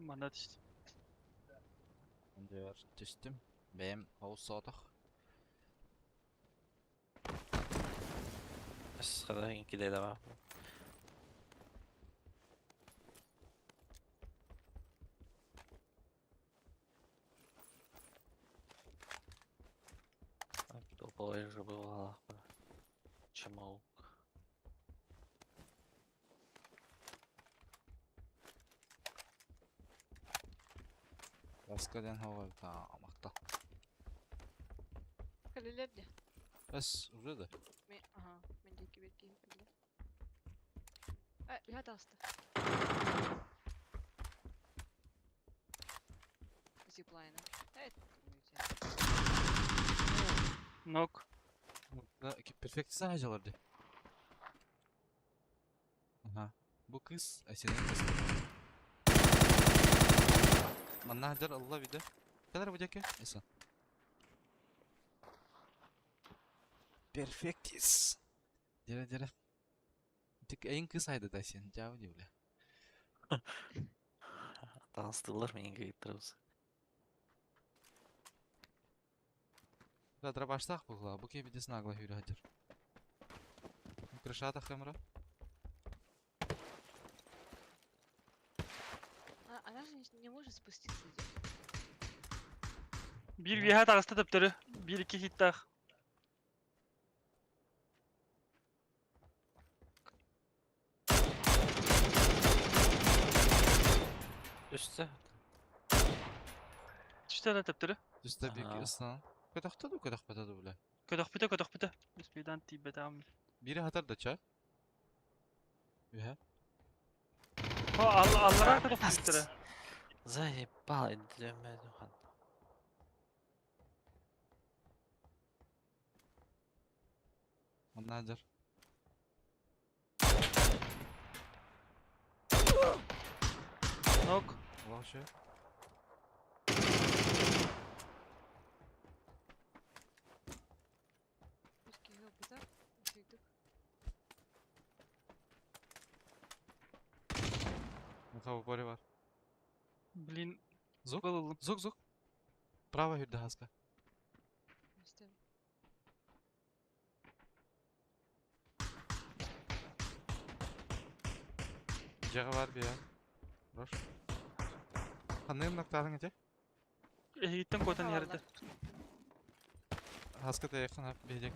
Манна түстү. Ондайар түстүм. Бэйэм оус соотох. Сқада киде да бар. Топовый же был, Чемаук. Баска ден хова та амакта. Калилерде. Эс уже да. Мен, ага, мен деки. Кибер киһи кэллэ. Э, үһэ таҕыста. Зиплайна. Э, Нок. Перфект саһаҗалар ди. Ага. Бу кыз, ә синең кыз. Манна хәдәр Алла биде. Кәләр бу дәке? Эсен. Перфектис. Дирә дирә. Тик әйин кыз айды да син, жау ди бля. Таныстылар мин гыйтырыз. Да дробаштах бугла, бу кебидес нагло хүрі хәдер. Крышата хэмра. А, она же не может спуститься здесь. Бир биэһэ таҕыста төптөрү. Бир икки хиттаах. Үстэ. Түстэ да төптөрү. Түстэ бик Ага. ысынан. Көтөхтө ду көтөхпөтө ду бля. Көтөхпүтэ көтөхпүтэ. Успейдан тиийбэтэҕим. Бири хатар да ча. Үһэ. О, аллара көтөхпүттэрэ. Заебал, индемедухан. Манна хадыр. Нок. Аллах шö. Бир киһи ылбыта. Үчүйдүк. Муха упоре бар. Блин. Зук? Ылылым. Зук зук. Право хүрдэ хаска. Истэн. Жага бар бия. Рош. Ханным ноктарын эте? Эһигиттэн куотан иһэрдэ. Хаска да якын хап бедек.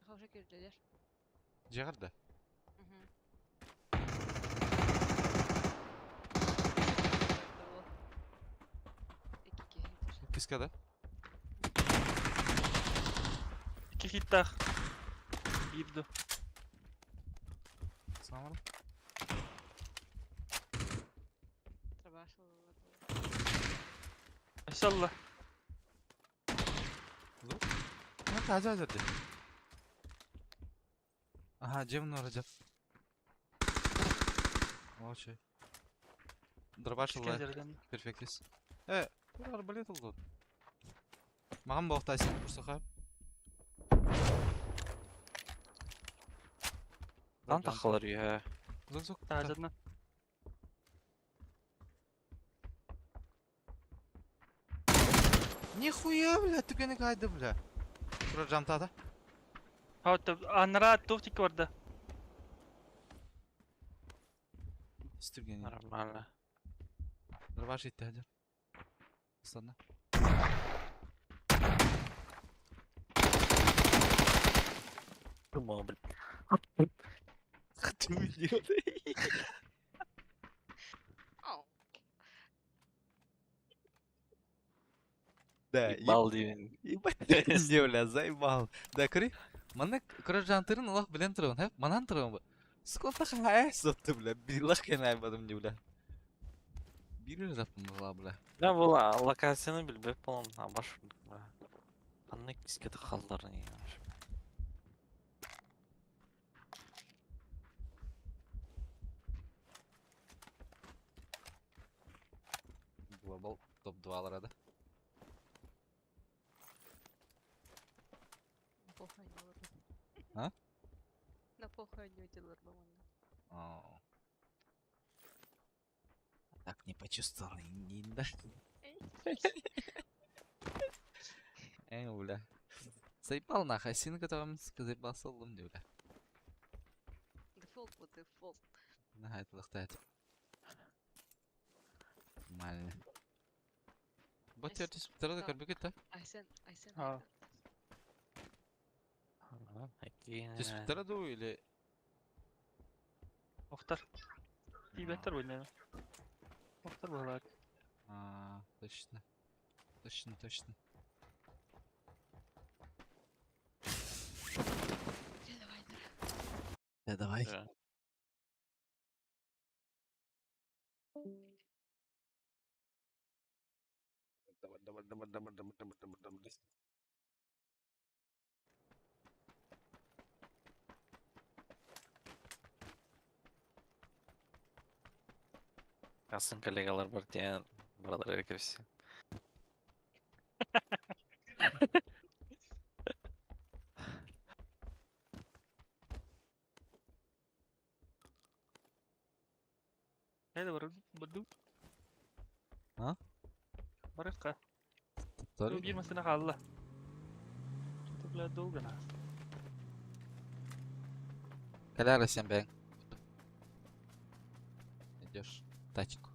Хавша кирделер. Жагар да. Мгм. Икки киһи. Киска да. Икки хиттаах. Биир ду. Самар. Трабашыл. Өссө Зук. Ha taca hazırdı. Aha Cem olacak. О, şey. Дробашила Кэнзэрдэн. перфектис. Э, бұл арбалет oldu. Маған боқтайсың, курсаха. Там тахалар үйе. Зук зук. Таажадна. Нихуя, бля, түкені кайды, бля. Тура жамтада. Хаута анара туох тикки барда. Стүрген. Нормально. Дробаш итті хәдер. Станна. Думал, блин. Ау. Да, Ебал деймин. Ебать, не, бля, заебал. Да, көрей. Мана короче жантырын Аллах білен тұрғын, хә? Манан тұрғын бу. Сколько хая сотты, бля. Биллах кен айбадым не, бля. Бир запым була, бля. Да була локацияны билбеп болом, абаш. Анны киске тахалларын я. Глобал топ-2 аларады. На похуй не олордум. А? На похуй не олордум онно. О. Так не почувствовал, не да. Эй, бля. Заебал нахуй, син которым заебался лым, бля. Дефолт вот дефолт. На, это лохтает. Нормально. Бот Айс- тердис, тарада Да. көрбүкүт да? Айсен, Айсен. А. Түспүттэрэ дуу или Охтар. Тиийбэттэр буолла. Охтар буолаат. А, точно. Точно, точно. Давай, давай. Да давай. Да. Давай, давай, давай, давай, давай, давай, давай, давай. Kalsın коллегалар бар диэн баралар кэпсиэн. Хайда бар баду. А? Барыкка. Sorry. Биир масына хаалла. Что-то, бля, долго нас. Коляра всем бэнг. Идешь тачку.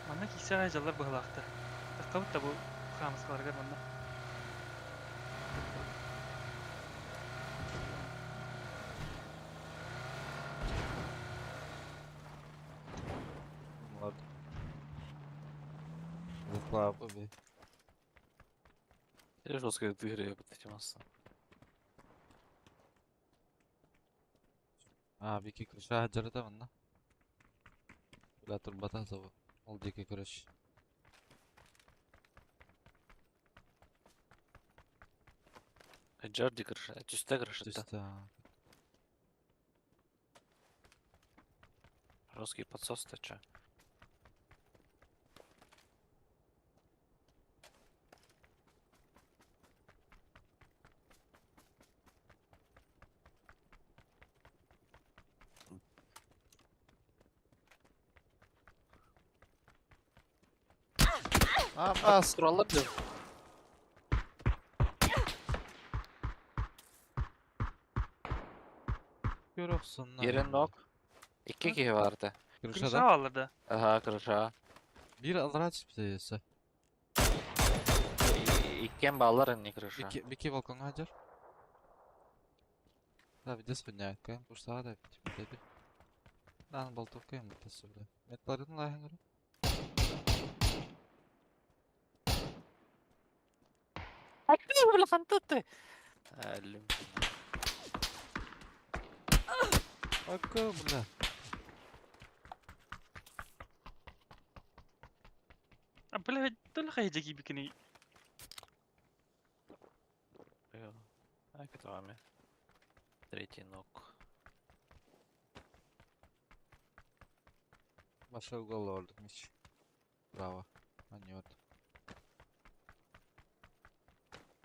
Манна киһи дьаллар быһылаахтар. Таххабыт да бу хаамыскаларыгар манна. Ладно. Заплавы, бля. Жесткая дыря под этим асом. А, Вики крыша жарыта манна. Бля, турбата зову. Ол дикий, короче. Джарди крыша, чистая крыша, да. Чисто. Жесткий подсос-то чё? А, бас! Тураллар деп. Görüyorsun lan. Yerin nok. İki kişi vardı. Крыша Крыша да? аллар да. Aha крыша. Bir алрач бизесе. Иккен баллар не крыша. Бики, бики балконга жар. Да, видес хуйня, кайм пушта да типа деди. Дан болтовка им битесе бля. Метларын лайхын гөрө. Бля, хантаты. Әлім. Ака, бля. А, бля, тула хайжа кибикини. А, это вами. Третий ног. Баша угол ордум hiç. Bravo. Anlıyordum.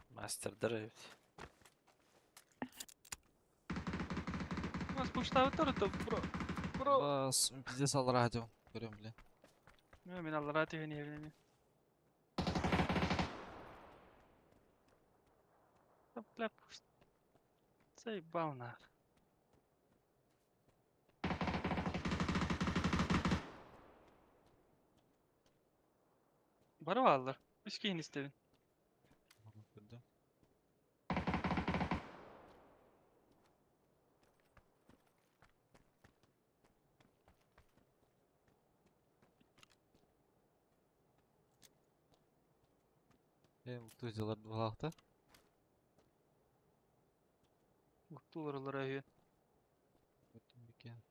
Мастер драйв. Нас пуштабыттар то, бро. Бро. Бас, пиздец ал радио. Görüyorum бля. Мен аллара түйін евнеме. Да, бля, пусть. Заебал нах. Бары аллар. Үс кейін истебин. Gördüm. Benim tuzalar bulakta. Уктулар олар өйін. Gördüm bir kere.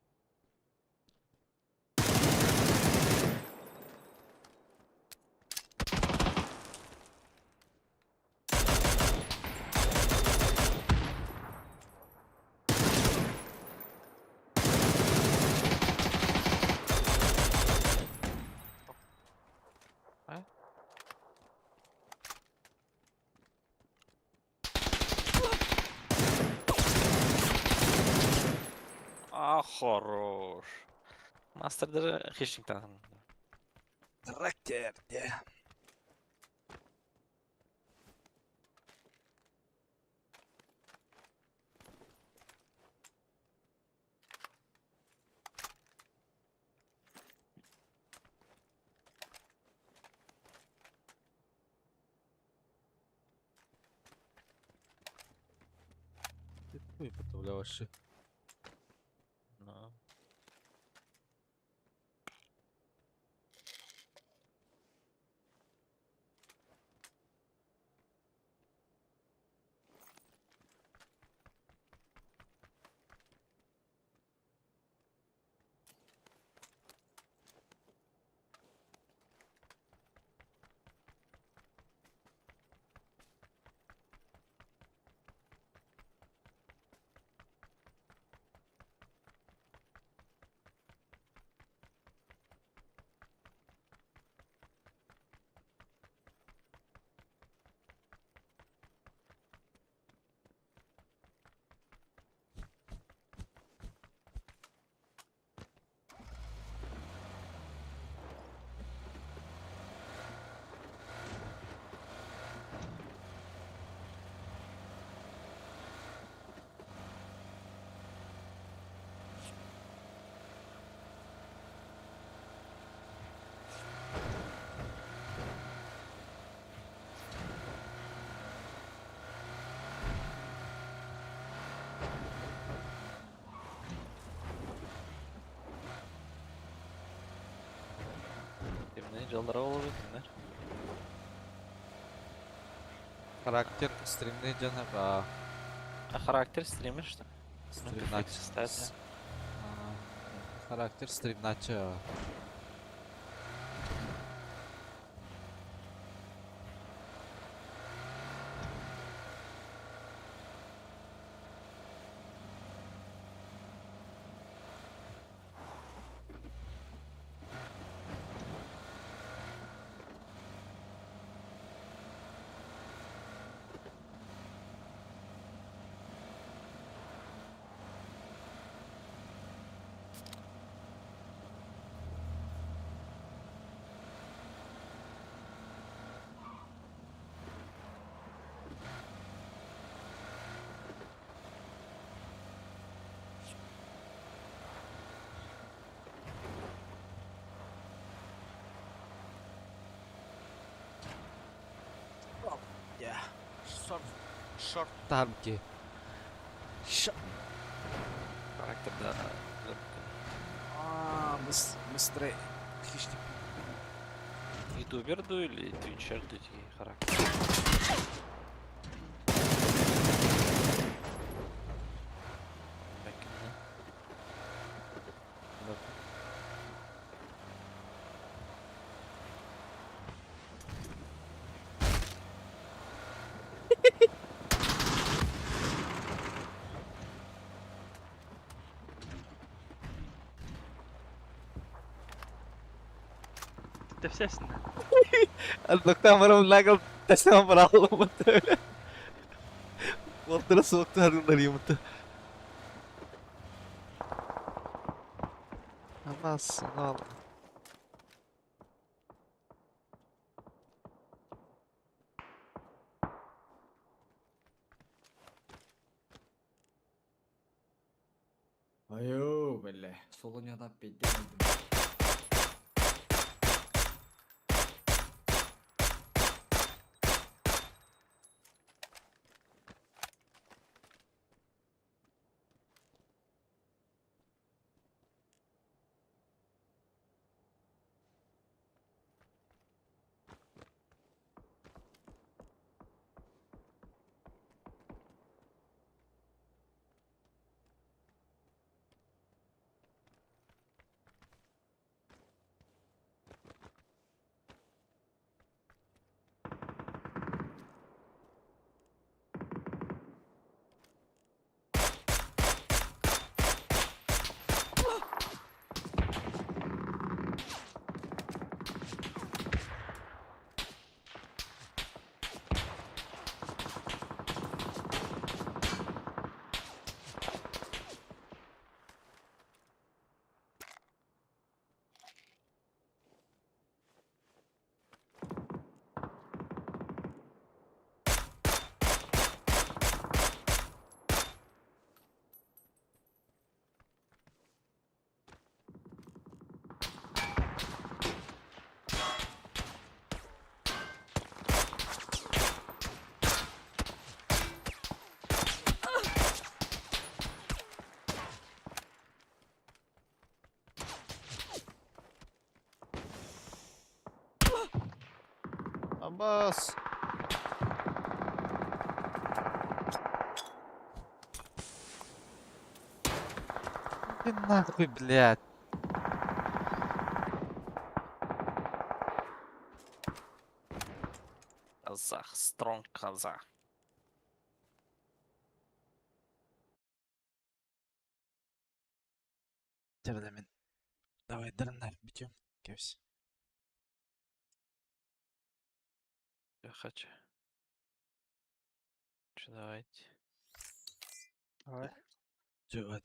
А, хорош. Мастер хищник там. Характер, де. Ты хуй потовлявши. Ну. Кимне жалдыра болот киндер. Характер стримный дьон а А характер стример что? стримнач. Кстати. Характер стримнача. Шорт. Шорт танки. Шорт. Характер, да. А, быстрее. Хищник. Ютубер ду или твичер ду характер? Да. Тефсесин. Доктор лагал тесema bravo öyle. Voltara soktu hadi yumurta. Aman al. Айо, бля. Солоньядан педем. Бас! Иди нахуй, блядь. Казах, стронг казах. Тердемин. Давай, дырнар, битем. Кевс. Я хочу. Че, давайте. Давай. Чё,